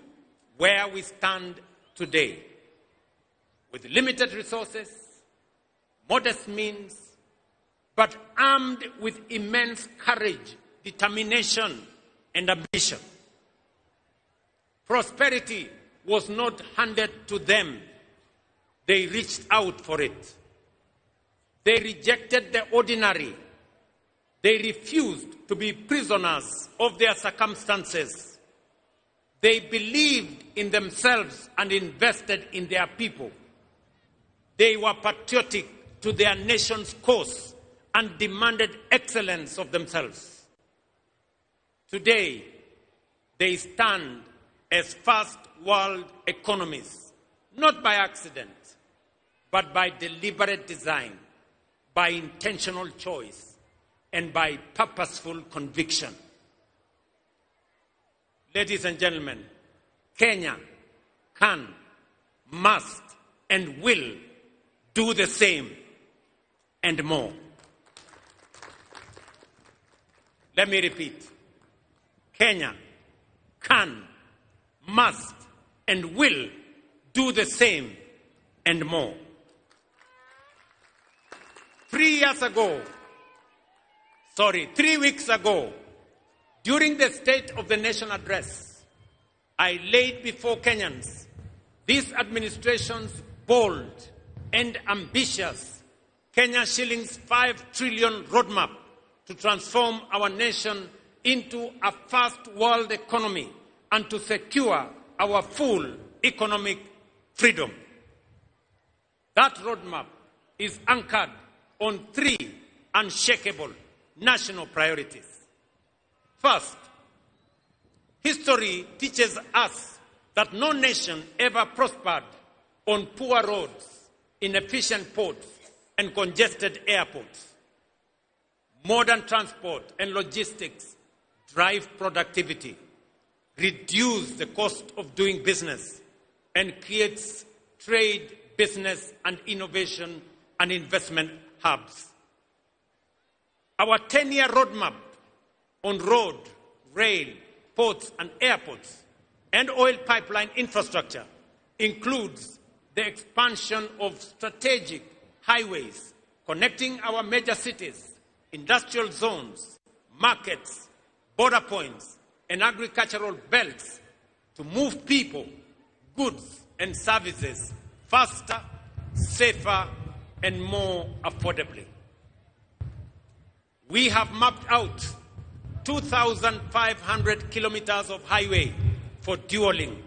where we stand today, with limited resources, modest means, but armed with immense courage, determination, and ambition. Prosperity was not handed to them. They reached out for it. They rejected the ordinary. They refused to be prisoners of their circumstances. They believed in themselves and invested in their people. They were patriotic to their nation's cause and demanded excellence of themselves. Today, they stand as first world economies, not by accident, but by deliberate design, by intentional choice, and by purposeful conviction. Ladies and gentlemen, Kenya can, must, and will do the same and more. Let me repeat. Kenya can, must, and will do the same and more. 3 weeks ago, during the State of the Nation address, I laid before Kenyans this administration's bold and ambitious Kenya shillings 5 trillion roadmap to transform our nation into a first world economy and to secure our full economic freedom. That roadmap is anchored on three unshakable national priorities. First, history teaches us that no nation ever prospered on poor roads, inefficient ports, and congested airports. Modern transport and logistics drive productivity, reduce the cost of doing business, and creates trade, business, and innovation and investment hubs. Our 10-year roadmap on road, rail, ports, and airports, and oil pipeline infrastructure includes the expansion of strategic highways connecting our major cities, industrial zones, markets, border points, and agricultural belts to move people, goods, and services faster, safer, and more affordably. We have mapped out 2,500 kilometers of highway for dualling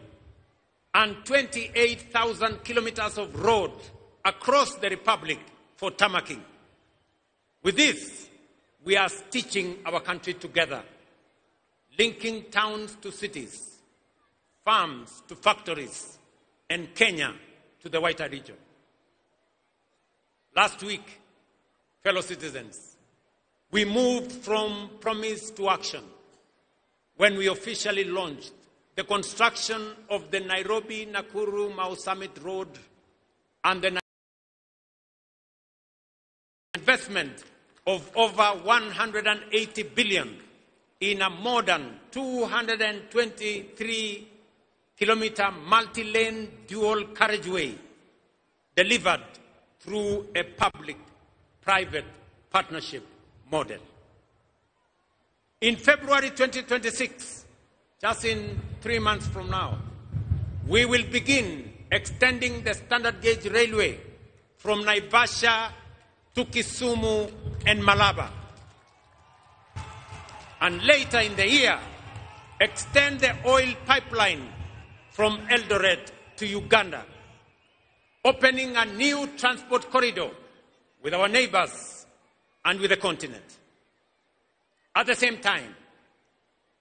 and 28,000 kilometers of road across the Republic for tarmacking. With this, we are stitching our country together, linking towns to cities, farms to factories, and Kenya to the wider region. Last week, fellow citizens, we moved from promise to action when we officially launched the construction of the Nairobi-Nakuru Mau Summit Road and the investment of over 180 billion in a modern 223-kilometer multi-lane dual carriageway delivered through a public-private partnership model. In February 2026, just in 3 months from now, we will begin extending the standard gauge railway from Naivasha to Kisumu and Malaba. And later in the year, extend the oil pipeline from Eldoret to Uganda, opening a new transport corridor with our neighbors and with the continent. At the same time,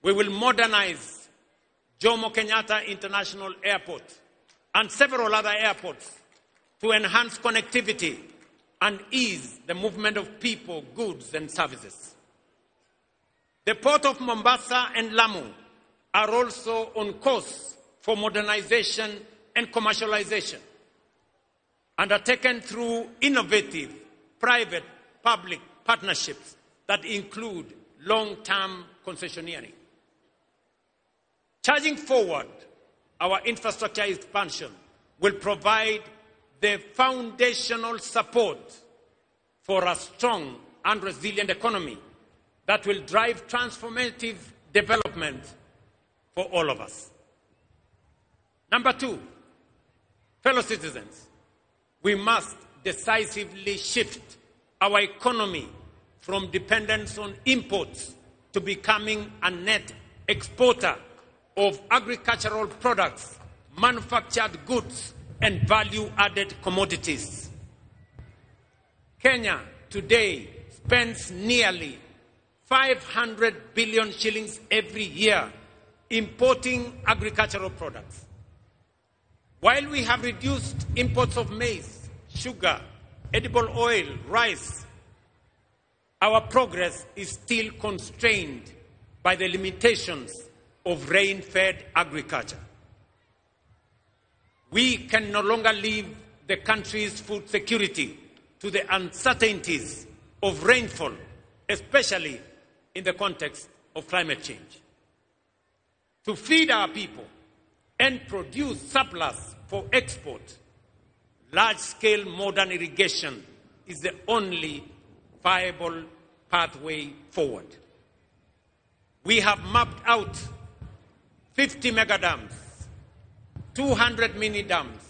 we will modernize Jomo Kenyatta International Airport and several other airports to enhance connectivity and ease the movement of people, goods, and services. The port of Mombasa and Lamu are also on course for modernization and commercialization, undertaken through innovative private-public partnerships that include long-term concessioneering. Charging forward, our infrastructure expansion will provide the foundational support for a strong and resilient economy that will drive transformative development for all of us. Number two, fellow citizens, we must decisively shift our economy from dependence on imports to becoming a net exporter of agricultural products, manufactured goods, and value-added commodities. Kenya today spends nearly 500 billion shillings every year importing agricultural products. While we have reduced imports of maize, sugar, edible oil, rice, our progress is still constrained by the limitations of rain-fed agriculture. We can no longer leave the country's food security to the uncertainties of rainfall, especially in the context of climate change. To feed our people and produce surplus for export, large-scale modern irrigation is the only viable pathway forward. We have mapped out 50 mega dams, 200 mini dams,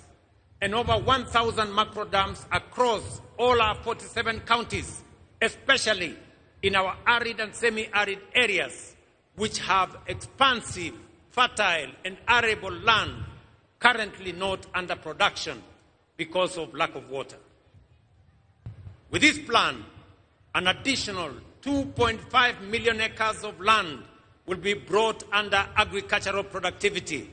and over 1,000 macro dams across all our 47 counties, especially in our arid and semi-arid areas, which have expansive, fertile, and arable land currently not under production because of lack of water. With this plan, an additional 2.5 million acres of land will be brought under agricultural productivity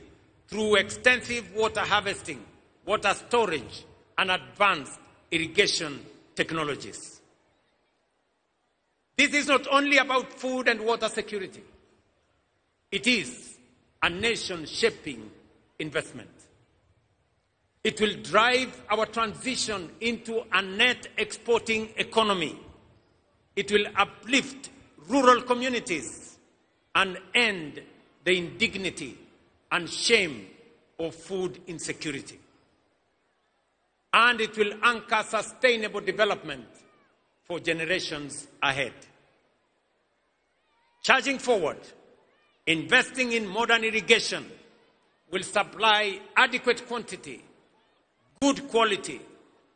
through extensive water harvesting, water storage, and advanced irrigation technologies. This is not only about food and water security. It is a nation-shaping investment. It will drive our transition into a net exporting economy. It will uplift rural communities and end the indignity and shame of food insecurity. And it will anchor sustainable development for generations ahead. Charging forward, investing in modern irrigation will supply adequate quantity, good quality,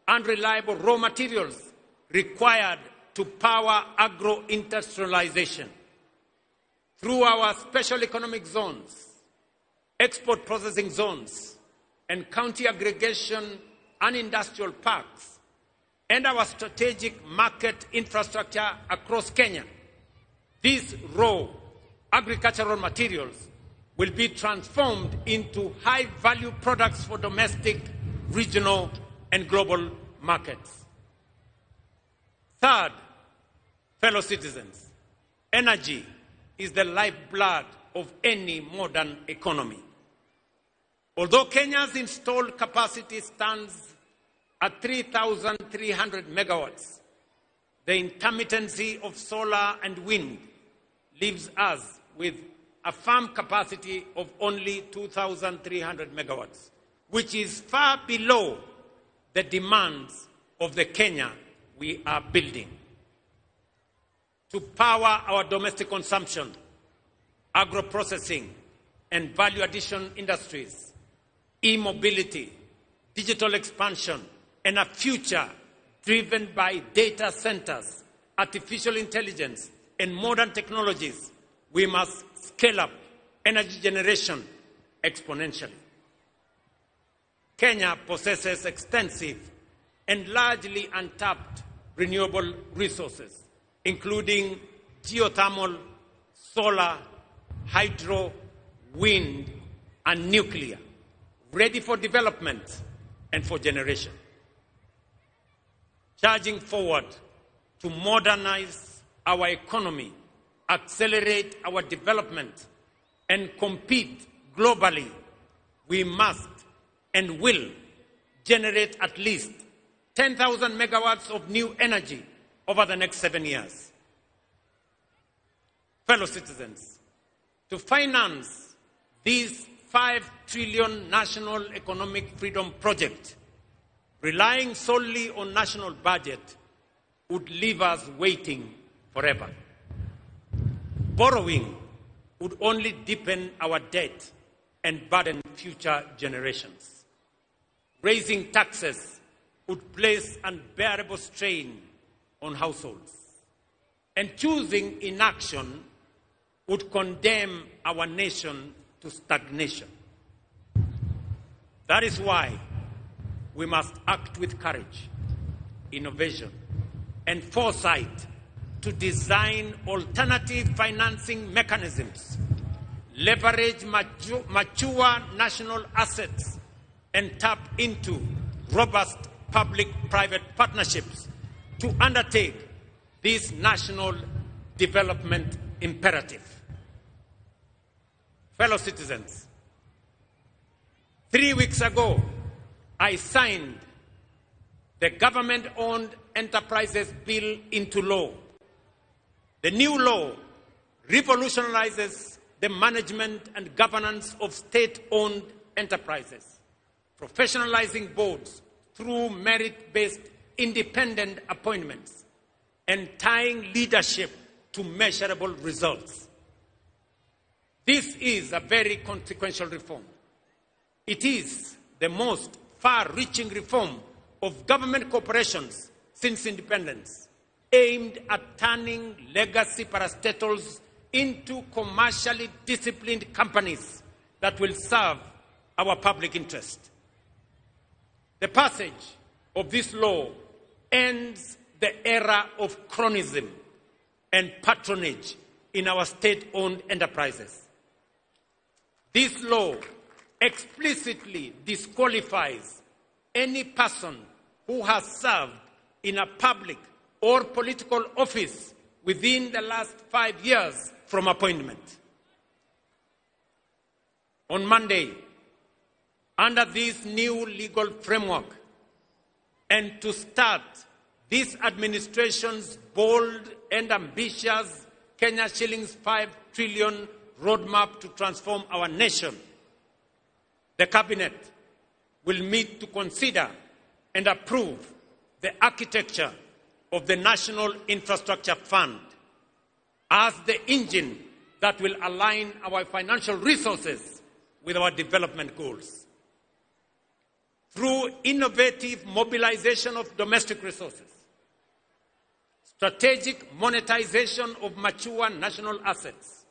and reliable raw materials required to power agro-industrialization. Through our special economic zones, export processing zones, and county aggregation and industrial parks, and our strategic market infrastructure across Kenya, these raw agricultural materials will be transformed into high-value products for domestic, regional, and global markets. Third, fellow citizens, energy is the lifeblood of any modern economy. Although Kenya's installed capacity stands at 3,300 megawatts, the intermittency of solar and wind leaves us with a firm capacity of only 2,300 megawatts, which is far below the demands of the Kenya we are building. To power our domestic consumption, agro-processing, and value addition industries, e-mobility, digital expansion, and a future driven by data centers, artificial intelligence, and modern technologies, we must scale up energy generation exponentially. Kenya possesses extensive and largely untapped renewable resources, including geothermal, solar, hydro, wind, and nuclear, ready for development and for generation. Charging forward to modernize our economy, accelerate our development, and compete globally, we must and will generate at least 10,000 megawatts of new energy over the next 7 years. Fellow citizens, to finance this 5 trillion national economic freedom project, relying solely on national budget would leave us waiting forever. Borrowing would only deepen our debt and burden future generations. Raising taxes would place unbearable strain on households. And choosing inaction would condemn our nation to stagnation. That is why we must act with courage, innovation, and foresight to design alternative financing mechanisms, leverage mature national assets, and tap into robust public-private partnerships to undertake this national development imperative. Fellow citizens, 3 weeks ago, I signed the Government-Owned Enterprises Bill into law. The new law revolutionizes the management and governance of state-owned enterprises, professionalizing boards through merit-based independent appointments and tying leadership to measurable results. This is a very consequential reform. It is the most far-reaching reform of government corporations since independence, aimed at turning legacy parastatals into commercially disciplined companies that will serve our public interest. The passage of this law ends the era of cronyism and patronage in our state-owned enterprises. This law explicitly disqualifies any person who has served in a public or political office within the last 5 years from appointment. On Monday, under this new legal framework, and to start this administration's bold and ambitious Kenya shillings 5 trillion roadmap to transform our nation, the Cabinet will meet to consider and approve the architecture of the National Infrastructure Fund as the engine that will align our financial resources with our development goals. Through innovative mobilization of domestic resources, strategic monetization of mature national assets,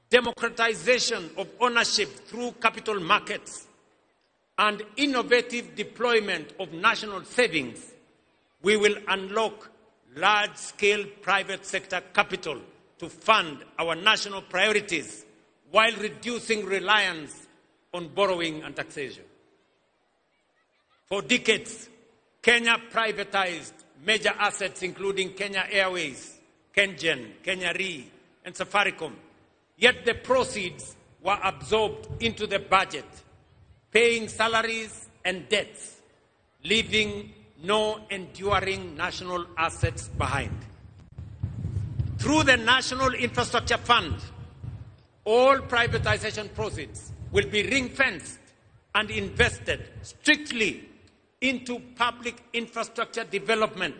democratization of ownership through capital markets, and innovative deployment of national savings, we will unlock large-scale private sector capital to fund our national priorities while reducing reliance on borrowing and taxation. For decades, Kenya privatized major assets including Kenya Airways, KenGen, Kenya Re, and Safaricom. Yet the proceeds were absorbed into the budget, paying salaries and debts, leaving no enduring national assets behind. Through the National Infrastructure Fund, all privatization proceeds will be ring-fenced and invested strictly into public infrastructure development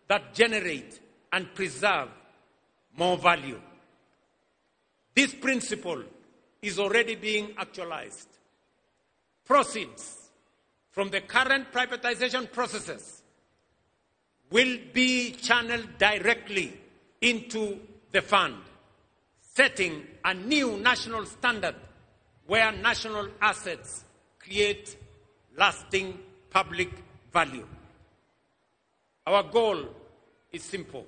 that generate and preserve more value. This principle is already being actualized. Proceeds from the current privatization processes will be channeled directly into the fund, setting a new national standard where national assets create lasting public value. Our goal is simple.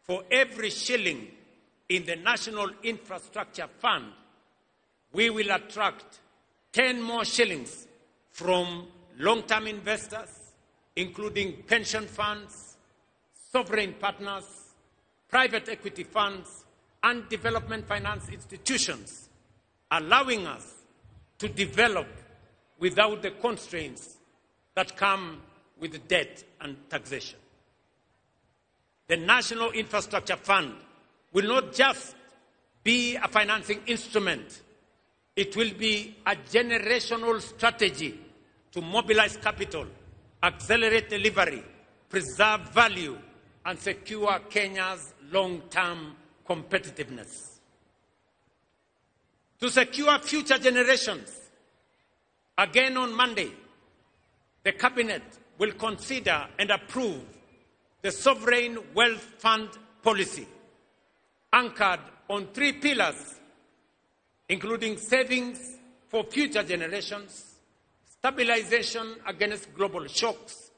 For every shilling in the National Infrastructure Fund, we will attract 10 more shillings from long-term investors, including pension funds, sovereign partners, private equity funds, and development finance institutions, allowing us to develop without the constraints that come with debt and taxation. The National Infrastructure Fund will not just be a financing instrument, it will be a generational strategy to mobilize capital, accelerate delivery, preserve value, and secure Kenya's long-term competitiveness. To secure future generations, again on Monday, the Cabinet will consider and approve the Sovereign Wealth Fund policy, anchored on three pillars, including savings for future generations, stabilization against global shocks,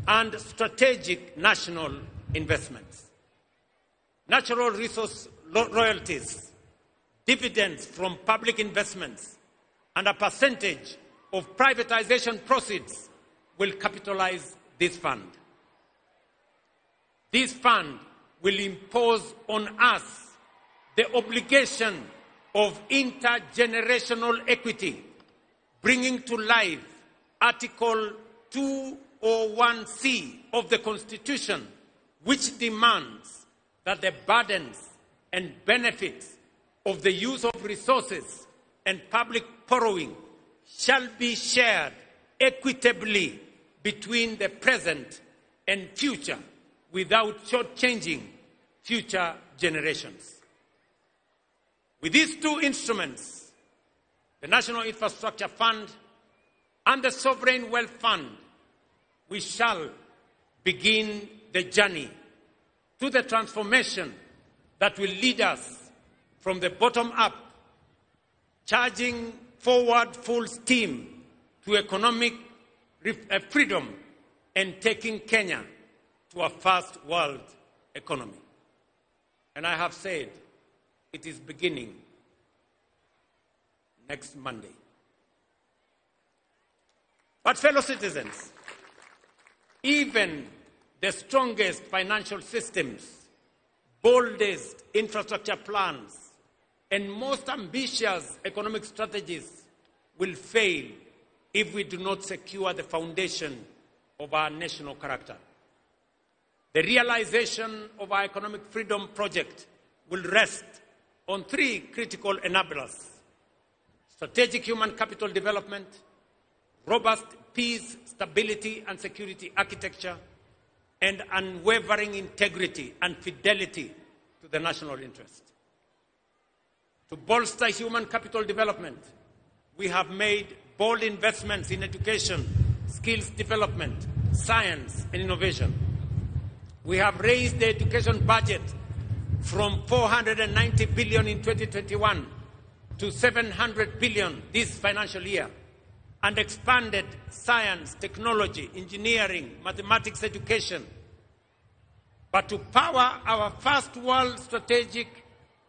and strategic national investments. Natural resource royalties, dividends from public investments, and a percentage of privatization proceeds will capitalize this fund. This fund will impose on us the obligation of intergenerational equity, bringing to life Article 201C of the Constitution, which demands that the burdens and benefits of the use of resources and public borrowing shall be shared equitably between the present and future without shortchanging future generations. With these two instruments, the National Infrastructure Fund and the Sovereign Wealth Fund, we shall begin the journey to the transformation that will lead us from the bottom up charging forward full steam to economic freedom and taking Kenya to a first world economy. And I have said it is beginning next Monday. But fellow citizens, even the strongest financial systems, boldest infrastructure plans, and most ambitious economic strategies will fail if we do not secure the foundation of our national character. The realization of our economic freedom project will rest on three critical enablers: strategic human capital development, robust peace, stability, and security architecture, and unwavering integrity and fidelity to the national interest. To bolster human capital development, we have made bold investments in education, skills development, science, and innovation. We have raised the education budget from 490 billion in 2021 to 700 billion this financial year, and expanded science, technology, engineering, mathematics education. But to power our first world strategic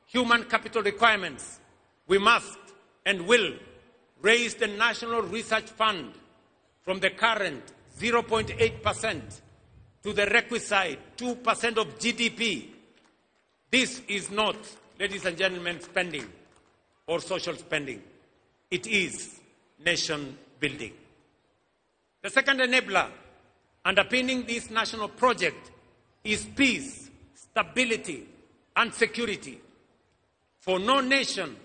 human capital requirements, we must and will raise the National Research Fund from the current 0.8% to the requisite 2% of GDP. This is not, ladies and gentlemen, spending or social spending. It is nation building. The second enabler underpinning this national project is peace, stability, and security. For no nation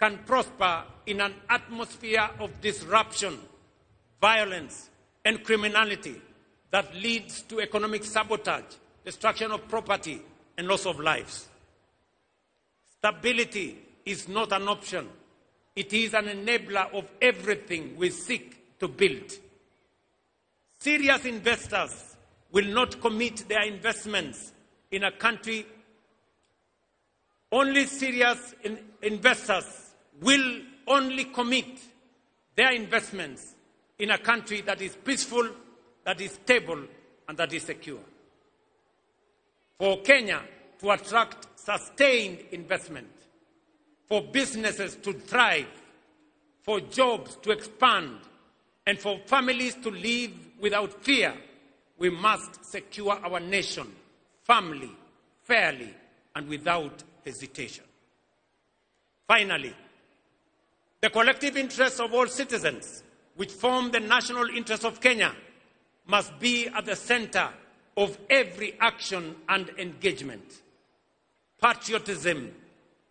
can prosper in an atmosphere of disruption, violence, and criminality that leads to economic sabotage, destruction of property, and loss of lives. Stability is not an option. It is an enabler of everything we seek to build. Serious investors will not commit their investments in a country. Only serious investors will only commit their investments in a country that is peaceful, that is stable, and that is secure. For Kenya to attract sustained investment, for businesses to thrive, for jobs to expand, and for families to live without fear, we must secure our nation firmly, fairly, and without hesitation. Finally, the collective interests of all citizens, which form the national interest of Kenya, must be at the center of every action and engagement. Patriotism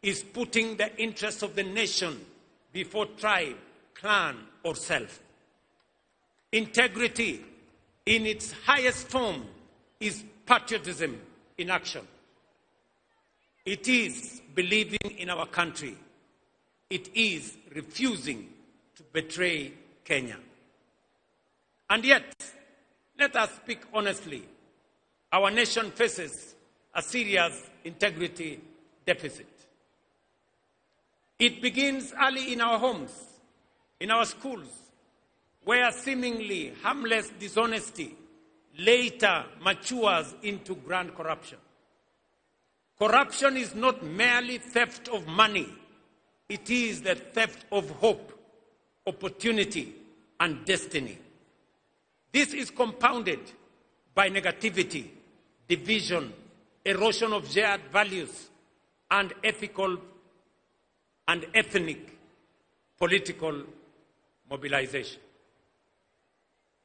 is putting the interests of the nation before tribe, clan, or self. Integrity in its highest form is patriotism in action. It is believing in our country. It is refusing to betray Kenya. And yet, let us speak honestly. Our nation faces a serious integrity deficit. It begins early in our homes, in our schools, where seemingly harmless dishonesty later matures into grand corruption. Corruption is not merely theft of money. It is the theft of hope, opportunity, and destiny. This is compounded by negativity, division, erosion of shared values, and ethical and ethnic political mobilization.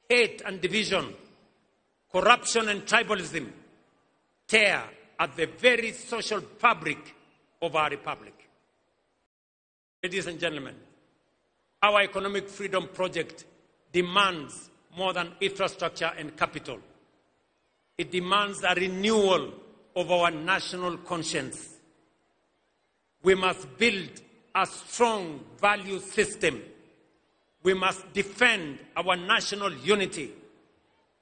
Hate and division, corruption and tribalism tear at the very social fabric of our republic. Ladies and gentlemen, our economic freedom project demands more than infrastructure and capital. It demands a renewal of our national conscience. We must build a strong value system. We must defend our national unity.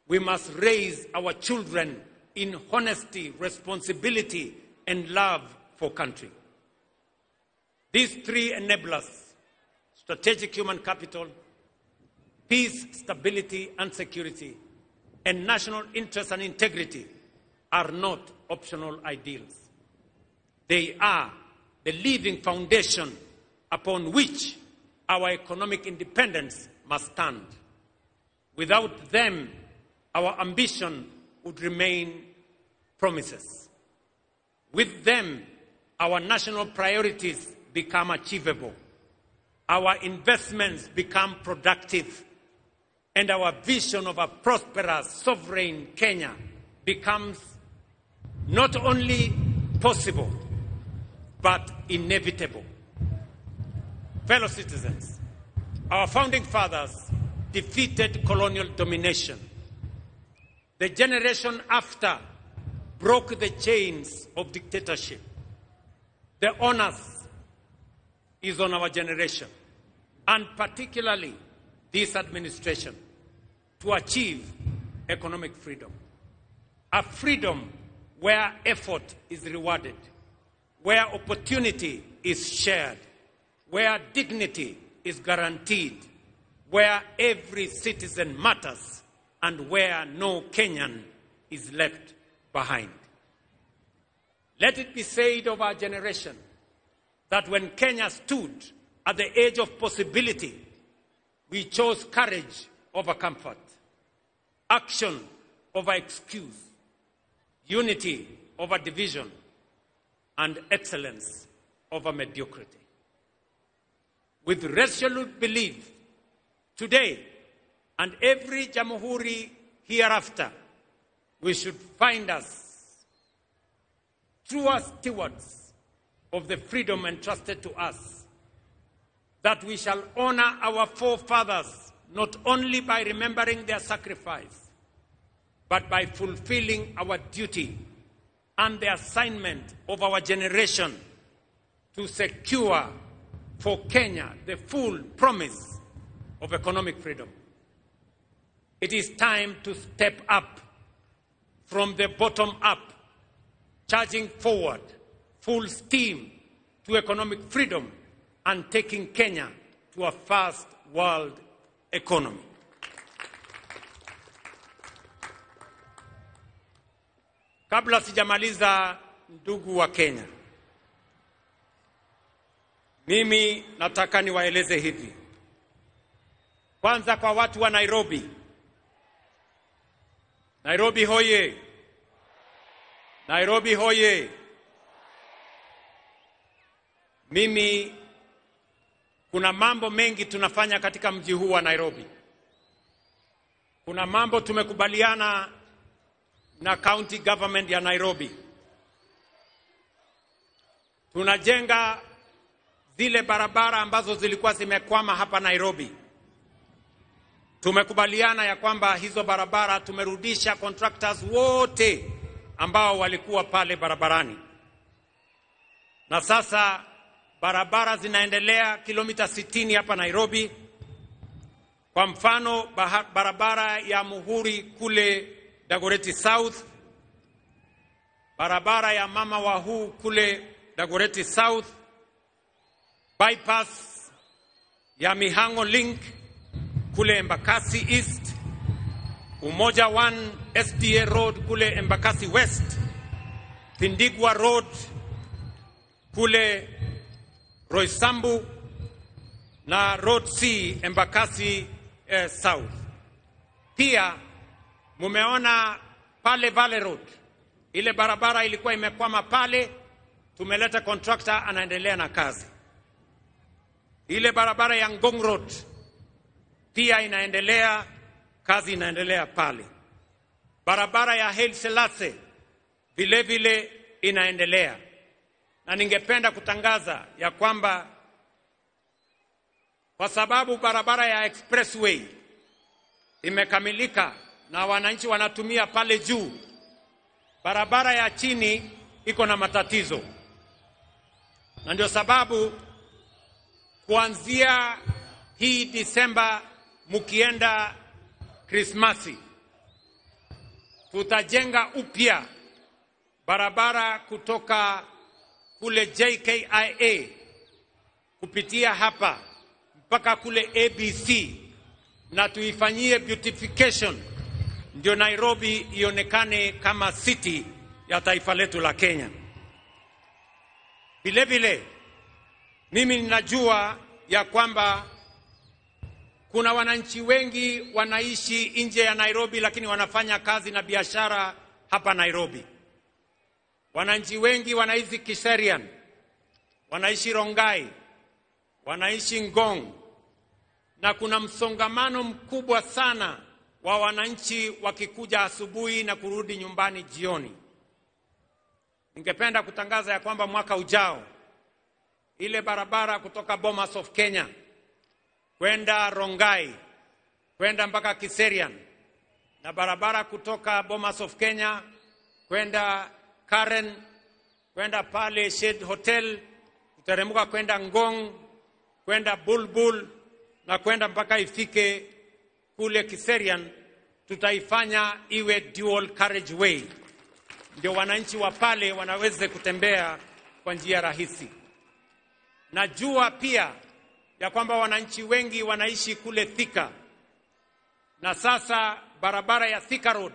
We must raise our children in honesty, responsibility, and love for country. These three enablers, strategic human capital, peace, stability, and security, and national interest and integrity are not optional ideals. They are the living foundation upon which our economic independence must stand. Without them, our ambition would remain promises. With them, our national priorities become achievable, our investments become productive, and our vision of a prosperous, sovereign Kenya becomes not only possible, but inevitable. Fellow citizens, our founding fathers defeated colonial domination. The generation after broke the chains of dictatorship. The onus is on our generation, and particularly this administration, to achieve economic freedom. A freedom where effort is rewarded, where opportunity is shared, where dignity is guaranteed, where every citizen matters, and where no Kenyan is left behind. Let it be said of our generation that when Kenya stood at the age of possibility, we chose courage over comfort, action over excuse, unity over division, and excellence over mediocrity. With resolute belief, today and every Jamhuri hereafter, we should find us truer stewards of the freedom entrusted to us, that we shall honor our forefathers not only by remembering their sacrifice, but by fulfilling our duty and the assignment of our generation to secure for Kenya the full promise of economic freedom. It is time to step up from the bottom up, charging forward, full steam to economic freedom and taking Kenya to a first world economy. Kabla sijamaliza, ndugu wa Kenya, mimi nataka niwaeleze hivi. Kwanza kwa watu wa Nairobi. Nairobi hoye. Nairobi hoye. Mimi kuna mambo mengi tunafanya katika mji huu wa Nairobi. Kuna mambo tumekubaliana na county government ya Nairobi. Tunajenga zile barabara ambazo zilikuwa zimekwama hapa Nairobi. Tumekubaliana ya kwamba hizo barabara tumerudisha contractors wote ambao walikuwa pale barabarani. Na sasa barabara zinaendelea kilomita 60 hapa Nairobi. Kwa mfano barabara ya Muhuri kule Dagoretti South, barabara ya Mama Wahu kule Dagoretti South, bypass ya Mihango Link kule Embakasi East, Umoja 1 SDA Road kule Embakasi West, Thindigua Road kule Roysambu na Road C Embakasi South. Pia mumeona pale Valley Road, ile barabara ilikuwa imekwama pale, tumeleta contractor anaendelea na kazi. Ile barabara ya Ngong Road pia inaendelea, kazi inaendelea pale. Barabara ya Haile Selassie vile vile inaendelea. Na ningependa kutangaza ya kwamba kwa sababu barabara ya expressway imekamilika na wananchi wanatumia pale juu, barabara ya chini iko na matatizo. Na ndio sababu kuanzia hii Disemba mukienda Krismasi, tutajenga upya barabara kutoka kule JKIA kupitia hapa mpaka kule ABC na tuifanyie beautification, ndio Nairobi ionekane kama city ya taifa letu la Kenya. Vile vile mimi ninajua ya kwamba kuna wananchi wengi wanaishi nje ya Nairobi, lakini wanafanya kazi na biashara hapa Nairobi. Wananchi wengi wanaishi Kiserian, wanaishi Rongai, wanaishi Ngong, na kuna msongamano mkubwa sana wa wananchi wakikuja asubuhi na kurudi nyumbani jioni. Ningependa kutangaza ya kwamba mwaka ujao ile barabara kutoka Bomas of Kenya kwenda Rongai kwenda mpaka Kiserian na barabara kutoka Bomas of Kenya kwenda Karen kwenda pale Shade Hotel kuteremka kwenda Ngong kwenda Bulbul na kwenda mpaka ifike kule Kiserian, tutaifanya iwe dual carriageway, ndio wananchi wa pale wanaweze kutembea kwa njia rahisi. Najua pia ya kwamba wananchi wengi wanaishi kule Thika, na sasa barabara ya Thika Road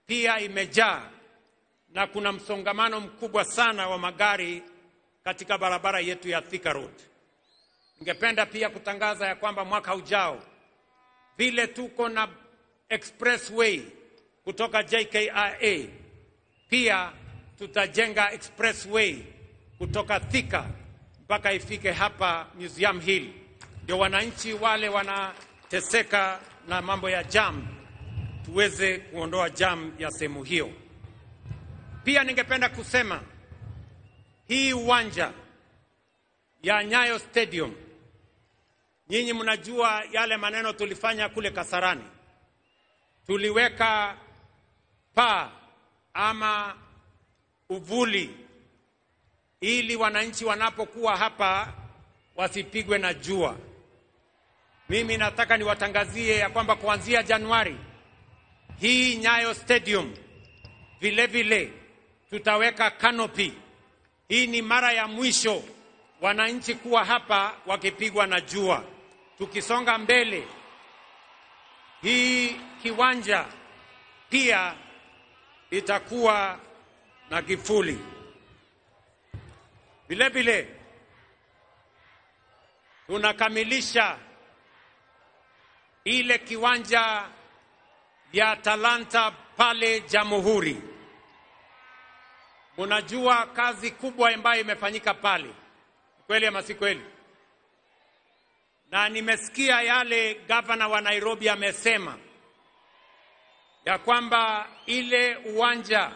pia imejaa na kuna msongamano mkubwa sana wa magari katika barabara yetu ya Thika Road. Ningependa pia kutangaza ya kwamba mwaka ujao vile tuko na expressway kutoka JKIA, pia tutajenga expressway kutoka Thika mpaka ifike hapa Museum Hill, ndio wananchi wale wanateseka na mambo ya jam tuweze kuondoa jam ya sehemu hiyo. Pia ningependa kusema hii uwanja ya Nyayo Stadium, nyinyi mnajua yale maneno tulifanya kule Kasarani. Tuliweka paa ama uvuli ili wananchi wanapokuwa hapa wasipigwe na jua. Mimi nataka niwatangazie ya kwamba kuanzia Januari hii Nyayo Stadium vile vile tutaweka canopy. Hii ni mara ya mwisho wananchi kuwa hapa wakipigwa na jua. Tukisonga mbele, hii kiwanja pia itakuwa na kifuli. Vile vile tunakamilisha ile kiwanja ya Talanta pale Jamhuri. Munajua kazi kubwa ambayo imefanyika pale, kweli ama si kweli? Na nimesikia yale gavana wa Nairobi amesema ya kwamba ile uwanja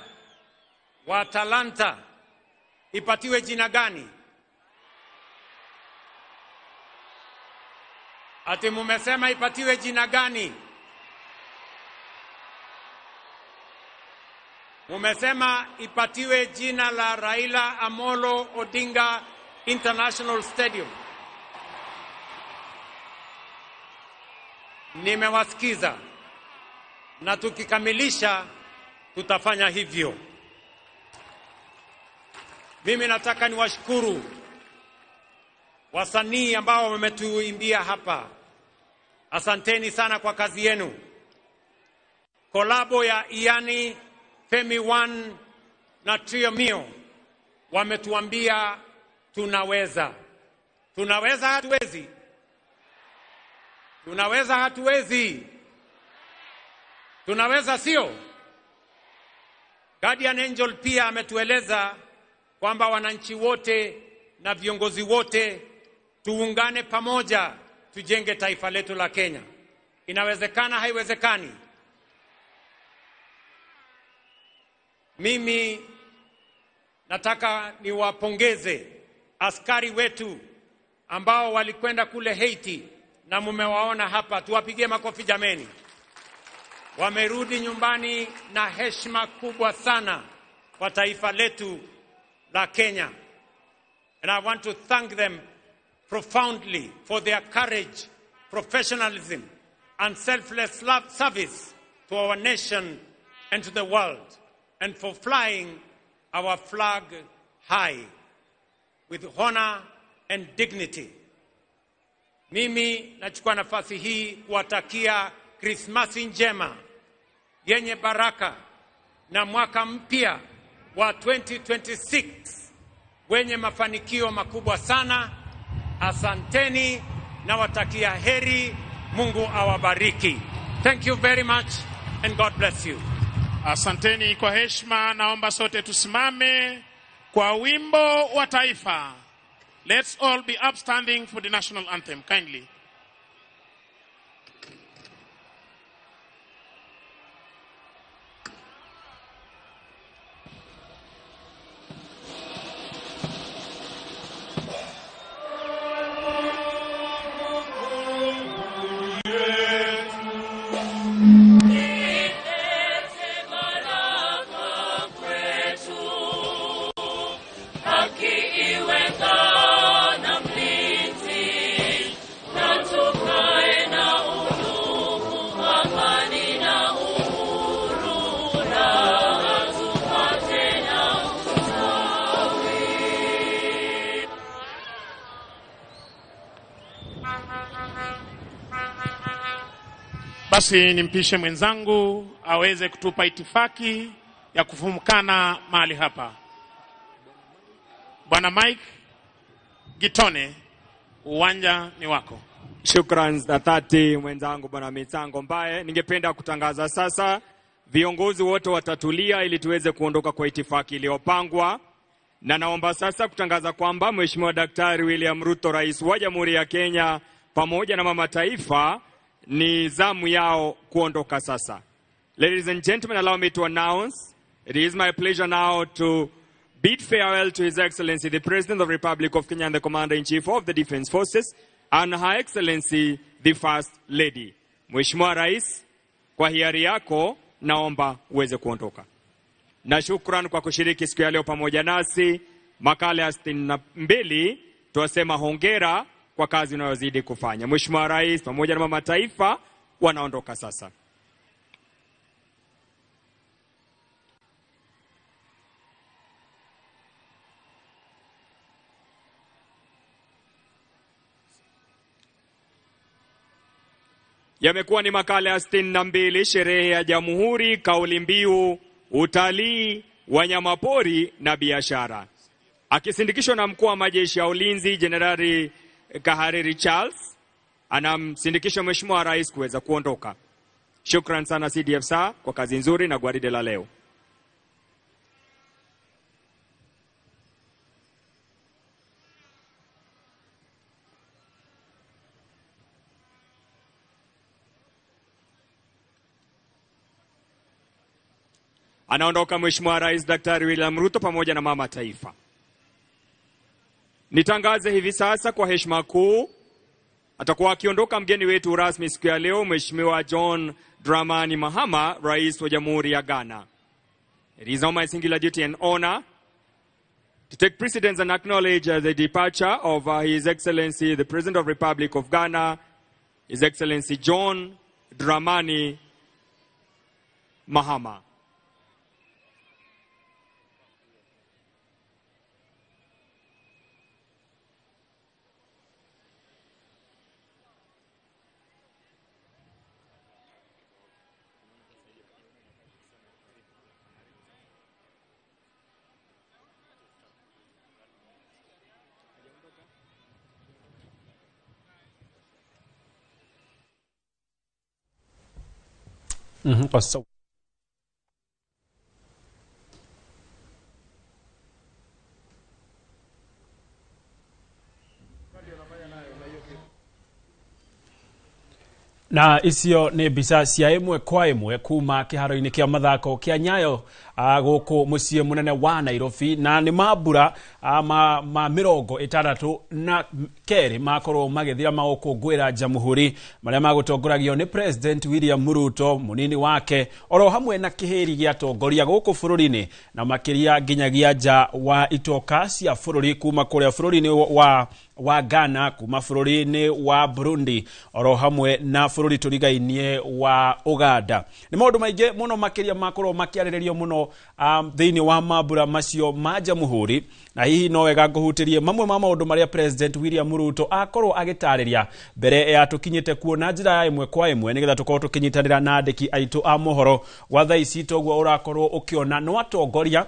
wa Talanta ipatiwe jina gani? Ati mumesema ipatiwe jina gani? Mumesema ipatiwe jina la Raila Amolo Odinga International Stadium. Nimewasikiza, na tukikamilisha tutafanya hivyo. Mimi nataka niwashukuru wasanii ambao wametuimbia hapa. Asanteni sana kwa kazi yenu. Kolabo ya Iyani, Femi One na Trio Mio wametuambia tunaweza. Tunaweza, hatuwezi? Tunaweza, hatuwezi? Tunaweza, sio? Guardian Angel pia ametueleza kwamba wananchi wote na viongozi wote tuungane pamoja tujenge taifa letu la Kenya. Inawezekana, haiwezekani? Mimi nataka niwapongeze askari wetu ambao walikwenda kule Haiti na mumewaona hapa. Tuwapigie makofi jameni. Wamerudi nyumbani na heshima kubwa sana kwa taifa letu la Kenya. And I want to thank them profoundly for their courage, professionalism, and selfless love service to our nation and to the world, and for flying our flag high with honor and dignity. Mimi nachukua nafasi hii kuwatakia Krismasi njema yenye baraka na mwaka mpya wa 2026 wenye mafanikio makubwa sana. Asanteni na watakia heri. Mungu awabariki. Thank you very much and God bless you. Asanteni kwa heshima, naomba sote tusimame kwa wimbo wa taifa. Let's all be upstanding for the national anthem, kindly. Haki iwe ngao na mlinzi, na tukae na undugu, amani na uhuru, raha tupate na ustawi. Basi nimpishe mwenzangu aweze kutupa itifaki ya kufumukana mahali hapa. Bwana Mike Gitone, uwanja ni wako. Shukran za dhati mwenzangu Bwana Misango Mbaye. Ningependa kutangaza sasa viongozi wote watatulia ili tuweze kuondoka kwa itifaki iliyopangwa, na naomba sasa kutangaza kwamba Mheshimiwa Daktari William Ruto, Rais wa Jamhuri ya Kenya, pamoja na Mama Taifa ni zamu yao kuondoka sasa. Ladies and gentlemen, allow me to announce it is my pleasure now to bid farewell to His Excellency the President of the Republic of Kenya and the Commander-in-Chief of the Defense Forces and Her Excellency the First Lady. Mheshimiwa Rais, kwa hiari yako naomba uweze kuondoka. Na shukran kwa kushiriki siku ya leo pamoja nasi. Makala ya 62 tuwasema hongera kwa kazi unayozidi kufanya. Mheshimiwa Rais pamoja na Mama Taifa wanaondoka sasa. Yamekuwa ni makala ya 62, sherehe ya Jamhuri, kauli mbiu utalii, wanyamapori na biashara. Akisindikishwa na mkuu wa majeshi ya ulinzi Jenerali Kahariri Charles, anamsindikisha Mheshimiwa Rais kuweza kuondoka. Shukran sana CDF SA kwa kazi nzuri na gwaride la leo. Anaondoka Mheshimiwa Rais Daktari William Ruto pamoja na Mama Taifa. Nitangaze hivi sasa kwa heshima kuu atakuwa akiondoka mgeni wetu rasmi siku ya leo, Mheshimiwa John Dramani Mahama, Rais wa Jamhuri ya Ghana. It is now my singular duty and honor to take precedence and acknowledge the departure of His Excellency the President of the Republic of Ghana, His Excellency John Dramani Mahama. Kwa sasa na icio nĩ mbica cia ĩmwe kwa ĩmwe kuma kĩharo-inĩ kĩa mathako kĩa Nyayo gũkũ mũciĩ mũnene wa Nairobi, na nĩ mambura ma 62 makorwo magĩthira magũkũngũĩra Jamhuri marĩa magũtongoragio nĩ President William Ruto, mũnini wake oro hamwe na kĩhĩri gĩa atongoria gũkũ bũrũri-inĩ na makĩria nginyagia nja wa itoka cia bũrũri kuma kũrĩa bũrũri-inĩ wa wa Ghana, kuma bũrũri-inĩ wa Burundi, oro hamwe na bũrũri tũrigainie wa Uganda. Nĩ maũndũ maingĩ mũno makĩria makorwo makĩarĩrĩrio mũno thĩinĩ wa mambura macio ma Jamhuri, na hihi no wega ngũhutĩrie mamwe ma maũndũ marĩa President William Ruto akorwo agĩtarĩria mbere ya tũkinyĩte kuo na njĩra ya ĩmwe kwa ĩmwe, nĩgetha tũkorwo tũkĩnyitanĩra na andĩki aitũ a mohoro. Gwa thaa ici toguo ũrakorwo ũkĩona no atongoria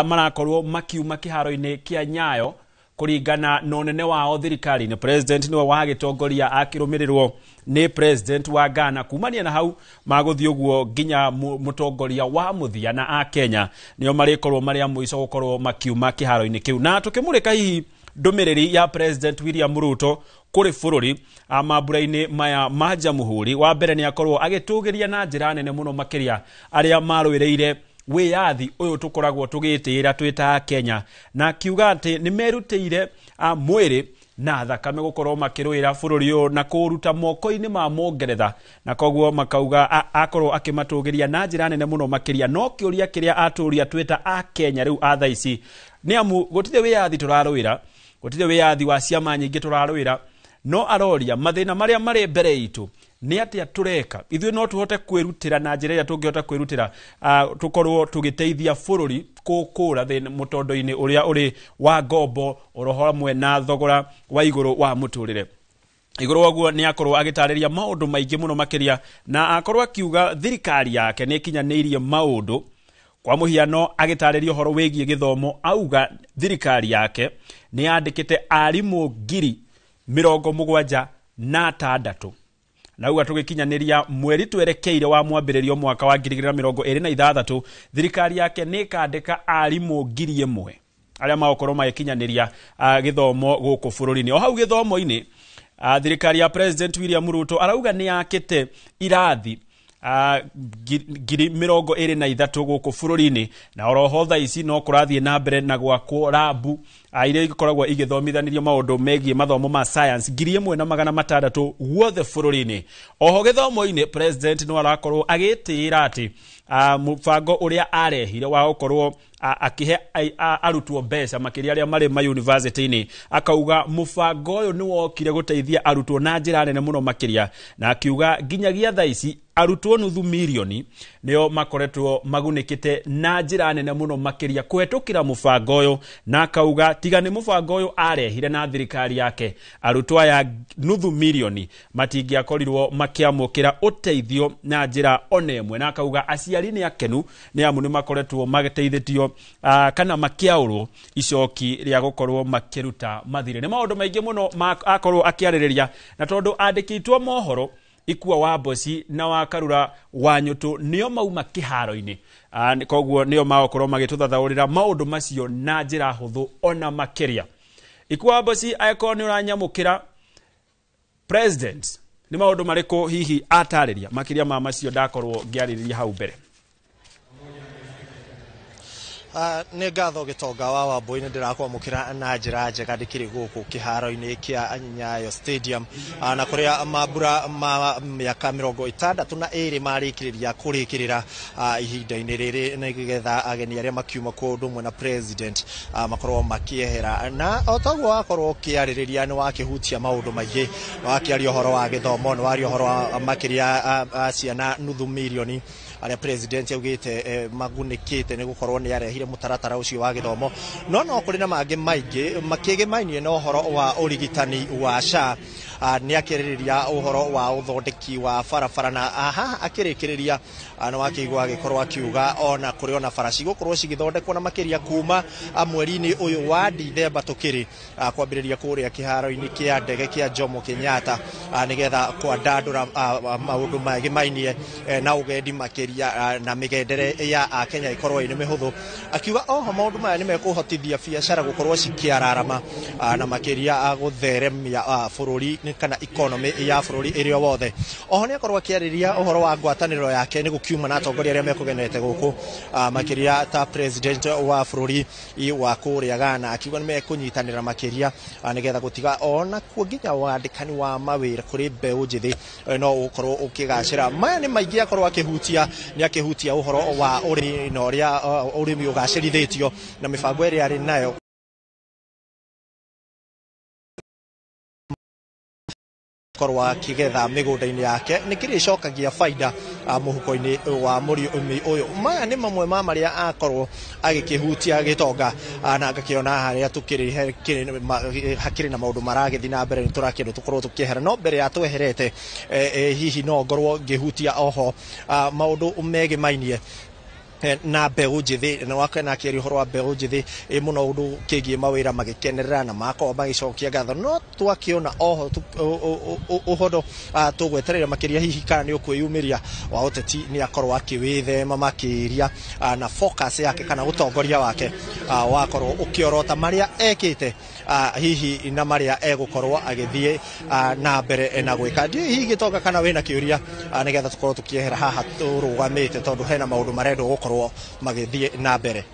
marakorwo makiuma kĩharo-inĩ kĩa Nyayo kũringana na ũnene wao thirikari-inĩ. President nĩwe wagĩtongoria akĩrũmĩrĩrwo nĩ President wa Ghana. Kumania na hau magũthiĩ ũguo nginya mũtongoria wa mũthia na a Kenya nĩo marĩkorwo marĩ a mũico gũkorwo makiuma kĩharo-inĩ kĩu. Na tũkĩmũrĩka hihi ndũmĩrĩri ya President William Ruto kũrĩ bũrũri mambura-inĩ maya ma Jamhuri, wa mbere nĩ akorwo agĩtũgĩria na njĩra nene mũno makĩria arĩa marũĩrĩire wĩyathi ũyũ tũkoragwo tũgĩtĩĩra twĩ ta Kenya, na akiuga atĩ nĩ merutĩire mwĩrĩ na thakame gũkorwo makĩrũĩra bũrũri ũyũ na kũũruta moko-inĩ ma Mũngeretha, na koguo makauga akorwo akĩmatũgĩria na njĩra nene mũno makĩria. No kĩũria kĩrĩa atũria twĩ ta a Kenya rĩu a thaa ici nĩ amu gũtirĩ wĩyathi tũrarũĩra, gũtirĩ wĩyathi wa ciama nyingĩ tũrarũĩra, no aroria mathĩna marĩa marĩ mbere itũ nĩ atĩa tũreka ithuĩ no tũhote kwĩrutĩra na njĩra ĩrĩa tũngĩhota kwĩrutĩra tũkorwo tũgĩteithia bũrũri kũkũra thĩna mũtondo-inĩ ũrĩa ũrĩ wa ngombo oro hamwe na thogora wa igũrũ wa mũtũrĩre. Igũrũ waguo nĩ akorwo agĩtarĩria maũndũ maingĩ mũno makĩria, na akorwo akiuga thirikari yake nĩ ĩkinyanĩirie maũndũ. Kwa mũhiano agĩtarĩria ũhoro wĩgiĩ gĩthomo, auga thirikari yake nĩ yandĩkĩte arimũ 76,000, na auga tũgĩkinyanĩria mweri twerekeire wa mwambĩrĩrio mwaka wa 2026 thirikari yake nĩ ĩkandĩka arimũ 1,000 arĩa magũkorwo magĩkinyanĩria gĩthomo gũkũ bũrũri-inĩ. O hau gĩthomo-inĩ, thirikari ya President William Ruto arauga nĩ yakĩte irathi 23,000 gũkũ bũrũri-inĩ, na oroho thaa ici no kũrathiĩ na mbere na gwakwo rabu iria ikoragwo igĩthomithanĩrio maũndũ megiĩ mathomo ma science 1,600 guothe bũrũri-inĩ. Oho gĩthomo-inĩ, President no arakorwo agĩtĩĩra atĩ mũbango ũrĩa arehire wa gũkorwo akĩhe arutwo mbeca makĩria arĩa marĩ ma university-inĩ, akauga mũbango ũyũ nĩ wokire gũteithia arutwo na njĩra nene mũno makĩria, na akiuga nginyagia thaa ici arutwo 500,000 nĩo makoretwo magunĩkĩte na njĩra nene mũno makĩria kũhetũkĩra mũbango ũyũ, na akauga tiga nĩ mũbango ũyũ arehire na thirikari yake arutwo aya 500,000 matingĩakorirwo makĩamũkĩra ũteithio na njĩra ona ĩmwe, na akauga aciari nĩ akenu nĩ amu nĩ makoretwo magĩteithĩtio kana makĩaũrwo icoki rĩa gũkorwo makĩruta mathirĩ. Nĩ maũndũ maingĩ mũno akorwo akĩarĩrĩria, na tondũ andĩkĩtwo mohoro Ikua wa Mboci na wa Karura wa Nyũtũ nĩo mauma kĩharo-inĩ, koguo nĩo magũkorwo magĩtũthathaũrĩra maũndũ macio na njĩra hũthũ ona makĩria. Ikua wa Mboci, angĩkorwo nĩ ũranyamũkĩra, President nĩ maũndũ marĩkũ hihi atarĩria makĩria ma macio ndakorwo ngĩarĩrĩria hau mbere? Nĩ ngatho Gĩtonga wa Wambui, nĩ ndĩrakwamũkĩra na njĩra njega ndĩkĩrĩ gũkũ kĩharo-inĩ kĩa Nyayo Stadium, na kũrĩa mambura ma mĩaka 62 marĩkĩrĩria kũrĩkĩrĩra ihinda-inĩ rĩrĩ, nĩgetha ageni arĩa makiuma kũndũ ũndũ ũmwe na President makorwo makĩehera. Na o taguo wakorwo ũkĩarĩrĩria nĩ wakĩhutia maũndũ maingĩ, nĩ wakĩaria ũhoro wa gĩthomo, nĩ waria ũhoro wa makĩria ciana 500,000 arĩa President augĩte magunĩkĩte nĩ gũkorwo nĩ arehire mũtaratara ũcio wa gĩthomo. No kũrĩ na mangĩ maingĩ makĩgĩmainie na ũhoro wa ũrigitani wa SHA, nĩ akĩarĩrĩria ũhoro wa ũthondeki wa barabara, na haha akĩrĩkĩrĩria nĩ wakĩigua agĩkorwo akiuga ona kũrĩ ona bara cigũkorwo cigĩthondekwo na makĩria kuma mweri-inĩ ũyũ wa Dithemba tũkĩrĩ kwambĩrĩria kũrĩa kĩharo-inĩ kĩa ndege kĩa Jomo Kenyatta, nĩgetha kwandandũra maũndũ magĩmainie na ũgendi makĩria na mĩgendere ya Akenya ĩkorwo ĩrĩ mĩhũthũ. Akiuga oho maũndũ maya nĩ mekũhotithia biacara gũkorwo cikĩararama na makĩria gũtheremia bũrũri kana economy ya bũrũri ĩrĩ o wothe. Oho nĩ akorwo akĩarĩria ũhoro wa ngwatanĩro yake nĩ gũkiuma na atongoria arĩa mekũgenete gũkũ makĩria ta President wa bũrũri wa kũrĩa Ghana, akiuga nĩ mekũnyitanĩra makĩria nĩgetha gũtiga ona kuo nginya wandĩkani wa mawĩra kũrĩ mbeũ njĩthĩ no ũkorwo ũkĩgacĩra. Maya nĩ maingĩ akorwo akĩhutia, nĩ akĩhutia ũhoro wa ũrĩmi na ũrĩa ũrĩmi ũgacĩrithĩtio na mĩbango ĩrĩa arĩ nayo. Korwo akĩgetha mĩgũnda-inĩ yake nĩ kĩrĩcokagia baida mũhuko-inĩ wa mũrĩmi ũyũ. Maya nĩ mamwe ma marĩa akorwo agĩkĩhutia gĩtonga, na ngakĩona harĩa tũkĩrĩ hakĩrĩ na maũndũ maragĩthiĩ na mbere, nĩ tũrakĩendwo tũkorwo tũkĩehera, no mbere ya tweherete, hihi no ngorwo ngĩhutia oho maũndũ megĩmainie na mbeũ njĩthĩ, na wakena akĩaria ũhoro wa mbeũ njĩthĩ mũno ũndũ kĩgiĩ mawĩra magĩkenerera na makorwo magĩcokia ngatho. No twakĩona oho ũhoro tũgweterera makĩria hihi kana nĩ ũkwĩyumĩria wa ũteti, nĩ akorwo akĩwĩthema makĩria, na focus yake kana ũtongoria wake wakorwo ũkĩorota marĩa ekĩte, hihi na marĩa egũkorwo agĩthiĩ na mbere na gwĩka. Ndiũĩ hihi gĩtonga kana wĩna kĩũria, nĩgetha tũkorwo tũkĩehera haha tũrũgamĩte, tondũ hena maũndũ marendwo gũkorwo magĩthiĩ na mbere.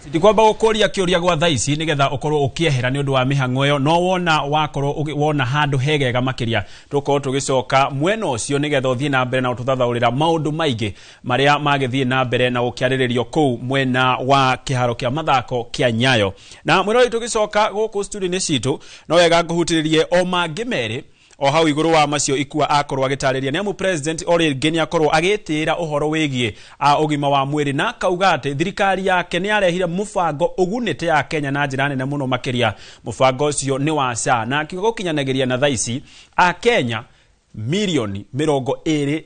Ndikwamba gũkũria kĩũria gwa thaa ici nĩgetha ũkorwo ũkĩehera nĩ ũndũ wa mĩhang'o ĩyo, no wona wakorwo wona handũ hegega makĩria, tũkorwo tũgĩcoka mwena ũcio nĩgetha ũthiĩ na mbere na ũtũthathaũrĩra maũndũ maingĩ marĩa magĩthiĩ na mbere na gũkĩarĩrĩrio kũu mwena wa kĩharo kĩa mathako kĩa Nyayo. Na mwĩrori, tũgĩcoka gũkũ studio-inĩ citũ, no wega ngũhutĩrĩrie o mangĩ merĩ o hau igũrũ wa macio ikua akorwo agĩtarĩria, nĩ amu president o rĩngĩ nĩ akorwo agĩtĩĩra ũhoro wĩgiĩ ũgima wa mwĩrĩ, na akauga atĩ thirikari yake nĩ yarehire mũbango ũgunĩte ya Kenya na njĩra nene mũno makĩria. Mũbango ũcio nĩ wa SHA, na akiuga gũkinyanagĩria na thaa ici Akenya mirioni 28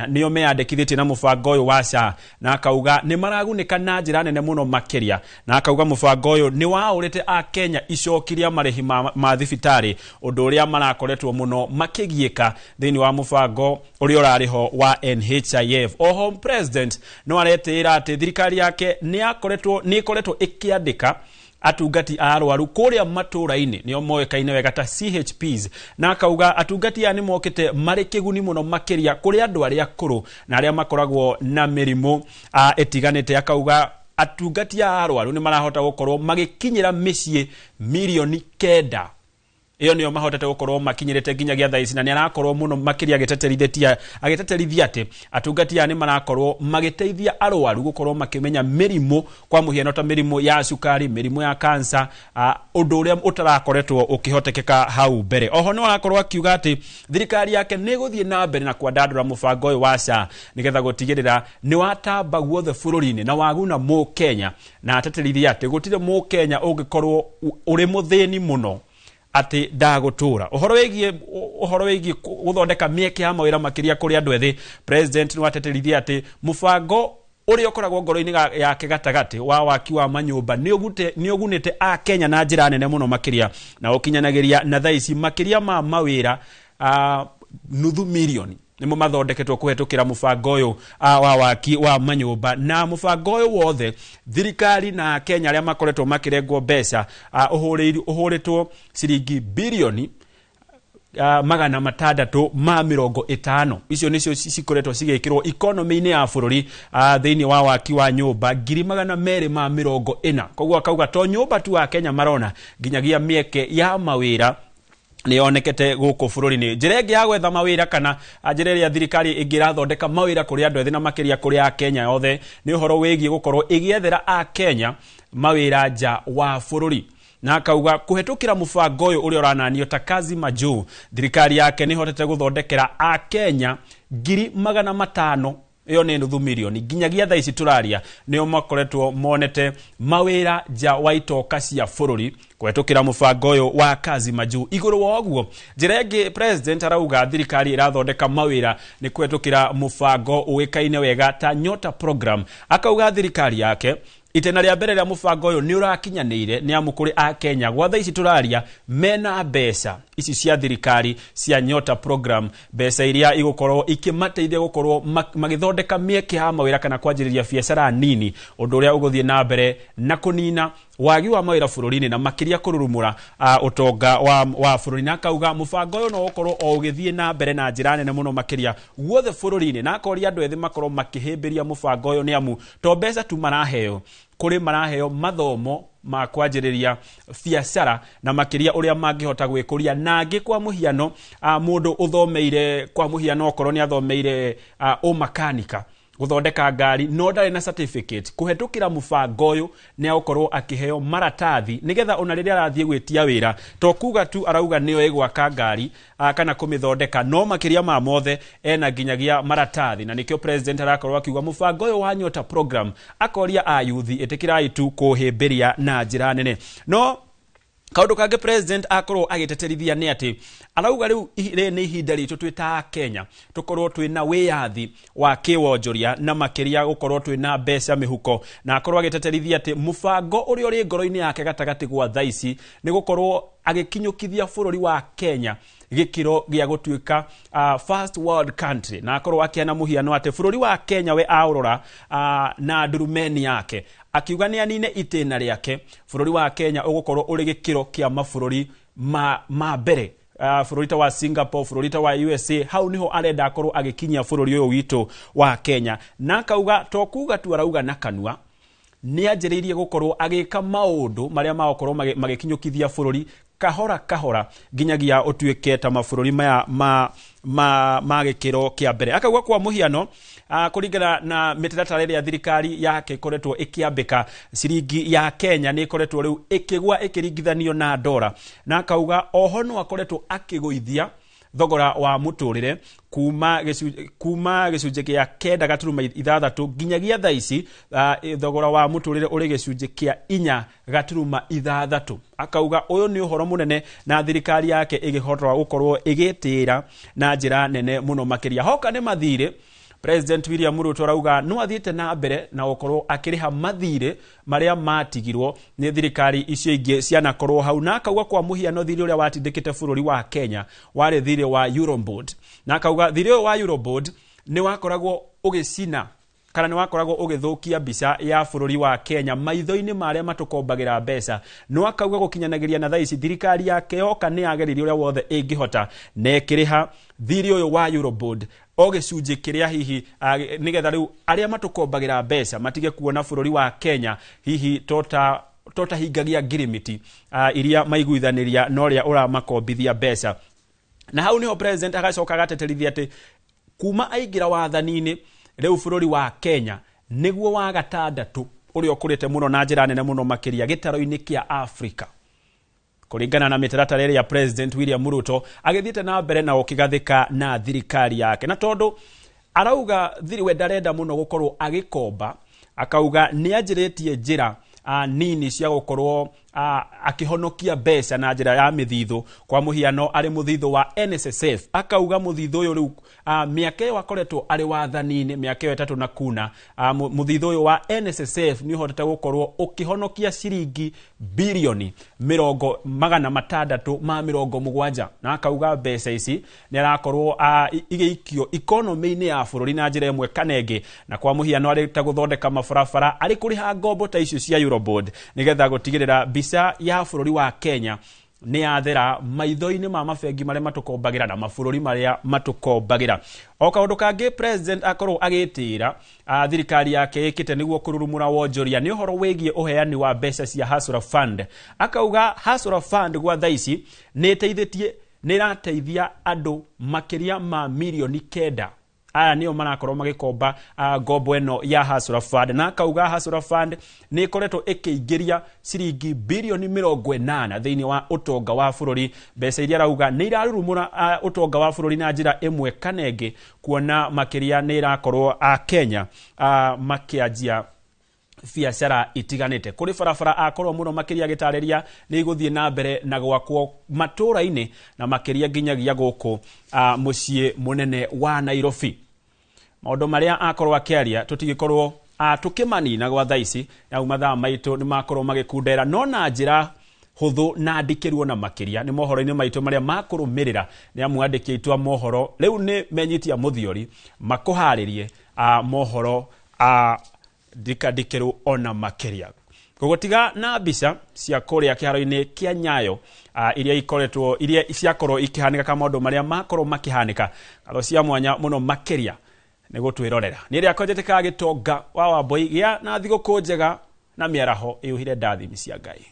nĩo meyandĩkithĩtie na mũbango ũyũ wa SHA, na akauga nĩ maragunĩka na njĩra nene mũno makĩria, na akauga mũbango ũyũ nĩ waũrĩte Akenya icoki rĩa marĩhi ma thibitarĩ, ũndũ ũrĩa marakoretwo mũno makĩgiĩka thĩinĩ wa mũbango ũrĩa ũrarĩ ho wa NHIF. Oho president no aretĩĩra atĩ thirikari yake nĩ ĩkoretwo ĩkĩandĩka atungati a arwaru kũrĩa matũra-inĩ, nĩo moĩkaine wega ta CHPs, na akauga atungati aya nĩ mokĩte marĩ kĩguni mũno makĩria kũrĩ andũ arĩa akũrũ na arĩa makoragwo na mĩrimũ ĩtiganĩte. Akauga atungati a arwaru nĩ marahota gũkorwo magĩkinyĩra mĩciĩ mirioni 9, ĩyo nĩyo mahotete gũkorwo makinyĩrĩte nginyagia thaa ici, na nĩ arakorwo mũno makĩria agĩteterithia atĩ atungati aya nĩ marakorwo magĩteithia arwaru gũkorwo makĩmenya mĩrimũ, kwa mũhiano ta mĩrimũ ya cukari, mĩrimũ ya kansa, ũndũ ũrĩa ũtarakoretwo ũkĩhotekeka hau mbere. Oho nĩ arakorwo akiuga atĩ thirikari yake nĩ ĩgũthiĩ na mbere na kwandandũra mũbango ũyũ wa SHA nĩgetha gũtigĩrĩra nĩ watamba guothe bũrũri-inĩ na waguna mũkenya, na ateterithia atĩ gũtirĩ mũkenya ũngĩkorwo ũrĩ mũthĩni mũno atĩ ndagũtũra. Ũhoro wĩgiĩ gũthondeka mĩeke ya mawĩra makĩria kũrĩ andũ ethĩ, president nĩ wateterithia atĩ mũbango ũrĩa ũkoragwo ngoro-inĩ yake gatagatĩ wa waki wa manyũmba nĩ ũgunĩte Akenya na njĩra nene mũno makĩria, na ũkinyanagĩria na thaa ici makĩria ma mawĩra nuthu mirioni nĩmo mathondeketwo kũhetũkĩra mũbango ũyũ wa waki wa manyũmba. Na mũbango ũyũ wothe thirikari na Kenya arĩa makoretwo makĩrengwo mbeca, ũhũrĩtwo ciringi birioni 650. Icio nĩcio cikoretwo cigĩkĩrwo economy-inĩ ya bũrũri thĩinĩ wa waki wa nyũmba 240,000. Koguo akauga to nyũmba tu wa Kenya marona, nginyagia mĩeke ya mawĩra nĩ yonekete gũkũ bũrũri-inĩ. Njĩra ĩngĩ ya gwetha mawĩra kana njĩra ĩrĩa thirikari ĩngĩ ĩrathondeka mawĩra kũrĩ andũ ethĩ na makĩria kũrĩ Akenya othe nĩ ũhoro wĩgiĩ gũkorwo ĩgĩethera Akenya mawĩra nja wa bũrũri, na akauga kũhetũkĩra mũbango ũyũ ũrĩa ũrananio ta Kazi Majuu, thirikari yake nĩ ĩhotete gũthondekera Akenya 500,000, ĩyo nĩ nuthu mirioni nginyagia thaa ici tũraria, nĩo makoretwo monete mawĩra nja wa itoka cia bũrũri kũhetũkĩra mũbango ũyũ wa Kazi Majuu. Igũrũ wa ũguo, njĩra ĩngĩ president arauga thirikari ĩrathondeka mawĩra nĩ kũhetũkĩra mũbango ũĩkaine wega ta Nyota Program. Akauga thirikari yake itena rĩa mbere rĩa mũbango ũyũ nĩ ũrakinyanĩire, nĩ amu kũrĩ Akenya gwa thaa ici tũraria mena mbeca ici cia thirikari cia Nyota Program, mbeca iria igũkorwo ikĩmateithia gũkorwo magĩthondeka mĩeke ya mawĩra kana kwanjĩrĩria biacara nini, ũndũ ũrĩa ũgũthiĩ na mbere na kũnina wagi wa mawĩra bũrũri-inĩ na makĩria kũrurumũra ũtonga wa bũrũri. Na akauga mũbango ũyũ no ũkorwo o ũgĩthiĩ na mbere na njĩra nene mũno makĩria guothe bũrũri-inĩ, na akoria andũ ethĩ makorwo makĩhĩmbĩria mũbango ũyũ, nĩ amu to mbeca tu maraheo, kũrĩ maraheo mathomo ma kwanjĩrĩria biacara na makĩria ũrĩa mangĩhota gwĩkũria. Na angĩ kwa mũhiano, mũndũ ũthomeire, kwa mũhiano okorwo nĩ athomeire ũmakanika, Gũthondeka ngari no ndarĩ na certificate, kũhetũkĩra mũbango ũyũ nĩ agũkorwo akĩheo maratathi nĩgetha ona rĩrĩa arathiĩ gwĩtia wĩra, to kuga tu arauga nĩoĩ gwaka ngari kana kũmĩthondeka, no makĩria ma mothe ena nginyagia maratathi. Na nĩkĩo president arakorwo akiuga mũbango ũyũ wa Nyota program, akoria ayuthi ĩtĩkĩrai tu kũhĩmbĩria na njĩra nene. No kaundu kangĩ president akorwo agĩteterithia nĩ atĩ arauga rĩu rĩrĩ nĩ ihinda ritũ twĩ ta Kenya tũkorwo twĩna wĩyathi wa kĩwonjoria na makĩria gũkorwo twĩna mbeca mĩhuko, na akorwo agĩteterithia atĩ mũbango ũrĩa ũrĩ ngoro-inĩ yake gatagatĩ gwa thaa ici nĩ gũkorwo agĩkinyũkithia bũrũri wa Kenya gĩkĩro gĩa gũtuĩka first world country, na akorwo akĩana mũhiano atĩ bũrũri wa Kenya we aũrora na ndurumeni yake, akiuga nĩ anine itĩna rĩake, bũrũri wa Kenya ũgũkorwo ũrĩ gĩkĩro kĩa mabũrũri ma mbere, bũrũri ta wa Singapore, bũrũri ta wa USA. Hau niho arenda akorwo agĩkinyia bũrũri ũyũ witũ wa Kenya, na akauga to kuga tu arauga na kanua, nĩ anjĩrĩirie gũkorwo agĩka maũndũ marĩa magũkorwo magĩkinyũkithia bũrũri kahora kahora nginyagia ũtuĩke ta mabũrũri maya ma gĩkĩro kĩa mbere. Akauga kwa mũhiano, kũringana na mĩtaratara ĩrĩa thirikari yake ĩkoretwo ĩkĩambĩka, ciringi ya Kenya nĩ ĩkoretwo rĩu ĩkĩgwa ĩkĩringithanio na ndora, na akauga oho no akoretwo akĩgũithia thogora wa mũtũrĩre kuma gĩcunjĩ kĩa 9.6 nginyagia thaa ici thogora wa mũtũrĩre ũrĩ gĩcunjĩ kĩa 4.6. Akauga ũyũ nĩ ũhoro mũnene na thirikari yake ĩgĩhota gũkorwo ĩgĩtĩĩra na njĩra nene mũno makĩria. Hoka nĩ mathirĩ, President William Ruto arauga no athiĩte na mbere na gũkorwo akĩrĩha mathirĩ marĩa matigirwo nĩ thirikari icio ingĩ cianakorwo hau, na akauga kwa mũhiano thirĩ ũrĩa watindĩkĩte bũrũri wa Kenya warĩ thirĩ wa Eurobond, na akauga thirĩ ũyũ wa Eurobond nĩ wakoragwo ũgĩcina kana nĩ wakoragwo ũgĩthũkia mbica ya bũrũri wa Kenya maitho-inĩ marĩa matũkombagĩra mbeca. No akauga gũkinyanagĩria na thaa ici thirikari yake yoka nĩ yageririe ũrĩa wothe ĩngĩhota na ĩkĩrĩha thirĩ ũyũ wa Eurobond o gĩcunjĩ kĩrĩa hihi nĩgetha rĩu arĩa matũkombagĩra mbeca matige kuona bũrũri wa Kenya hihi tota hingagia ngirimiti iria maiguithanĩria na ũrĩa ũramakombithia mbeca. Na hau niho president agacoka agateterithia atĩ kuma aingĩra wathani-inĩ rĩu bũrũri wa Kenya nĩguo wa gatandatũ ũrĩa ũkũrĩte mũno na njĩra nene mũno makĩria gĩtaro-inĩ kĩa Afrika, kũringana na mĩtaratara ĩrĩa President William Ruto agĩthiĩte na mbere na ũkĩgathĩka na thirikari yake. Na tondũ arauga thiri we ndarenda mũno gũkorwo agĩkomba, akauga nĩ anjĩrĩtie njĩra nini cia gũkorwo akĩhonokia mbeca na njĩra ya mĩthithũ. Kwa mũhiano arĩ mũthithũ wa NSSF, akauga mũthithũ ũyũ rĩu mĩaka ĩyo akoretwo arĩ wathani-inĩ mĩaka ĩyo 3 na kuna, mũthithũ ũyũ wa NSSF nĩ ũhotete gũkorwo ũkĩhonokia ciringi birioni 670, na akauga mbeca ici nĩ arakorwo igĩikio ikonomĩ-inĩ ya bũrũri na njĩra ĩmwe kana ĩngĩ, na kwa mũhiano arĩ ta gũthondeka mabarabara, arĩ kũrĩha ngombo ta icio cia Eurobond nĩgetha gũtigĩrĩra mbica ya bũrũri wa Kenya nĩ yathera maitho-inĩ ma mabengi marĩa matũkombagĩra na mabũrũri marĩa matũkombagĩra. O kaũndũ kangĩ president akorwo agĩtĩĩra thirikari yake ĩkĩte nĩguo kũrurumũra wonjoria nĩ ũhoro wĩgiĩ ũheani wa mbeca cia Hustler Fund. Akauga Hustler Fund gwa thaa ici nĩ ĩteithĩtie, nĩ ĩrateithia andũ makĩria ma mirioni 9 aya nĩo marakorwo magĩkomba ngombo ĩno ya Hustler Fund, na akauga Hustler Fund nĩ ĩkoretwo ĩkĩingĩria ciringi birioni 80 thĩinĩ wa ũtonga wa bũrũri, mbeca iria arauga nĩ irarurumũra ũtonga wa bũrũri na njĩra ĩmwe kana ĩngĩ, kuona makĩria nĩ ĩrakorwo a Kenya makĩanjia biacara itiganĩte. Kũrĩ barabara akorwo mũno makĩria agĩtarĩria nĩ igũthiĩ na mbere na gwakwo matũra-inĩ na makĩria nginyagia gũkũ mũciĩ mũnene wa Nairobi. Maũndũ marĩa akorwo akĩaria tũtigĩkorwo tũkĩmanina gwa thaa ici, na mathaa maitũ nĩ makorwo magĩkundera, no na njĩra hũthũ na ndikĩru ona makĩria nĩ mohoro-inĩ maitũ marĩa makũrũmĩrĩra, nĩ amu andĩki aitũ a mohoro rĩu nĩ menyitia mũthiori makũharĩrie mohoro ndikandikĩrwo ona makĩria. Gũgũtiga na mbica cia kũrĩa kĩharo-inĩ kĩa Nyayo iria ikoretwo iria ciakorwo ikĩhanĩka kana maũndũ marĩa makorwo makĩhanĩka, ngatho cia mwanya mũno makĩria nĩ gũtwĩrorera. Nĩ rĩakwa njĩtĩkaga Gĩtonga wa Wambui, gĩa na thigũkũ njega na mĩaraho ĩyũhire ndathimi cia Ngai.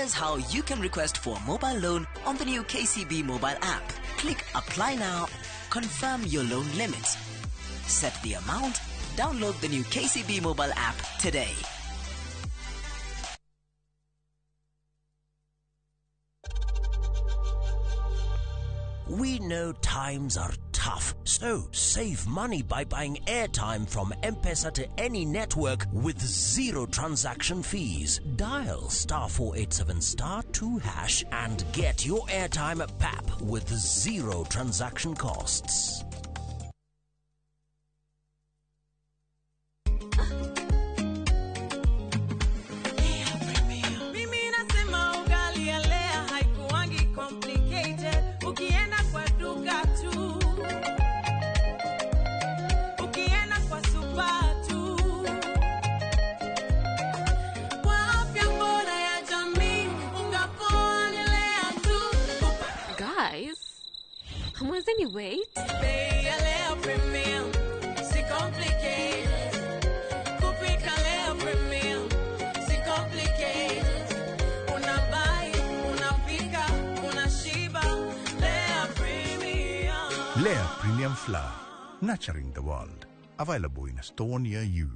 Here's how you can request for a mobile loan on the new KCB mobile app. Click Apply Now, confirm your loan limit, set the amount, download the new KCB mobile app today. We know times are tough, so save money by buying airtime from M-Pesa to any network with zero transaction fees. Dial *487 *2# and get your airtime at PAP with zero transaction costs. Mimi nasema ugali ya Lea haikuangi complicated. Ukienda kwa duka tu, ukienda kwa super tu, kwa afya bora ya jamii, unga poa ni Lea tu. Guys, hamwezeni wait? Bei ya Lea Premium, si complicated. Kupika Lea Premium, si complicated. Unabuy, unapika, unashiba. Lea Premium. Lea Premium Flour, nurturing the world. Available in a store near you.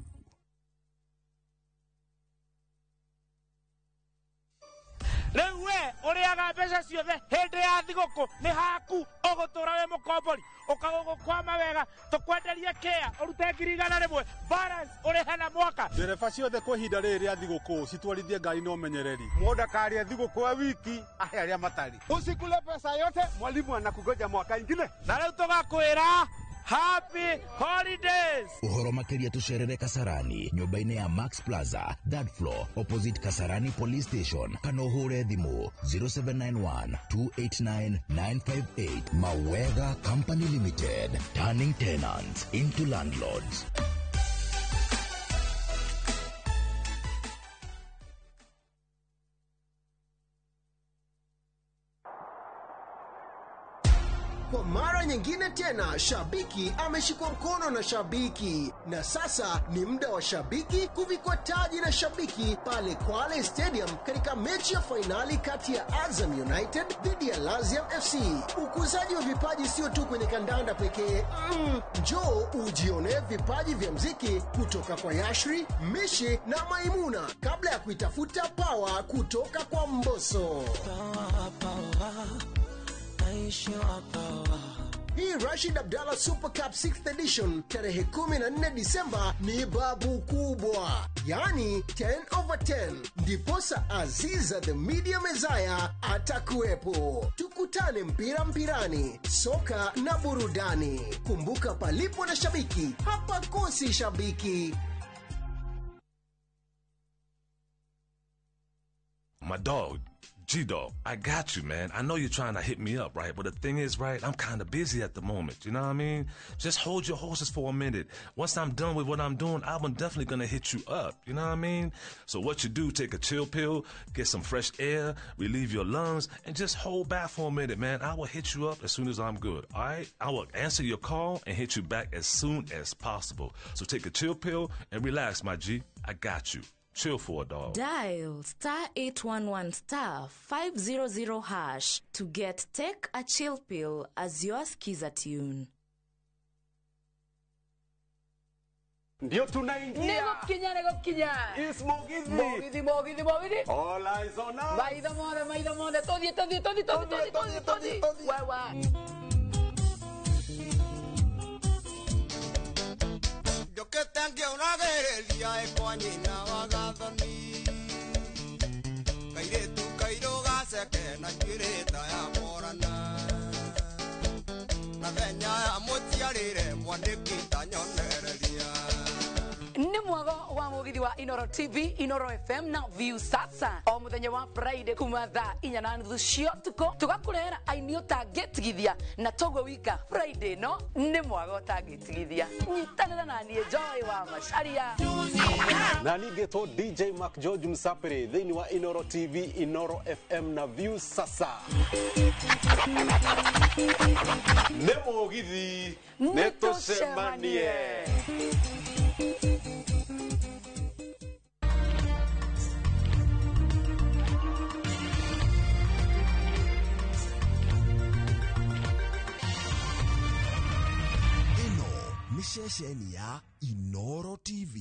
Rĩu we ũrĩaga mbeca ciothe hĩndĩ ya thigũkũ nĩ haku ũgũtũra wĩ mũkombori ũkagũgũkwama wega tũkwenderie kĩa ũrute 100,000 balance ũrĩhe na mwaka. Ndereba ciothe kwa ihinda rĩrĩ rĩa thigũkũ citwarithie ngari na ũmenyereri. Mũndũ akarĩa thigũkũ ya wiki ahe arĩa matarĩ. Usikule pesa yote, mwalimu anakugoja mwaka ingine. Na rĩu tũgakwĩra happy holidays. Ũhoro makĩria tũcerere Kasarani nyũmba-inĩ ya Max Plaza third floor opposite Kasarani Police Station kana ũhũre thimũ 0791 289 958. Mawega Company Limited, turning tenants into landlords. Kwa mara nyingine tena, shabiki ameshikwa mkono na shabiki, na sasa ni muda wa shabiki kuvikwa taji na shabiki pale Kwale Stadium katika mechi ya fainali kati ya Azam United dhidi ya Laziam FC. Ukuzaji wa vipaji sio tu kwenye kandanda pekee. Njoo ujionee vipaji vya mziki kutoka kwa Yashri, Mishi na Maimuna kabla ya kuitafuta pawa kutoka kwa Mbosso. Hii Rashid Abdallah Super Cup 6th edition tarehe 14 Disemba ni babu kubwa, yani 10/10. Ndiposa Aziza the Media Messiah atakuwepo. Tukutane mpira mpirani, soka na burudani. Kumbuka, palipo na shabiki hapakosi shabiki. My dog, G-Dog, I got you, man. I know you're trying to hit me up, right? But the thing is, right, I'm kind of busy at the moment. You know what I mean? Just hold your horses for a minute. Once I'm done with what I'm doing, I'm definitely going to hit you up. You know what I mean? So what you do, take a chill pill, get some fresh air, relieve your lungs, and just hold back for a minute, man. I will hit you up as soon as I'm good, all right? I will answer your call and hit you back as soon as possible. So take a chill pill and relax, my G. I got you. Chill for a dog. Dial *811 *500# to get Take a Chill Pill as your skiza tune. Ndio tunaingia. Nĩgũkinya, nĩgũkinya. It's Mugithi. Mugithi, Mugithi, Mugithi. All eyes on us. Maitho mothe, maitho mothe. Tũthiĩ, tũthiĩ, tũthiĩ, tũthiĩ, tũthiĩ, tũthiĩ, tũthiĩ. Wewe. Njũkĩte ngĩũragĩrĩria ĩ kwa nyina wa Gathoni, kairĩtu kairũ gaceke na njuĩrĩ ta ya Morana, na thenya ya mũciarĩre mwandĩki ta nyonereria. Nĩ mwago wa mugithi wa Inoro TV, Inoro FM na View Sasa o muthenya wa Friday kuma thaa 4:30 cia ũtukũ tũgakũrehera aini ũtangĩtigithia na toguo wika Friday no nĩ mwago ũtangĩtigithia. Nyitanĩra na niĩ Joy wa Macharia na ningĩtwo DJ Mark George Msapiri thĩinĩ wa Inoro TV, Inoro FM na View Sasa. Nĩ mũgithi, nĩ tũcemanie. Ceceni ya Inoro TV.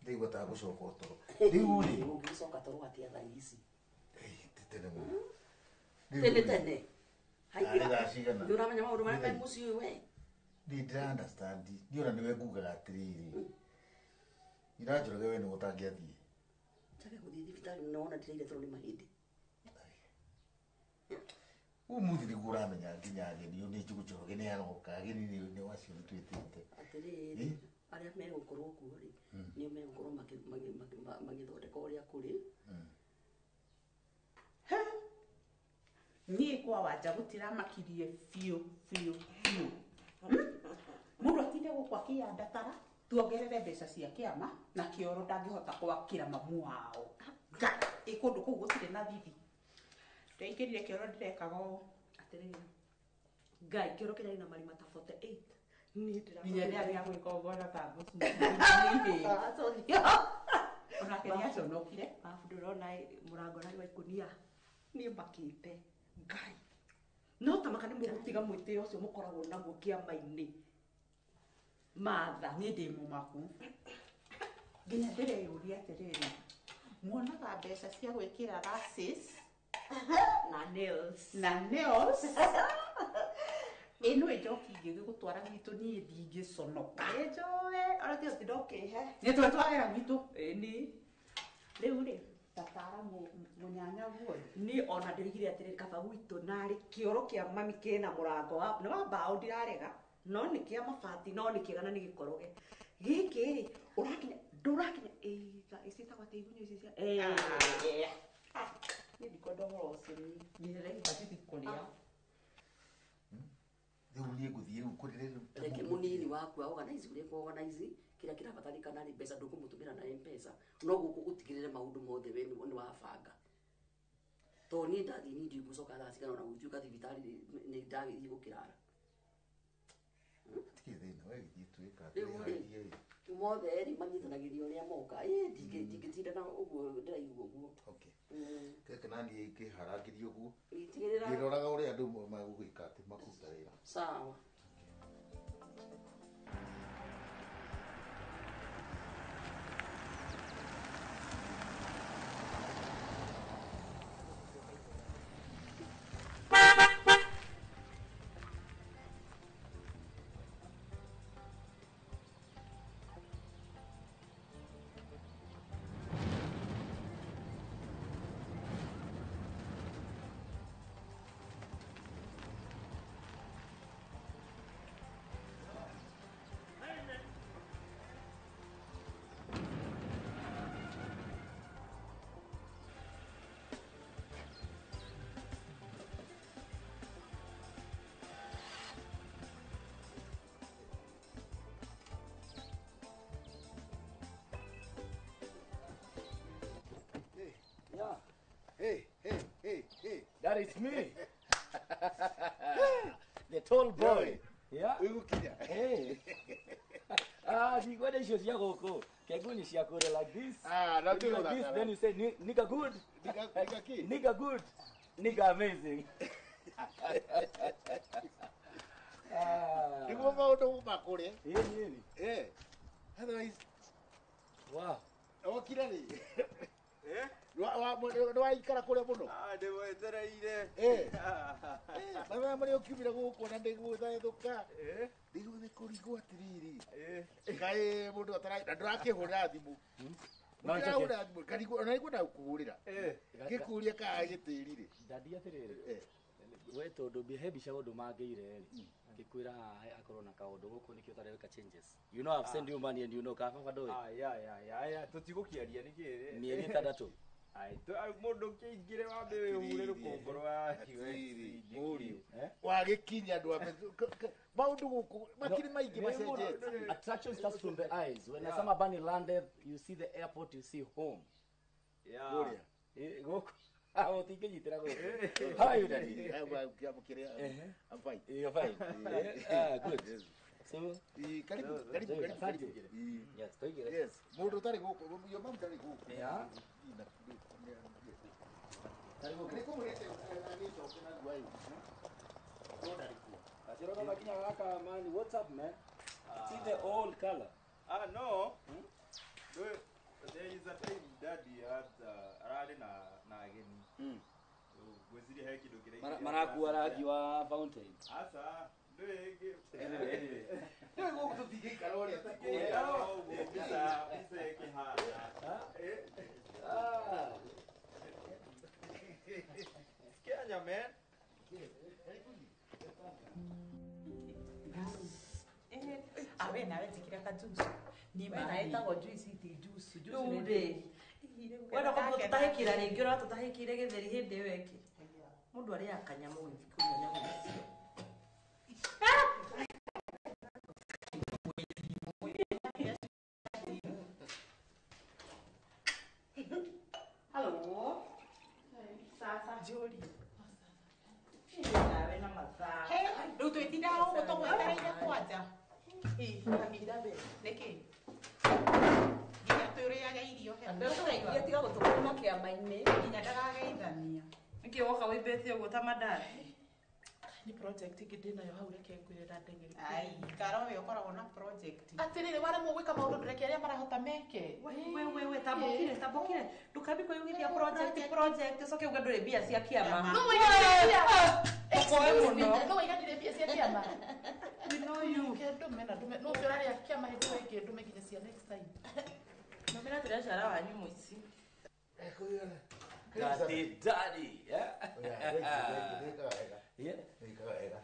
Ndaigua ta gũcoka toro rĩu rĩ ũngĩcoka toro atĩa thaa ici tene mũno tene tene Arĩ thaa cigana? Nĩ ũramenya maũndũ marĩa me mũciĩ ũyũ we Niĩ ndĩra understand niĩ ona nĩwe ngugaga atĩrĩrĩ ira Njoroge we nĩwe ũtangĩathiĩ njage gũthiĩ thibitarĩ na wona ndĩraire toro nĩ mahĩndĩ ũmũthĩ nĩguo ũramenya nginya ageni nĩ njũgũ Njoroge nĩ aroka ageni nĩ wacio nĩ twĩtĩte atĩrĩrĩ arĩa megũkorwo kuo rĩ nĩo megũkorwo magĩthondeka ũrĩa kũrĩ. Niĩ kwa wanja gũtiramakirie biũ biũ biũ. Mũndũ atinde gũkũ akĩyandatara tuongerere mbeca cia kĩama na kĩoro ndangĩhota gwakĩra mamu wao. Nga ĩ kũndũ kũu gũtirĩ na thithi. Ndaingĩrire kĩoro ndĩrekaga ũũ. Atĩrĩrĩ Ngai kĩoro kĩrarĩ na marima ta 48 niĩ Nginya rĩrĩa gwĩka ũguo na ta mbũcu. Onake nĩaconokire. Babu ndũrona mũrango ũrarĩ wa ikũnia niĩ makĩte Ngai no ta maka nĩ mũgũtiga mwĩtĩo ũcio mũkoragwo naguo kĩama-inĩ Martha niĩ ndĩ mũmaku nginya ndĩreyũria atĩrĩrĩ muonaga mbeca cia gwĩkĩra lashes na nails na nails ĩno ĩnjoki ingĩgĩgũtwara gwitũ niĩ ndingĩconoka ĩnjoe ona tiga ũtinda ũkĩhe nĩ twetwarĩra gwitũ ĩni rĩu rĩ tatara mũnyanya guo niĩ ona ndĩrigire atĩrĩrĩ kaba gwitũ narĩ kĩoro kĩa mami kĩna mũrango wa nĩ wa mbaũ ndirarega no nĩ kĩa mabati no nĩ kĩega na nĩ gĩkoroge gĩkĩ rĩ ũrakinya ndũrakinya ĩga icitagwo atĩ igunyũ ici cia niĩ ndikwenda ũhoro ũcio niĩ nginya ndĩraigua ndithi kũrĩa rĩu niĩ ngũthiĩ rĩu kũrĩ reke mũnini waku organize ũrĩa organize kĩrĩa kĩrabatarĩkana nĩ mbeca ndũkũmũtũmĩra na M-Pesa no gũkũ ũtigĩrĩre maũndũ mothe we nĩ wabanga tondũ niĩ ndathiĩ niĩ ndiũĩ ngũcoka thaa cigana ona gũtuĩka thibitarĩ nĩ ndagĩthiĩ gũkĩrara hatirĩ thĩna we gĩthiĩ twĩka Rĩu rĩ mothe rĩ manyitanagĩria ũrĩa moka ĩ ndingĩtinda na ũguo ndĩraigua ũguo keke naniĩ ngĩharangĩria ũguo tigĩrĩra ngĩroraga ũrĩa andũ magũgĩka atĩ makũruta wĩra sawa. Hey, hey, hey, hey. That is me. The tall boy. Yeah. Hey. Ah, ndikwenda icio cia gũkũ. Keguni cia kũrĩa like this. Ah, no like this, then you say nigga good. Nigga ki? Nigga good. Nigga amazing. Niguo maundu makure. Eh. Otherwise wow. Okira ri. Eh? Wa ikara kuria muno. Ah, ndimwetereire. Eh. Mathaa maria ukiumire guku na ndiguthethuka. Eh. Ndiguthe kurigwo atiriri. Eh. Kai mundu atara na ndurakihurira thimu. No njake. Karigwo na ndigwenda gukuhurira. Eh. Ngikuria ka gĩtĩri-rĩ. Dadi atiriri. We tondu he mbica undu mangeire ri. Ngikwira haha akorwo na kaundu guku nikio utareka changes. You know I've sent you money and you know ka baba ndui. Ah, yeah yeah yeah yeah tutigukiaria niki. Mieri 6. Ai mundu kiingire wambe wihure rukungu rwa Mũriũ. Wagikinya andu ambe maundu guku makiri maingi macenjetie. Attraction starts from the eyes. When Osama Bunny landed, you see the airport, you see home. Yeah. Kũrĩa. Guku. Ah, utingĩnyitĩra gũkũ. How are you, Daddy? I'm fine. You're fine. Ah, good. So, karibu, karibu, karibu. Yes, tũingĩre. Yes. Mũndũ ũtarĩ gũkũ, your mom ndarĩ gũkũ. Yeah. Man, what's up, man? It's in the old color. Ah, no. There is a time daddy had ararĩ na ageni. Ngwĩciria he kĩndũ kĩrĩa Marakua rangi wa fountain. Aca, ndũĩ Ndũĩ gũkũ tũtingĩikara ũrĩa ta kũrĩa. Ũguo mbica ĩkĩhana. Ah. Kenya, man. Awe nawe njikira ka juice. Ni na ĩtagwo juice ti juice. Juice nĩ ndĩ. Wenda kwa tũtahĩkĩra rĩngĩ ũrĩa tũtahĩkĩire gĩtheri hĩndĩ ĩyo ĩngĩ. Mũndũ arĩaga kanyamũ ũgĩthiĩ kũnyua nyamũ icio. Hello. Sasa Joli. Nawe na mathaa. Rĩu twĩtindaga ũguo tũgwetereire kwanja. Kahinda we. Nĩkĩ? Nginya twĩrĩage irio he. Andũ tiga gũtũkũma kĩama-inĩ. Nginya ndagageithania. Nĩkĩ woka wĩimbĩte ũguo ta mandathi? Nĩ project ĩngĩ ndĩnayo hau reke ngwĩre ndandeng'eri. Ai, karo we ũkoragwo na project. Atĩrĩrĩ waremwo gwĩka maũndũ ndũreke arĩa marahota meke. We we tambũkire tambũkire. Ndũkambi kwĩyugithia project project ũcoke uge ndũrĩ mbia cia kĩama. No waiganire mbia. Ũkoe mũno. No waiganire mbia cia kĩama. We know you. Ke ndume na ndume. No ũkĩ ũrarĩa kĩama hĩndĩ ĩyo ĩngĩ ndume nginya cia next time. Nomena tũrĩa wanyu mũici. Daddy, daddy, yeah. Yeah.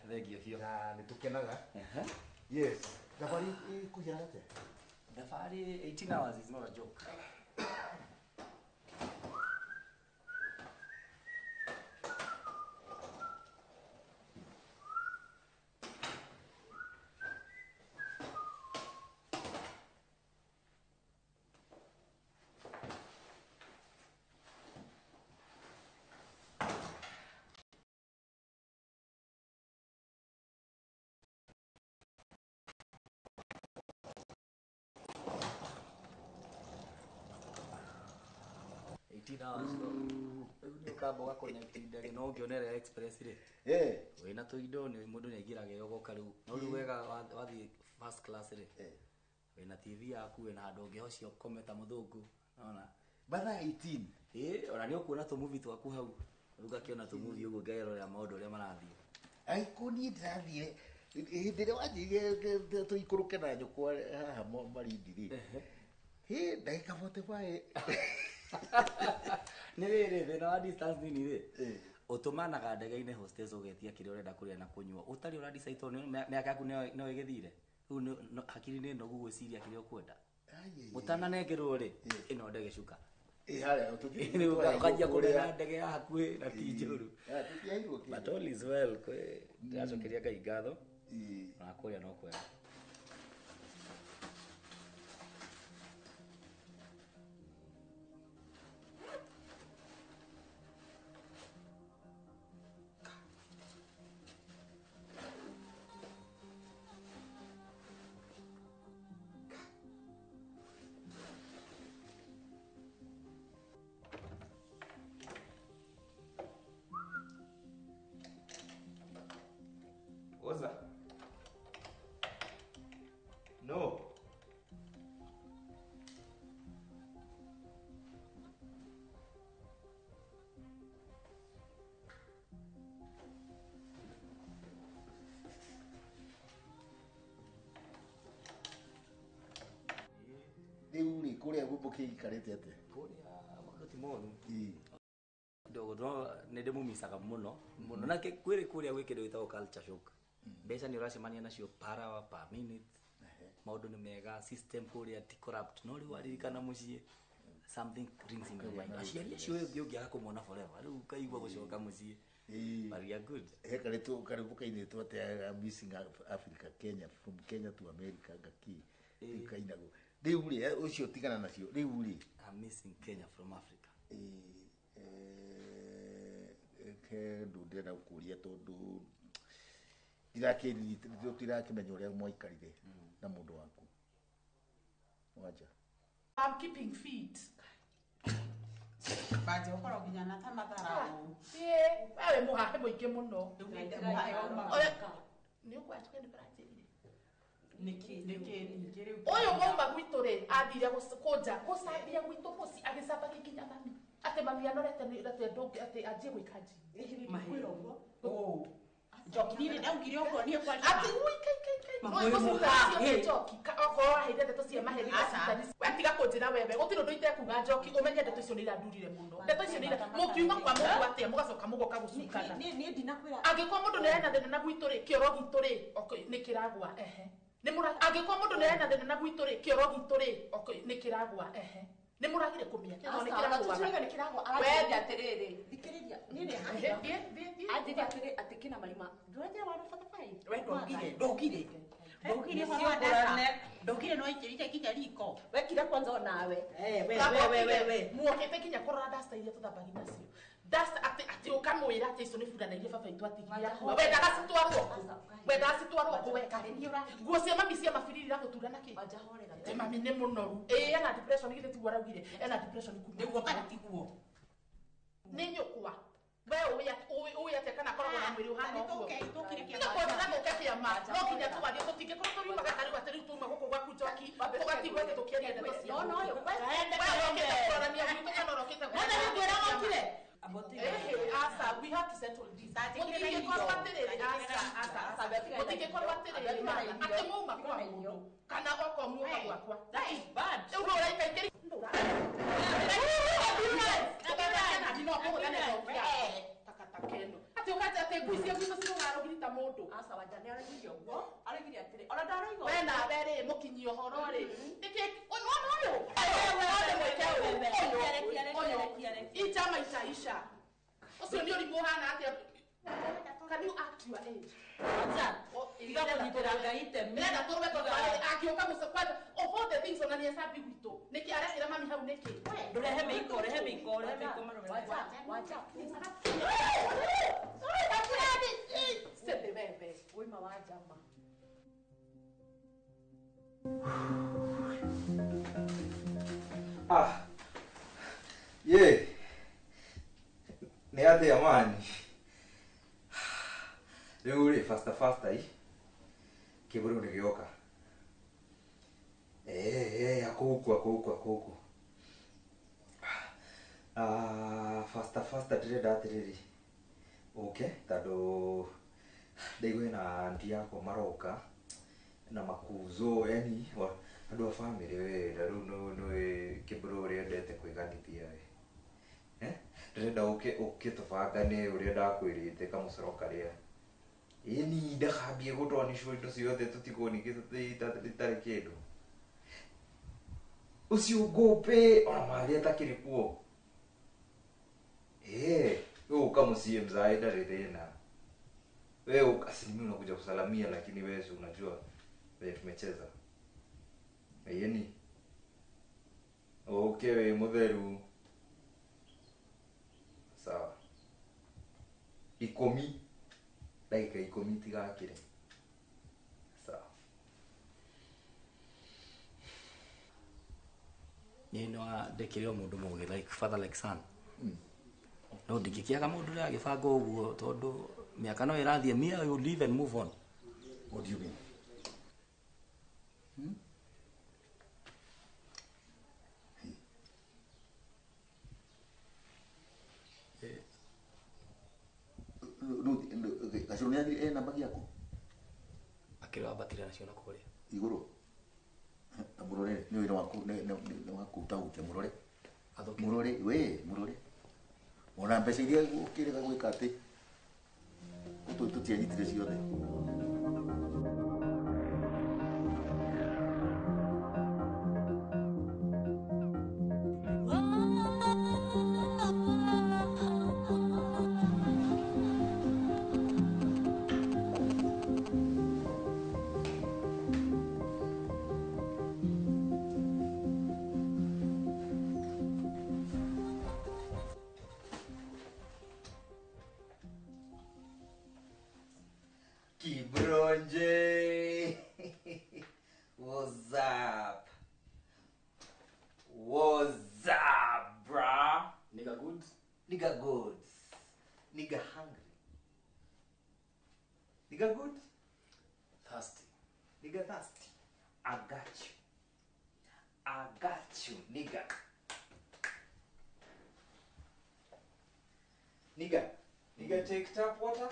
Thank you. Na nĩtũkenaga. Yes. Thabarĩ ĩkũigana atĩa? Thabarĩ 18 hours is not a joke. Hours rĩu nĩ ũkamba ũgaconnect ndege no ũngĩonera express rĩ wĩna tũindo nĩ mũndũ nĩ aingĩraga ĩgoka rĩu no rĩu wega wathiĩ first class rĩ wĩna TV yaku wĩna handũ ũngĩhocia ũkome ta mũthũngũ nona mathaa 18 ĩ ona nĩ ũkuona tũmuvi twaku hau rĩu ngakĩona tũmuvi ũguo ngerorera maũndũ ũrĩa marathiĩ. Aiko niĩ ndĩrathiĩ hĩndĩ ĩrĩa wanjĩrire tũikũrũke na nyũkwa haha Malindi rĩ hĩ ndagĩka 45 Nĩ rĩrĩ thĩna wa distance nini rĩ ũtũmanaga ndege-inĩ hostess ũgetia kĩrĩa ũrenda kũrĩa na kũnyua ũtarĩ ũra decide tondũ mĩaka yaku no ĩgĩthire rĩu hakiri nĩ nogu gwĩciria kĩrĩa ũkwenda ũtananengerwo rĩ ĩno ndege cuka ũkanjia kũrĩa ndege ya hakuhĩ na ti njũru. But all is well, ndĩracokeria Ngai ngatho na kũrĩa no kwega. Oza. Kũrĩa mũkĩikarĩte atĩa? Kũrĩa maũndũ ti moru. Ndogo no nĩ ndĩmũmicaga mũno mũno na kwĩrĩ kũrĩa gwĩ kĩndũ gĩtagwo culture shock. Mbeca nĩ ũracemania nacio per hour, per minute. Maũndũ nĩ mega, system kũrĩa ti corrupt. No rĩu waririkana mũciĩ, something rings in your mind. Aciari acio ũngĩ ũngĩaga kũmona forever, rĩu ũkaigua gũcoka mũciĩ. But we are good. He karĩtũ karĩmbo kainĩtwo atĩa missing Africa Kenya from Kenya to America ngaki. Rĩu kainagwo. Rĩu rĩ ũcio tigana nacio. Rĩu rĩ I'm missing Kenya from Africa. He ndũ ndĩrenda gũkũria tondũ ndirakĩmenya ũrĩa mwaikarire na mũndũ waku. Wanja. I'm keeping fit. Baje ukorwo nginya na ta matharau. Ĩĩ, wewe mũhahe mũingĩ mũno. Nĩ ũkwatuka nĩ ũranjĩrire. Nĩkĩ ningĩ rĩu? Ũyũ mwauma gwitũ rĩ, athire kũnja gũcambia gwitũ mũciĩ agĩcambagia nginya mami. Atĩ mami anorete nĩ atĩ ndũngĩ atĩ anjie gwĩka nji. Mahĩro. Njoki niĩ ndaugire ũguo niĩ kwaria. Atĩ ui kai kai kai. Mamwe Oi, mũhahe. Njoki okorwo waheire ndeto cia maheni Aca. We tiga kũnjĩra wewe gũtirĩ ũndũ itekuga Njoki ũmenye ndeto icio nĩ irandurire mũno. Ndeto icio nĩ mũkiuma kwa mũndũ atĩa mũgacoka mũgoka gũcukana. Niĩ ndinakwĩra. Angĩkorwo mũndũ nĩ arena thĩna na gwitũ rĩ, kĩoro gitũ rĩ, nĩ kĩragwa ehe. Nĩ mũra angĩkorwo mũndũ nĩ arena thĩna na gwitũ rĩ, kĩoro gitũ rĩ, nĩ kĩragwa ehe. Nĩ mũragire kũmĩakia tondũ nĩ kĩragwa. Tũtirauga nĩ kĩragwa. Aranjĩrire atĩrĩrĩ. Thikĩrĩria. Niĩ nĩ Ehe, thiĩ, thiĩ, thiĩ. Anjĩrire atĩrĩ atĩ kĩna marima. Ndũranjĩra wa batabai. We ndũngire, ndũngire. Ndũngire ũhoro wa ndata. Ndũngire no aikĩrire nginya riko. Wekire kwanza onawe. We we we we. Muokĩte nginya kũrora dasta iria tũthambagia nacio. Dasta atĩ atĩ ũkamwĩra atĩ icio nĩ burana iria baba witũ atigire akua. Wendaga citwarwo kũ? Wendaga citwarwo kũ we? Nguo cia mami cia mabiriri iragũtura nakĩ? Atĩ mami nĩ mũnoru. Ĩĩ ena depression githĩ tiguo araugire. Ena depression kuma. Nĩguo kana tiguo? Nĩ nyũkwa. We ũĩ atĩa kana akoragwo na mwĩrĩ ũhana ũguo? Tiga kwanjĩra tũke kĩama. No nginya tũwarie tũtingĩkorwo tũriumaga ta rĩu atĩ rĩu tuma gũkũ gwaku Njoki tũgatigwo atĩ tũkĩaria ndeto cia. No no We ũrokĩte kũrorania gwitũ kana ũrokĩte Mothe nĩ ngwĩra wokire. Ehe, asa, we have to settle this. Mũtingĩkorwo atĩrĩrĩ, asa, asa, asa. Mũtingĩkorwo atĩrĩrĩ, mana, atĩ mwauma kwa mũndũ kana okorwo muoka gwakwa. That is bad. Rĩu nũ ũraikaikĩria? Atĩ ũkanja atĩ ngui cia gwitũ cirũgarũgiri ta mũndũ. Aca wanja nĩ araugire ũguo. Araugire atĩrĩ. Ona ndarauga. We nawe rĩ, mũkinyia ũhoro rĩ. Nĩkĩ nĩwona ũyũ? Ũyũ mwĩke ũũ. Ũyũ. Ichama itaisha. Ũcio nĩ ũrimũ ũhana atĩa? Can you act your age? Acha. Tiga kũnyitĩra Ngai itemi. Ndĩrenda tũrũe tondũ angĩũka mũciĩ kwanza of all the things ona nĩ acambi gwitũ. Nĩkĩ arekĩra mami hau nĩkĩ? Ndũrehe mĩiko, rehe mĩiko, rehe mĩiko marũme. Wanja, wanja. Sete wewe. Wĩma wa njama. Ah. Ye. Nĩ atĩa mani? Rĩu rĩ faster faster i. Kĩbũrũ nĩ gĩoka. Akũkũ akũkũ akũkũ. Ah, faster faster ndĩrenda atĩrĩrĩ. Ũke tondũ ndaigua hena aunty yakwa maroka na makuzo yani andũ a bamĩrĩ we na rĩu nĩ kĩbũrũ ũrĩa endete kwĩganithia we. Ndĩrenda ũke ũke tũbangane ũrĩa ndakwĩrĩte kamũcoro karĩa. Ĩni ndakambie gũtwanicwo indo ciothe tũtigwo ningĩ itarĩ kĩndũ. Ũcio ngũmbe ona mathĩ atakĩrĩ kuo. Wewe uka mũciĩ mzae ndarĩ thĩna. Wewe asilimia unakuja kusalamia lakini wewe si unajua vile tumecheza. Yeni. Okay we mutheru. Sawa. 10 ndagĩka 10 tigakĩre. Sawa. Niĩ no ndĩkĩrĩ o mũndũ mũgĩ like father like son. No ndingĩkĩaga mũndũ ũrĩa agĩbanga ũguo tondũ mĩaka no ĩrathiĩ, me I will leave and move on. What do you mean? Gacũrũ nĩ athire ena namba gĩaku? Akĩrĩ wambatire nacio na kũrĩa. Igũrũ? Murore ni wira waku ni waku tahukia murore. Murore we murore. Ona mbeca iria ukirega gwika ati tutianyitire ciothe. Kibronje. What's up? What's up, bruh? Nigga good? Nigga good. Nigga hungry. Nigga good? Thirsty. Nigga thirsty. I got you. I got you, nigga. Nigga. Nigga take tap water?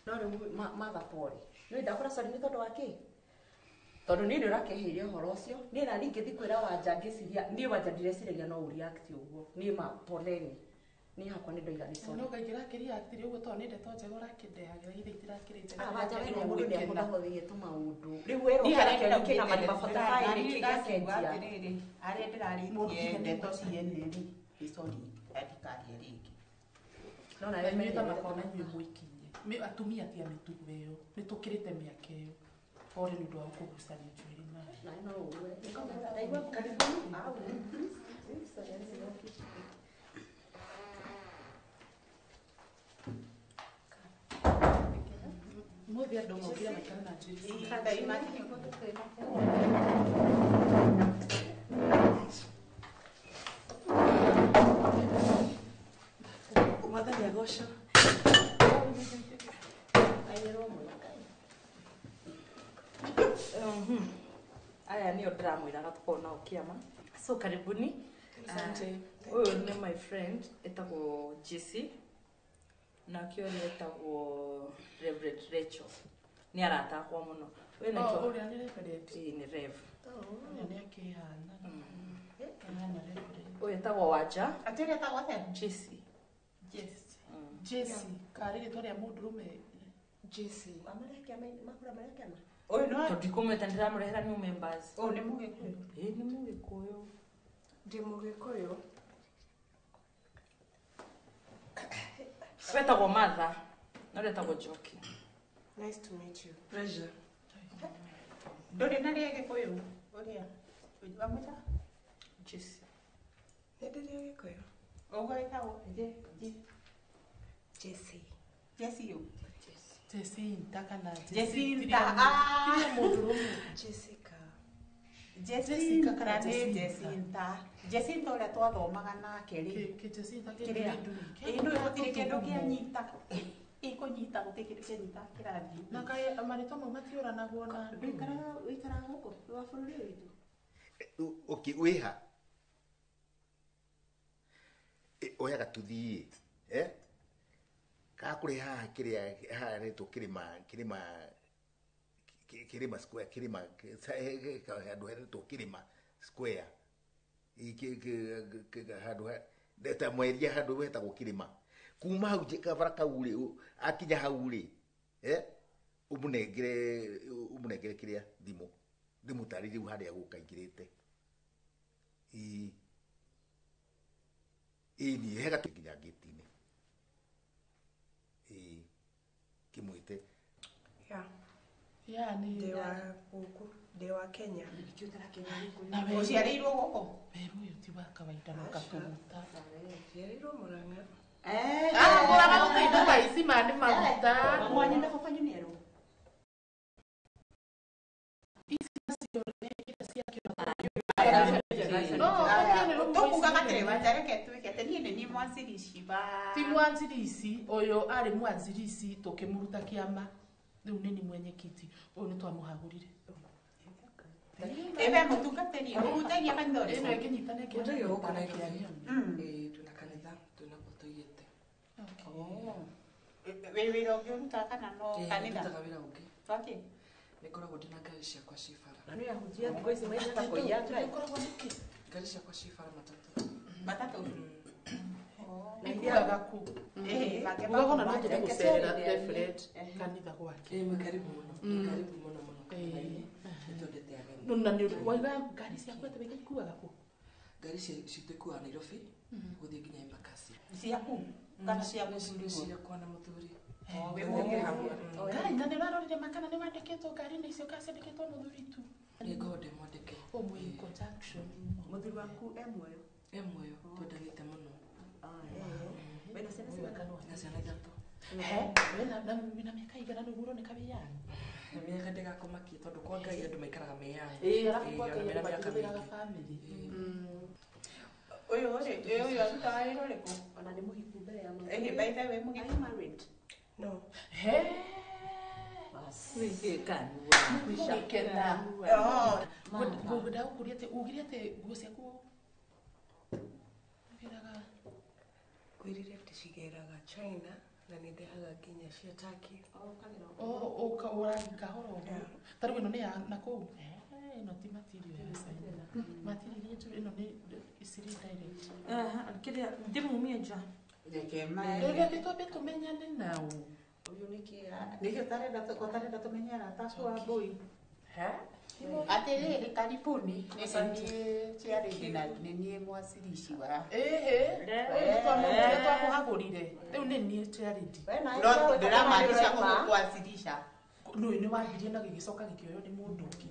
No rĩu matha pole nĩ ndakora sorry nĩ tondũ wa kĩ tondũ niĩ nĩ ũrakĩhĩire ũhoro ũcio niĩ na niĩ ngĩthiĩ kwĩra Wanja ngĩciria niĩ Wanja ndireciria no ũreact ũguo niĩ ma poleni niĩ hakwa nĩ ndoiga nĩ sorry no ngaingĩra akĩreact ũguo tondũ nĩ ndeto njega ũrakĩndehagĩra ithe itirakĩrĩ njega Wanja we nĩ mũndũ nĩ ahũthahũthĩrie tũmaũndũ rĩu werwo kĩrĩa kĩna marima 45 nĩ kĩ gĩacenjia arĩa ndĩrarĩtie ndeto ciene rĩ nĩ sorry andikarie rĩngĩ no na inyuĩ ta makona inyuĩ mwĩkinye atumia ti a mĩtugo ĩyo nĩ tũkĩrĩte mĩaka ĩyo pore nĩ ũndũ wa kũgucania njuĩrĩ mũthĩ andũ mokire maikara na njuĩrĩ. Mwathani agocwo. Aya nĩo ndĩramwĩraga tũkorwo nao kĩama. So karibuni. Ũyũ nĩ my friend etagwo Jesse nake ũrĩa etagwo Reverend Rachel. Nĩ arata akwa mũno. Ũyũ nake ũrĩa nĩ Reverend. Ĩĩ nĩ Rev. Ũrĩa nĩ akĩhana. Ũyũ etagwo Wanja. Atĩ ũrĩa etagwo atĩa? Jesse. Jesse. Jesse karĩ rĩtwa rĩa mũndũrũme Jesse. Ũyũ no tondũ ndiramũrehera new members. Ũyũ nĩ Mũgĩkũyũ. Ĩĩ nĩ Mũgĩkũyũ. Ndĩ Mũgĩkũyũ. Wetagwo Martha na ũrĩa etagwo Njoki. Nice to meet you. Pleasure. Ndũrĩ na rĩa Gĩkũyũ ũrĩa wamwĩta? Jesse. Nĩ ndĩrĩ Gĩkũyũ. Ũguo wĩtagwo Jesse. Jesse yũ. Jacinta kana Jacinta. Jessica. Jessica kana nĩ Jacinta. Jacinta ũrĩa twathomaga nake rĩ. Kĩrĩa. Ĩ nĩ gũtirĩ kĩndũ kĩanyita. Ĩkũnyita gũtirĩ kĩndũ kĩanyita kĩrathi. Na kaĩ marĩtwa mau matiũranagwo na andũ. Wĩikaraga gũkũ wa bũrũri ũyũ witũ. Okay, wĩha. Oyaga tũthiĩ. Eh? Kakure haha kĩrĩa haha retwo kĩrĩma kĩrĩma kĩrĩma square kĩrĩma handũ heretwo kĩrĩma square handũ ta mweria handũ hetagwo kĩrĩma kuma hau kabara kau rĩ akinya hau rĩ ũmũnengere kĩrĩa thimũ ndĩmũtarĩrie rĩu harĩa gũka aingĩrĩte ĩĩ ĩĩ hega nginya ngĩti-inĩ kimwite. Yeah. Yeah, ni ndĩ wa gũkũ, ndĩ wa Kenya. Ũciarĩirwo gũkũ? Weru ũyũ ti wa kawaida no gatũguta. Njiarĩirwo Murang'a. Murang'a gũtirĩ indo ta ici ma nĩ maguta. Mwanyu na baba wanyu nĩ erũ. Tũkugaga atĩrĩ Wanja reke twĩke atĩ niĩ nĩ niĩ mwanzirishi wa ti mwanzirishi ũyũ arĩ mwanzirishi tũkĩmũruta kĩama rĩu nĩ ni mwenyekiti ũyũ nĩ twamũhagũrire. Ebe mũtungatĩri ũhutagia kanitha ũrĩkũ? Ĩno ĩngĩnyitana Ũhutagia gũkũ Nairobi. Twĩna kanitha twĩnakuo tũigĩte Wĩ wĩra ũngĩ ũrutaga kana no kanitha? Ndutaga wĩra ũngĩ. Waki? Nĩ ngoragwo ndĩna ngari ciakwa ciĩ bara. Na nĩ ahunjia thikũ ici maithaga kũiya Ngai. Ngoragwo nĩkĩ? Ngari ciakwa ciĩ bara matatũ. Matatũ? Ikuaga ku. Ugaga ona no nyende gũcerera Reverend kanitha gwake. Ĩ karibu mũno. Karibu mũno mũno. Nĩ twendete ageni. No na nĩ waiga ngari ciaku atĩ waiga ikuaga ku? Ngari citũ ikuaga Nairobi gũthiĩ nginya Embakasi. Ciaku? Kana cia mũthuri? Ciakwa na mũthuri. Ngai na nĩ ũrarorire makana nĩ wandĩkĩtwo ngari-inĩ icio kana ciandĩkĩtwo mũthuri tu? Nĩ ngoragwo ndĩ mwandĩke. Ũmwe in conjunction. Mũthuri waku e muoyo? E muoyo, twendanĩte mũno. Wĩna ciana cigana? Na ciana ithatũ. He, wĩna mĩaka igana nĩguo ũroneka wĩ young? Mĩaka ndĩgakũmakie tondũ kwa Ngai andũ maikaraga me young. Ĩĩ, arabu kwa Ngai andũ matihũthĩraga family. Ũyũ rĩ, ũyũ arutaga wĩra ũrĩkũ? Ona nĩ mũhiku mbere ya mũthuri. Ĩhĩ, by the way, mũhiku. Are you married? No. He. Gũgĩkena. Ngwenda gũkũria atĩ ugire atĩ nguo ciaku ugĩraga Ngwĩrire atĩ cigeraga China na nĩ ndehaga nginya cia Turkey. Ũrathiĩ kahora ũguo. Ta rĩu ĩno nĩ ya nakũu? Ĩno ti material ya China. Material iria njũru ĩno nĩ iciri direct. Kĩrĩa ndĩmumie nja. Reke mae. Reke twambe tũmenyane nao. Ũyũ nĩkĩ? Nĩkĩ ũtarenda tũmenye arata aku a mbũi? Atĩrĩrĩ, karibuni. Nĩ niĩ chairlady na nĩ niĩ mwacirici wa. Ĩhĩ, ũyũ twamũhagũrire. Rĩu nĩ niĩ chairlady. No ndĩramaanisha gũgũkwacirisha. Nũĩ nĩ wambirie na gĩgĩcoka gĩkĩoywo nĩ mũndũ ũngĩ.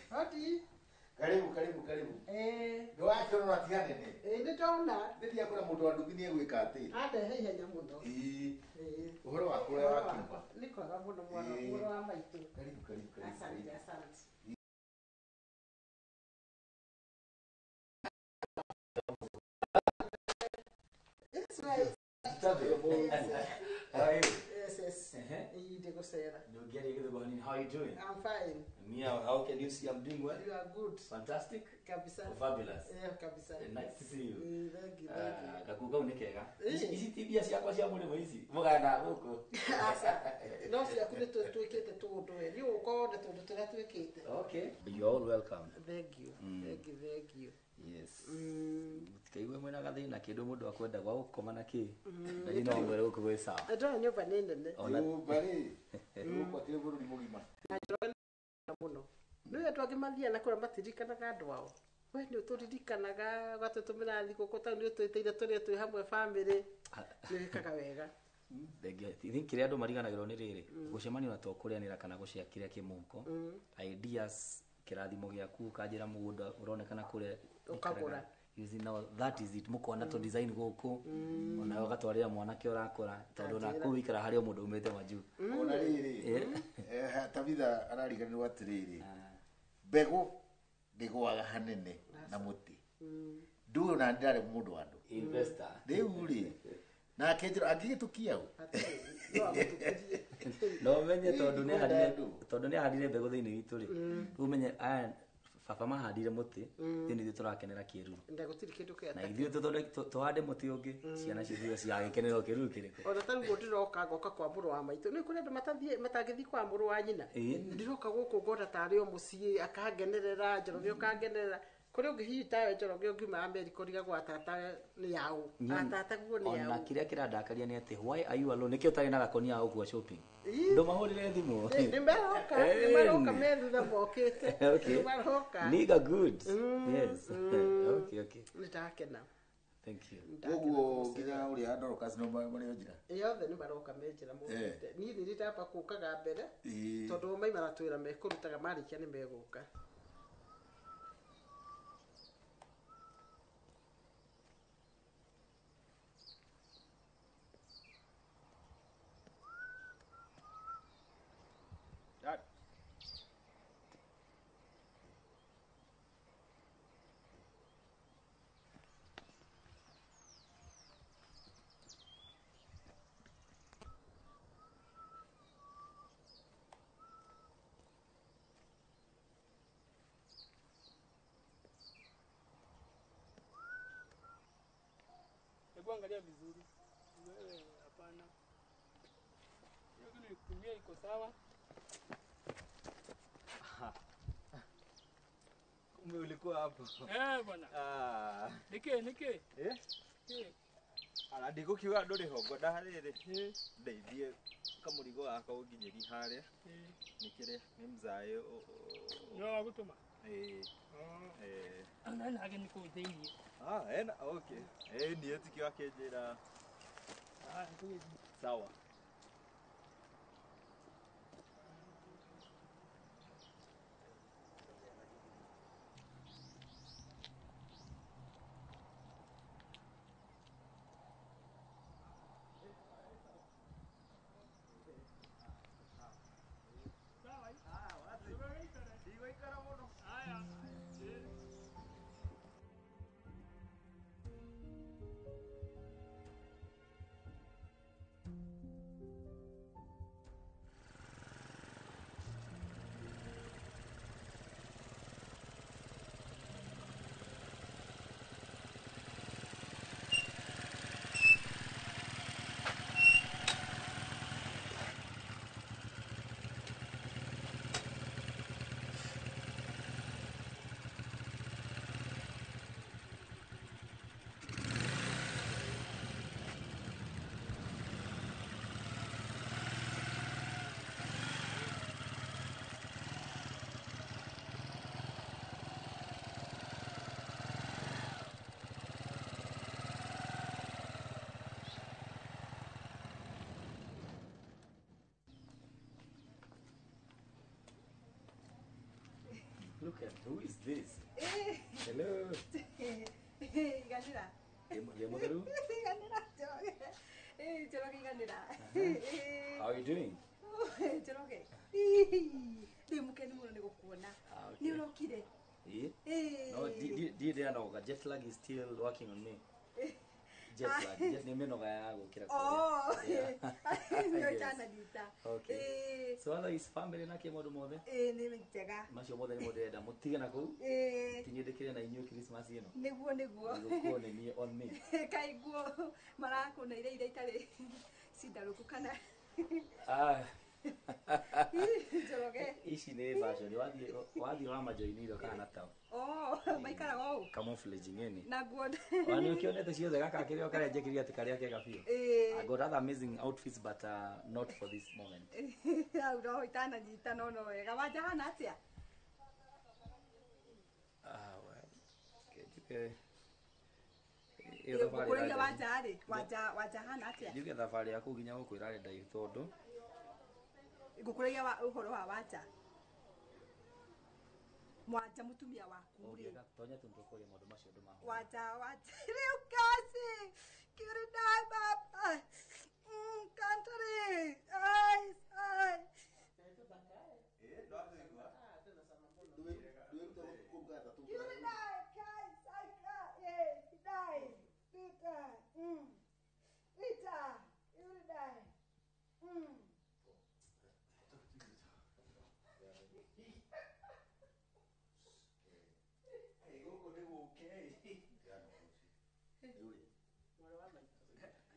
Hati. Karibu karibu karibu. Ndwakĩona ũratiganene. Nĩ ndona. Ndĩthiaga kũrĩa mũndũ wa nduthi nĩ egwĩka atĩ. Andehe ihenya mũno. Ĩĩ. Ũhoro waku ũrĩa wakiuma. Nĩ kwega mũno mwana mũrũ wa maitũ. Karibu karibu karibu. Asante asante. It's nice. How are you? Yes, yes. How are you doing? I'm fine. Mia, how can you see I'm doing well? You are good. Fantastic. Kabisa. Fabulous. Yeah, kabisa. Nice to see you. Thank you, thank you. Gakuga unikega. Ici ti mbia ciakwa cia mũrĩmo ici. Mũgana gũkũ. Aca. No ciaku nĩ twĩkĩte tũũndũ we. Nĩ ũkorwo tũndũ tũrĩa twĩkĩte. Okay. You are all welcome. Thank you. Thank you, thank you. Yes. Mũtikaigue mwĩna gathĩna kĩndũ mũndũ akwenda gwa gũkoma na kĩ. Na niĩ no ngwĩre gũkũ gwĩ sawa. Ndona nyũmba nĩ nene. Nyũmba rĩ, gũkũ akĩrĩ bũrũri mũgima. Mũno. Nĩ andũ angĩ mathiaga na kũrĩa matirikanaga andũ ao. We nĩ ũtũririkanaga ũgatũtũmĩra thigũkũ tondũ nĩ ũtwĩtĩire tũrĩe twĩ hamwe bamĩrĩ. Nĩ wĩkaga wega. I think kĩrĩa andũ mariganagĩrwo nĩ rĩrĩ, gũcemania na to kũrĩanĩra kana gũshare kĩrĩa kĩ mũhuko. Ideas, kĩrathimo gĩaku ũkanjĩra mũgũnda ũronekana kũrĩa ũkagũra. You see now that is it mukona to design gũkũ onawe ũgatwarĩra mwanake ũrakũra tondũ ona kũu ikara harĩ o mũndũ umĩte majuu. Ona rĩrĩ Tabitha arariganĩrwo atĩrĩrĩ, mbegũ ndĩgũaga hanene na mũtĩ. Ndũĩ ona ndirarĩ mũndũ wa andũ. Investor. Rĩu rĩ nake njĩra angĩgĩtũkia ũ? No ũmenye tondũ nĩ ahandire mbegũ thĩinĩ witũ rĩ, rĩu ũmenye aya baba mahandire mũtĩ thĩinĩ ithuĩ tũrakenera kĩruru. Na gũtirĩ kĩndũ kĩa Na ithuĩ tũhande mũtĩ ũngĩ ciana citũ cigagĩkenera kĩruru kĩrĩkũ. Ona ta rĩu ndĩroka ngoka kwa mũrũ wa maitũ. Nĩ kũrĩ andũ matangĩthiĩ kwa mũrũ wa nyina. Ndĩroka gũkũ ngona tarĩ o mũciĩ akangenerera, Njoroge ũkangenerera. Kũrĩ ũngĩ hihi tawe Njoroge ũngiuma Amerika ũrigagwo atata nĩ yaũ. Atata guo nĩ yaũ. Ona kĩrĩa kĩrandakaria nĩ atĩ why are you alone? Nĩkĩo ũtarĩ na gakonia ga gũkua shopping. Ndũmahũrĩre thimũ. Nĩ maroka, nĩ maroka me thutha mokĩte. Nĩ maroka. Nigga good. Yes. Okay, okay. Nĩ ndakena. Thank you. Koguo nginya ũrĩa Dorcas no marĩ o njĩra. Ĩ othe nĩ maroka me njĩra mokĩte. Niĩ nĩ ndamba kũkaga mbere tondũ maima ratwĩra mekũrutaga marĩkia nĩ megũka. Dad. Hebu angalia vizuri. Wewe hapana. Hiyo kitu nikutumia iko sawa. Kumbe ulikuwa hapo. Eh bwana. Ah. Nike nike. Eh? Eh. Ala ndigukiuga nduri ho ngwenda riri. Ndeithie kamurigo gaka unginyĩri harĩa. Nĩ kĩrĩa nĩ mzae. Nĩ wa gũtũma? Eh. Eh. Ana na ageni kũu thĩinĩ. Ah, ena okay. Eh, niĩ tikio akĩnjĩra. Ah, tũgĩthiĩ. Sawa. Look at who is this? Hello. Iganira. Iganira. How are you doing? Njoroge. Ndi mukeni muno ni gukuona. Ni urokire. Eh? No, di no, jet lag is still working on me. Jet lag, jet ni menoga ya gukira. Oh. Ni jana dita. Okay. So ala is family na ke maundu mothe? Eh, ni njega. Macio mothe ni mundu enda mutige na kuu. Eh. Tinyendekire na inyuĩ Christmas ĩno. Niguo niguo. Niguo ni niĩ on me. Kai nguo marakuna ira itarĩ cindarũku kana. Ah. Njoroge. Ici nĩ fashion wathiĩ wa majoini irio kana tao. Oh, maikaraga ũũ. Camouflage ng'eni. Na nguo. Wa nĩ ũkĩonete ciothe gaka kĩrĩa karĩa njĩkĩrire atĩ karĩa kega biũ. Eh. I got other amazing outfits but not for this moment. Hau no itananyita no no wega. Wanja hana atĩa? Ah, well. Njuge. Ĩyo thabarĩ. Ngũkũrĩria wanja rĩ, wanja hana atĩa? Njuge thabarĩ yaku nginya gũkũ ĩrarĩ ndaihu tondũ ngũkũragia ũhoro wa wanja mwanja mutumia waku ri tonya tu ndukuria maundu macio andu maho wanja wanja riu kasi kiri dai baba kantari ai ai kiri dai kai sai ka eh dai tuta ita kiri dai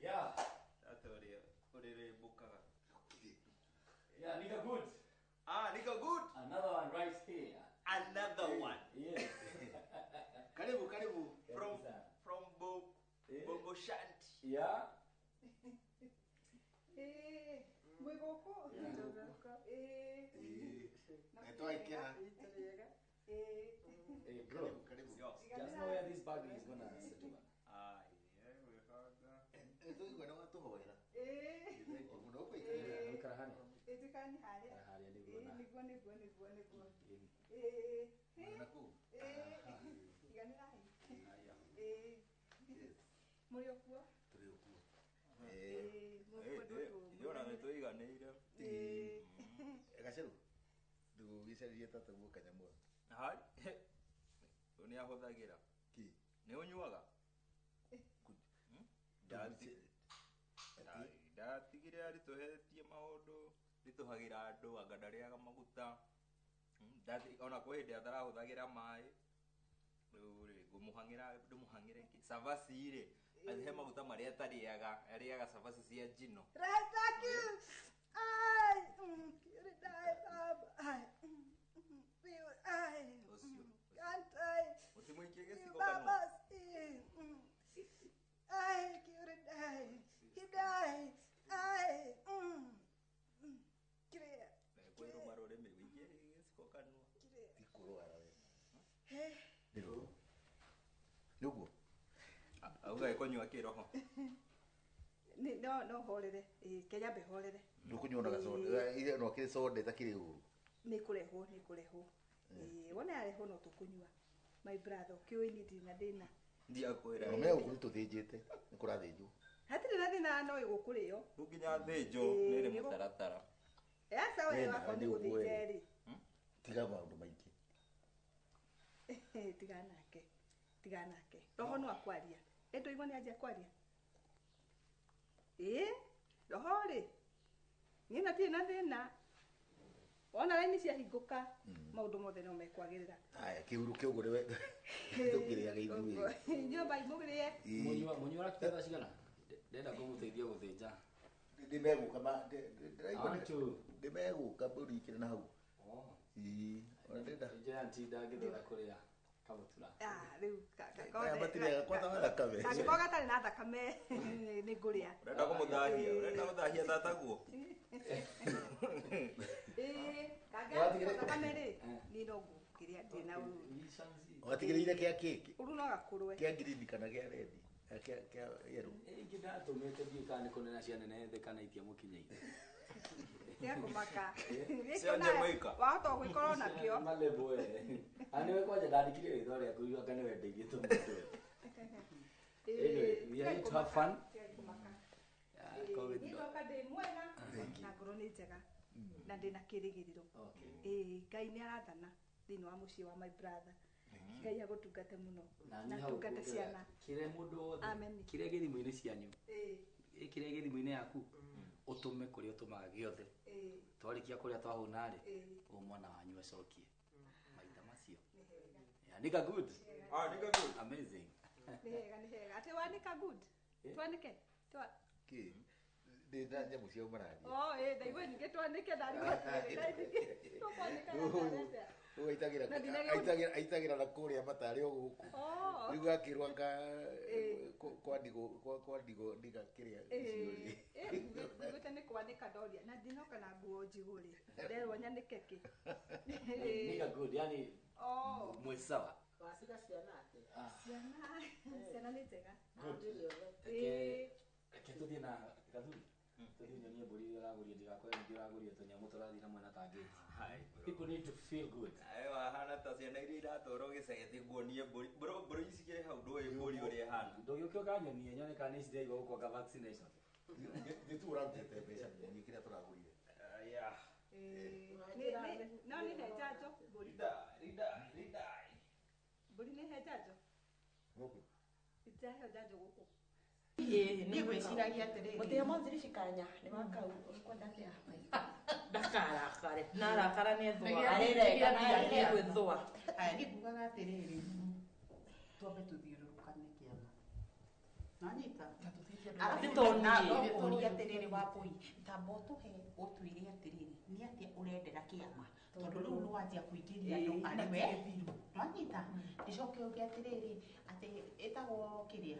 Yeah. Yeah, nigga good. Ah, nigga good. Another one right here. Another one. Yes. Karibu, karibu. From Bobo Shanti. Yeah. Eh, mwigoko. Eh. Eh. Hey, bro. Just know where this bag is gonna settle. Ah, yeah, we have that. Gaceru ndũgĩcaririe tataguo kanyamũ. Hai. Nĩ ahũthagĩra. Kĩ? Nĩ ũnyuaga? Ndatigire aritũhetie maũndũ ritũhagĩra andũ anga ndarĩaga maguta. Ona kwĩ hĩndĩ atarahũthagĩra maĩ. Rĩu rĩ ngũmũhang'ĩra ndĩmũhang'ĩre kĩ? Cabaci rĩ He maguta marĩa atarĩaga, arĩaga cabaci cia njino. Right, thank you. Ai, kiuridai baba. Ai. Biu, ai. Ũcio. Can't I? Ũtimũikie gĩciko Baba, kanua. Ai, kiuridai. Hidai. Ai. Kiria. Kwĩrũma rũrĩmĩ wĩikie gĩciko kanua. Ti kũrwara we. Hey. Nĩ ruo. Nĩ ũguo. Auga ĩkũnyua kĩroho. Ni no no horere. Kenya be horere. Ndũkũnyua na gacoda. Ile no kĩrĩ soda ĩtakĩrĩ ũru. Nĩ kũrehwo, nĩ kũrehwo. Wona yarehwo no tũkũnyua. My brother, kĩũĩ niĩ ndirĩ na thĩna. Ndiakwĩra. Ũmenye gũkũ nĩ tũthĩnjĩte, nĩ kũrathĩnjwo. Hatirĩ na thĩna no ĩgũkũrĩo. Rĩu nginya thĩnjwo nĩ ĩrĩ mũtaratara. Aca we Wena, wakwa nĩ nĩ ũguo gũthĩnja ĩ. rĩ. Tiga maũndũ maingĩ. Tiga nake. Tiga nake. Roho no akwaria. Ĩ ndũigua nĩ anjia kwaria. Ĩ, roho rĩ. Niĩ na ndirĩ na thĩna. Wona raini ciahingũka, maũndũ mothe no mekwagĩrĩra. Haya, kĩhurũke ũguo nĩwe tũkĩrĩaga ithuĩ. Inyuĩ mbai mũrĩe. Mũnyua mũnyua ũrakinya thaa cigana? Ndĩrenda kũmũteithia gũthĩnja. Ndĩmegũka ma ndĩraigua One, two. ndĩmegũka mbũri ikĩrĩ na hau. Ĩĩ, ona ndĩrenda. Nje auntie ndangĩthũra kũrĩa kabutura. Ah, rĩu Aya matirĩaga kwanza wa thakame. Kangĩkorwo gatarĩ na thakame nĩ ngũrĩa. Ũrenda kũmũthahia, ũrenda gũthahia tataguo. Ĩĩ, kangĩaga thakame rĩ, niĩ no ngũkĩrĩa ndirĩ na ũru. Watigĩrĩire kĩa kĩki? Ũru no gakũrwe. Kĩa green kana kĩa red? Kĩa kĩa yellow. Ingĩ ndatũmĩte ndiũĩ kana nĩ kũnena cianene thĩ kana itiamũkinyĩire. Nĩekũmaka. Cia Jamaica. Wahota gwĩkorwo nakĩo. Malebo we. Ani we kwanja ndandĩkire rĩtwa rĩaku rĩu anga nĩwe ndeirie tũmũndũ. Anyway, we are here to have fun. Yeah, COVID Niĩ ndoka ndĩ mwega na ngoro nĩ njega na ndĩ na kĩrĩgĩrĩro. Ĩĩ, Ngai nĩ arathana thĩinĩ wa mũciĩ wa my brother. Ngai agũtungate mũno Na na niĩ hau tungate nguongerera, ciana. kĩrĩa mũndũ wothe Amen. kĩrĩa gĩ thimũ-inĩ cianyu Ĩĩ, ĩ kĩrĩa gĩ thimũ-inĩ yaku ũtũme kũrĩa ũtũmaga gĩothe ĩĩ, twarĩkia kũrĩa twahũna rĩ ĩĩ. ũyũ mwana wanyu acokie maita macio. Yeah, nigga good. Ah, nigga good. Amazing. Nĩ hega, nĩ hega. Atĩ wanĩka good. Twanĩke. Twa Kĩ? Ndĩ na nyamũ cia ũmararia. Oh, ĩĩ, ndaigua ningĩ twanĩke ndarigwo atĩrĩrĩ, tũkwanĩka na atĩa. Ũyũ aitagĩra Na nginyagia aitagĩra aitagĩra na kũrĩa matarĩ o gũkũ. Oh. Rĩu gakĩrwo anga Ĩĩ. kwa ndigũ kwa ndigũ ndiga kĩrĩa icio rĩ. Nguĩte nĩ kwanĩka ndoria na ndinoka na nguo njigũ rĩ nderwo nyanĩke kĩ. Nigga good, yani Oh. mwĩ sawa. Waciga ciana atĩa? Ciana ciana nĩ njega. Good. Ĩĩ. Reke tũthiĩ na gathuri. Tũthiĩ nyonie mbũri iria ũragũrire ndigakore ningĩ ũragũrire tũnyamũ tũrathiĩ na mwena ta gate. People need to feel good. Ayo wahana ta ciana iria iratwarwo gĩcagi nguonie mbũri. Bro, mbũri ici cikĩrĩ hau ndũĩ mbũri ũrĩa ĩhana. Ndũgĩũke ũkanyonie nyone kana nĩ ciraigua gũkũ vaccination. Nĩ tu ũrarutĩte mbeca muonie kĩrĩa tũragũrire. Yeah. Ĩĩ. No nĩ he njanjo mbũri. Mbũri nĩ he njanjo? Gũkũ. Itiraheo njanjo gũkũ. Niĩ ngwĩciragia atĩrĩrĩ. Mũtĩ monziri cikanya nĩ wakau ũkwenda atĩa? Ndakarakare. Na arakara nĩ ethũa. Arĩrenga na Nĩ gwĩthũa. Aya, niĩ ngugaga atĩrĩrĩ, twambe tũthiũrũrũkane kĩama. Nanyita? Ti tondũ niĩ. No ngũrie atĩrĩrĩ Wambũi, tamba ũtũhe ũtwĩre atĩrĩrĩ, nĩ atĩa ũrendera kĩama? Tondũ rĩu nĩ wanjia kũingĩria andũ Ĩĩ, arĩ na we. kĩbirũ. Nwanyita? Ndicoke uge atĩrĩrĩ, atĩ ĩtagwo kĩrĩa,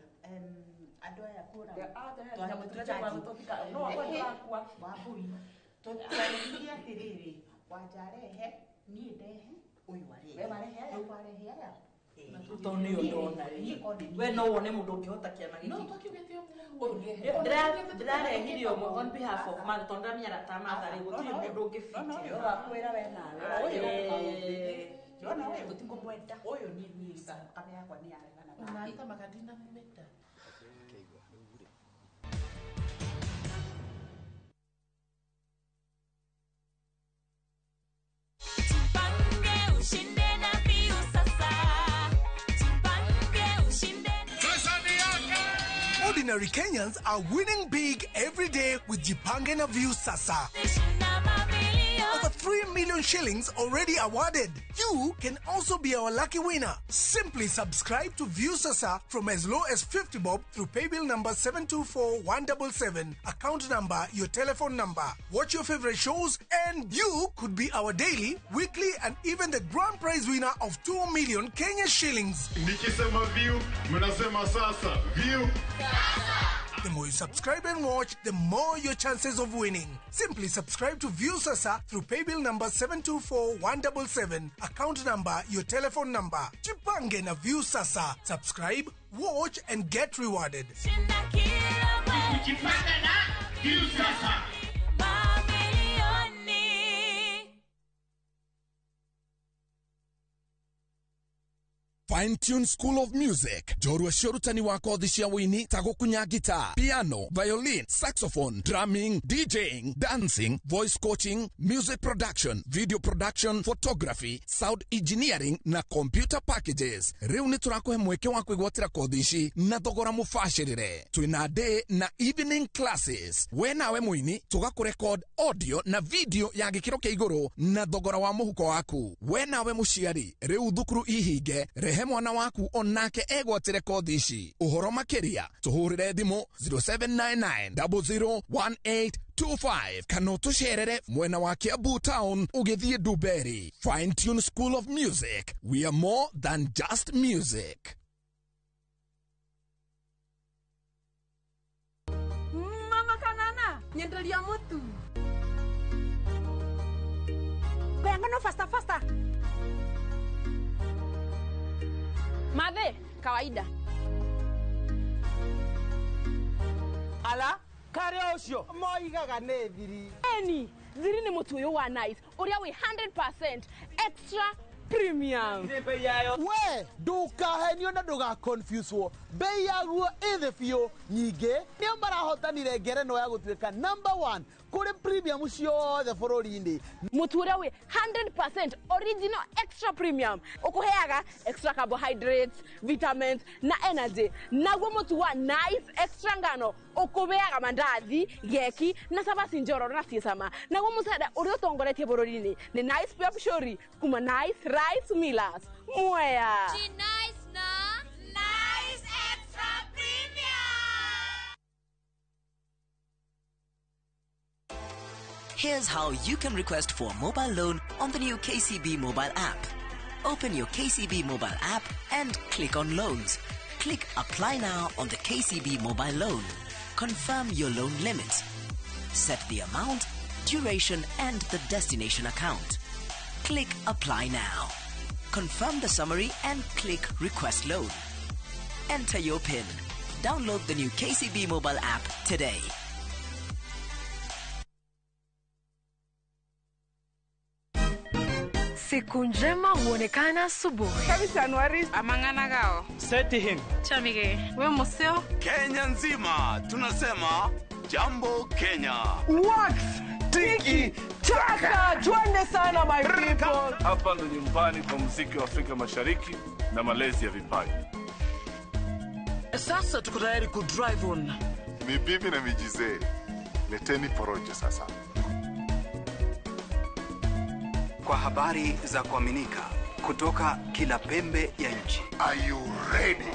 andũ aya kũra. Nyamũ tũrenda gũtũthika, no wakwa ndĩrakua. Wambũi, twarĩrie atĩrĩrĩ, wanja arehe, niĩ ndehe, ũyũ arehe. We warehe aya? Rĩu warehe aya? Tondũ nĩyo ndona Niĩ ko nĩ niĩ. We no wone mũndũ ũngĩhota kĩama gĩkĩ. No twakiugĩte ũguo. Ndĩrarehire ũmwe on behalf of Martha tondũ ndĩramenya arata a Martha rĩ gũtirĩ mũndũ ũngĩbiti. Ũrakwĩra we nawe. Ndona ũyũ Tũtikũmwenda. Ũyũ niĩ niĩ thakame yakwa nĩ yaregana nake. Ũnaruta magadi na mumeta. Jipange ushinde na Viu sasa. Jipange ushinde. Ordinary Kenyans are winning big every day with Jipange na Viu Sasa. Shinda mabilioni. Over 3 million shillings already awarded. You can also be our lucky winner. Simply subscribe to Viusasa from as low as 50 bob through paybill number 724177, account number, your telephone number. Watch your favorite shows and you could be our daily, weekly and even the grand prize winner of 2 million Kenya shillings. Nikisema view, mnasema sasa. View. The more you subscribe and watch, the more your chances of winning. Simply subscribe to Viusasa through paybill number 724177, account number, your telephone number. Jipange na Viusasa. Subscribe, watch and get rewarded. Jipange na Viusasa. Fine Tune School of Music njorua cia ũrutani wa kothi cia wũini ta gũkunya guitar, piano, violin, saxophone, drumming, DJing, dancing, voice coaching, music production, video production, photography, sound engineering na computer packages. Rĩu nĩ tũrakũhe mweke wa kwĩgwatĩra kothi ici na thogora mũbacĩrĩre. Twĩna day na evening classes. We nawe mũini tũgakũrecord audio na video ya gĩkĩro kĩa igũrũ na thogora wa mũhuko waku. We nawe mũciari rĩu thukuru ihinge, rehe mwana waku onake egwatĩre kothi ici. Ũhoro makĩria tũhũrĩre thimũ 0799001825 kana ũtũcerere mwena wa Kiambu Town ũgĩthiĩ Dumberi. Fine Tune School of Music, we are more than just music. Mama kanana nyenderia mutu ngano faster faster. Madhe, kawaida. Ala, kare ucio moigaga nĩ thiri. Eni, thiri nĩ mũtu ũyũ wa Nice, ũrĩa wĩ 100% extra premium. We, ndukahenio na ndugaconfuswo. Bei yaguo ĩ thĩ biũ. Nyingĩ nĩo marahotanire ngerenwa ya gũtuĩka number 1 kũrĩ premium ciothe bũrũri-inĩ. Mũtu ũrĩa wĩ 100% original extra premium ũkũheaga extra carbohydrates, vitamins na energy. Naguo mũtu wa Nice extra ngano ũkũheaga mandathi, geki na cabaci njororo na ciĩ cama. Naguo mũcere ũrĩa ũtongoretie bũrũri-inĩ nĩ Nice Pure Pshori kuma Nice Rice Millers. Mwea. Nice na Nice Extra Premium. Here's how you can request for a mobile loan on the new KCB mobile app. Open your KCB mobile app and click on Loans. Click Apply Now on the KCB mobile loan. Confirm your loan limit. Set the amount, duration and the destination account. Click Apply Now. Confirm the summary and click Request Loan. Enter your PIN. Download the new KCB mobile app today. Siku njema huonekana asubuhi. Kabisa Anuari amangana gao. Seti him. Chamige. We museo. Kenya nzima tunasema jambo Kenya. Wax tiki taka, twende sana my people. Hapa ndo nyumbani kwa muziki wa Afrika Mashariki na malezi ya vipaji. Sasa tuko tayari ku drive on. Ni bibi na mijizee. Leteni porojo sasa. Kwa habari za kuaminika kutoka kila pembe ya nchi. Are you ready?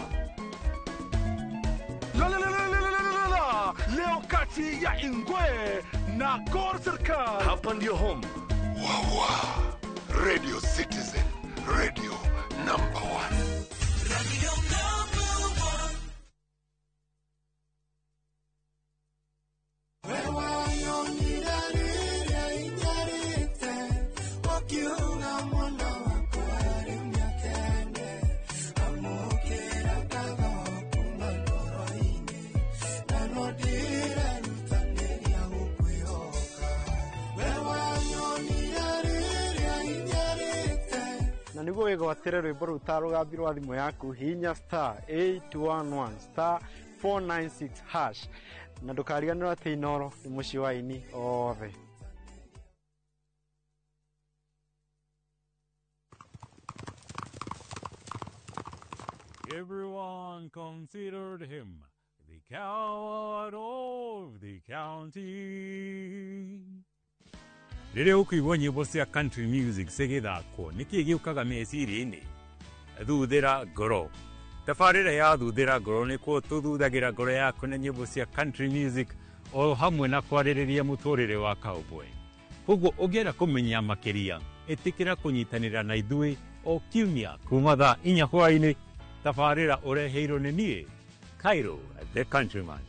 La la la la la la la. Leo kati ya Ingwe na Gor Serikal. Hapa ndio home. Wawa. Radio Citizen, radio number 1. Radio number 1. Na niguo wĩgwatĩre rwĩmbo rũu ta rũgambi rwa thimũ yaku, hihinya star 811 star 496 hash na ndũkariganĩrwo atĩ Inooro nĩ mũciĩ wa aini othe. Everyone considered him the coward of the county. Rĩrĩa ũkũigua nyĩmbo cia country music cigĩthakwo, nĩkĩĩ gĩũkaga meciria-inĩ? Thuthĩra ngoro. Tabarĩra ya Thuthĩra ngoro nĩkuo tũthuthagĩra ngoro yaku na nyĩmbo cia country music o hamwe na kwarĩrĩria mũtũrĩre wa cowboy. Koguo ũngĩenda kũmenya makĩria, ĩtĩkĩra kũnyitanĩra na ithuĩ o kiumia kuma thaa 4 hwaĩ-inĩ. Tabarĩra ũreheirwo nĩ niĩ, Cairo the Countryman.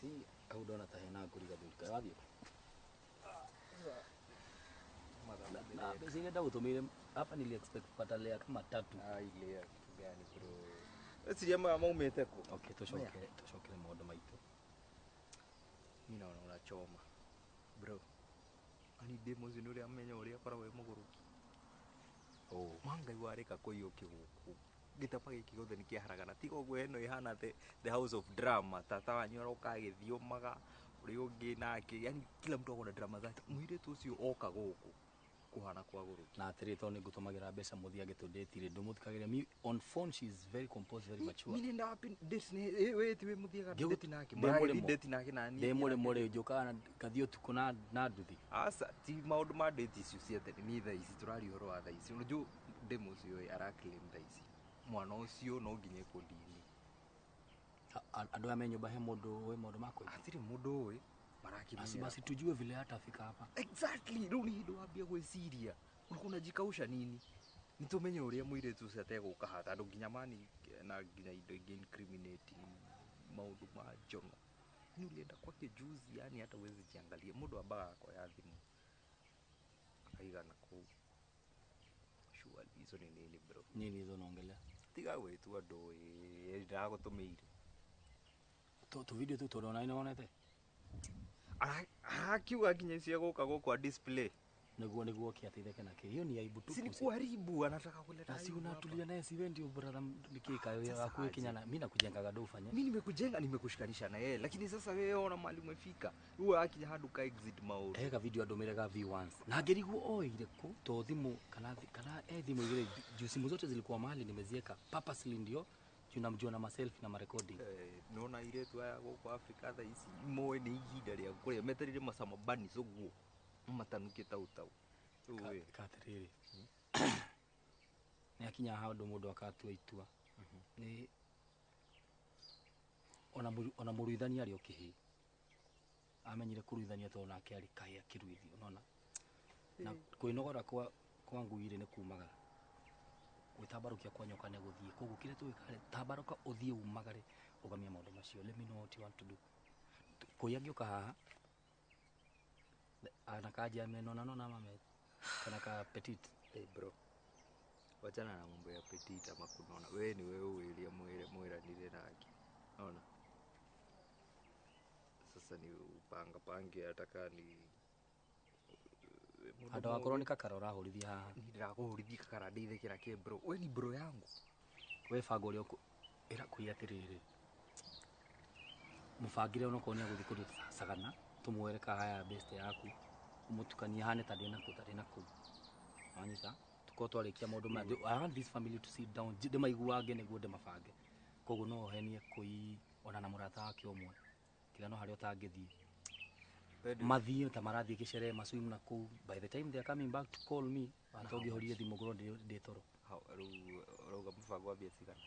Si au ndona ta hena ngũri gathuri karathiĩ na mbeca iria ndagũtũmĩire hapa nili expect kupata layer kama tatu. Layer kitu gani bro? Eciria maya maumĩte kũ? Okay, tucokere maũndũ maitũ. Mimi naona unachoma bro. Ani demo ũcio nĩ ũrĩa amenya ũrĩa akoragwo e mũgũrũki. Oh. Mangai warĩka kũiyũki gũkũ. Gĩtaba gĩkĩ gĩothe nĩ kĩaharagana. Tiga ũguo ĩno ĩhana the house of drama. Tata wanyu aroka agĩthiũmaga ũrĩa ũngĩ nake. Yani kila mtu akona drama zake. Mũirĩtu ũcio oka gũkũ kuhana kwa gũrũki. Na atĩrĩ tondũ nĩngũtũmagĩra mbeca mũthiĩ agĩtũndĩtire ndũmũthikagĩrĩria. Me on phone she is very composed, very mature. Mimi nenda wapi date ni wewe ti we mũthiaga date nake. Mũragĩthiĩ date nake na niĩ. Ndĩ mũrĩmo rĩ njũkaga ngathiĩ ũtukũ na nduthi. Aca ti maũndũ ma date icio cia tene ni thaa ici tũraria ũhoro wa thaa ici. Unajua demu ũcio ara claim thaa ici. Mwana ũcio no nginya ikundi-inĩ. Andũ aya me nyũmba he mũndũ ũĩ maũndũ ma kũiya? Hatirĩ mũndũ ũĩ. Basi basi tujue vile hatafika hapa. Exactly. Rĩu nĩ hĩndĩ wambia gwĩciria. Ulikuwa unajikausha nini? Nĩtũmenye ũrĩa mũirĩtu ũcio ategũka haha tondũ nginya mani na nginya indo ingĩ incriminating maũndũ ma njono. Ni ulienda kwake juzi, yani hata huwezi jiangalia. Mũndũ ambaga akoya thimũ akaigana kũu. Surely hizo ni nini bro? Nini hizo unaongelea? Tiga gwĩtua ndũĩ, ndĩragũtũmĩire. Tu video tu tũrona ino onete? Akiuga nginya icio gũka gũkũ a display. Niguo kiateitheke nake. Hiyo ni aibu tu. Si ni kuharibu, anataka kuleta Na si aibu hapa. unatulia naye, si wewe ndio brother nikika wewe Sasa akuwe aje. kinyana. Mimi nakujengaga do ufanye. Mimi nimekujenga, nimekushikanisha na yeye, lakini sasa wewe ona mahali umefika. Wewe akinya handu ka exit maũndũ. Ega video andũmĩre ga view once. Na ngĩrigwo oire kũ to thimũ kana thimũ igĩrĩ juu simu zote zilikuwa mahali nimezieka purposely ndio juu namjua na maselfie na marecording. Nona airĩtu aya gũkũ Afrika thaa ici moĩ nĩ ihinda rĩa kũrĩa metereire macama bunnies ũguo matanuke tau tau. Ũĩ. Ka atĩrĩrĩ. Nĩ akinya handũ mũndũ akatua itua. Nĩ ona mũruithania arĩ o kĩhĩĩ. Amenyire kũruithania tondũ nake arĩ kahĩĩ akĩruithio, unaona? Na kwĩnogora kwa ngui rĩ nĩ kumagara. Gwĩtambarũkia kwa nyoka nĩ gũthiĩ. Koguo kĩrĩa tũgĩka rĩ, tambarũka ũthiĩ umagare ũgamie maũndũ macio. Let me know what you want to do. Kũi angĩũka haha ana kaja amenona nona mame kana ka petit. Hey bro. Wachana na mambo ya petit ama kunona. Wewe ni wewe uilia mwĩranire nake. Unaona? Sasa ni upanga pange ataka ni Andũ akorwo nĩ kakara ũrahũrithia haha. Ni ndĩrakũhũrithia kakara ndeithĩkĩra kĩ bro. We ni bro yangu. We banga ũrĩa ĩra kũi atĩrĩrĩ. Mũbangĩre onokorwo nĩ agũthiĩ kũndũ Sagana, tũmwere kahaya best yaku. Ũmũtukanie hane ta ndĩ nakũ ta ndĩ nakũ. Wanyita? Tũkorwo twarĩkia maũndũ maya. I want this family to sit down. Ndĩmaiguange nĩguo ndĩmabange. Koguo no ũhenie kũi ona na mũrata wake ũmwe. Tiga no harĩa ũtangĩthiĩ. Mathiĩ ta marathiĩ gĩcere maswim na kũu. By the time they are coming back to call me, ata ũngĩhorire thimũ ngorwo ndĩ toro. Hau rĩu ũrauga mũbango wa mbia cigana?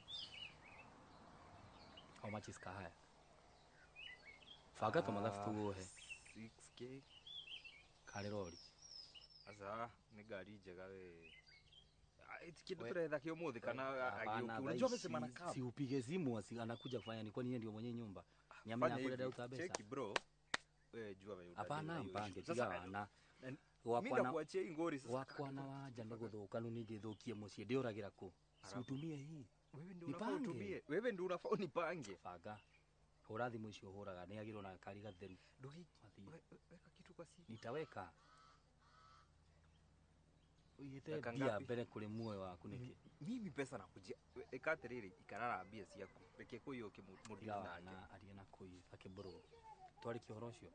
How much is kahaya? Banga tũmathabu tuohe. 6K. Karĩ rori. Aca nĩ ngari njega we. Kĩndũ tũretha kĩ ũmũthĩ kana agĩũka. Unajua amesema na Si upige simu anakuja kufanya ni kwani yeye ndio mwenye nyumba. Ni amenya kule dauta pesa. Cheki bro. Wewe jua wewe. Hapana mpange tiga wana. Mimi ndakuachia hii ngori sasa. Wakwa na wanja nĩ gũthũka nũ ningĩthũkie mũciĩ ndĩũragĩra kũ? Si utumie hii. Wewe ndio unafaa utumie. Wewe ndio unafaa unipange. Banga. Hũra thimũ icio ũhũraga nĩ agĩrwo na kari gatheru. Weka kitu kwa simu. Nitaweka. Uigĩte mbia mbere kũrĩ muoyo waku nĩkĩ? Mimi pesa nakujia. Ĩka atĩrĩrĩ, ikara na mbia ciaku. Reke kũiywo mũndũ nake. Aria na kũi akĩmbũrwo. Twarĩkia ũhoro ũcio.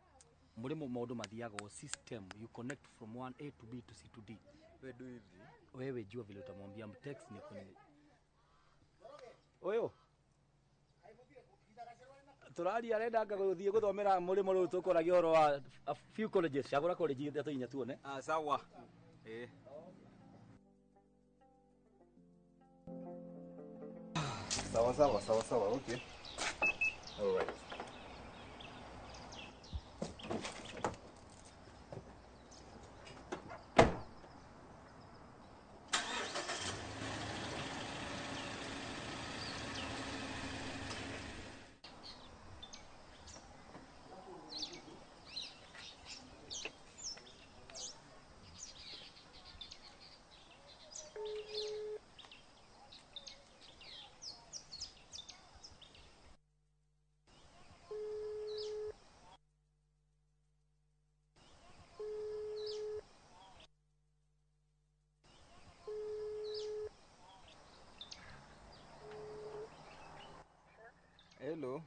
Mũrĩmo maũndũ mathiaga o system, you connect from 1 A to B to C to D. We do hivi. Wewe jua vile utamwambia mtext ni kwenye. Oyo. Tũraria arenda anga gũthiĩ gũthomera mũrĩmo rĩu tũkoragia ũhoro wa a few colleges, cagũra college ithatũ inya tuone. Ah, sawa. Eh. Sawa sawa sawa sawa, okay. All right. Hello.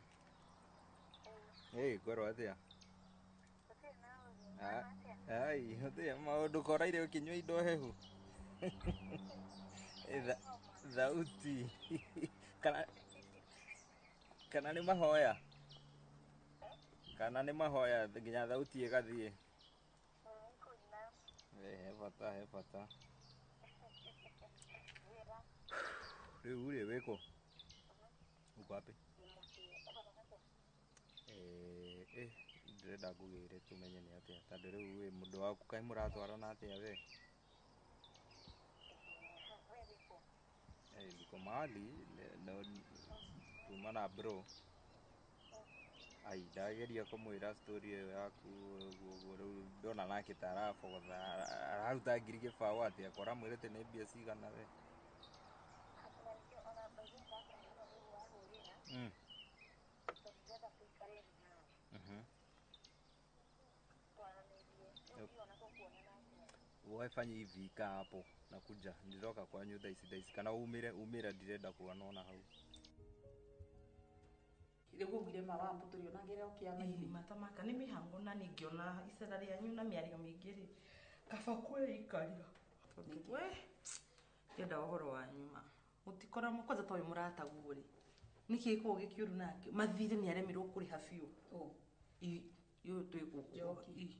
Hey, kwero atia? Ai, atia maundu koraire ukinyua indo hehu. Thauti. Kana ni mahoya? Kana ni mahoya nginya thauti igathie. He bata, he bata. Riu ri wiko? Uko wapi? Ndĩrenda ngũgĩre tũmenye nĩ atĩa tondũ rĩu wĩ mũndũ waku kaĩ mũratwarana atĩa we? Niko mahali no tuma na bro. Ai ndageria kũmwĩra story ĩyo yaku ũguo rĩu ndona nake ta arabogotha araruta ngiri gĩbaũ atĩa ko ũramwĩrĩte nĩ mbia cigana we? Wafanye hivi, kaa hapo nakuja ndiroka kwanyu thaa ici kana umire ndirenda kuona hau. Rĩu ugire mawambo tũrĩonagĩra ũkĩama-inĩ matamaka nĩ mĩhango na ningĩona icera rĩanyu na mĩario mĩingĩ rĩ kaba kwĩikarira tondũ we ndĩrenda ũhoro wanyu ma mũtikora kwanza ta ũyũ mũrataguo rĩ nĩkĩ gĩkoragwo gĩkĩũru nake mathirĩ nĩ aremirwo kũrĩha biũ ũyũ twĩ gũkũ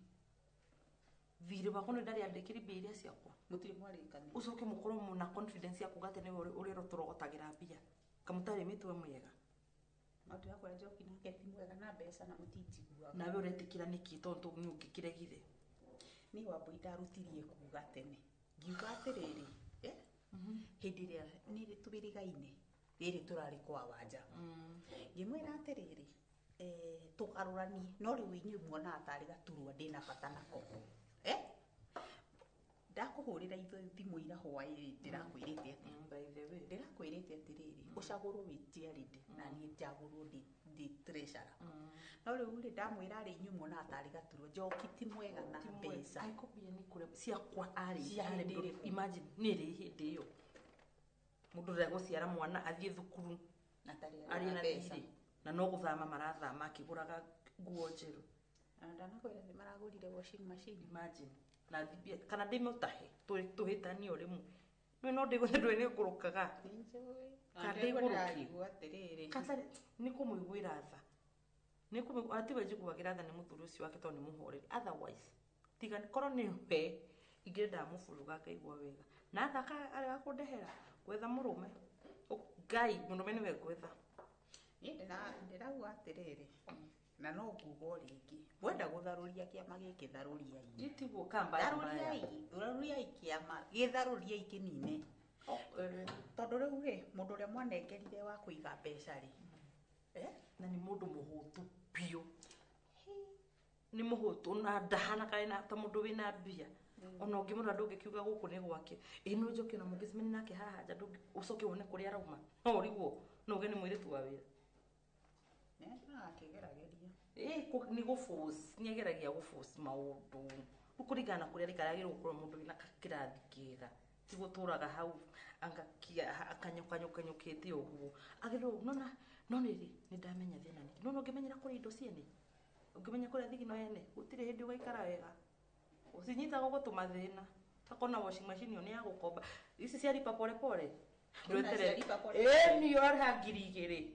thirĩ wakwa nĩ ndarĩ andĩkĩri mbia iria ciakwa mũtirĩ mwarĩkania ũcoke mũkorwo mũna confidence ya kuga atĩ nĩwe ũrĩa ũrotũrogotagĩra mbia kamũtarĩ mĩtwe mwega maũndũ yakwa Njoki nake ti mwega na mbeca na mũtinjiguaga nawe ũretĩkĩra nĩkĩ tondũ nĩ ũngĩkĩregire niĩ Wambui ndarutirie kuga tene ngiuga atĩrĩrĩ hĩndĩ ĩrĩa nĩ tũbĩrĩgaine rĩrĩ tũrarĩ kwa Wanja ngĩmwĩra atĩrĩrĩ tũgarũranie no rĩu inyuĩ muonaga tarĩ gaturwa ndĩna bata nako ndakũhũrĩra thimũ ira hwaĩ ndĩrakwĩrĩte atĩa ndĩrakwĩrĩte atĩrĩrĩ ũcagũrwo wĩ chairlady na niĩ njagũrwo ndĩ treasurer no rĩu rĩ ndamwĩra rĩ inyuĩ muonaga tarĩ gaturwa Njoki ti mwega na mbeca angĩkorwo nĩ kũrĩa ciakwa arĩ imagine nĩ rĩ hĩndĩ ĩyo mũndũ ndegũciara mwana athiĩ thukuru arĩ na thirĩ na no gũthama marathama akĩgũraga nguo njerũ na ndanakwĩra nĩ maragũrire washing machine imagine na thibia kana ndĩmũtahe tũhĩtanie o rĩmwe nĩ no ndĩgũthe ndũĩ nĩ ngũrũkaga kana ndĩgũrũkie nĩ kũmũiguĩra tha nĩ tiwe njiguagĩra tha nĩ mũthuri ũcio wake tondũ nĩ mũhoreri otherwise tiga korwo nĩ we ingĩenda mũburuga akaigua wega na athaka arega kũndehera gwetha mũrũme Ngai mũrũme nĩwe ngwetha niĩ ndĩrauga atĩrĩrĩ na no nguga o rĩngĩ mwenda gũtharũria kĩama gĩkĩ tharũriai tiguo kamba tharũriai kĩama gĩtharũriai kĩnine tondũ rĩu rĩ mũndũ ũrĩa mwanengerire wa kũiga mbeca rĩ na nĩ mũndũ mũhũtu biũ nĩ mũhũtu na ndahana kana ta mũndũ wĩna mbia ona ũngĩmũrora ndũngĩkiuga gũkũ nĩ gwake ĩ no njoke na mũngĩcemania nake haha nja ũcoke wone kũrĩa arauma no ũrigwo no uge nĩ mũirĩtu wa wĩra nĩ gũforce nĩ ageragia gũforce maũndũ rĩu kũringana na kũrĩa arĩikara agĩrĩirwo gũkorwo mũndũ wĩna kĩrathi kĩega ti gũtũraga hau akanyũkanyũkanyũkĩte ũguo agĩrĩirwo nona no nĩ rĩ nĩ ndamenya thĩna nĩkĩ nona ũngĩmenyera kũrĩa indo ciene Ũngĩmenya kũrĩa thigino ene gũtirĩ hĩndĩ ũgaikara wega. Ũcinyitaga ũgũtũma thĩna. Takona washing machine ĩyo nĩ ya gũkomba. Ici cia lipa pole pole. Ndweterere. Ĩĩ nĩ ũrarĩha 2,000.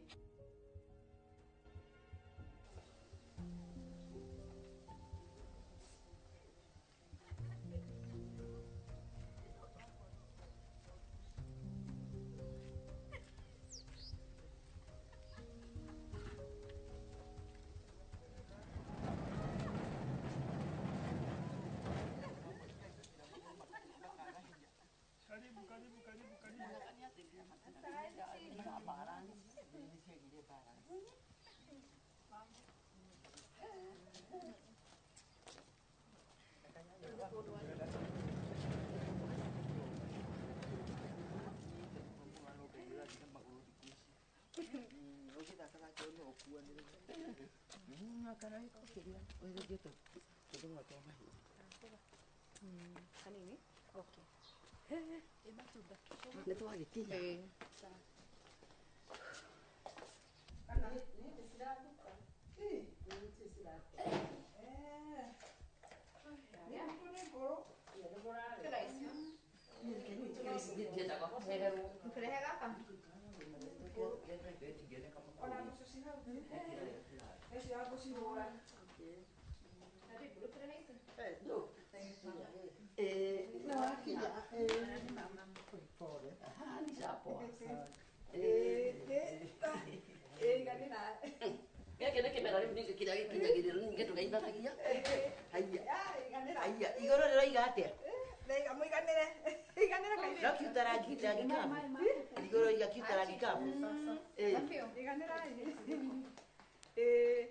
Kanini? Okay. Nĩ twagĩkinya. Gĩkĩ nĩ kĩmera rĩu ningĩ kĩrĩa gĩkinyagĩrĩra ningĩ ndũgeithanagia. Haiya, igũrũ rĩroiga atĩa? Mũiganĩre. Iganĩre kairĩtu. No kiuta rangi rangi kabu. Igũrũ rĩroiga kiuta rangi kabu. Iganĩra.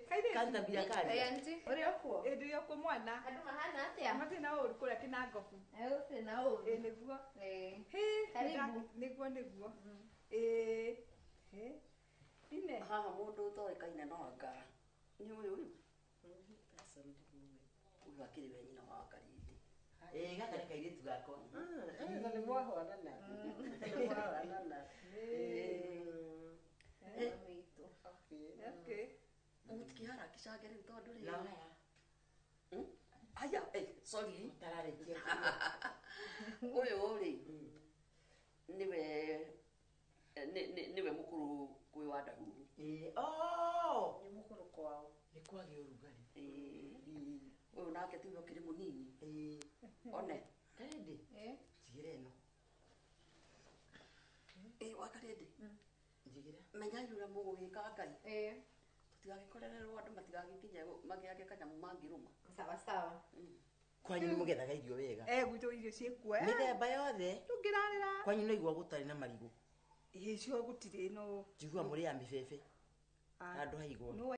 Kairĩtu. Kantambira kari. Ũrĩ okuo? Ĩ ndĩ okuo mwana. Andũ mahana atĩa? Matirĩ na ũru kũrĩa Kĩnangobu. Gũtirĩ na ũru. Ĩ nĩguo. Hĩ, karibu. Nĩguo nĩguo. Ĩ. Hĩ. Ine. Haha mũndũ ũtoĩkaine no anga nĩ ũyũ ũyũ. Ũyũ akĩrĩ we nyina wa Karindi. Ĩ gaka nĩ kairĩtu gakwa. Na nĩ mwahũranana. Nĩ mwahũranana. Okay. Mũtikĩharakicage rĩu tondũ rĩrĩ. Aya, sorry. Ndararĩkia. Ũyũ rĩ nĩwe nĩwe mũkũrũ kwĩ wa Ndahuru. Oh! Nĩ mũkũrũ kwao. Nĩ kwagĩa ũrugarĩ. Ũyũ nake tiwe ũkĩrĩ mũnini. One. Karindi. Njigĩra ĩno. Wa Karindi. Njigĩra. Menyai ũrĩa mũgũgĩka Ngai. Tũtigagĩkorererwo andũ matigagĩkinye magĩage kanyamũ mangĩrũma. Sawa sawa. Kwanyu nĩ mũgethaga irio wega. Gwitũ irio ciĩkuo. Mĩthemba yothe. Ndũngĩrarĩra. Kwanyu no igua gũtarĩ na marigũ. Ĩ cio gũtirĩ no. Njigua mũrĩaga mĩbebe. Handũ ha igwa.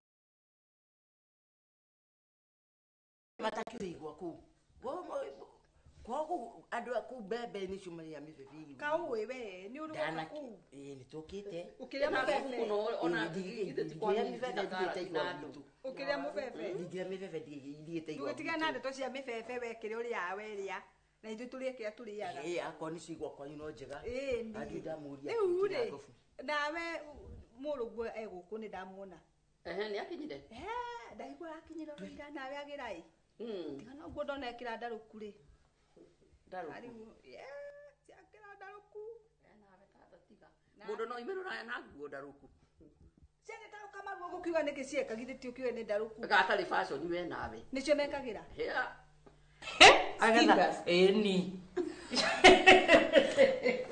Matakĩũĩ igwa kũu. Kwao kũu andũ a kũu mbembe nĩcio marĩaga mĩbebe igwa. Kaũĩ we nĩ ũrĩ woka kũu. Ĩ nĩ tũkĩte. Ũkĩrĩa mũbebe. Ona Ndingĩrĩa mĩbebe ndigĩte igwa gwitũ. Ũkĩrĩa mũbebe. Ndingĩrĩa mĩbebe ndigĩte igwa. Ndũgĩtigane na ndeto cia mĩbebe we kĩrĩa ũrĩaga we rĩa. Na ithuĩ tũrĩe kĩrĩa tũrĩaga. Ĩ akorwo nĩcio igwa kwanyu no njega. Ĩ Andũ ndamũria. Rĩu rĩ nawe mũrũguo e gũkũ nĩ ndamuona. Ehe nĩ akinyire? Ndaigua akinyire oro ira nawe agĩra ĩ. Tiga no ũguo ndona ekĩra ndarũku rĩ. Ndarũku. Ciakĩra ndarũku. Nawe tata tiga. Mũndũ no oime rũraya na nguo ndarũku. Ciagĩtarũka maruo gũkiuga nĩkĩ cieka githĩ ti ũkiuge nĩ ndarũku. Gatarĩ fashion we nawe. Nĩcio mekagĩra? Agatha, ĩni.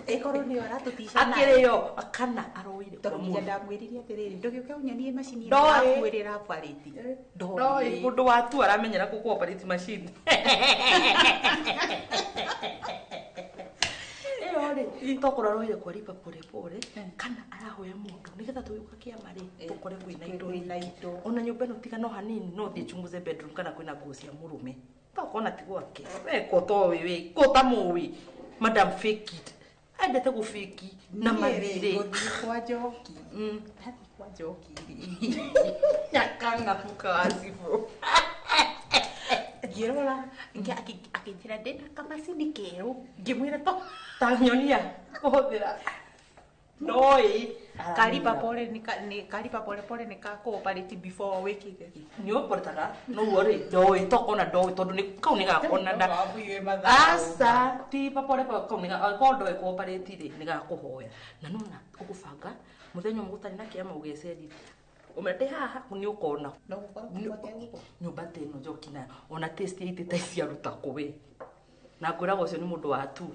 Ĩkorwo nĩyo aratũtica Akĩrĩo kana aroire kwa tondũ nginya mũndũ. ndamwĩrire atĩrĩrĩ ndũgĩũke ũnyonie macini ĩno Ndoĩ. yaku ĩrĩa ĩraoperate. Ndoĩ mũndũ watu aramenyera gũkũ operate machine. Ĩyo rĩ tokorwo aroire kwa lipa pole pole kana arahoya mũndũ nĩgetha tũgĩũka kĩama rĩ tũkore kwĩna indo nyingĩ. Ona nyũmba ĩno tiga no hanini no thiĩ chunguze bedroom kana kwĩna nguo cia mũrũme. Tokona ti gwake. We ko toĩ we ko ta mũĩ madam fake it. Endete gũbĩki na Niĩ rĩ, mathirĩ. ngũthiĩ kwa Njoki. Ndathiĩ kwa Njoki rĩ. Nyakang'ahuka wa cibũ. Ngĩrora akĩnjĩra ndĩna kamacini kerũ ngĩmwĩra to ta nyonia kũhũthĩra. Ndoĩ. Kariba pole ni kariba pole pole ni ka cooperate before wikite. Ni oportaga no worry ndoĩ tokona ndoĩ tondũ nĩ kau nĩ gakona nda. Asa ti pole pole kau nĩ ga ndoĩ cooperate rĩ nĩ gakũhoya. Na nona ũgũbanga mũthenya ũmwe gũtarĩ na kĩama ũgecerithia. Ũmete haha nĩ ũkona. No gũkorwo nyũmba ta ĩno njoki nayo ona taste ya itĩ ta ici aruta kũ we. Na ngwĩraga ũcio nĩ mũndũ wa tu.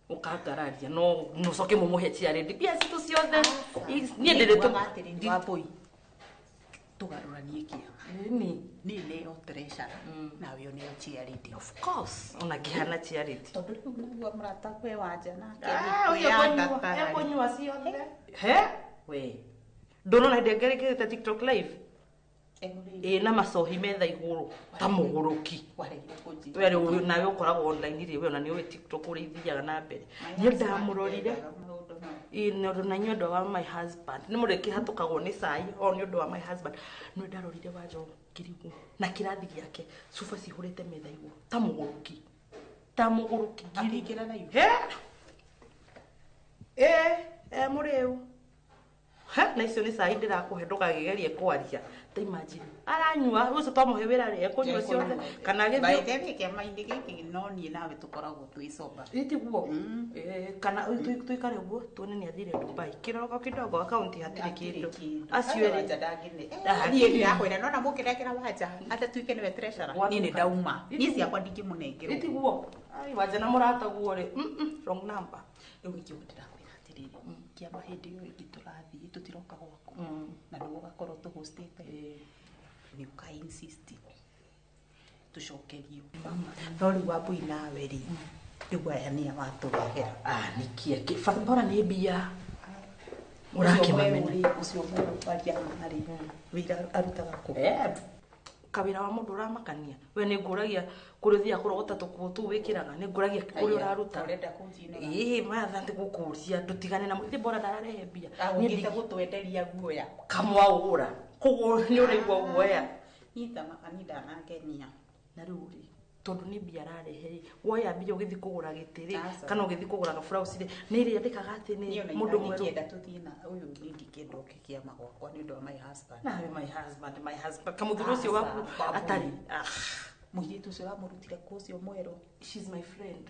Ukangararia no nucoke mumuhe chiaredi mbia citũ ciothe niĩ ndĩrĩ atĩrĩrĩ Wambui tũgarũranie kĩama nĩ niĩ nĩo treasurer nawe ũneo chiaredi. Of course ona ngĩhana chiaredi tondũ rĩu nĩguo mũrata kwe wanja nake ekũnyua ciothe he we ndũrona hĩndĩ ĩngĩ ĩkĩrĩte TikTok live ĩ na macohi metha igũrũ ta mũgũrũki we rĩu nawe ũkoragwo online rĩ we ona nĩ ũĩ TikTok ũrĩa ithiaga na mbere niĩ ndamũrorire ĩ na nĩ ũndũ wa my husband nĩ mũrĩ kĩhatũkagwo nĩ cai o nĩ ũndũ wa my husband nĩ ndarorire wanja ngĩrigwo na kĩrathi gĩake cuba cihũrĩte metha igũrũ ta mũgũrũki akĩingĩra na he ĩ mũrĩu he na icio nĩ cai ndĩrakũhe ndũgakĩgerie kwaria ta imagine aranyua ũcio twamũhe wĩra rĩ ekũnyua ciothe kana gĩthiĩ gĩthiĩ by the way kĩama-inĩ gĩkĩ no niĩ nawe tũkoragwo twĩ sober ĩtiguo kana tuikare ũguo tuone nĩ athire Dubai kĩroko kidogo akaunti hatirĩ kĩndũ acio erĩ wanja ndangĩne niĩ ndĩrakwĩra nona mũkĩnengera wanja atatuĩke nĩwe treasurer niĩ nĩ ndauma niĩ ciakwa ndingĩmũnengerwo ĩtiguo ai wanja na mũrataguo rĩ wrong number rĩu nĩkĩo ndĩrakwĩra atĩrĩrĩ kĩama hĩndĩ ĩyo ĩngĩ tũrathiĩ tũtiroka gwaku na nĩguo ũgakorwo tũhostĩte nĩ ũka insist tũcokerio no rĩu Wambui nawe rĩ rĩu aya nĩa watũrehera nĩkĩ bora nĩ mbia ũrakĩmamenya ũcio mwerũ kwaria marĩ wĩra arutaga kũ kawĩra wa mũndũ ũramakania we nĩ ngũragia kũrĩa ũthiaga kũrogota tũkuo tũu wĩkĩraga nĩ ngũragia kũrĩa ũraruta ĩĩ matha nĩ gũkũria ndũtigane na ithe bora ndararehe mbia ũngĩte gũtwenderia guoya kamwaũgũra koguo nĩ ũraigua guoya niĩ thamaka niĩ ndanangenia na rĩu rĩ tondũ nĩ mbia ararehe rĩ woya mbia ũgĩthiĩ kũgũra gĩtĩ rĩ kana ũgĩthiĩ kũgũra gaburauci rĩ nĩ ĩrĩandĩkaga atĩ nĩ mũndũ mwerũ ndingĩenda tũthiĩ na ũyũ niĩ ndingĩenda oke kĩama gwakwa nĩ ũndũ wa my husband nawe my husband my husband kamũthuri ũcio waku atarĩ mũirĩtu ũcio wamũrutire kũ ũcio mwerũ she's my friend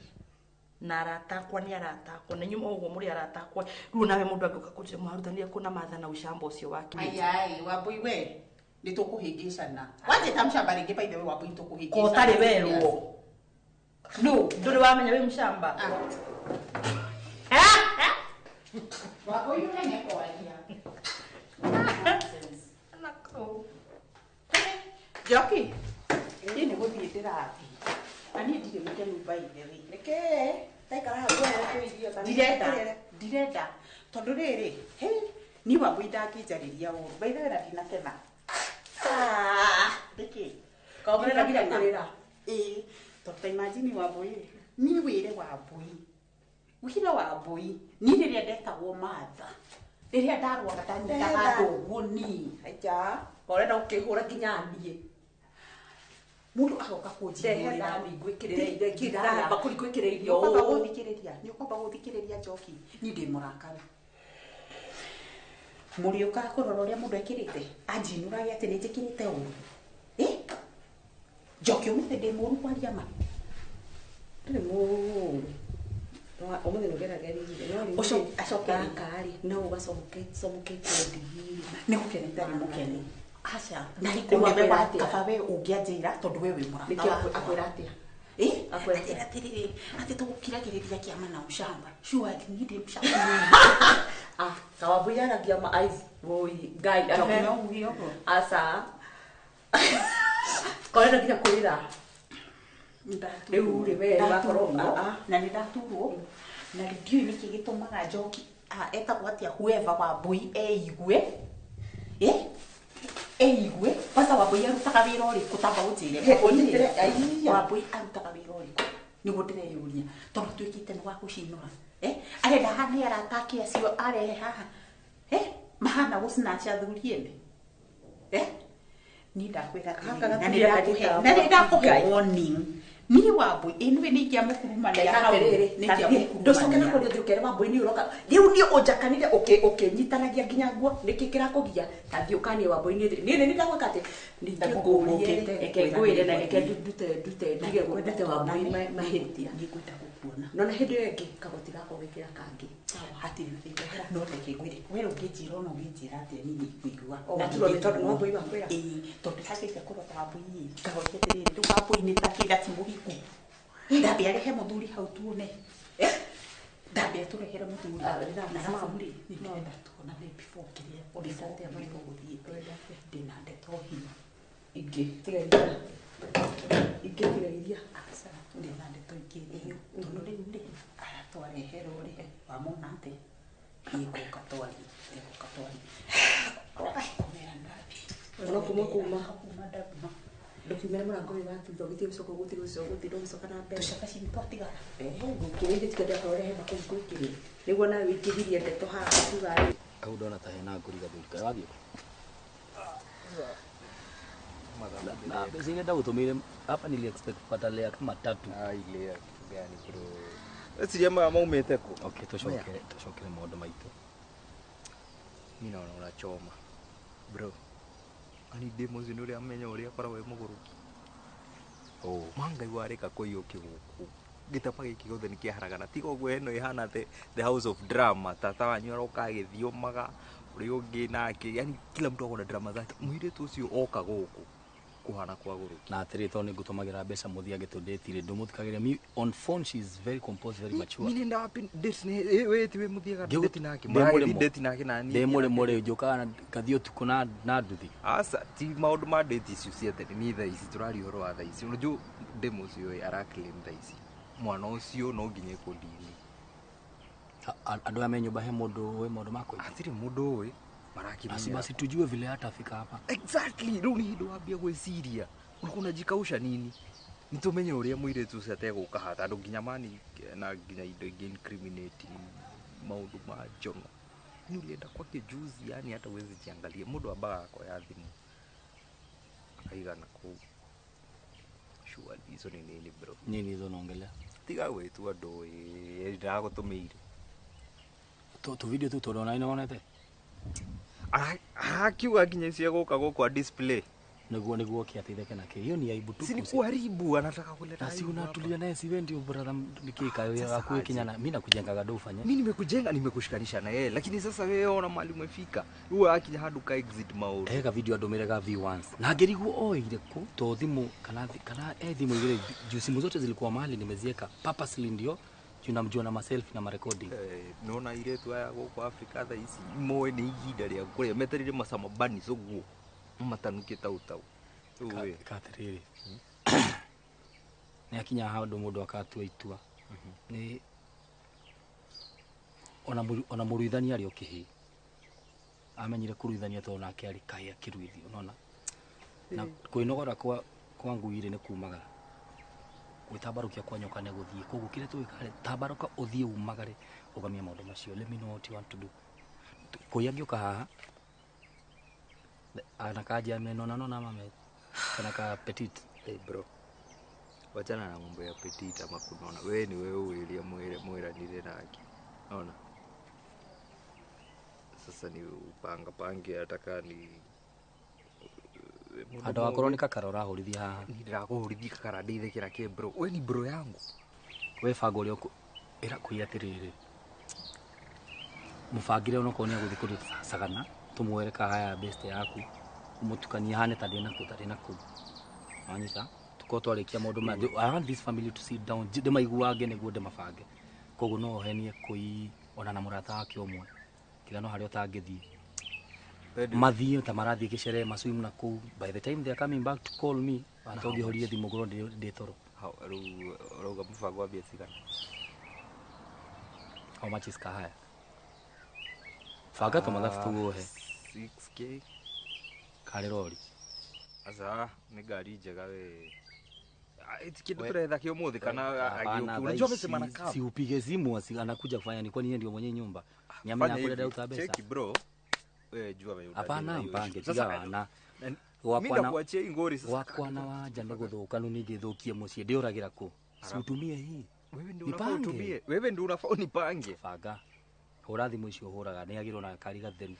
na arata akwa nĩ arata akwa na inyuĩ ũguo mũrĩ arata akwa rĩu nawe mũndũ angĩũka kũnjĩra mwarutanire kũ na matha na ũcamba ũcio wake ayai Wambui we nĩ tũkũhĩngĩcana wanjĩta mũcamba rĩngĩ by the way Wambui tũkũhĩngĩcana ko ũtarĩ werwo no ndũrĩ wamenya wĩ mũcamba Wambui ũmenye kwaria Njoki niĩ nĩ gũthiĩ ndĩrathiĩ na niĩ ndirĩ mũkenu by the way reke taikara hau ngũhere irio ndirenda tondũ rĩrĩ niĩ Wambui ndangĩnjarĩria ũru by the way na ndinakena nĩkĩ kaũrenda nginya kũrĩra ĩĩ tondũ ta imagine Wambui niĩ wĩre Wambui wĩre Wambui niĩ rĩrĩa ndetagwo Martha rĩrĩa ndarwaga ndanyitaga andũ ũguo niĩ aja ũrenda gũkĩhũra nginya niĩ mũndũ agoka kũnjigũrĩra bakũri ngwĩkĩre irio nĩ ũkwamba gũthikĩrĩria Njoki niĩ ndĩ mũrakaru mũrĩũka kũrora ũrĩa mũndũ ekĩrĩte anjinũrage atĩ nĩ njĩkĩrĩte ũru Njoki ũmũthĩ ndĩ mũru kwaria ma ndũrĩ mũru ũmũthĩ nĩ ũgerageririe no rĩu acoke gaka-rĩ no ũgacomokete ndigi nĩ gũkena itarĩ mũkenu aca na rĩu kaba we ũngĩanjĩra tondũ we wĩ mũrata wakwa akwĩra atĩa akwĩra atĩrĩrĩ atĩ tũgũkiragĩrĩria kĩama na ũcamba surely niĩ ndĩ mũcamba Kawambui aragia ma eyes woi ngai no uge ũguo aca korenda nginya kũrĩra rĩu rĩ we wakorwo na nĩ ndaturwo na ndiũĩ nĩkĩ gĩtũmaga Njoki etagwo atĩa whoever Wambui eigue eigue kwanza Wambui arutaga wĩra ũrĩkũ tamba ũnjĩre Wambui arutaga wĩra ũrĩkũ nĩguo ndĩreyũria tondũ tuĩkĩte nĩ wa gũcinũra arenda haha nĩ arata ake acio arehe haha mahana gũsnatch athuri ene niĩ ndakwĩra na nĩ ndakũhe warning Niĩ Wambui ĩnĩwe nĩ ingĩamũkurumania hau. Nĩ Ndũcoke na kũrĩa ũthiĩ ũkere Wambui nĩ ũroka. Rĩu niĩ ũnjakanire ũkĩnyitanagia nginya nguo nĩkĩ kĩrakũgia ta thiĩ ũkanie Wambui nĩ niĩ nĩ ndagwĩka atĩ ningĩ ngũrie reke ngwĩre na reke ndute ndute ndige ndute Wambui mahĩtia. Nĩngwenda gũkuona. Nona hĩndĩ ĩyo ĩngĩ kagoti gakwa gwĩkĩra kangĩ. Hatirĩ thĩna. No reke ngwĩre we ũngĩnjĩra ona ũngĩnjĩra atĩa niĩ nĩngũigua. Na tondũ nĩ Wambui wakwĩra. Ĩĩ tondũ ndacĩria kũrota Wambui ĩ ngahoria atĩrĩrĩ rĩu Wambui nĩ ta kĩra ti mũhiku. Ndambe arehe mũthuri hau tuone. Ndambe atũrehere mũthuri. Na arabu rĩ nĩ ndĩrenda tuonane before kĩrĩa before gũthiĩte. Ndĩna ndeto hinya. Ingĩ tiga iria. Ingĩ tiga iria. Aca ndĩna ndeto ingĩ hinya. Tondũ rĩu rĩ aya twareherwo rĩ wamona atĩ nĩngũka twarie nĩngũka twarie. Kũmera ndathiĩ. No kuma kuma. Ndũkiumĩre mũrango ũyũ wa thutha ũgĩthiĩ gũcoka gũthiĩ gũcoka gũthiĩ ndũgĩcoka na mbere. Tũcabaci nĩ twatigara. Ngũkĩrĩ ndĩtikenda ũrehe makũi ngũikĩrie. Nĩguo nawe wĩingĩririe ndeto haha tuga rĩ. Hau ndona ta hena ngũri gathuri kaĩ wathiĩ kũ? Na mbeca iria ndagũtũmĩire hapa nili expect kupata layer kama tatu. Ai layer kitu gani bro? Eciria maya maumĩte kũ? Okay, tũcokere maũndũ maitũ. Mimi naona unachoma. Bro. Ani demo ũcio nĩ ũrĩa amenya ũrĩa akoragwo e mũgũrũki. Oh. Mangai warĩka kũiyũki gũkũ. Gĩtama gĩkĩ gĩothe nĩ kĩaharagana. Tiga ũguo ĩno ĩhana the house of drama. Tata wanyu aroka agĩthiomaga ũrĩa ũngĩ nake. Yani kila mtu akona drama zake. Mũirĩtu ũcio oka gũkũ kuhana kwa gũrũki. Na atĩrĩ tondũ nĩ ngũtũmagĩra mbeca mũthiĩ agĩtũndĩtire ndũmũthikagĩrĩria. Me on phone she is very composed, very mature. Mimi nenda wapi date ni wewe ti we mũthiaga date nake. Mũragĩthiĩ date nake na niĩ. Ndĩ mũrĩmo rĩ njũkaga ngathiĩ ũtukũ na nduthi. Aca ti maũndũ ma date icio cia tene ni thaa ici tũraria ũhoro wa thaa ici. Unajua demu ũcio ara claim thaa ici. Mwana ũcio no nginya ekwo DNA. Andũ aya me nyũmba he mũndũ ũĩ maũndũ ma kũiya? Hatirĩ mũndũ ũĩ. Basi basi tujue vile hata afika hapa. Exactly. Rĩu nĩ hĩndĩ wambia gwĩciria. Ulikuwa unajikausha nini? Nĩ tũmenye ũrĩa mũirĩtu ũcio ategũka haha tondũ nginya mani na nginya indo ingĩ incriminating maũndũ ma njono. Ni ulienda kwake juzi yani hata huwezi jiangalia. Mũndũ ambaga akoya thimũ akaigana kũu. Surely hizo ni nini bro? Nini hizo unaongelea? Tiga gwĩtua ndũĩ ndĩragũtũmĩire. Tu video tu tondũ nĩwonete? Akiuga nginya icio egũka gũkũ a display. Nĩguo nĩguo kĩateithĩke na kĩ. Hiyo ni aibu tupu. Si ni kuharibu anataka kuleta aibu. Si unatulia naye si wewe ndio brother niki kayo yako kinyana. Mimi nakujengaga do ufanye. Mimi nimekujenga nimekushikanisha na yeye lakini sasa wewe ona mali umefika. Wewe akinya handu ka exit maũndũ. Eka video andũmĩre ga view once. Na ngĩrigwo oire kũ to thimũ kana thimũ igĩrĩ juu simu zote zilikuwa mahali nimezieka purposely ndio tunamjua na maselfie na marecording. Nona iretu aya gũkũ Afrika thaa ici moe nĩ ihinda rĩa kũrĩa metereire macama bunnies ũguo matanuke tau tau. Katiriri. Nĩ akinya handũ mũndũ akatua itua. Nĩ ona mũruithania arĩ o kĩhĩĩ. Amenyire kũruithania tondũ nake arĩ kahĩĩ akĩruithio, unaona? Na kwĩnogora kwa ngui rĩ nĩ kumagara. Gwĩtambarũkia kwa nyoka nĩ gũthiĩ. Koguo kĩrĩa tũgĩka rĩ, tambarũka ũthiĩ umagare ũgamie maũndũ macio. Let me know what you want to do. Kũi angĩũka haha ana kaja amenona nona mame kana ka petit. Hey bro. Wachana na mambo ya petit ama kunona. Wewe ni wewe uilia mwĩranire nake. Unaona? Sasa ni upanga pange ataka ni Andũ akorwo nĩ kakara ũrahũrithia haha. Ni ndĩrakũhũrithia kakara ndeithĩkĩra kĩ bro. We ni bro yangu. We banga ũrĩa ĩra kũi atĩrĩrĩ. Mũbangĩre onokorwo nĩ agũthiĩ kũndũ Sagana tũmwere kahaya best yaku ũmũtukanie hane ta ndĩ nakũ ta ndĩ nakũ. Wanyita? Tũkorwo twarĩkia maũndũ maya. I want this family to sit down ndĩmaiguange nĩguo ndĩmabange. Koguo no ũhenie kũi ona na mũrata wake ũmwe. Kĩrĩa no harĩa ũtangĩthiĩ. Mathiĩ ta marathiĩ gĩcere maswim na kũu. By the time they are coming back to call me, atongĩhorie thimũ ngorwo ndĩ toro. Rĩu ũrauga mũbango wa mbia cigana? How much is kahaya? Banga tũmathabu tũguohe. 6K. Karĩ rori. Aca nĩ ngari njega we. Kĩndũ tũretha kĩ ũmũthĩ kana agĩũka. Unajua amesema anakaa. Si upige simu anakuja kufanya ni kwani yeye ndio mwenye nyumba. Ni amenya kule ndio uta pesa. Cheki bro. Wewe jua wewe. Hapana mpange tiga wana. Mimi ndakuachia hii ngori sasa. Gwakwa na wanja nĩ gũthũka nũ ningĩthũkie mũciĩ ndĩũragĩra kũ? Si utumie hii. Wewe ndio unafaa utumie. Wewe ndio unafaa unipange. Banga. Hũra thimũ icio ũhũraga nĩ agĩrwo na gakari gatheru.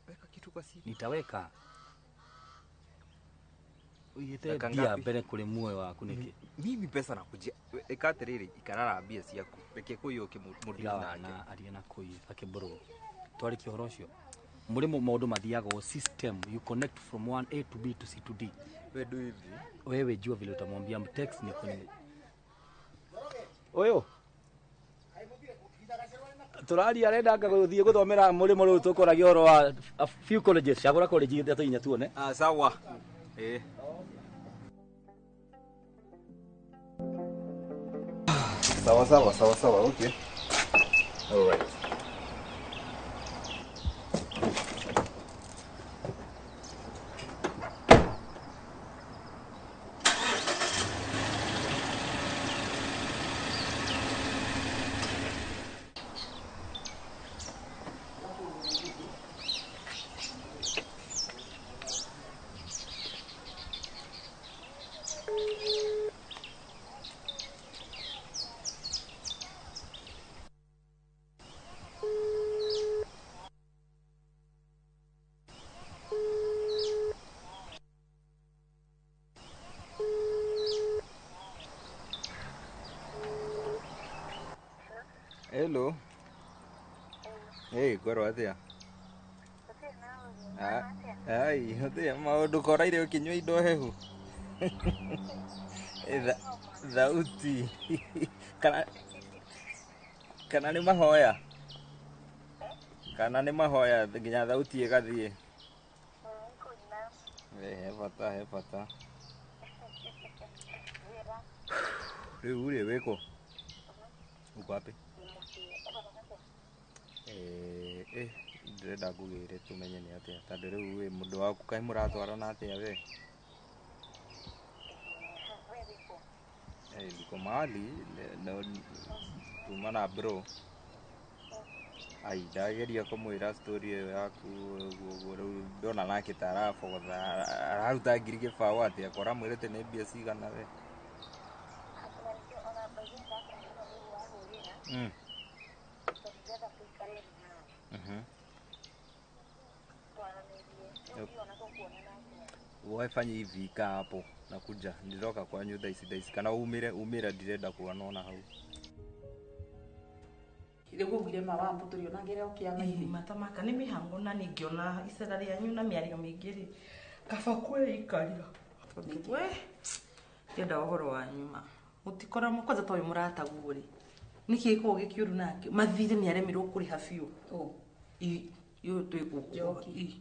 Weka kitu kwa simu. Nitaweka. Uigĩte mbia mbere kũrĩ muoyo waku nĩkĩ? Mimi pesa nakujia. Eka atĩrĩrĩ ikarara mbia ciaku. Reke kũiywo mũndũ nake. Na aria na kũiywo akĩmbũrwo. Twarĩkia ũhoro ũcio. Mũrĩmo maũndũ mathiaga system, you connect from 1 A to B to C to D. Wewe do hivi. Wewe jua vile utamwambia mtext ni kwenye. Oyo. Tũraria arenda anga gũthiĩ gũthomera mũrĩmo rĩu tũkoragia ũhoro wa a few colleges. Cagũra college ithatũ inya tuone. Ah, sawa. Eh. Sawa sawa sawa sawa, okay. All right. Hello. Hey, kwero atia? Ai, atia maundu koraire ukinyua indo hehu. Thauti. Kana nĩ mahoya? Kana nĩ mahoya nginya thauti ĩgathiĩ? He bata, he bata. Rĩu rĩ wĩkũ? Uko wapi? Ndĩrenda ngũgĩre tũmenye nĩ atĩa tondũ rĩu wĩ mũndũ waku kaĩ mũratwarana atĩa we? Ndiko mahali tuma na bro. Ai ndageria kũmwĩra story ĩyo yaku ũguo rĩu ndona nake ta arabogotha araruta ngiri gĩbaũ atĩa ko ũramwĩrĩte nĩ mbia cigana we? Wewe fanya hivi, kaa hapo nakuja ndiroka kwanyu thaa ici kana umire ndirenda kuona hau. Rĩu ugire mawambu tũrĩonagĩra o kĩama-inĩ. Matamaka nĩ mĩhango na ningĩona icera rĩanyu na mĩario mĩingĩ rĩ kaba kwĩikarira tondũ we ndienda ũhoro wanyu ma mũtikora kwanza ta ũyũ mũrataguo rĩ nĩkĩ gĩkoragwo gĩkĩũru nake mathirĩ nĩaremirwo kũrĩha biũ ũyũ twĩ gũkũ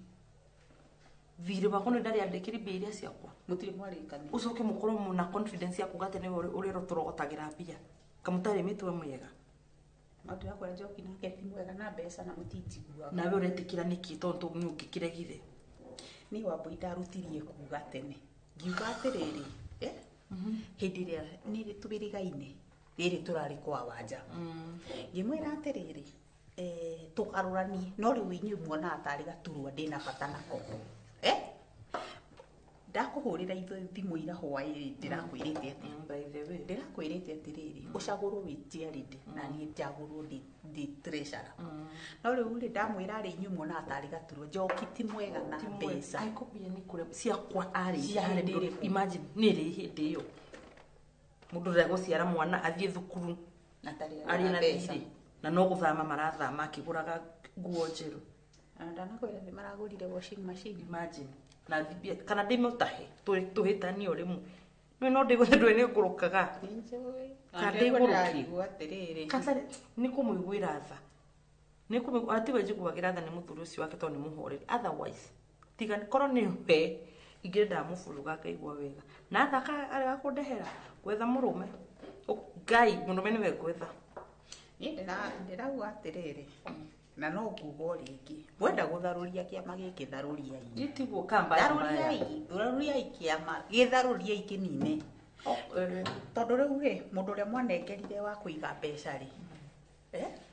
thirĩ wakwa nĩ ndarĩandĩkĩre mbia iria ciakwa mũtirĩ mwarĩkanĩra ũcoke mũkorwo mũna confidence ya kuga atĩ nĩwe ũrĩa ũtũrogotagĩra mbia kamũtarĩ mĩtwe mwega maũndũ yakwa Njoki nake ti mwega na mbeca na mũtinjiguaga nawe ũretĩkĩra nĩkĩ tondũ nĩ ũngĩkĩregire niĩ Wambui ndarutirie kuga tene ngiuga atĩrĩrĩ hĩndĩ ĩrĩa nĩ tũbĩrĩgaine rĩrĩ tũrarĩ kwa Wanja ngĩmwĩra atĩrĩrĩ tũgarũranie no rĩu inyuĩ muonaga tarĩ gaturwa ndĩna bata nako ndakũhũrĩra thimũ ira hwaĩ ndĩrakwĩrĩte atĩa ndĩrakwĩrĩte atĩrĩrĩ ũcagũrwo wĩ chairlady na niĩ njagũrwo ndĩ treasurer no rĩu rĩ ndamwĩra rĩ inyuĩ muonaga tarĩ gaturwa Njoki ti mwega na mbeca ciakwa arĩ imagine nĩ rĩ hĩndĩ ĩyo mũndũ ndegũciara mwana athiĩ thukuru arĩ na thirĩ na no gũthama marathama akĩgũraga nguo njerũ ndanakwĩra nĩ maragũrire washing machine imagine na thibia kana ndĩmũtahe tũhĩtanie o rĩmwe nĩ no ndĩgũthe ndũĩ nĩ ngũrũkaga kana ndĩgũrũkie nĩ kũmũiguĩra tha atiwe njiguagĩra tha nĩ mũthuri ũcio wake tondũ nĩ mũhoreri otherwise tiga korwo nĩ we ingĩenda mũburuga akaigua wega na athaka arega kũndehera gwetha mũrũme Ngai mũrũme nĩwe ngwetha niĩ ndĩrauga atĩrĩrĩ na no nguga o rĩngĩ mwenda gũtharũria kĩama gĩkĩ tharũriai itiguo kamba tharũriai kĩama gĩtharũriai kĩnine tondũ rĩu rĩ mũndũ ũrĩa mwanengerire wa kũiga mbeca rĩ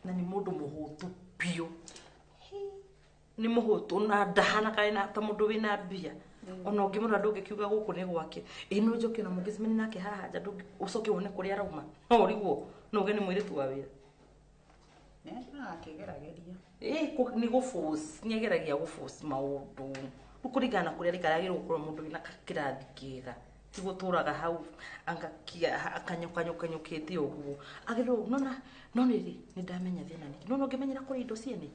na nĩ mũndũ mũhũtu biũ nĩ mũhũtu na ndahana kaĩ ta mũndũ wĩna mbia Ona ũngĩmũrora ndũngĩkiuga gũkũ nĩ gwake. Ĩ no njoke na mũngĩcemania nake haha nja ũcoke wone kũrĩa arauma. No ũrigwo no uge nĩ mũirĩtu wa wĩra. Nĩ gũforce, nĩ ageragia gũforce maũndũ. Rĩu kũringana na kũrĩa arĩikara agĩrĩirwo gũkorwo mũndũ wĩna kĩrathi kĩega. Ti gũtũraga hau akanyũkanyũkanyũkĩte ũguo. Agĩrĩirwo nona no nĩ nĩ ndamenya thĩna nĩkĩ. No ũngĩmenyera kũrĩa indo ciene.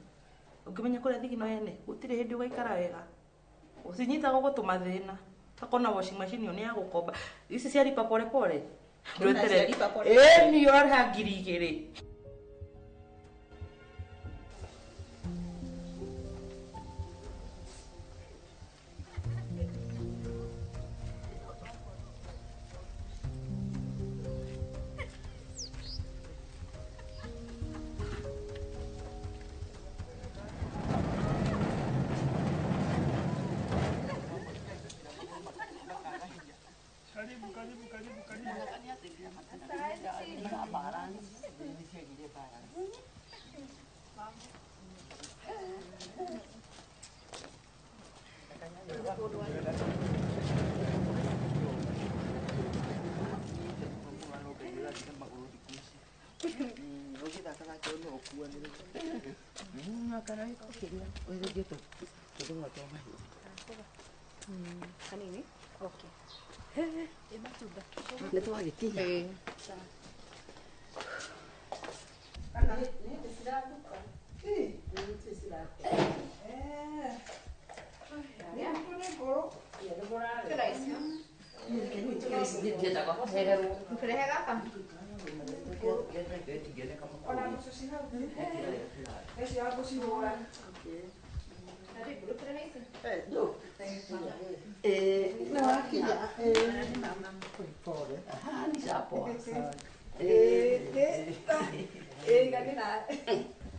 Ũngĩmenya kũrĩa thigino ene, gũtirĩ hĩndĩ ũgaikara wega. Ũcinyitaga ũgũtũma thĩna. Akona washing machine ĩyo nĩ ya gũkomba. Ici cia lipa pole pole. Ndweterere. Ĩ nĩ ũrarĩha 2,000. Kanini? Okay. Nĩ twagĩkinya.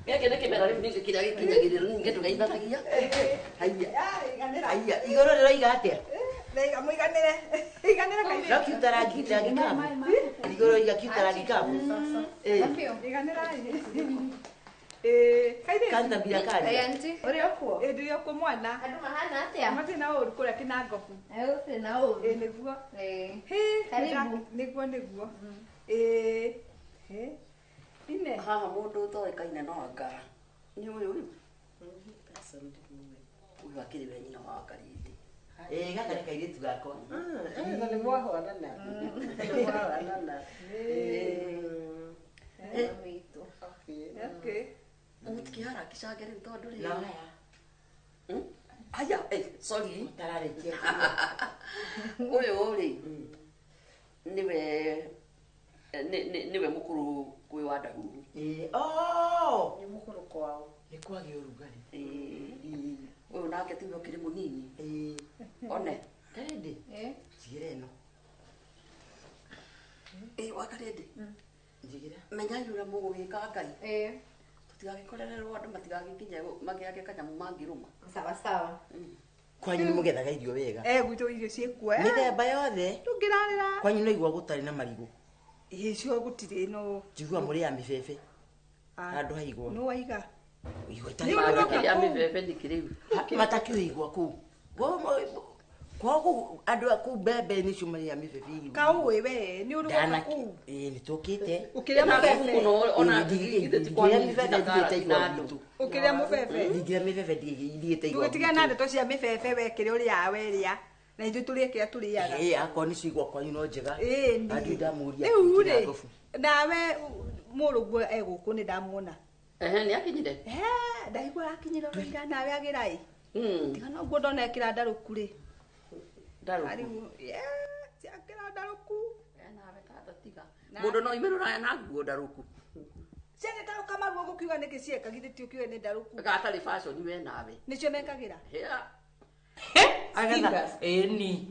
Gĩkĩ nĩ kĩmera rĩu ningĩ kĩrĩa gĩkinyagĩrĩra ningĩ ndũgeithanagia. Haiya, igũrũ rĩroiga atĩa? Mũiganĩre. Iganĩre kairĩtu. No kiuta rangi kabu. Igũrũ iga kiuta rangi kabu. Iganĩra. Kairĩtu. Kantambira karia. Ũrĩ okuo? Ĩ ndĩ okuo mwana. Andũ mahana atĩa? Matirĩ na ũru kũrĩa Kĩnangobu. Gũtirĩ na ũru. Ĩ nĩguo. Karibu. Nĩguo nĩguo. Ĩ. Ine. Haha mũndũ ũtoĩkaine no anga. Nĩ ũyũ ũyũ. Ũyũ akĩrĩ we nyina wa Karĩndĩ. Ĩ gaka nĩ kairĩtu gakwa. Na nĩ mwahũanana. Nĩ Okay. Mũtikiharakicage rĩu tondũ rĩ. Aya, sorry. Mũtararĩkia. Ũyũ rĩ nĩwe nĩwe mũkũrũ kwĩ wa Ndahuru. Oh! Nĩ mũkũrũ kwao. Nĩ kwagĩa ũrugarĩ. Ũyũ nake tiwe ũkĩrĩ mũnini. One. Karĩndĩ. Njigĩra ĩno. Wa Karĩndĩ. Njigĩra. Menyai ũrĩa mũgũgĩka Ngai. Tũtigagĩkorererwo andũ matigagĩkinye magĩage kanyamũ mangĩrũma. Sawa sawa. Kwanyu nĩ mũgethaga irio wega. Gwitũ irio ciĩkuo. Mĩthemba yothe. Ndũngĩrarĩra. Kwanyu no igua gũtarĩ na marigũ. Ĩ cio gũtirĩ no. Njigua mũrĩ ya mĩbebe. Handũ ha igwa. No waiga. Igwa itarĩ ya mĩbebe nĩkĩ rĩu? Matakĩũĩ igwa kũu. Kwoguo andũ a kũu mbembe nĩcio marĩ ya mĩbebe irio. Kaũĩ we nĩ ũrĩ woka kũu. Ĩ nĩ tũkĩte. Ũkĩrĩa mũbebe. Ona githĩ ti kwa mĩbebe ndigĩte igwa gwitũ. Ũkĩrĩa mũbebe. Ndingĩrĩa mĩbebe ndigĩte igwa. Ndũgĩtigane na ndeto cia mĩbebe we kĩrĩa ũrĩaga we rĩa. Na ithuĩ tũrĩe kĩrĩa tũrĩaga. Ĩ akorwo nĩcio igwa kwanyu no njega. Ĩni. Ndamũria. Rĩu rĩ nawe mũrũguo e gũkũ nĩ ndamuona. Ehe nĩ akinyire. Ndaigua akinyire oro ira nawe agĩra ĩ. Tiga no guo ndona ekĩra ndarũku rĩ. Ndarũku. Akĩra ndarũku. Nawe tata tiga. Mũndũ no oime rũraya na nguo ndarũku. Ciagĩtarũka maruo gũkiuga nĩkĩ cieka githĩ ti ũkiuge nĩ ndarũku. Gatarĩ fashion we nawe. Nĩcio mekagĩra. Agatha, ĩni.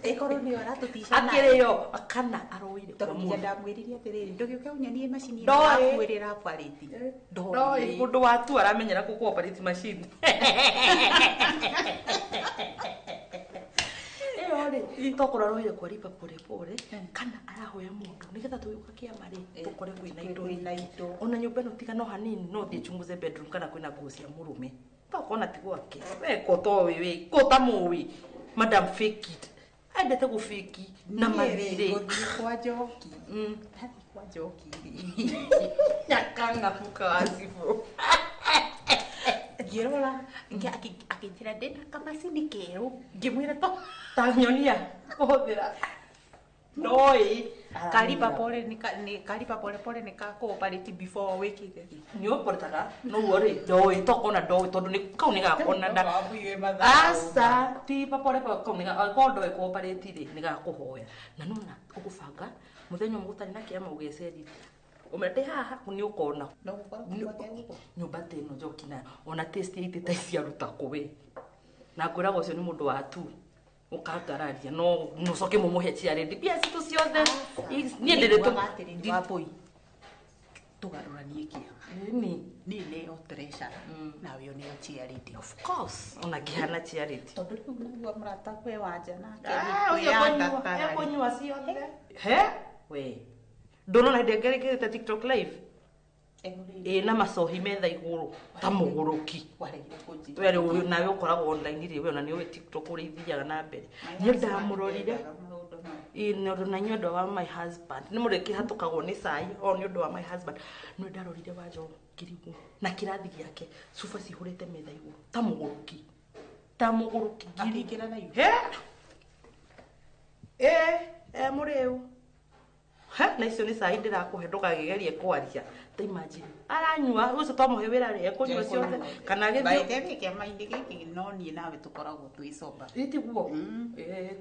Ĩkorwo nĩyo aratũtica Akĩrĩo kana aroire kwa mũndũ. Ndamwĩrire atĩrĩrĩ ndũgĩũke ũnyonie macini Ndoĩ. ĩno yaku ĩrĩa ĩraoperate. Ndoĩ mũndũ watu aramenyera kũ operate machine. Ĩyo rĩ tokorwo aroire kwa lipa pole pole kana arahoya mũndũ nĩgetha tũgĩũka kĩama rĩ tũkore kwĩna indo. Ona nyũmba ĩno tiga no hanini no thiĩ chunguze bedroom kana kwĩna nguo cia mũrũme. Tokona ti gwake. We ko to we ko ta muwi. Madam fake it. Endete gufiki na mathire. Gũthiĩ kwa Njoki. Ndathiĩ kwa Njoki rĩ. Nyakanga muka wa cibũ. Ngĩrora akĩnjĩra ndĩna kamacini kerũ. Ngĩmwĩra to ta nyonia kũhũthĩra. Noi kariba pole ni kariba pole pole ni ka cooperate before wikite. Ni oportaga no worry ndoi tokona ndoi tondu ni kau ni gakona nda. Asa ti pa pole pole kau ni ga ko ndoi cooperate ri ni gakuhoya. Na nona ugubanga muthenya umwe gutari na kiama ugecerithia. Umete haha ni ukona. No gukorwo nyumba ta ino Njoki nayo ona taste ite ta ciaruta kuwe. Na ngwĩraga ũcio nĩ mũndũ wa tu. Ukangararia no nucoke mumuhe ciarĩndi mbia citũ ciothe. Niĩ ndĩrĩ tu Wambui tugarũranie kĩama. Nĩ niĩ nĩo treasurer nawe ũneo charity. Of course ona ngĩhana charity. Tondũ rĩu naguo mũrata kwe wanja nake ekũnyua ciothe. He we ndũrona hĩndĩ ĩngĩ TikTok live ĩ na macohi metha igũrũ ta mũgũrũki. We rĩu nawe ũkoragwo online rĩ we ona nĩ ũĩ TikTok ũrĩa ithiaga na mbere. Niĩ ndamũrorire ĩ nĩ ũndũ na nĩ ũndũ wa my husband nĩ mũndũ ĩkĩhatũkagwo nĩ cai o nĩ ũndũ wa my husband. Nĩ ndarorire Wanja ngĩrigwo na kĩrathi gĩake cuba cihũrĩte metha igũrũ ta mũgũrũki ta mũgũrũki akĩingĩra na he ĩ mũrĩu. He na icio nĩ cai ndĩrakũhe ndũgakĩgerie kwaria. Ta imagine aranyua ũcio twamũhe wĩra rĩ ekũnyua ciothe kana agĩthiĩ. By the way kĩama-inĩ gĩkĩ no niĩ nawe tũkoragwo twĩ sober. Ĩ tiguo?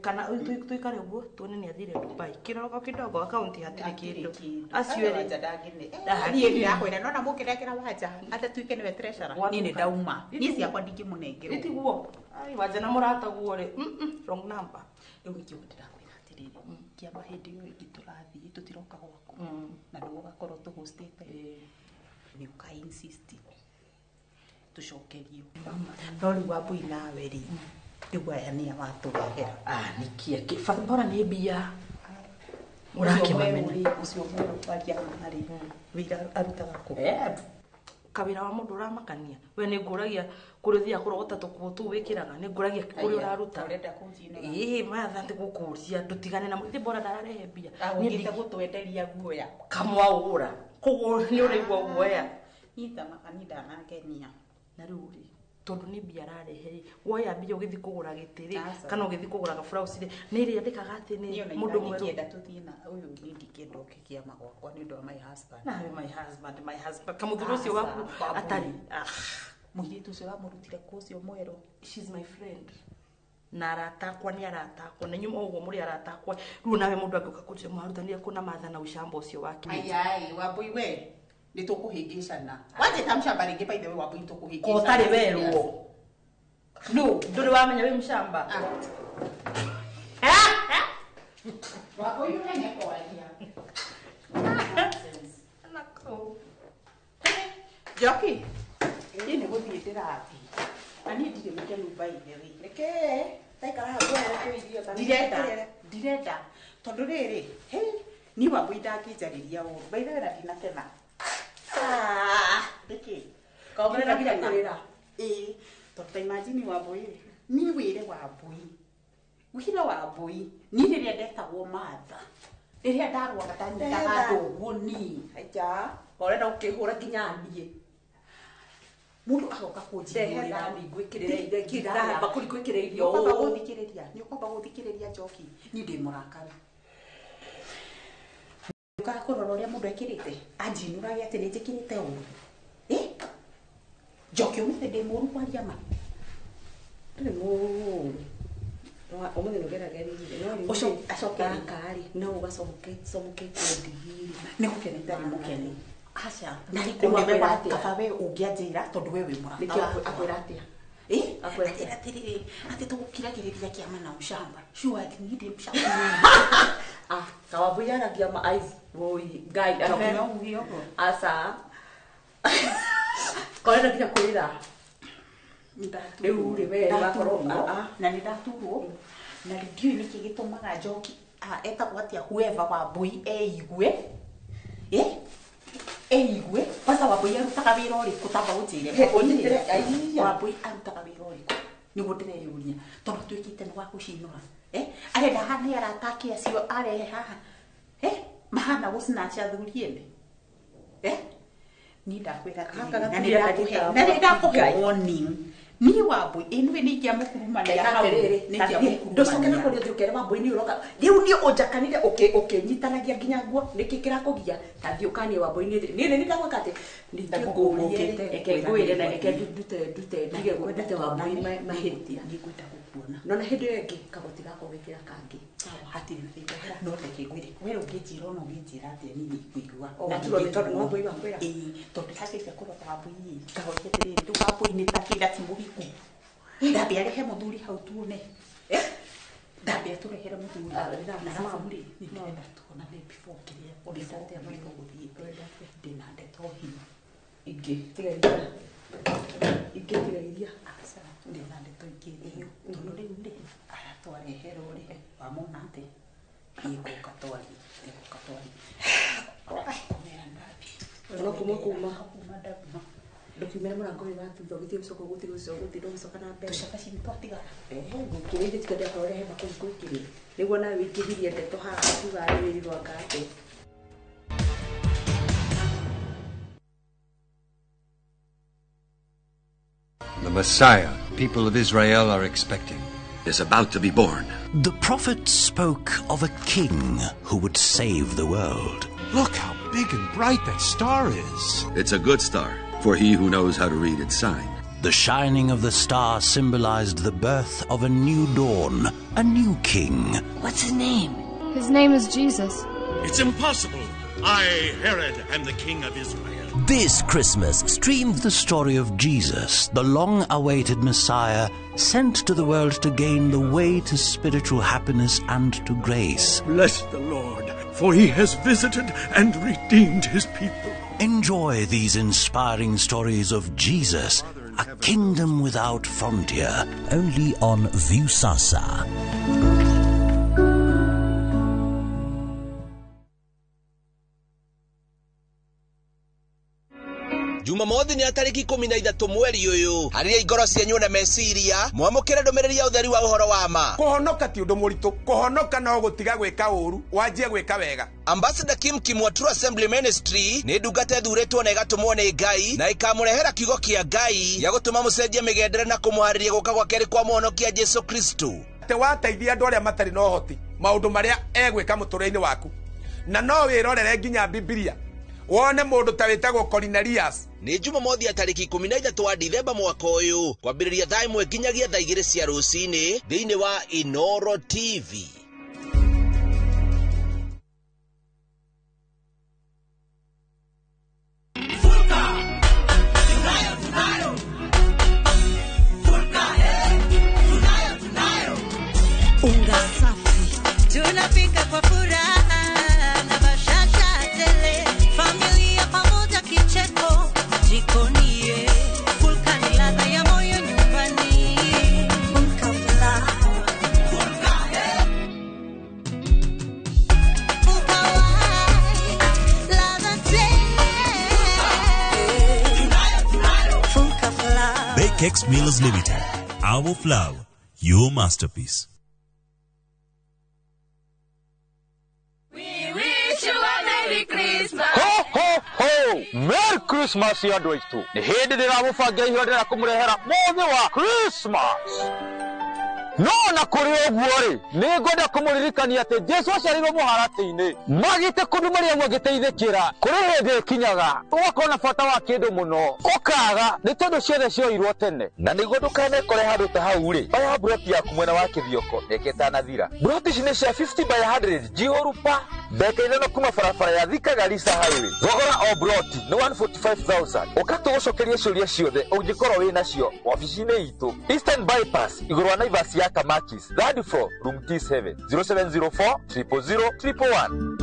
Kana tũikare ũguo tuone nĩ athire Dubai kĩroko kidogo akaunti hatirĩ kĩndũ. Acio erĩ Wanja ndangĩne. Niĩ ndĩrakwĩra nona mũkĩnengera Wanja atatuĩke nĩwe treasurer. Niĩ nĩ ndauma. Niĩ ciakwa ndingĩmũnengerwo. Ĩ tiguo? Ai Wanja na mũrataguo rĩ wrong number. Rĩu nĩkĩo ndĩrakwĩra atĩrĩrĩ kĩama hĩndĩ ĩyo ĩngĩ tũrathiĩ tũtiroka gwaku na nĩguo ũgakorwo tũhostĩte nĩ ũka insist tũcokerio. No rĩu Wambui nawe rĩ rĩu aya nĩa watũrehera. Nĩkĩ bora nĩ mbia ũrakĩmamena. Ũcio mwerũ kwaria haha rĩ wĩra arutaga kũ? Kawĩra wa mũndũ ũramakania we nĩ ngũragia kũrĩa ũthiaga kũrogota tũkuo tũu wĩkĩraga nĩ ngũragia kũrĩa ũraruta. Ũrenda kũnjinũra. Ĩĩ matha nĩ gũkũria ndũtigane na mũndũ bora ndararehe mbia. Ũngĩte gũtwenderia guoya. Kamwaũra koguo nĩ ũraigua guoya. Niĩ thamaka niĩ ndanangenia. Na rĩu rĩ tondũ nĩ mbia ararehe rĩ woya mbia ũgĩthiĩ kũgũra gĩtĩ rĩ kana ũgĩthiĩ kũgũra gaburauci rĩ nĩ ĩrĩandĩkaga atĩ nĩ mũndũ mwerũ. Ndingĩenda tũthiĩ na ũyũ niĩ ndingĩenda oke kĩama gwakwa nĩ ũndũ wa my husband. Nawe my husband my husband kamũthuri ũcio waku atarĩ. Mũirĩtu ũcio wamũrutire kũ ũcio mwerũ? She's my friend. Na arata akwa nĩ arata akwa na inyuĩ ũguo mũrĩ arata akwa. Rĩu nawe mũndũ angĩũka kũnjĩra mwarutanire kũ na Martha na ũcamba ũcio wake. Ai Wambui we nĩ tũkũhĩngĩcana. Wanjĩta mũcamba rĩngĩ by the way Wambui tũkũhĩngĩcana. Ko ũtarĩ werwo. No ndũrĩ wamenya wĩ mũcamba. Wambui ũmenye kwaria. Njoki niĩ nĩ gũthiĩ ndĩrathiĩ. Na niĩ ndirĩ mũkenu by the way. Reke taikara hau wehere irio ta ndirenda tondũ rĩrĩ niĩ Wambui ndangĩnjarĩria ũru by the way na ndinakena. Nĩkĩ? Kaũrenda nginya kũrĩra. Ĩĩ tondũ ta imagine Wambui niĩ wĩre Wambui wĩre Wambui niĩ rĩrĩa ndetagwo Martha rĩrĩa ndarwaga ndanyitaga andũ ũguo niĩ. Aja ũrenda gũkĩhũra nginya niĩ. Mũndũ agoka kũnjinũrĩra bakũri ngwĩkĩre irio. Nĩ ũkwamba gũthikĩrĩria Njoki niĩ ndĩ mũrakaru. Ũkaga kũrora ũrĩa mũndũ ekĩrĩte anjinũrage atĩ nĩ njĩkĩrĩte ũru. Njoki ũmũthĩ ndĩ mũru kwaria ma. Ndũrĩ mũru. Ũmũthĩ nĩ ũgerageririe no rĩu acoke gaka rĩ no ũgacomokete ndigiri. Nĩ gũkena itarĩ mũkenu. Aca na rĩu kaba we ũngĩanjĩra tondũ we wĩ mũrata. Nĩkĩo akwĩra atĩa? Akwĩra atĩrĩrĩ atĩ tũgũkiragĩrĩria kĩama na ũcamba. Sure niĩ ndĩ mũcamba. Kawambui aragia ma eyes woi ngai Njoki no uge ũguo. Aca korenda nginya kũrĩra. Rĩu rĩ we wakorwo na nĩ ndaturwo na ndiũĩ nĩkĩ gĩtũmaga Njoki etagwo atĩa whoever Wambui eigue eigue Kwanza Wambui arutaga wĩra ũrĩkũ tamba ũnjĩre. He, ũnyitĩre, aiya. Wambui arutaga wĩra ũrĩkũ? Nĩguo ndĩreyũria. Tondũ twĩkĩte nĩ wa gũcinũra. Arenda haha nĩ arata ake acio arehe haha. Mahana gũcinacha athuri ene. Niĩ ndakwĩra atĩrĩrĩ, na nĩ ndakũhe warning. Niĩ Wambui ĩnũĩ nĩ ingĩamũkurumania hau. Nĩ ingĩamũkurumania. Ndũcoke na kũrĩa ũthiĩ ũkere Wambui nĩ ũroka. Rĩu niĩ ũnjakanire ũkĩnyitanagia nginya nguo nĩkĩ kĩrakũgia ta thiĩ ũkanie Wambui nĩ niĩ nĩ ndagwĩka atĩ ningĩ ngũrie reke ngwĩre na reke ndute ndute ndige ndute Wambui mahĩtia. Nĩngwenda gũkuona. Nona hĩndĩ ĩyo ĩngĩ kagoti gakwa gwĩkĩra kangĩ. Hatirĩ thĩna. No reke ngwĩre we ũngĩnjĩra ona ũngĩnjĩra atĩa niĩ nĩngũigua. O, tondũ nĩ Wambui wakwĩra. Ĩĩ, tondũ ndacĩria kũrota Wambui ĩ ngahoria atĩrĩrĩ rĩu Wambui nĩ ta kĩga ti mũhiku. Ndambe arehe mũthuri hau tuone. Ndambe atũrehere mũthuri. Na arabu rĩ nĩ ndĩrenda tuonane before kĩrĩa before gũthiĩte. Ndĩna ndeto hinya. Ingĩ tiga iria. Ingĩ tiga iria. Aca, ndĩna ndeto ingĩ hinya. Tondũ rĩu rĩ aya twareherwo rĩ wamona atĩ nĩngũka twarie nĩngũka twarie. Kũmera ndathi. No kuma kuma. Ndũkiumĩra mũrango ũyũ wa thutha ũgĩthiĩ gũcoka ũgũthiĩ gũcoka ũgũthiĩ ndũgũcoka na mbere. Tũcabaci nĩ twatigara. Ngũkĩrĩria tikenda korwo rehe mbakũri ngũikĩrie. Nĩguo nawe wĩingĩhirie ndeto haha ũkiuga wĩrirwo anga atĩa. The Messiah people of Israel are expecting is about to be born. The prophet spoke of a king who would save the world. Look how big and bright that star is. It's a good star for he who knows how to read its sign. The shining of the star symbolized the birth of a new dawn, a new king. What's his name? His name is Jesus. It's impossible. I, Herod, am the king of Israel. This Christmas, stream the story of Jesus, the long-awaited Messiah, sent to the world to gain the way to spiritual happiness and to grace. Bless the Lord, for he has visited and redeemed his people. Enjoy these inspiring stories of Jesus, a kingdom without frontier, only on Viusasa. Jumamothi nĩ tarĩki 13 mweri ũyũ harĩa ingoro cienyu na meciria mwamũkĩre ndũmĩrĩri ya ũtheri wa ũhoro wa ma. Kũhonoka ti ũndũ mũritũ, kũhonoka no gũtiga gwĩka ũru wanjie gwĩka wega. Ambassador Kim Kim wa True Assembly Ministry nĩ ndungata ĩthurĩtwo na ĩgatũmwo nĩ Ngai na ĩkamũrehera kiugo kĩa Ngai ya gũtũma mũcenjie mĩgendere na kũmũharĩria gũka gwa kerĩ kwa mũhonokia Jesu Kristo. Atĩ wateithia andũ arĩa matarĩ na ũhoti maũndũ marĩa egwĩka mũtũrĩre-inĩ waku, na no wĩrorere nginya Bibilia wone mũndũ ta wĩtagwo Cornelius. Nĩ Jumamothi ya tarĩki 13 wa Dithemba mwaka ũyũ kwambĩrĩria thaa 1 nginyagia thaa 2 cia rũcinĩ thĩinĩ wa Inoro TV. Unga safi tunapika kwa furaha na bashasha tele, familia pamoja kicheko jikoni. Fulka ni ladha ya moyo nyumbani. Fulka flour. Fulka, Fulka white, ladha tele. Fulka flour. Bakex Millers Limited. Our flour, your masterpiece. Ho ho ho! Merry Christmas ya andũ aitũ. Nĩ hĩndĩ ndĩramũbangia iheo ndĩrenda kũmũrehera mũthĩ wa Christmas. No na kũrĩ ũguo rĩ, nĩ ngwenda kũmũririkania atĩ Jesu aciarirwo mũharatĩ-inĩ. Magĩte kũndũ Mariamu agĩteithĩkĩra. Kũrĩ hĩndĩ ĩkinyaga ũgakorwo na bata wa kĩndũ mũno, ũkaga nĩ tondũ ciothe cioirwo tene. Na nĩguo ndũkanekore handũ ta hau rĩ, oya mburoti yaku mwena wa Kĩthioko mĩaka ĩtanathira. Mburoti ici nĩ cia 50 by 100 njihũru pa mbeca ithano kuma barabara ya Thika Garissa Highway. Thogora o mburoti nĩ 145,000. Ũka tũgũcokerie ciũria ciothe ũngĩkorwo wĩ nacio wabici-inĩ itũ Eastern Bypass igũrũ wa Naivas ya Kamakis, third floor, room T7, 0704 000 111.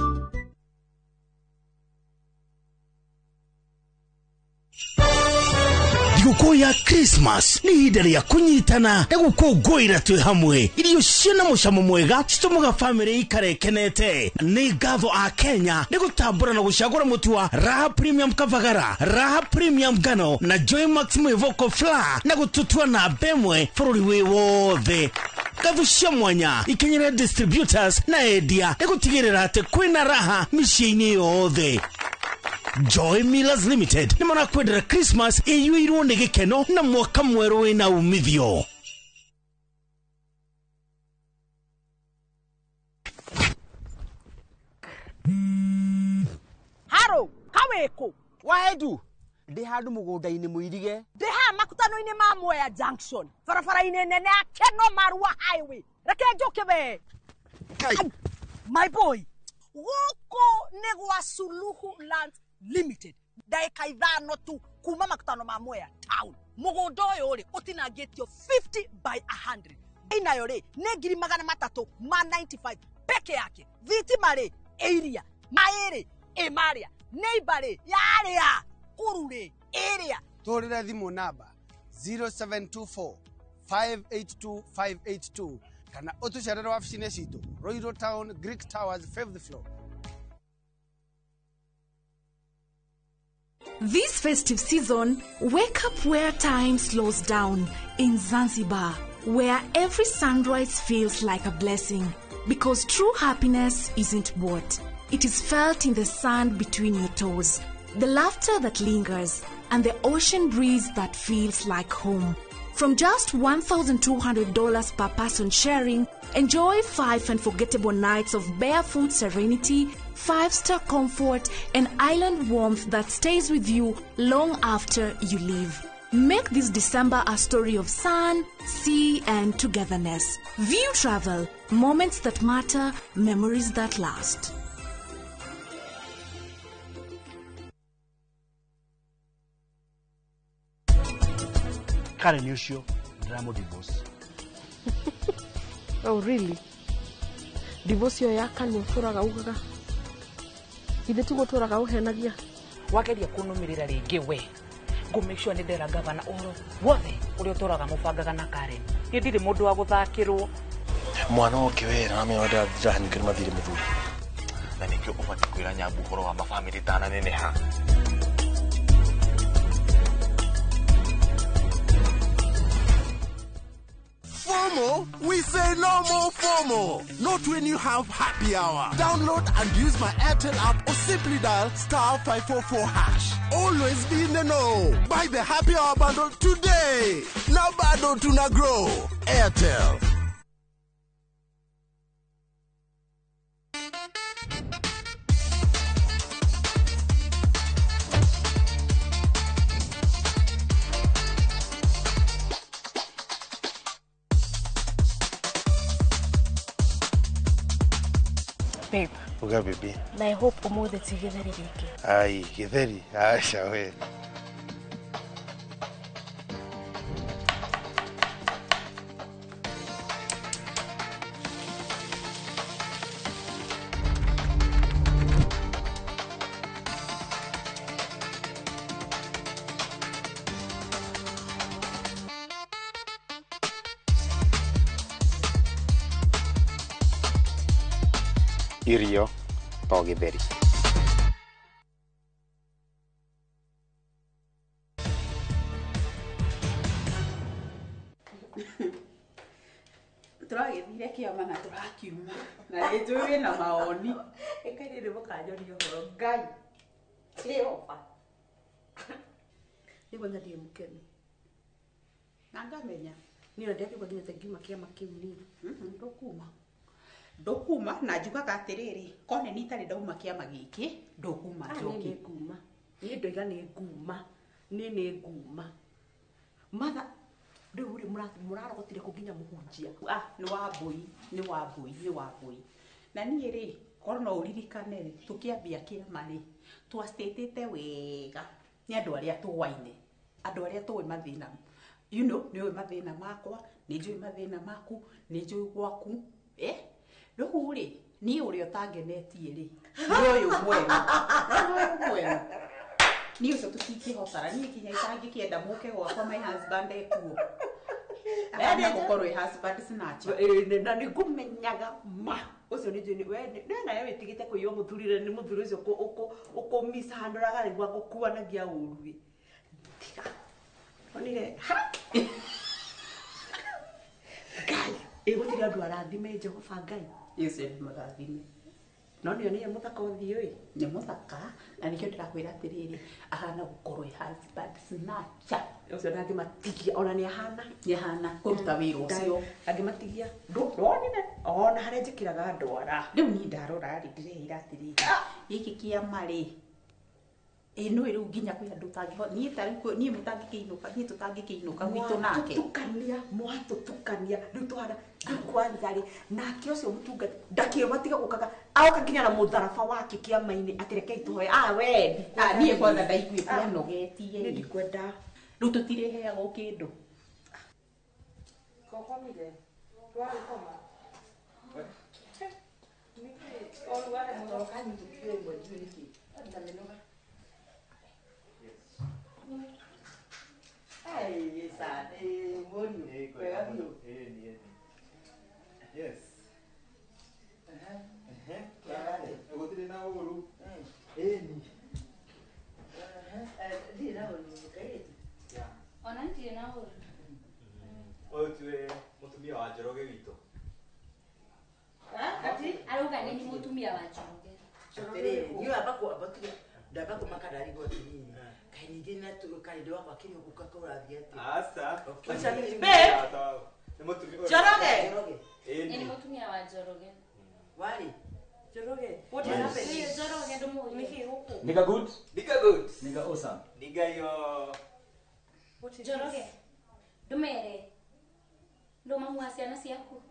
Thigũkũ ya Christmas nĩ ihinda rĩa kũnyitana na gũkũngũĩra twĩ hamwe. Irio ciĩna mũcamo mwega citũmaga bamĩrĩ ikare ĩkenete. Nĩ ngatho a Kenya nĩ gũtambũra na gũcagũra mũtu wa Raha Premium Kavagara, Raha Premium Ngano na Joy Max Mwĩvoko Flour na gũtũtua namba ĩmwe bũrũri wĩ wothe. Ngatho cia mwanya ikinyĩre distributors na endia nĩ gũtigĩrĩra atĩ kwĩna raha mĩciĩ-inĩ yothe. Joy Millers Limited nĩ marakwendera Christmas ĩiyũirwo nĩ gĩkeno na mwaka mwerũ wĩna umithio. Haro, kawĩkũ? Waedu, ndĩ handũ mũgũnda-inĩ mũirige. Ndĩ haha makutano-inĩ ma Mwea Junction, barabara-inĩ nene ya Keno Marua Highway. Reke njũke we. My boy, gũkũ nĩ gwa Suluhu Land Limited. Ndagĩka 5 tu kuma makutano ma Mwea Town. Mũgũnda ũyũ rĩ ũtinangĩtio 50 by 100. Inayo rĩ nĩ 395 peke yake. Thitima rĩ ĩiria, maĩ rĩ ĩ marĩa, neighbor rĩ yarĩa, kũru rĩ ĩrĩa. Tũhũrĩre thimũ namba 0724 582 582 kana ũtũcerere wabici-inĩ citũ Ruiru Town, Greek Towers, 5th floor. This festive season, wake up where time slows down in Zanzibar, where every sunrise feels like a blessing. Because true happiness isn't bought. It is felt in the sand between your toes, the laughter that lingers, and the ocean breeze that feels like home. From just $1,200 per person sharing, enjoy 5 unforgettable nights of barefoot serenity, 5-star comfort, and island warmth that stays with you long after you leave. Make this December a story of sun, sea, and togetherness. View Travel, moments that matter, memories that last. Karen ũcio ndĩramũ divorce. Oh really? Divorce ĩyo ya kanua tũraga ugaga. Ithe tiguo tũraga ũhenagia. Wageria kũnũmĩrĩra rĩngĩ we. Ngũ make sure nĩ ndera gavana ũhoro wothe ũrĩa ũtũraga mũbangaga na Karen. Niĩ ndirĩ mũndũ wa gũthakĩrwo. Mwana oke wera na menya ndĩrahanyũkĩra mathirĩ mũthuri. Na nĩkĩo ũbatiĩ kwĩra Nyambu ũhoro wa mabamĩrĩ tananeneha. FOMO? We say no more FOMO. Not when you have happy hour. Download and use my Airtel app or simply dial *544#. Always be in the know. Buy the happy hour bundle today. Now bado tuna grow. Airtel. Babe. Uga baby. Na I hope umuthi ti githeri giki. Ai, githeri. Aca we. Irio to githeri. Tũragĩthire kĩama na tũrakiuma na nĩ njũĩ wĩna mawoni. Ĩkai rĩrĩ mũkanjoria ũhoro Ngai. Jehova. Nĩ kwanza ndiĩ mũkenu. Na ngamenya. Niĩ ona ndĩrakĩigua nginya ta ngiuma kĩama kĩu niĩ. Ndũkuma. Ndũkuma na njugaga atĩrĩrĩ, kone nĩ itarĩ ndauma kĩama gĩkĩ, ndũkuma njoki. Niĩ nguma. Niĩ ndoiga nĩ nguma. Niĩ nĩ nguma. Matha rĩu rĩ mũrarogotire kũ nginya mũhunjia. Ah, nĩ Wambũi, nĩ Wambũi, nĩ Wambũi. Na niĩ rĩ, korwo no ũririkane rĩ, tũkĩambia kĩama rĩ, twastatĩte wega nĩ andũ arĩa tũwaine, andũ arĩa tũĩ mathĩna. You know, nĩ ũĩ mathĩna makwa, nĩ njũĩ mathĩna maku, nĩ njũĩ gwaku, eh? Rĩu rĩ, niĩ ũrĩa ũtangenetie rĩ, nĩ ũyũ mwerũ. Nĩ ũyũ mwerũ. Niĩ ũcio tũtingĩhotana niĩ kinya itangĩkĩenda mũke gwakwa my husband ekuo. Ahana gũkorwo ĩ husband snatcher. Na nĩ ngũmenyaga ma ũcio nĩ njũĩ we nĩ nawe wĩtigĩte kũiywo mũthurire nĩ mũthuri ũcio ũkũmicahandũraga nĩguo agũkuanagia ũru ĩ. Tiga. Onire ha. Ngai ĩgũtirĩ andũ arathime Jehova Ngai. Yesu nĩ mũrathime. No nĩ nĩ mũthaka ũthiũ ĩ. Nĩ mũthaka na nĩkĩo ndĩrakwĩra atĩrĩrĩ ahana gũkorwo ĩ husband snatcher. Ũcio ndangĩmatigia ona nĩ ahana. Nĩ ahana kũruta wĩra ũcio. Ndangĩmatigia. Ndwonire ona harĩa njĩkĩraga ndwara. Rĩu niĩ ndarora rĩ ndĩreĩra atĩrĩrĩ gĩkĩ kĩama rĩ ĩ nĩ rĩu nginya kwĩ andũ ũtangĩhota niĩ ta rĩu niĩ mũtangĩkĩinũka niĩ tũtangĩkĩinũka gwitũ nake. Mwatũtukania rĩu tũhana rĩu kwanza rĩ nake ũcio mũtungati ndakĩmatiga gũkaga aoka nginya na mũtharaba wake kĩama-inĩ atĩ rekei tũhoe ah we niĩ kwanza ndaiguĩte anogetie niĩ ndikwenda rĩu tũtirĩheagwo kĩndũ. Kokomire twarĩkoma nĩkĩ orugarĩ mũno kanyitũkire ĩmwe ndiũĩ nĩkĩ ndamĩnoga. Ai, sa, mũriũ, wega biũ. Yes. Gũtirĩ na ũru. Ĩni. Ndirĩ na ũru kairĩtu. Ona ndirĩ na ũru. Ũyũ tiwe mũtumia wa Njoroge witũ. Ati arauga nĩ mũtumia wa Njoroge. Atĩrĩrĩ, niĩ amba kwamba ndamba kũmaka ndarigwo atĩrĩrĩ kaĩ ningĩ na kaĩndĩ wakwa kĩrĩ ũguka kũrathiĩ atĩa? Aca. Babe. Nĩ mũtumia. Njoroge. Nĩ mũtumia wa Njoroge. Warĩ. Njoroge. What is happening? Njoroge ndũmũĩ. Nĩkĩ gũkũ? Nigga good? Nigga good. Nigga awesome. Nigga yo. What is Njoroge. Ndũmere. Ndũ mamu wa ciana ciaku.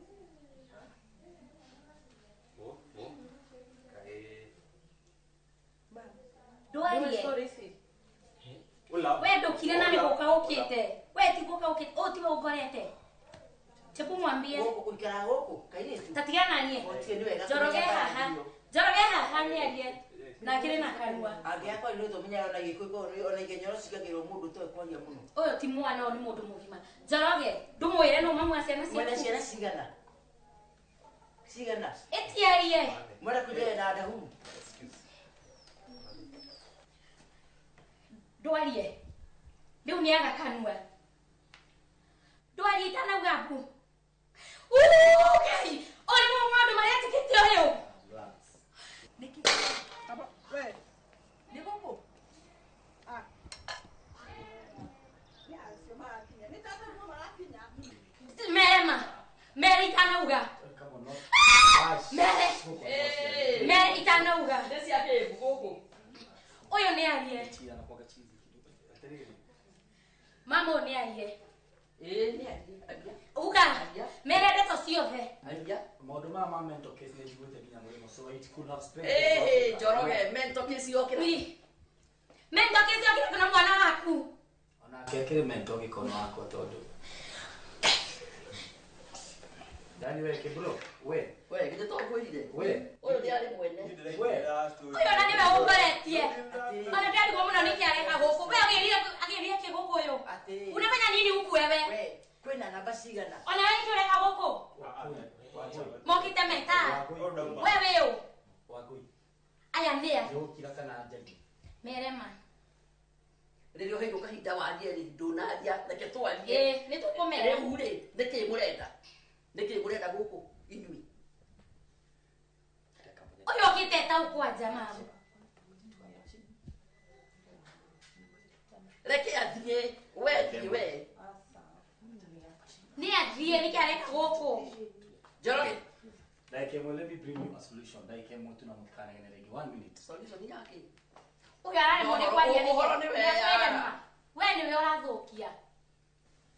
Oh, oh. Kaĩ. Ndwarie. Ula. We ndũkire na nĩ gũka ũkĩte. We ti gũka ũkĩte. Ũũ tiwe ũngorete. Chepu mwambie. Gũkũ gũikara gũkũ kairĩtu. Ta tigana niĩ. Njoroge haha. Njoroge haha nĩarie. Na akĩrĩ na kanua. Angĩakwa nĩ tũmenyaga ona gĩkũyũ ona igenyoro cigagĩrwo mũndũ ũtoĩ kwaria mũno. Ũyũ ti mwana ũyũ nĩ mũndũ mũgima. Njoroge ndũmwĩre nũ mamu wa ciana ciaku. Mwena ciana cigana? Cigana? Ĩtiarie. Mwena kũnjaya na ndahu. Ndwarie. Rĩu nĩ aga kanua. Ndwarie itanauga mbu. Ngai! Ũyũ nĩmo maũndũ marĩa njĩkĩte ũyũ. Nĩkĩ? We. Nĩ gũkũ? Ah. Nĩ acio marakinya. Nĩ tata nĩo marakinya. Merema. Mere itanauga. Mere. Mere itanauga. Nĩ cia kĩ gũkũ? Ũyũ nĩ arie. Mama ũyũ nĩ arie. Ĩ nĩ arie. Uga. Mere ndeto ciothe. Aria. Maũndũ maya ma mental case nĩ njiguĩte nginya mũrĩmo so it could have spread. Ĩ Njoroge mental case yokĩra. Mental case yokĩra kuna mwana waku. Onake akĩrĩ mental gĩkono wakwa tondũ. Dani we kibro we. We githĩ to ngwĩrire. We. Ũyũ nĩ arĩ mwene. We. Ũyũ ona nĩwe ũngoretie. Ona ndarigwo mũno nĩkĩ areka gũkũ. We agĩrire kĩ gũkũ ũyũ? Unafanya nini huku wewe? We kwĩna namba cigana? Ona we nĩkĩ ũreka gũkũ? Mokĩte meta. We wĩ ũ? Wangũi. Aya nĩa? Nĩgũkira kana njarie? Merema. Rĩrĩa ũheirwo kahinda warie rĩ ndũnaria reke twarie. Ĩ nĩ tũkũmera. Rĩu rĩ nĩkĩ mũrenda? Nĩkĩ mũrenda gũkũ inyuĩ? Ũyũ okĩte eta ũkwanja mamu. Reke athiĩ we thiĩ we. Nĩ athiĩ nĩkĩ areka gũkũ? Njoroge. Ndagĩka ĩmwe let me bring you a solution. Ndagĩka ĩmwe tu na mũtikanegene rĩngĩ. 1 minute. Solution yake. Ũyũ araremwo nĩ kwaria nĩkĩ? Ũhoro nĩ we. We nĩwe ũrathũkia.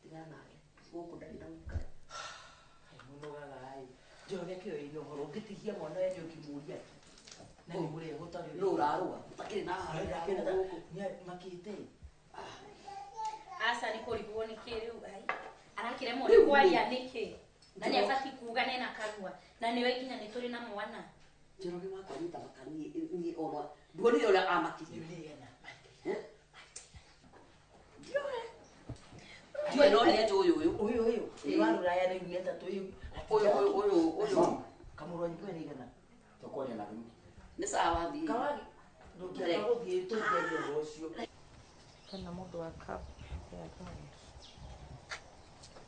Tigana nake. Gũkũ ndarĩ na ũikaro. Mũnogaga ĩ. Njoroge kĩo ĩno ũhoro ũngĩtigia mwana we nĩ ũkĩmũria kĩ? Na nĩ mũrĩa gũtarĩ. Nũ ũrarũa? Ũtakĩrĩ na haha gũkũ. Makĩte. Aca nĩ kũrigwo nĩkĩ rĩu ai. Arakĩremwo nĩ kwaria nĩkĩ? Na nĩ abatiĩ kuuga nena kanua. Na nĩwe nginya nĩ tũrĩ na mwana. Njoroge wakwa nĩ tamaka niĩ ona nduonire ũrĩa amakirie. Ndiye no ni uyu uyu. Uyu uyu. Ni wa ruraya na yumia tatu uyu. Uyu uyu uyu. Kamurwa nywe ni gana. Tukonya na rĩu. Nĩ sawa thiĩ. Kawagi. Ndũngĩaga gũthiĩ tũngĩaria ũhoro ũcio. Kana mũndũ wa cab ya ground.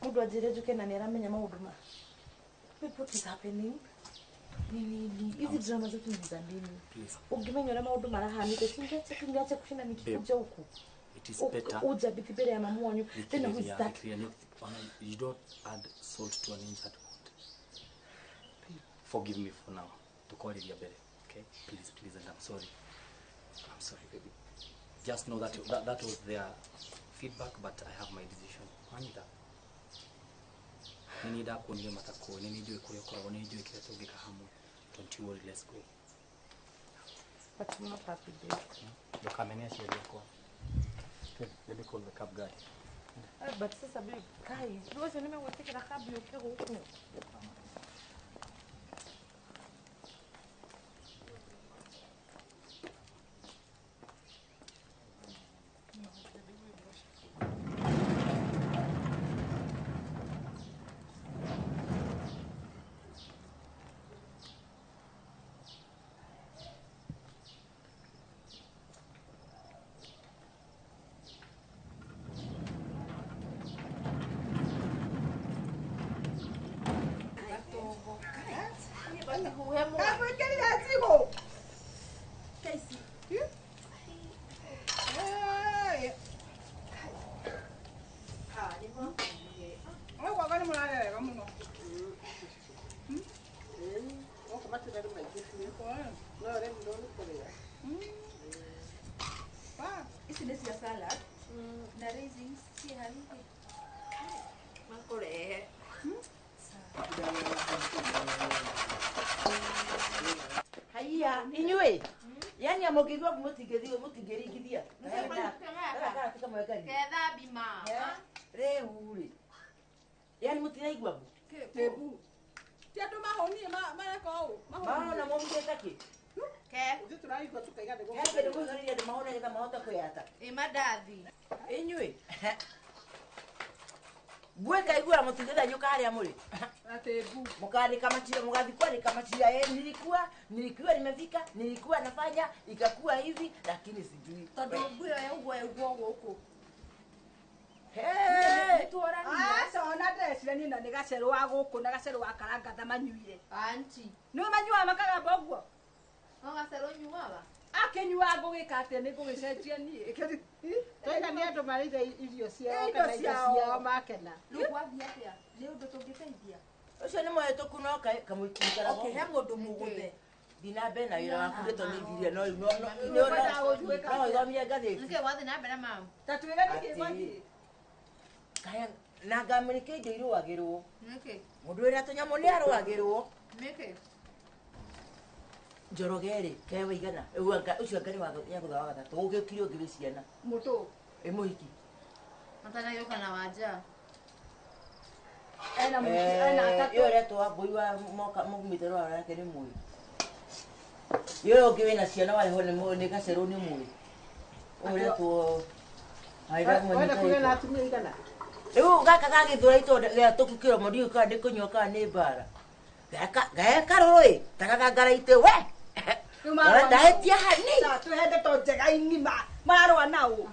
Mũndũ anjĩre njuke na nĩaramenya maũndũ ma. Babe, what is happening? Nini hizi drama zetu ni za nini? Ũngĩmenya ũrĩa maũndũ marahanĩte, singeacha kushinda nikikuja huku. It is better. Uja bithi mbere ya mamu wanyu. Then who is that? You don't add salt to an injured wound. Forgive me for now. Tukwariria mbere. Okay? Please, please, and I'm sorry. I'm sorry, baby. Just know that that was their feedback, but I have my decision. Anita. Nini ndakuonire matakũ, nini njũĩ kũrĩa ũkoragwo, nini njũĩ kĩrĩa tũngĩka hamwe. Don't you worry, let's go. But I'm not happy, babe. Ndũkamene aciari akwa. Let me call the cab guy. But sasa babe, kai, rũciũ nĩmegwĩtĩkĩra cab yũke gũkũ. Ici nĩ cia salad na raisins ciĩ harĩa makũrehe. Haiya, inyuĩ. Yaani amũngĩigua mũtingĩthiĩ mũtingĩringithia. Kethambi mama. Rĩu rĩ. Yaani mũtiraigua mbu. Mbu. Ti andũ mahũnie mareka ũũ. Mahona maugĩte kĩ? Ke. Ithuĩ tũraigua tũkaiga nĩ He kĩndũ mũiganĩire andũ mahũne nĩgetha mahote kwĩyata. Ĩ mandathi. Inyuĩ. Mbue kaigua mũtingĩthanyũka harĩa mũrĩ. Atĩ mbu. Mkaandika machira, mkathi kuandika machira, nilikuwa nimefika, nilikuwa nafanya, ikakuwa hivi, lakini sijui. Tondũ mbu ĩyo yaugwo yaugwo gũkũ. Hey! Aca ona ndĩreciria niĩ na nĩ gacerũ wa gũkũ na gacerũ wa karangatha manyuire. Auntie. Nĩwe manyuaga makagamba ũguo? No gacerũ nyuaga? Akĩnyua ngũgĩka atĩa nĩ ngũgĩcenjia niĩ. Tena nĩ andũ marĩire irio ciao Indo kana indo ciao. ciao makena. Rĩu gwathiĩ atĩa? Nĩ ũndũ tũngĩteithia? Ũcio nĩ mũhetũku no kamũikara. Okay, he mũndũ mũgũthe. Thina mbere na wĩra waku ndeto nĩ ithirie no rĩu no no ithomire ngathĩti. Nĩkĩ gwathiĩ na mbere mama? Ta twĩre nĩkĩ gwathiĩ. Kaya na ngamĩrĩke indo irũagĩrwo. Nĩkĩ? Mũndũ wĩna tũnyamũ nĩ arũagĩrwo. Nĩkĩ? Njoroge rĩ, ke waigana. Ũcio anga nĩ wa nyagũtha wa gatatũ. Ũgĩũkire ũngĩ wĩ ciana. Mũtũ. Ĩ mũhiki. Matanagĩũka na wanja. Ena mũhiki, ena atatũ. Ĩyo ĩretwo Wambũi wa moka maumĩte rwaro yake nĩ mũĩ. Ĩyo ũngĩ wĩna ciana warehwo nĩ gacerũ nĩ mũĩ. Ũyũ ũretwo Wenda kũgĩa na atumia igana? Rĩu gaka ga gĩthũra gĩa tũkũ kĩromo ndiũĩ kana nĩ kũnyua kana nĩ mbara. Geka rũĩ ta gathangaraitĩ we. Ndahĩtia hani. Twĩhe ndeto njega ing'ima mararũa na ũ.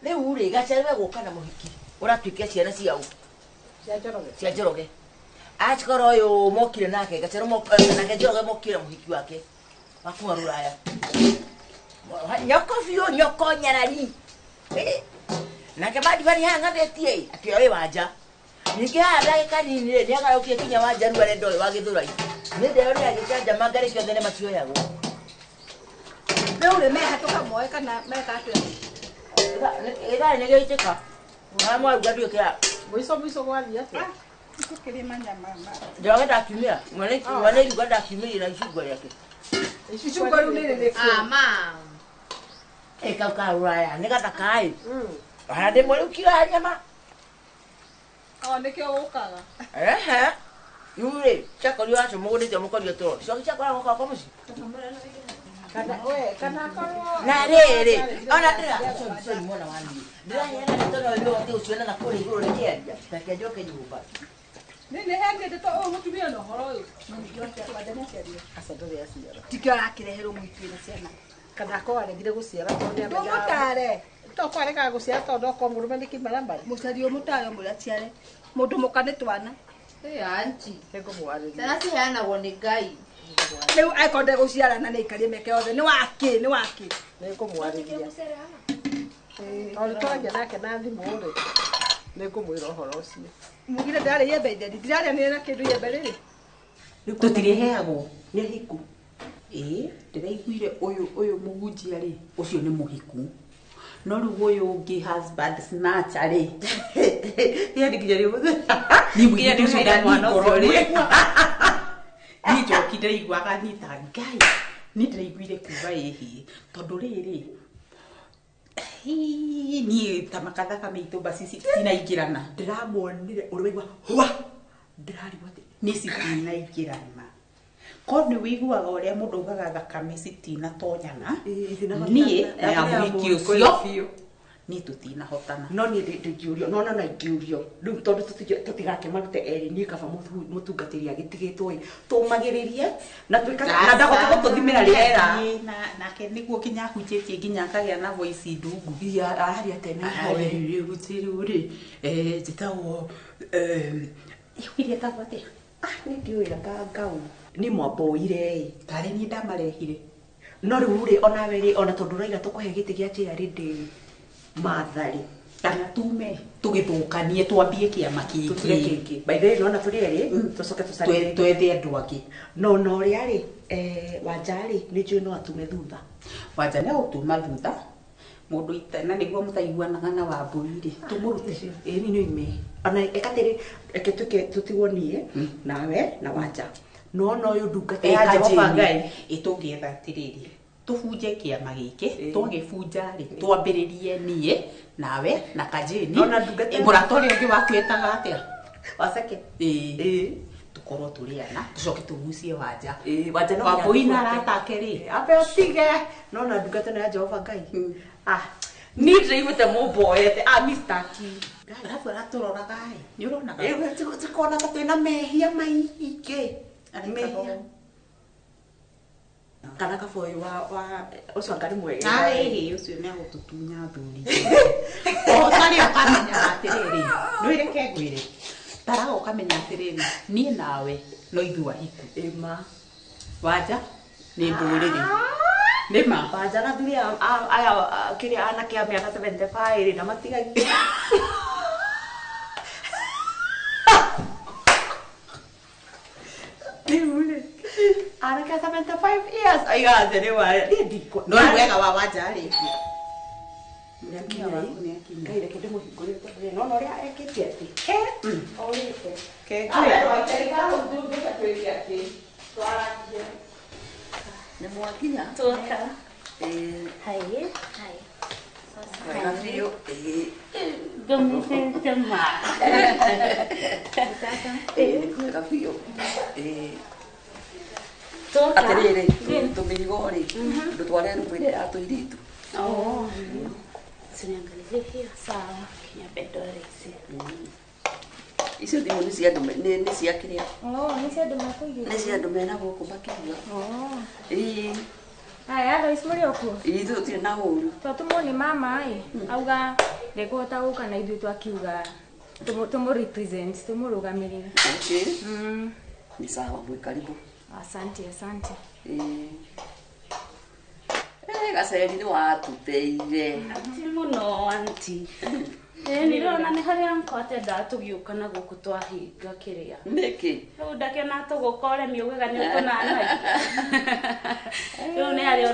Rĩu rĩ gacerũ egũka na mũhiki ũratuĩka ciana ciao. Cia Njoroge. Cia Njoroge. Acikorwo ũyũ mokire nake gacerũ nake Njoroge mokire mũhiki wake wa kuma rũraya. Nyoko biũ nyoko nyarari. Nake mandibari haha ng'athĩtie atĩ oĩ wanja. Ningĩ haha ndagĩka nini rĩ nĩagarũkie kinya wanja rĩu arenda ũyũ wa gĩthũrai. Nĩ ndeyonera agĩcanja manga rĩkĩo thenema cioyagwo. Rĩu rĩ meha tũkamoe kana meka atĩa? Gĩtharĩ nĩ gĩaitĩka. Harĩa mwaruga nduĩke ya Mũico mũico gwathiĩ atĩa? Tũkĩrĩma nyama ma. Njoroge ndakiumĩra. Mwene iruga ndakiumĩrire na icungwa rĩake. Icungwa rĩu nĩ rĩrĩkũ? Ah, mama. Ĩ kau ka rũraya nĩ gathaka ĩ. Ona ndĩmwe rĩu kiro ya nyama. O nĩkĩo ũkaga. Ehe. Rĩu rĩ, ciakorio wacu mũgũrĩte mũkorio toro. Coki ciakoragwo gwakwa mũciĩ. Kana we kana korwo Na rĩrĩ ona ndĩra sorry mwana wa niĩ ndĩraheana ndeto no rĩu atĩ ũciona na kũrĩa igũrũ rĩkĩaria reke njoke nyũmba. Nĩ nĩ he ndeto ũyũ mũtumia na ũhoro ũyũ. Aca ndũrĩ aciara. Tikio arakĩreherwo mũitũ na ciana. Kana akorwo aregire gũciara tondũ nĩ amenyaga. Ndũmũtare. Tokorwo aregaga gũciara tondũ okorwo mũrũme nĩ kĩmaramari. Mũcarie ũmũtare ũmwĩre aciare. Mũndũ mũka nĩ twana. Ĩ anti. Nĩngũmwarĩria. Ciana ciheanagwo nĩ Ngai. Rĩu angĩkorwo ndegũciara na nĩ aikarie mĩaka yothe nĩ wakĩ nĩ wakĩ. Nĩngũmwarĩria. Tondũ twaragia nake na thimũ rĩ, nĩngũmwĩra ũhoro ũcio. Mugire ndarĩ iembe itheri ndirarĩanĩire na kĩndũ iembe rĩrĩ. Tũtirĩheagwo nĩ hiku. Ĩĩ ndĩraiguire ũyũ ũyũ mũhunjia rĩ ũcio nĩ mũhiku. No rĩu ũyũ ũngĩ husband snatcher rĩ. Yaani nginya rĩu Niĩ nginya mũirĩtu nĩ ũcio ũraira mwana ũcio rĩ. Niĩ njoki ndĩraiguaga niĩ ta Ngai. Niĩ ndĩraiguire kuga ĩhĩ tondũ rĩrĩ niĩ ta makathaka maitũ basi citinaingĩrana. Ndĩramuonire ũrĩa waigua hwa ndĩrarigwo atĩ nĩ citinaingĩrana. Korwo nĩ wĩiguaga ũrĩa mũndũ augaga thakame citinatonyana niĩ na mũhiki ũcio niĩ tũtinahotana. No niĩ ndingĩũrio no no ingĩũrio rĩu tondũ tũtigakĩmarute erĩ niĩ kaba mũtungatĩri agĩtigĩtwo ĩ tũmagĩrĩrie na twĩka na ndahota gũtũthimĩra rĩera. Nake nĩguo nginya ahunjĩtie nginya akagĩa na voice ndungu. Iya araria tene rĩu rĩu rĩ njĩtagwo ĩugire ĩtagwo atĩa? Nĩ ndiũĩ ngau nĩ mwamboire ĩ tarĩ niĩ ndamarehire. No rĩu rĩ onawe rĩ ona tondũ ũraiga tũkũhe gĩtĩ gĩa chair rĩ ndĩ Mathari kana tume tũgĩthũkanie twambie kĩama tũtige kĩngĩ kĩngĩ by the way nona tũrĩ erĩ tũcoke tũcarĩrie twethe andũ angĩ. No na ũrĩa rĩ Wanja rĩ nĩ njũĩ no atume thutha. Wanja nĩ agũtuma thutha mũndũ na nĩguo mũtaiguanaga na Wambũi rĩ tũmũrute. Ĩĩ niĩ nĩ oime ona eka atĩrĩ reke tuĩke tũtigwo niĩ nawe na Wanja no no ũyũ ndungata ya Jehova Ngai. Ĩ tũngĩetha atĩrĩrĩ tũbunje kĩama gĩkĩ twagĩbunja rĩ twambĩrĩrie niĩ nawe na Kajeni Ona ndungata mũrata ũrĩa ũngĩ waku etaga atĩa? Waceke. Ĩĩ tũkorwo tũrĩ ana tũcoke tũgucie Wanja. Ĩĩ Wanja no nginya Wambũi na tũbuate. arata ake rĩ Ambe ũtige no na ndungata ĩno ya Jehova Ngai. Niĩ ndĩraiguĩte mũmboete Mr. Ki. Arabu aratũroraga ĩ nĩ ũronaga. Ĩ tikona ta twĩna mehia maingĩ. Mehia. Kana kaboi wa ũcio anga nĩ mwega. Ĩhĩ ũcio nĩ agũtũtunya athuri. O tarĩ ũkamenya atĩrĩrĩ nĩ reke ngwĩre taraga ũkamenya atĩrĩrĩ niĩ nawe no ithuĩ ahiku. Ĩma. Wanja nĩ ndũrĩrĩ. Nĩ ma. Wanja na athuri aya kĩrĩa anake a mĩaka 75 rĩ na matigagia. Rĩu rĩ anake a 75 years aiga atĩ nĩ wa niĩ ndikũ. No nĩ wega wa Wanja rĩ. Ngai reke ndĩmũhingũrĩre tondũ no na ũrĩa ekĩte atĩ he orĩte. Ke Nĩ mwakinya? Tuoka. Ĩĩ. Hai. Hai. Wega biũ. Ĩĩ. Ngũmĩtĩte ma. Ĩĩ nĩ kwega biũ. Ĩĩ. Tuoka. Atĩrĩrĩ tũmĩrigo rĩ ndũtware rumu ĩrĩa ya tũirĩtu. Oh. Siniangalizie hiyo. Sawa. Kinya bedore ici. Icio thimũ nĩ cia andũ nĩ cia kĩrĩa. Oh, nĩ cia andũ makũigĩte. Nĩ cia andũ mena gũkũ makĩruga. Oh. Ĩĩ. Aya, Lois mũrĩ o kuo? Ĩĩ ithuĩ tũtirĩ na ũru. Twatũmwo nĩ mama ĩ, auga ndekũhota gũka na ithuĩ twakiuga tũmũ represent, tũmũrũgamĩrĩre. Okay. Ni sawa, mwĩ karibu. Asante, asante. Ĩĩ. Gaceri nĩ watũteire. Ti mũno anti. Nĩ ndĩrona nĩ harĩa uncle atendaga tũgĩũka na gũkũ twahinga kĩrĩa. Nĩkĩ? Rĩu ndakĩona tũgũka ũremi ũgega nĩ ũkũnanagia. Rĩu nĩ harĩa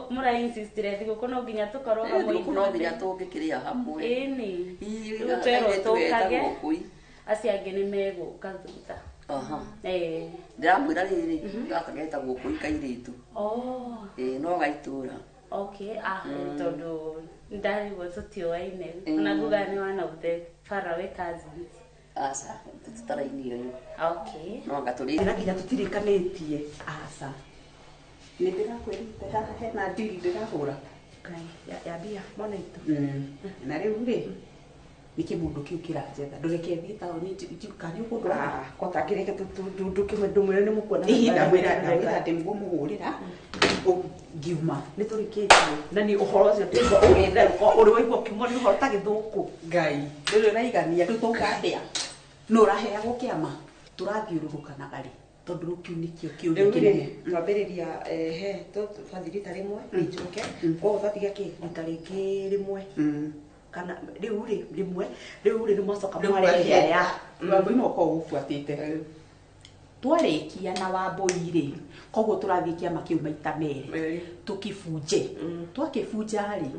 mũra insistire thigũkũ no nginya tũkorwo hamwe. Thigũkũ no nginya tũngĩkĩrĩa hamwe. Ĩni. Rĩu twerwo tũkage acio angĩ nĩ megũka thutha. Aha. Eh. Ndĩramwĩra rĩrĩ gaka getagwo kũi kairĩtu. Oh. Ĩĩ no gaitũra. Okay, tondũ ndarigwo tũtiũaine. Ona nguga nĩ one of the faraway cousins. Aca, tũtitaraini ũyũ. Okay. No anga tũrĩ Na nginya tũtirĩkanĩtie. Aca. Nĩ ndĩrakwĩrĩte haha hena ndiri ndĩrahũra. Ya mbia mwana itũ. Na rĩu rĩ nĩkĩ mũndũ kĩu kĩranjetha ndũreke thiĩ taũni kana ũkũndwara kotangĩreke ndũkĩmwe ndũmwĩre nĩ mũkuona. Ĩĩ ndamwĩra ndĩmũhũrĩra ngiuma nĩ tũrĩkĩtie na nĩ ũhoro ũcio ndĩgua ũgĩtherũka ũrĩ waigua ũkiumwo nĩ ũhoro ta gĩthũkũ. Ngai ndũrĩ ũraigania rĩu twauga atĩa nũ ũraheagwo kĩama tũrathiũrũrũkanaga rĩ tondũ rĩu kĩu nĩkĩo kĩũria kĩnene. Twambĩrĩria he twathiĩ rita rĩmwe njoke koguo twatiga kĩ rita rĩngĩ rĩmwe kana rĩu rĩ rĩmwe rĩu rĩ nĩmwacoka mwarehea Wambui no ũkorwo ũgũbuatĩte twarĩkia na Wambui rĩ koguo tũrathiĩ kĩama kĩu maita merĩ tũkĩbunje twakĩbunja rĩ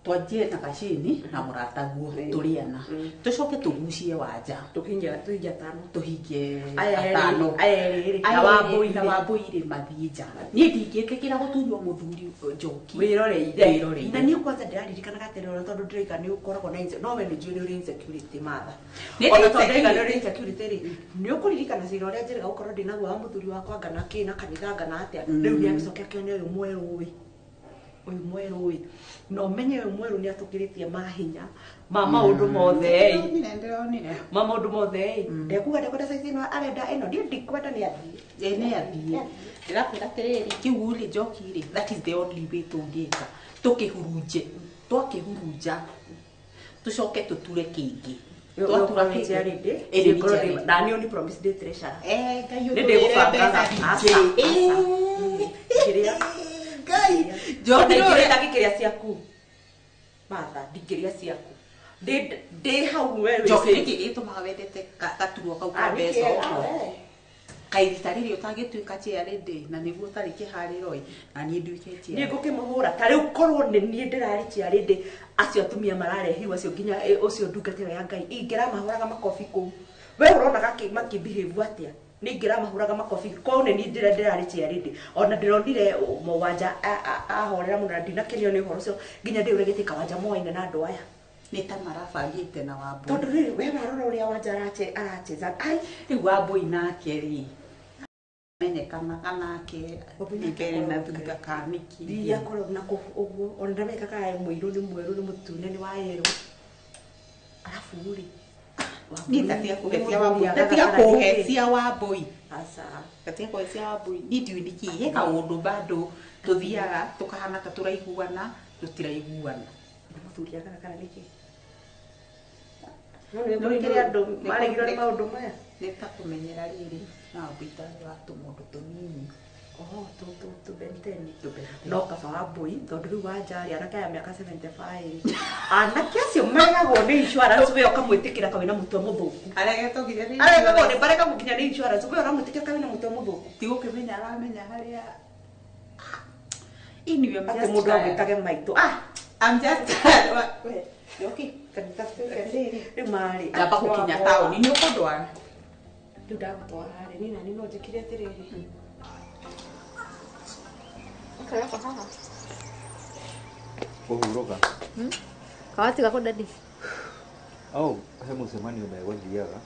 twanjie na Gacini na mũrataguo tũrĩana tũcoke tũgucie Wanja tũhingie atano tũhingie Aya atano aya erĩ na na Wambui Wambui na Wambui rĩ mathiĩ nja niĩ ndingĩtĩkĩra gũtunywo mũthuri Njoki wĩroreire wĩroreire na niĩ kwanza ndĩraririkanaga atĩrĩ ona tondũ ndĩroiga nĩ ũkoragwo na no we nĩ njũĩ nĩ ũrĩ insecurity Martha. Nĩ Ona ndĩ tondũ ndĩroiga nĩ insecurity. ũrĩ insecurity rĩ nĩ ũkũririkana cira ũrĩa njĩrĩga gũkorwo ndĩnaguo wa mũthuri wakwa ngana kĩ na kanitha ngana atĩa rĩu nĩ agĩcoke akĩone ũyũ mwerũ ĩ ũyũ mwerũ ĩ na ũmenye ũyũ mwerũ nĩ atũkĩrĩtie mahinya ma maũndũ mothe ĩ ndĩronire ma maũndũ mothe ĩ ndekuga ndekwenda saizi ĩno arenda ĩno niĩ ndikwenda nĩ athiĩ. Ĩ nĩ athiĩ ndĩrakwĩra atĩrĩrĩ kĩu rĩ Njoki rĩ that is the only way tũngĩka tũkĩhurunje twakĩhurunja tũcoke tũture kĩngĩ twatura kĩngĩ Ĩ, nĩ chairlady. na niĩ ni promise ndĩ treasurer. Eh, Ngai Nĩ ũtũrĩre ndĩgũbangaga. mbeca Aca, nyingĩ. aca. Ngĩrĩa. Ngai Njoki Njoki ndũrĩ ndangĩkĩrĩa ciaku Martha ndingĩrĩa ciaku ndĩ hau we wĩ Njoki safe. nĩkĩ gĩtũmaga wendete gaturwa kau Ah, ka nĩkĩ? mbeca Ah, ũguo we. kaĩ rita rĩrĩ ũtangĩtuĩka chairlady na nĩguo ũtarĩ kĩharĩro ĩ na niĩ nduĩke niĩ chair ngũkĩmũhũra ta rĩu korwo nĩ niĩ ndĩrarĩ chairlady acio atumia mararehirwo acio nginya ũcio ndungata ĩyo ya Ngai ingĩramahũraga makobi kũu we ũronaga makĩbehave atĩa nĩ ingĩramahũraga makobi korwo nĩ niĩ ndĩrarĩ chairlady ona ndĩronire Wanja ahorera mũno na ndinakenio nĩ ũhoro ũcio nginya ndĩũre gĩtĩ Wanja moaine na andũ aya nĩ ta marabangĩte na Wambui tondũ rĩrĩ we warora ũrĩa Wanja aracheza ai rĩu Wambui nake rĩ menyekanaga nake mbere na thutha ka nĩkĩ Ria korwo na kũ ũguo ona ndamenyeka kana nĩ mũirũ nĩ mwerũ nĩ mũtune nĩ wa yerũ arabu rĩ niĩ ndatiga kũhecia Wambui ndatiga kũhecia Wambui aca ndatiga kũhecia Wambui niĩ ndiũĩ nĩkĩ he kaũndũ bado tũthiaga tũkahana ta tũraiguana tũtiraiguana nĩ mũthuri agaga kana nĩkĩ no nĩ kũrĩ andũ maregirwo nĩ maũndũ maya nĩ ta kũmenyera rĩrĩ na Wambui tarĩ wa tũmũndũ tũnini oho tũbenteni no kaba Wambui tondũ rĩu Wanja rĩ anake aya mĩaka 75 anake acio maregagwo nĩ insurance we ũkamwĩtĩkĩra kawĩna mũtwe mũthũku aregetwo nginya nĩ aregagwo nĩ maregagwo nginya nĩ insurance we ũramwĩtĩkĩra kawĩna mũtwe mũthũku tigũkĩmenya aramenya harĩa Anyway, I'm atĩ just mũndũ tired. agwĩtage maitũ ah I'm just tired. We, Njoki, rĩu marĩ ndamba gũkinya taũni nĩ ũkũndwara rĩu ndagũtwara rĩ niĩ nani no njĩkire atĩrĩrĩ Ũkaraba haha. Kũhurũka. Kawatiga kũ daddy? Oh, he mũcemanio megũthiaga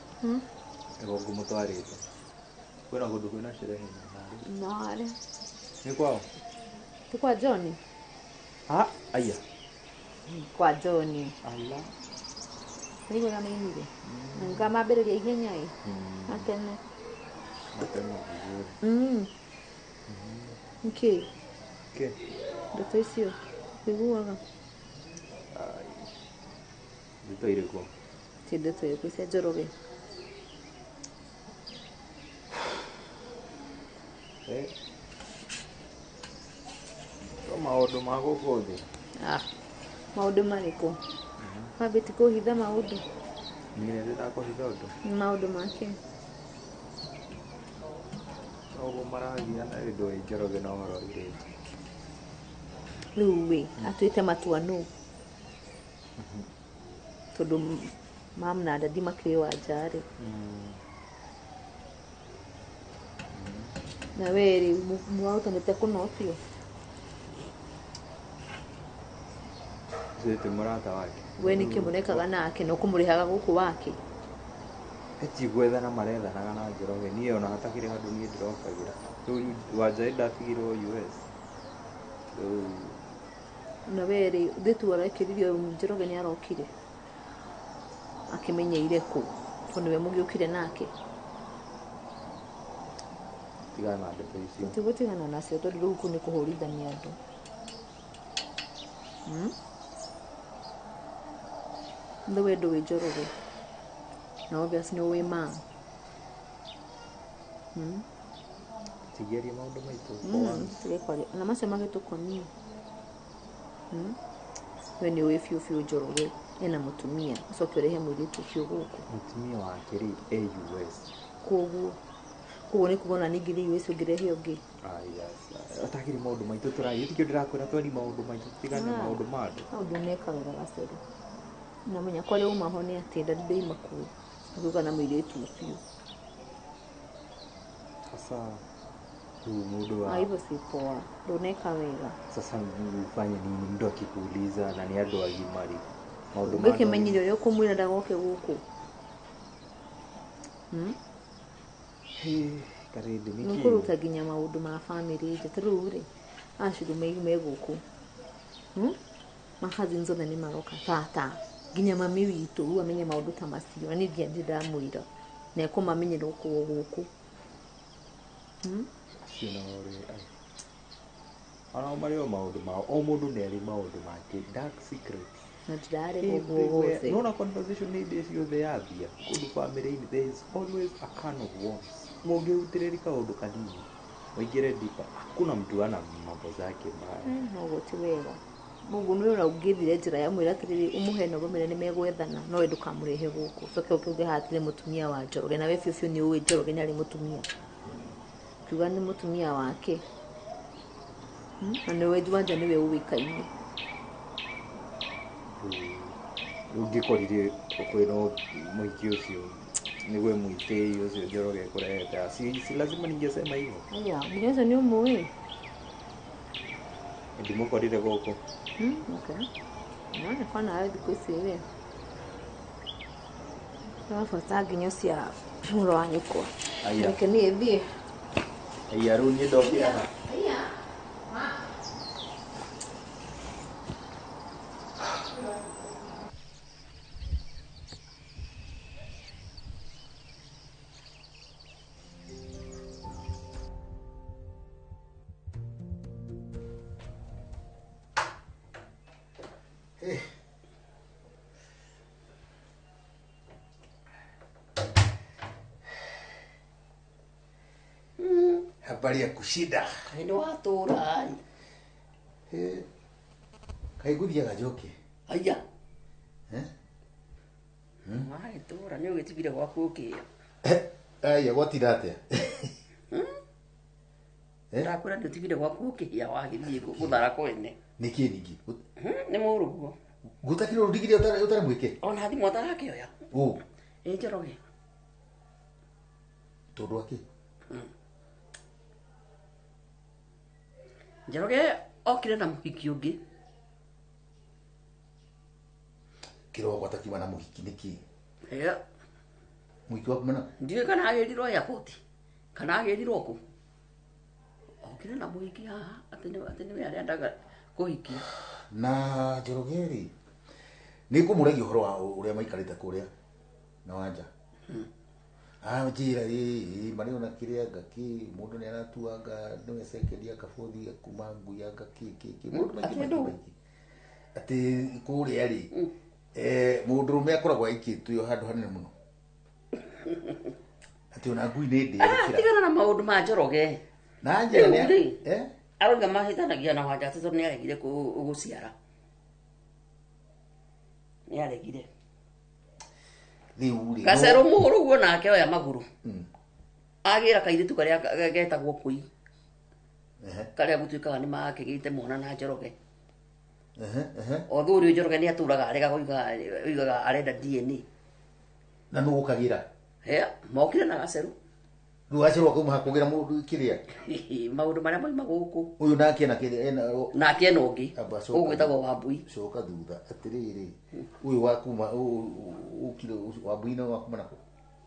nĩguo ngũmũtwarĩte. Kwĩna kũndũ kwĩna sherehe narĩ. Narĩ. Nĩ kwao? Ti kwa John? Ha, aya. Kwa John. Ala. Nĩigua mainire. Nga mambĩrĩria ihenya ĩ. Matene. Mapema vizuri. Nĩkĩ? Kĩ? Ndeto icio ũiguaga? Ai. Ndeto irĩkũ? Ti ndeto irĩkũ cia Njoroge? Eh. To maũndũ ma gũkũ thĩ. Ah. Maũndũ marĩkũ? Wambĩti kũhitha maũndũ. Niĩ nĩ ndĩrakũhitha ũndũ. Nĩ maũndũ make. Ũguo maragiana rĩ ndũĩ Njoroge na ũhoro wa airĩtu. Rĩu ĩ atuĩte matua nũ? Tondũ mam na dadi makĩrĩ Wanja rĩ. Na we rĩ mwarutanĩte kũna ũcio? Ũcio ti mũrata wake. We nĩkĩ mũrekaga nake na ũkũmũrĩhaga gũkũ wake? Eti gwethana marethanaga na Njoroge niĩ ona hatakĩrĩ handũ niĩ ndĩrokagĩra. Rĩu Wanjaĩ ndatigirwo US. Rĩu Na we rĩ, thĩ tu arekĩririe Njoroge nĩ arokire. Akĩmenyeire kũ? Tondũ nĩwe mũgĩũkire nake. Tigana na ndeto icio. Tũtigũtigana nacio tondũ rĩu kũu nĩ kũhũrithania andũ. Nĩ we ndũĩ Njoroge. Na obvious nĩ ũĩ mam. Tigerie maũndũ maitũ for once. Tige kwaria. Na macio magĩtũkonie. We nĩ ũĩ biũ biũ Njoroge ena mũtumia. Ũcoke ũrehe mũirĩtu ũcio gũkũ. Mũtumia wake rĩ e US. Koguo koguo nĩ kuga ona ningĩ thĩ US ũngĩrehe ũngĩ. Ah, yes. Atakĩrĩ maũndũ maitũ tũraria. Tikĩo ndĩrakwĩra twari maũndũ maitũ tigane maũndũ ma andũ. Hau ndũneka wega Gacerũ. Namenya kwarĩa uma ho nĩ atĩ ndari ndoima kuo. Ũgĩũka na mũirĩtu ũcio. Sasa rĩu mũndũ wa Hivyo si poa. Ndũneka wega. Sasa ufanye nini mtu akikuuliza na nĩ andũ agima rĩ? Maũndũ ma andũ Ũngĩkĩmenyire ũrĩa ũkũmwĩra ndagoke gũkũ. Karĩndĩ nĩkĩ? Nĩũkũruta nginya maũndũ ma bamĩrĩ nja. Ta rĩu rĩ, acio me gũkũ. Ma cousins othe nĩ maroka. Tata, nginya mami witũ rĩu amenye maũndũ ta macio. Na niĩ nginya ndirĩ ndamwĩra. Na ekũmamenyera o gũkũ. Acio nao rĩ, ai. Onao marĩ o maũndũ mao. O mũndũ nĩ arĩ maũndũ make. Dark secrets. Na ndirarega ũguo wothe. Nona conversation hĩndĩ ciothe yambia kũndũ family-inĩ there is always a can of worms. Mũngĩhutĩrĩria kaũndũ kanini waingĩre deeper, hakuna mtu ana mambo zake mbaya. Noguo ti wega. Mũguo nĩ ũra ũngĩthire njĩra ya mwĩra atĩrĩrĩ ũmũhe na ũmwĩre nĩ megwethana no we ndũkamũrehe gũkũ. Ũcoke ũke uge haha hatirĩ mũtumia wa Njoroge na we biũ biũ nĩ ũĩ Njoroge nĩ arĩ mũtumia. Ukiuga nĩ mũtumia wake. Na nĩwe Wanja nĩwe ũĩkaine. Ũngĩkorire kwĩna mũhiki ũcio nĩgue mwĩtĩi ũcio Njoroge ekũrehete, si lazima ningesema hivyo. Aya, nginya ũcio nĩ ũmũĩ? Ndimũkorire gũkũ. Okay. Nĩ kwa nawe thikũ ici rĩ. Nĩwabata nginya cia mũrũ wa nyũkwa. Aya. Reke niĩ thiĩ. Aya, rĩu niĩ ndokĩra ha? Aya. Habari ya kushida. Kaĩ nĩ watũra. Kaĩ ngũthiaga njoke. Aya. Wagĩtũra nĩ ũgĩtigire gwaku ũkĩya. Aya gwatinda atĩa? Ndakwĩra nĩ ũtigire gwaku ũkĩhĩa wagĩthiĩ gũthara kwene. Nĩkĩ ningĩ? Nĩ mũrũguo. Gũtakĩrĩ ũndigire ũtarĩ mwĩke? Ona thimũ atarakĩoya. Ũ. Ĩ Njoroge. Tondũ wa kĩ? Njoroge okire na mũhiki ũngĩ. Kĩroko atakiuma na mũhiki nĩkĩ? Ĩyo. Mũhiki wa kuma na? Ndiũĩ kana agĩrirwo airport kana agĩrirwo kũ. Okire na mũhiki haha atĩ nĩwe arendaga kũhikia. Na Njoroge rĩ, nĩ ngũmũragia ũhoro wa ũrĩa maikarĩte kũrĩa na Wanja. Anjĩra ĩ marĩ ona kĩrĩa anga kĩ mũndũ nĩ aratuanga nĩwe second anga fourth kuma ngui anga kĩ kĩ kĩ maũndũ maingĩ maingĩ maingĩ. Atĩ kũrĩa rĩ mũndũrũme akoragwo aikĩtio handũ hanene mũno. Atĩ ona ngui nĩ ndĩe gũkĩra. Tigana na maũndũ ma Njoroge. Na njĩra nĩ arauga mahĩtanagia na Wanja atĩ tondũ nĩ aregire gũciara. Nĩ aregire. Rĩu rĩ Gacerũ mũrũguo nake oya magũrũ. Agĩra kairĩtu karĩa getagwo Kũi. Karĩa gũtuĩkaga nĩ makĩgĩte mwana na Njoroge. O thũri Njoroge nĩ atũraga arega oigaga arenda DNA. Na nũ ũkagĩra? Mokire na Gacerũ. Rĩu Gacerũ akauma kũgĩra mũndũ kĩrĩa? Maũndũ marĩa moima gũkũ. Ũyũ nake ena kĩrĩa ena nake ena ũngĩ. Ũgwĩtagwo Wambui. Coka thutha atĩrĩrĩ ũyũ wa kuma ũkire Wambui no wa kuma nakũ?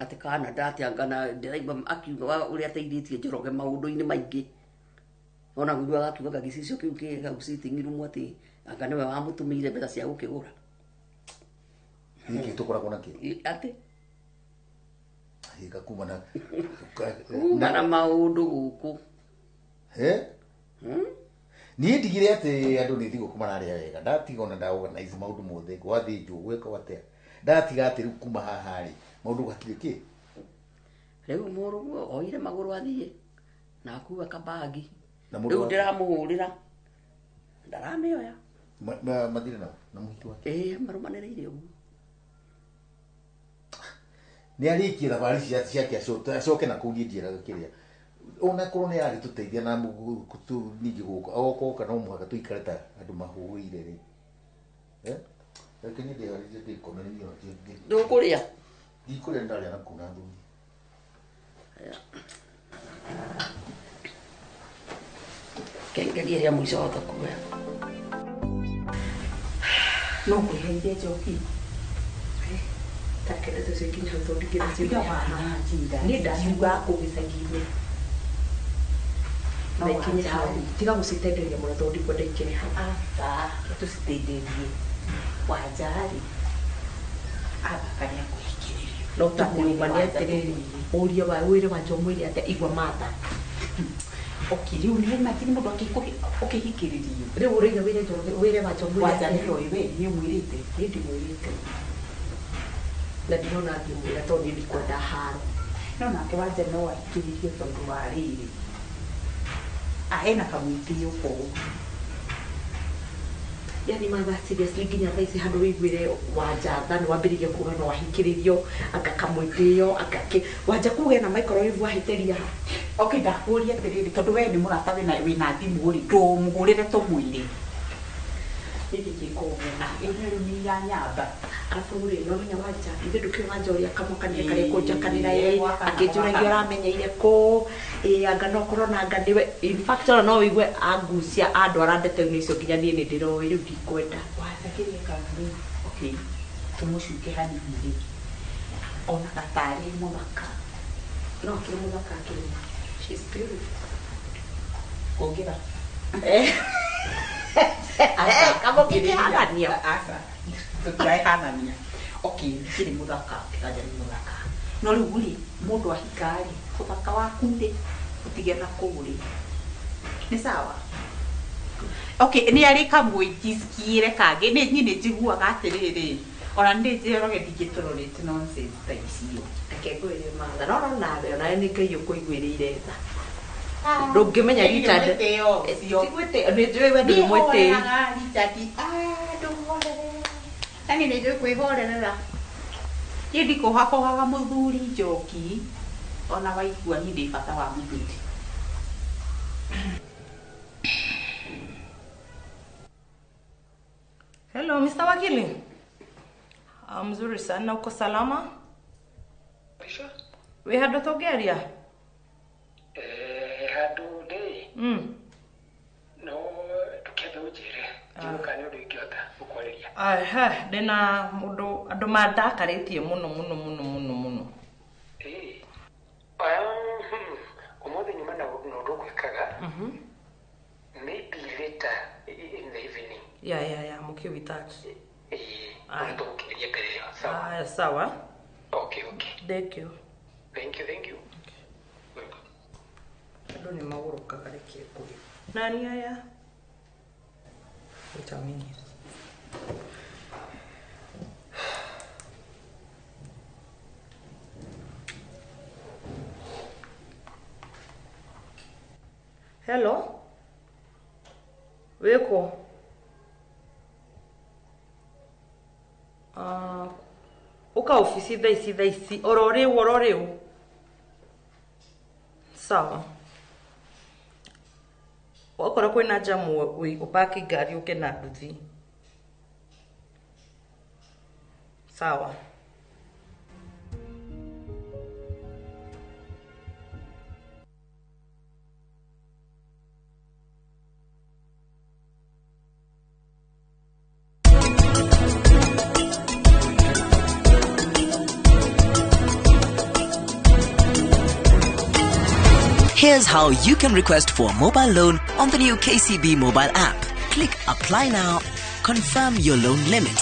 Atĩ Canada atĩ anga na ndĩraigua akiuga ũrĩa ateithĩtie Njoroge maũndũ-inĩ maingĩ. Ona ngũiguaga akiuga gĩcicio kĩu kĩ hau sitting room atĩ anga nĩwe wamũtũmĩire mbeca cia gũkĩgũra. Gĩkĩ tũkoragwo nakĩo. Atĩ Hĩka kuma na kuma na maũndũ gũkũ. He? Niĩ ndigire atĩ andũ nĩ thigũkũ mararĩa wega. Ndatiga ona nda organize maũndũ mothe, gwathĩnjwo, gwĩkwo atĩa. Ndatiga atĩ rĩu kuma haha rĩ, maũndũ gatirĩ kĩ. Rĩu mũrũguo oire magũrũ athiĩ na akua kabagi. Na mũndũ Rĩu wa- ndĩramũhũrĩra ndaramĩoya. Mathire nao na mũhiki wake. Ĩĩ marũmanĩrĩire ũguo. Nĩ arĩkie thabarĩ ciake acoke na kũu niĩ ndieraga kĩrĩa. Ona korwo nĩ aragĩtũteithia na ningĩ gũka okoka no mũhaka tũikare ta andũ mahũire rĩ. Reke niĩ ndĩharĩrie ndĩkome niĩ ona Ndũkũrĩa? Ndikũrĩa ndarĩa na kuna thuri. Kengeria ĩrĩa mũico hota kuoya. No ngwĩheire njoki. Take ndeto icio ikinye hau tondũ ndingĩenda Tiga cikinye haha. wananjira. Niĩ ndaciuga kũu gĩcagi-inĩ. No Na ikinye hau. wanjari. Tiga gũcitenderia mũno tondũ ndikwenda ikinye hau. Aca, tũcitenderie. Wanjari. Athaka nĩ akũhikĩrĩrio. No takũrũma nĩ atĩrĩrĩ, ũrie wa wĩre wanja ũmwĩre atĩa igua matha. Okay, rĩu nĩ imagine mũndũ ũkĩhikĩrĩrio. Rĩu ũrĩire wĩre Njoroge wĩre wanja ũmwĩre Wanja atĩa. nĩ oĩ we, nĩ ũmwĩrĩte. Niĩ ndimwĩrĩte. Na ndirona ngĩmwĩra tondũ niĩ ndikwenda haro. No nake wanja no ahikĩrĩrio tondũ wa rĩrĩ. Ena kamwĩtĩo kũu. Yani matha seriously nginya thaa ici handũ wĩiguĩre wanja tha nĩ wambĩrĩria kuga no ahikĩrĩrio anga kamwĩtĩo anga kĩ wanja kuga ena microwave wahĩtĩria ha. Okay, ndakũria atĩrĩrĩ tondũ we nĩ mũrata wĩna thimũ rĩ, ndũmũhũrĩre tũmwĩre. Niĩ ndingĩka ũguo. Ĩyo rĩu nĩ ya nyamba. Arabu rĩ no menya wanja ithe ndũkĩũĩ wanja ũrĩa kamwakania karĩa kũnjakanĩra ĩ akĩnjũragia ũramenyeire kũ ĩ anga no korwo na anga nĩwe in fact ona no wĩigue angucia andwara ndeto-inĩ icio nginya niĩ nĩ ndĩroĩ rĩu ndikwenda. Wanja kĩrĩa ekaga rĩ, okay, tũmũcuke hanini rĩ, onaga tarĩ mũthaka. No akĩrĩ mũthaka akĩrĩ. She's beautiful. Kũngĩra. Kama ũngĩkĩhanania. Aca, tũtirahanania. Okay, ndikĩrĩ mũthaka, wanja nĩ mũthaka. No rĩu rĩ, mũndũ ahika rĩ, ũthaka waku rĩ, ũtige na kũu rĩ. Nĩ sawa? Okay, nĩ arĩ kamwĩjisikiĩre kangĩ, nĩ niĩ nĩ njiguaga atĩrĩrĩ, ona nĩ Njoroge ndingĩtolerate nonsense ta icio. Reke ngwĩre matha, no no nawe onawe nĩ Ngai ũkũiguĩrĩire tha. Ndũngĩmenya Richard. Mwĩtĩo ũcio. Ti mwĩtĩo, nĩ njũĩ we ndũrĩ mwĩtĩi. Nĩhoreraga Richard, ndũhorere. Yaani nĩ njũĩ kwĩhorerera. Niĩ ndikũhakohaga mũthuri njoki, ona waigua niĩ ndĩ bata wa mũthuri. Hello, Mr. Wakili. Mzuri sana, uko salama? Wĩ handũ tũngĩaria? Handũ ndĩ no ndũkĩambe ũnjĩre njigue kana nĩ ũndũ ingĩhota gũkwarĩria. Ehe, ndĩna mũndũ andũ mandakarĩtie mũno mũno mũno mũno mũno. Ĩĩ. Ũmũthĩ nyuma na ũndũ ũgwĩkaga maybe later in the evening. Yeah, I'm okay with that. Ĩĩ, no tũgũkinyĩria mbere ĩyo. Sawa. Aya, sawa. Okay, okay. Thank you. Thank you, thank you. Andũ nĩ magũrũkaga reke ngũĩ. Nani aya? Wait a minute. Hello? Wĩkũ? Ũka ofici thaa ici oro rĩu. Sawa. Wakorwo kwĩna jamu ũpaki ngari ũke na nduthi. Sawa. Here's how you can request for a mobile loan on the new KCB mobile app. Click Apply Now, confirm your loan limit,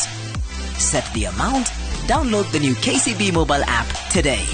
set the amount, download the new KCB mobile app today.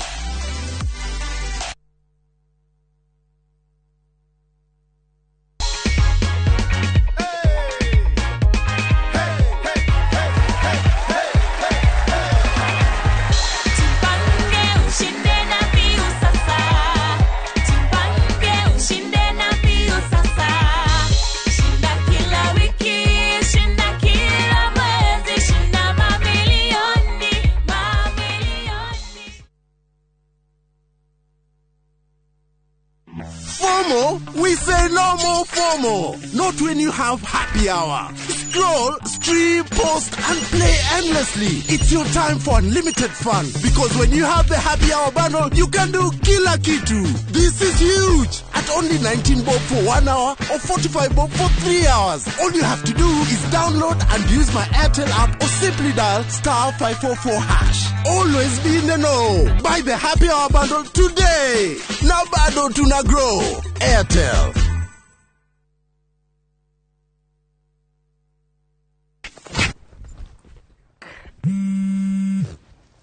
FOMO? We say no more FOMO. Not when you have happy hour. Scroll, stream, post, and play endlessly. It's your time for unlimited fun. Because when you have the happy hour bundle, you can do kila kitu. This is huge. At only 19 bob for 1 hour or 45 bob for 3 hours. All you have to do is download and use my Airtel app or simply dial star 544 hash. Always be in the know. Buy the happy hour bundle today. Now bado tuna grow. Airtel.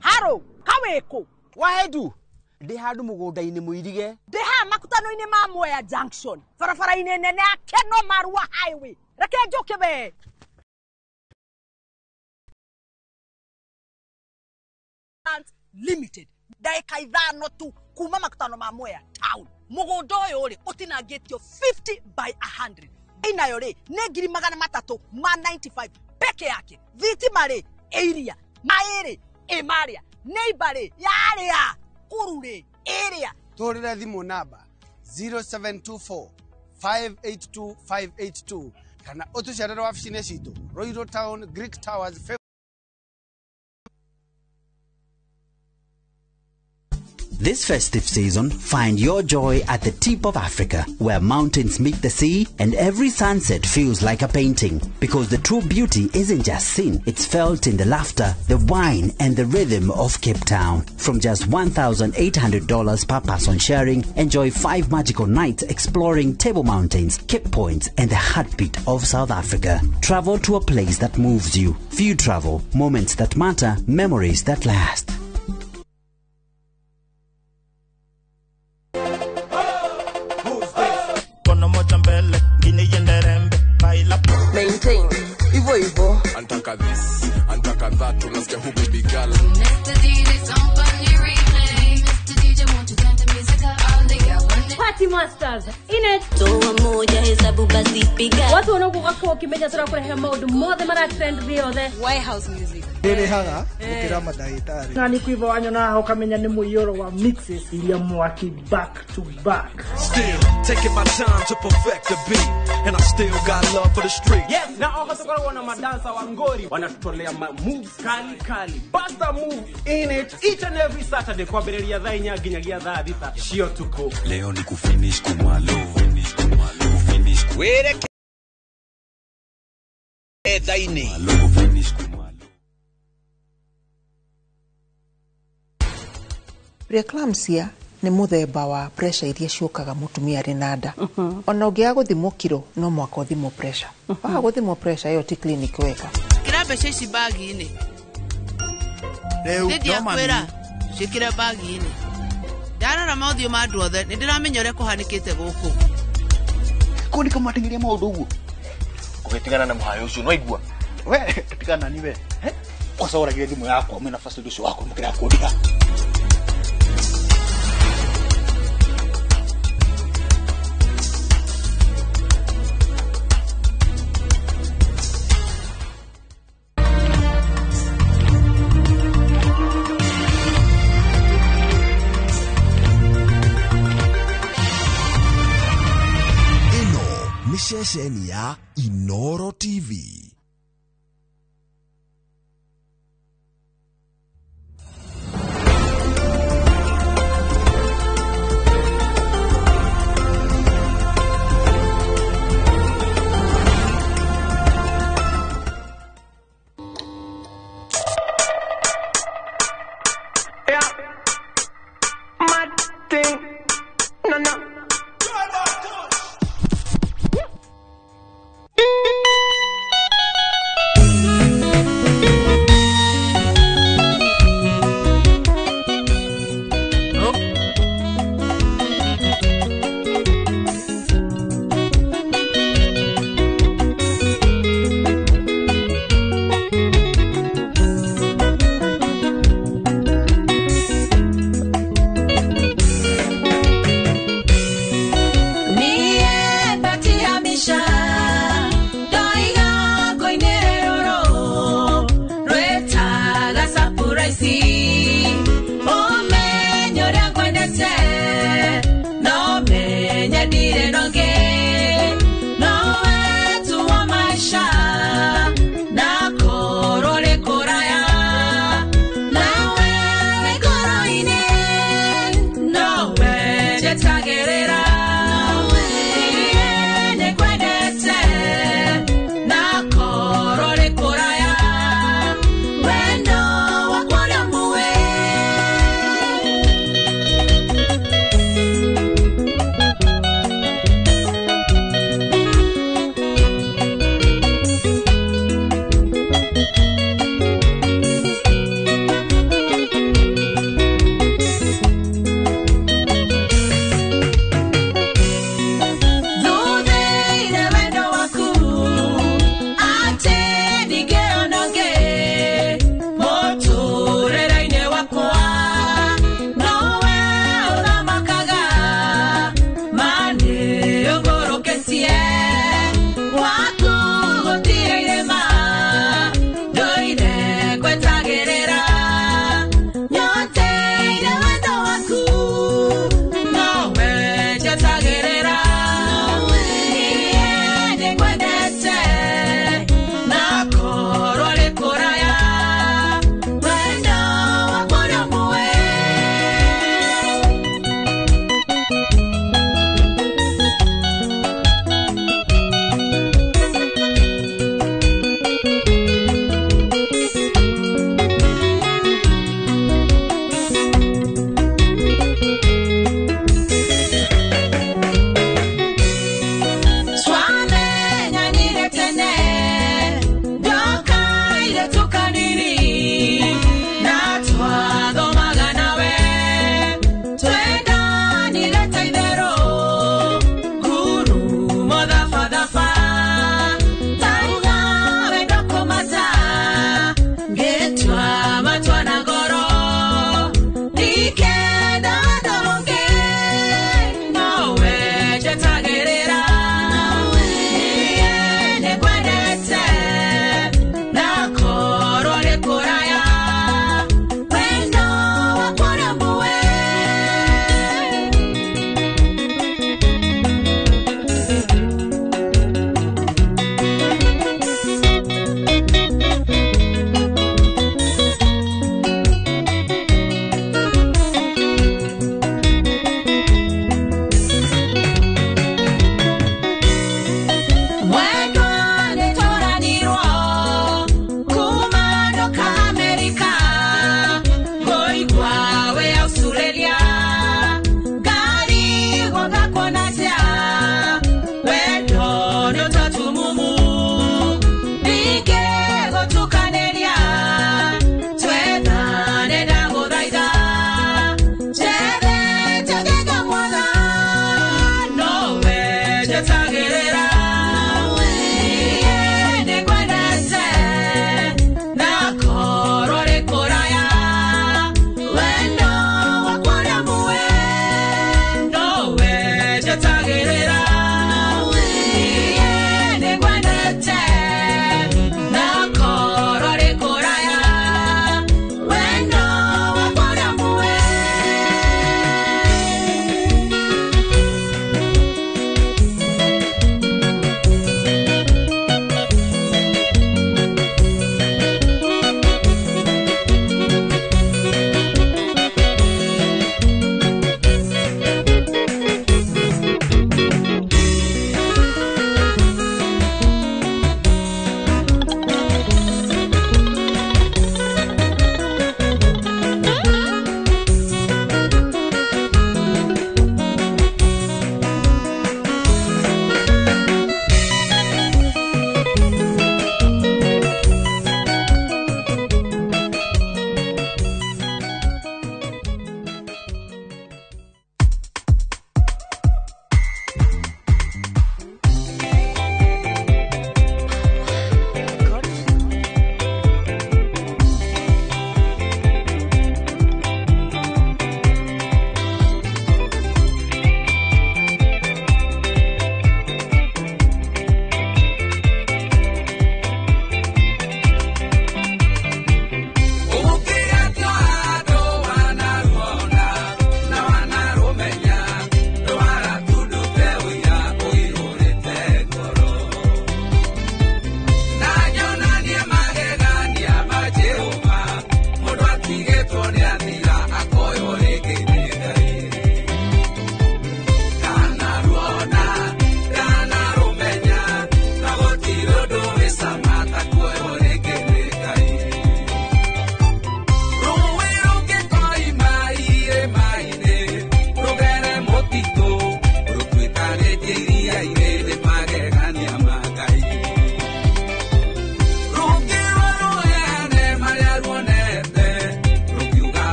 Haro, kaweko. Wahedu. Ndĩ handũ mũgũnda-inĩ mũirige. Ndĩ haha makutano-inĩ ma Mwea Junction. Barabara-inĩ nene ya Keno Marua Highway. Reke njũke we. Limited. Ndagĩka 5 tu kuma makutano ma Mwea Town. Mũgũnda ũyũ rĩ ũtinangĩtio 50 by 100. Inayo rĩ nĩ 395 peke yake. Thitima rĩ ĩiria, maĩ rĩ ĩmarĩa, neighbor rĩ yarĩa, kuru rĩ ĩrĩa. Tũhũrĩre thimũ namba 0724 582 582 kana ũtũcerere wabici-inĩ citũ Ruiru Town, Greek Towers. This festive season, find your joy at the tip of Africa, where mountains meet the sea and every sunset feels like a painting. Because the true beauty isn't just seen, it's felt in the laughter, the wine, and the rhythm of Cape Town. From just $1,800 per person sharing, enjoy 5 magical nights exploring Table Mountains, Cape Points, and the heartbeat of South Africa. Travel to a place that moves you. View travel, moments that matter, memories that last. Maintain hivyo hivyo. Antaka this, antaka that, unasikia who baby girl. Mr. DJ, somebody replay. Mr. DJ, won't you turn the music up? All the girls want it. Party Masters in it. Toa moja hesabu basi piga. Watu wanaokuwa wakimenya turakurehe maundu mothe mara trend thĩ yothe. White House music. Ndĩrĩhaga gũkĩra mandagĩtarĩ. Na nĩ kũiva wanyona ũkamenya nĩ mũiyũro wa mixes iria mwaki back to back. Still taking my time to perfect the beat and I still got love for the street. Yes, na oho tukoragwo na madansa wa ngori wanatutolea ma moves kali kali. Basta move in it each and every Saturday kwambĩrĩria thaa 4 nginyagia thaa 6 cio tuko. Leo ni kufinish kumalo, finish kumalo, finish. Were ethaini. Finish kumalo. Preeclampsia nĩ mũthemba wa pressure iria ciũkaga mũtumia arĩ na nda. Ona ũngĩaga gũthimwo kiro no mũhaka ũthimwo pressure. Waga gũthimwo pressure ĩyo ti clinic weka. Kĩra mbeca ici bagi-inĩ. Rĩu no mami. Ciĩkĩre bagi-inĩ. Ndarora mothiũ ma andũ othe nĩ ndĩramenya ũrĩa kũhanĩkĩte gũkũ. Kũu nĩ kamwatengeria maũndũ ũguo. Ũgĩtigana na mũhayo ũcio no igua. We tigana ni we. Kosa ũragire thimũ yakwa mwĩna first ũcio wakwa mũkĩra kũndĩha. Ceceni ya Inoro TV. Yeah. Mad thing. No, no.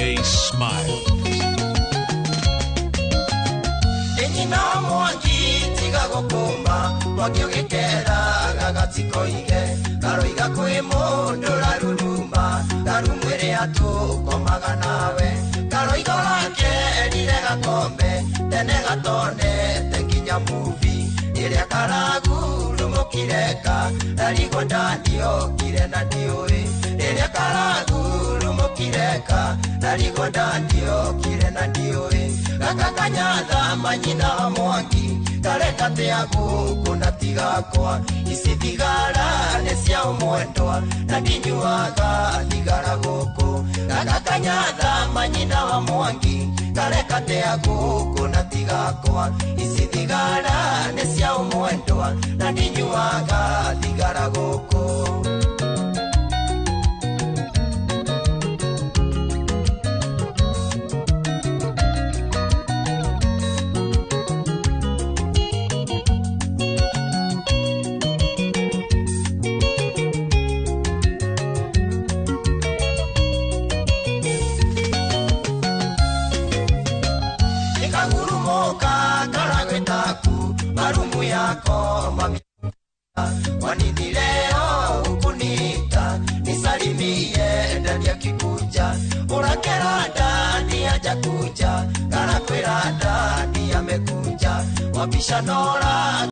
DJ Smile. Nyina mwangi tiga gũkũma mwangi ũgĩkera gagatikoige karoiga kwĩ mũndũ raruruma karumwĩrĩ atũkomaga nawe karoiga ũrakerire gakombe tene gatonete nginya muvi ĩrĩa karagurumũkireka ndarigwo ndandiokire na ndiũĩ rĩrĩa karagurumũkireka ndarigwo ndandiokire na ndiũĩ gaka kanyatha manyina wa mwangi kareka tea gũkũ na tigakwa ici thigara nĩ cia ũmwendwa na ndinyuaga thigara gũkũ gaka kanyatha manyina wa mwangi kareka tea gũkũ na tigakwa ici thigara nĩ cia ũmwendwa na ndinyuaga thigara gũkũ. Wanini leo hukunita nisalimie ndani ya kikuja urakera ndani hajakuja karakwira ndani amekuja wapisha nora.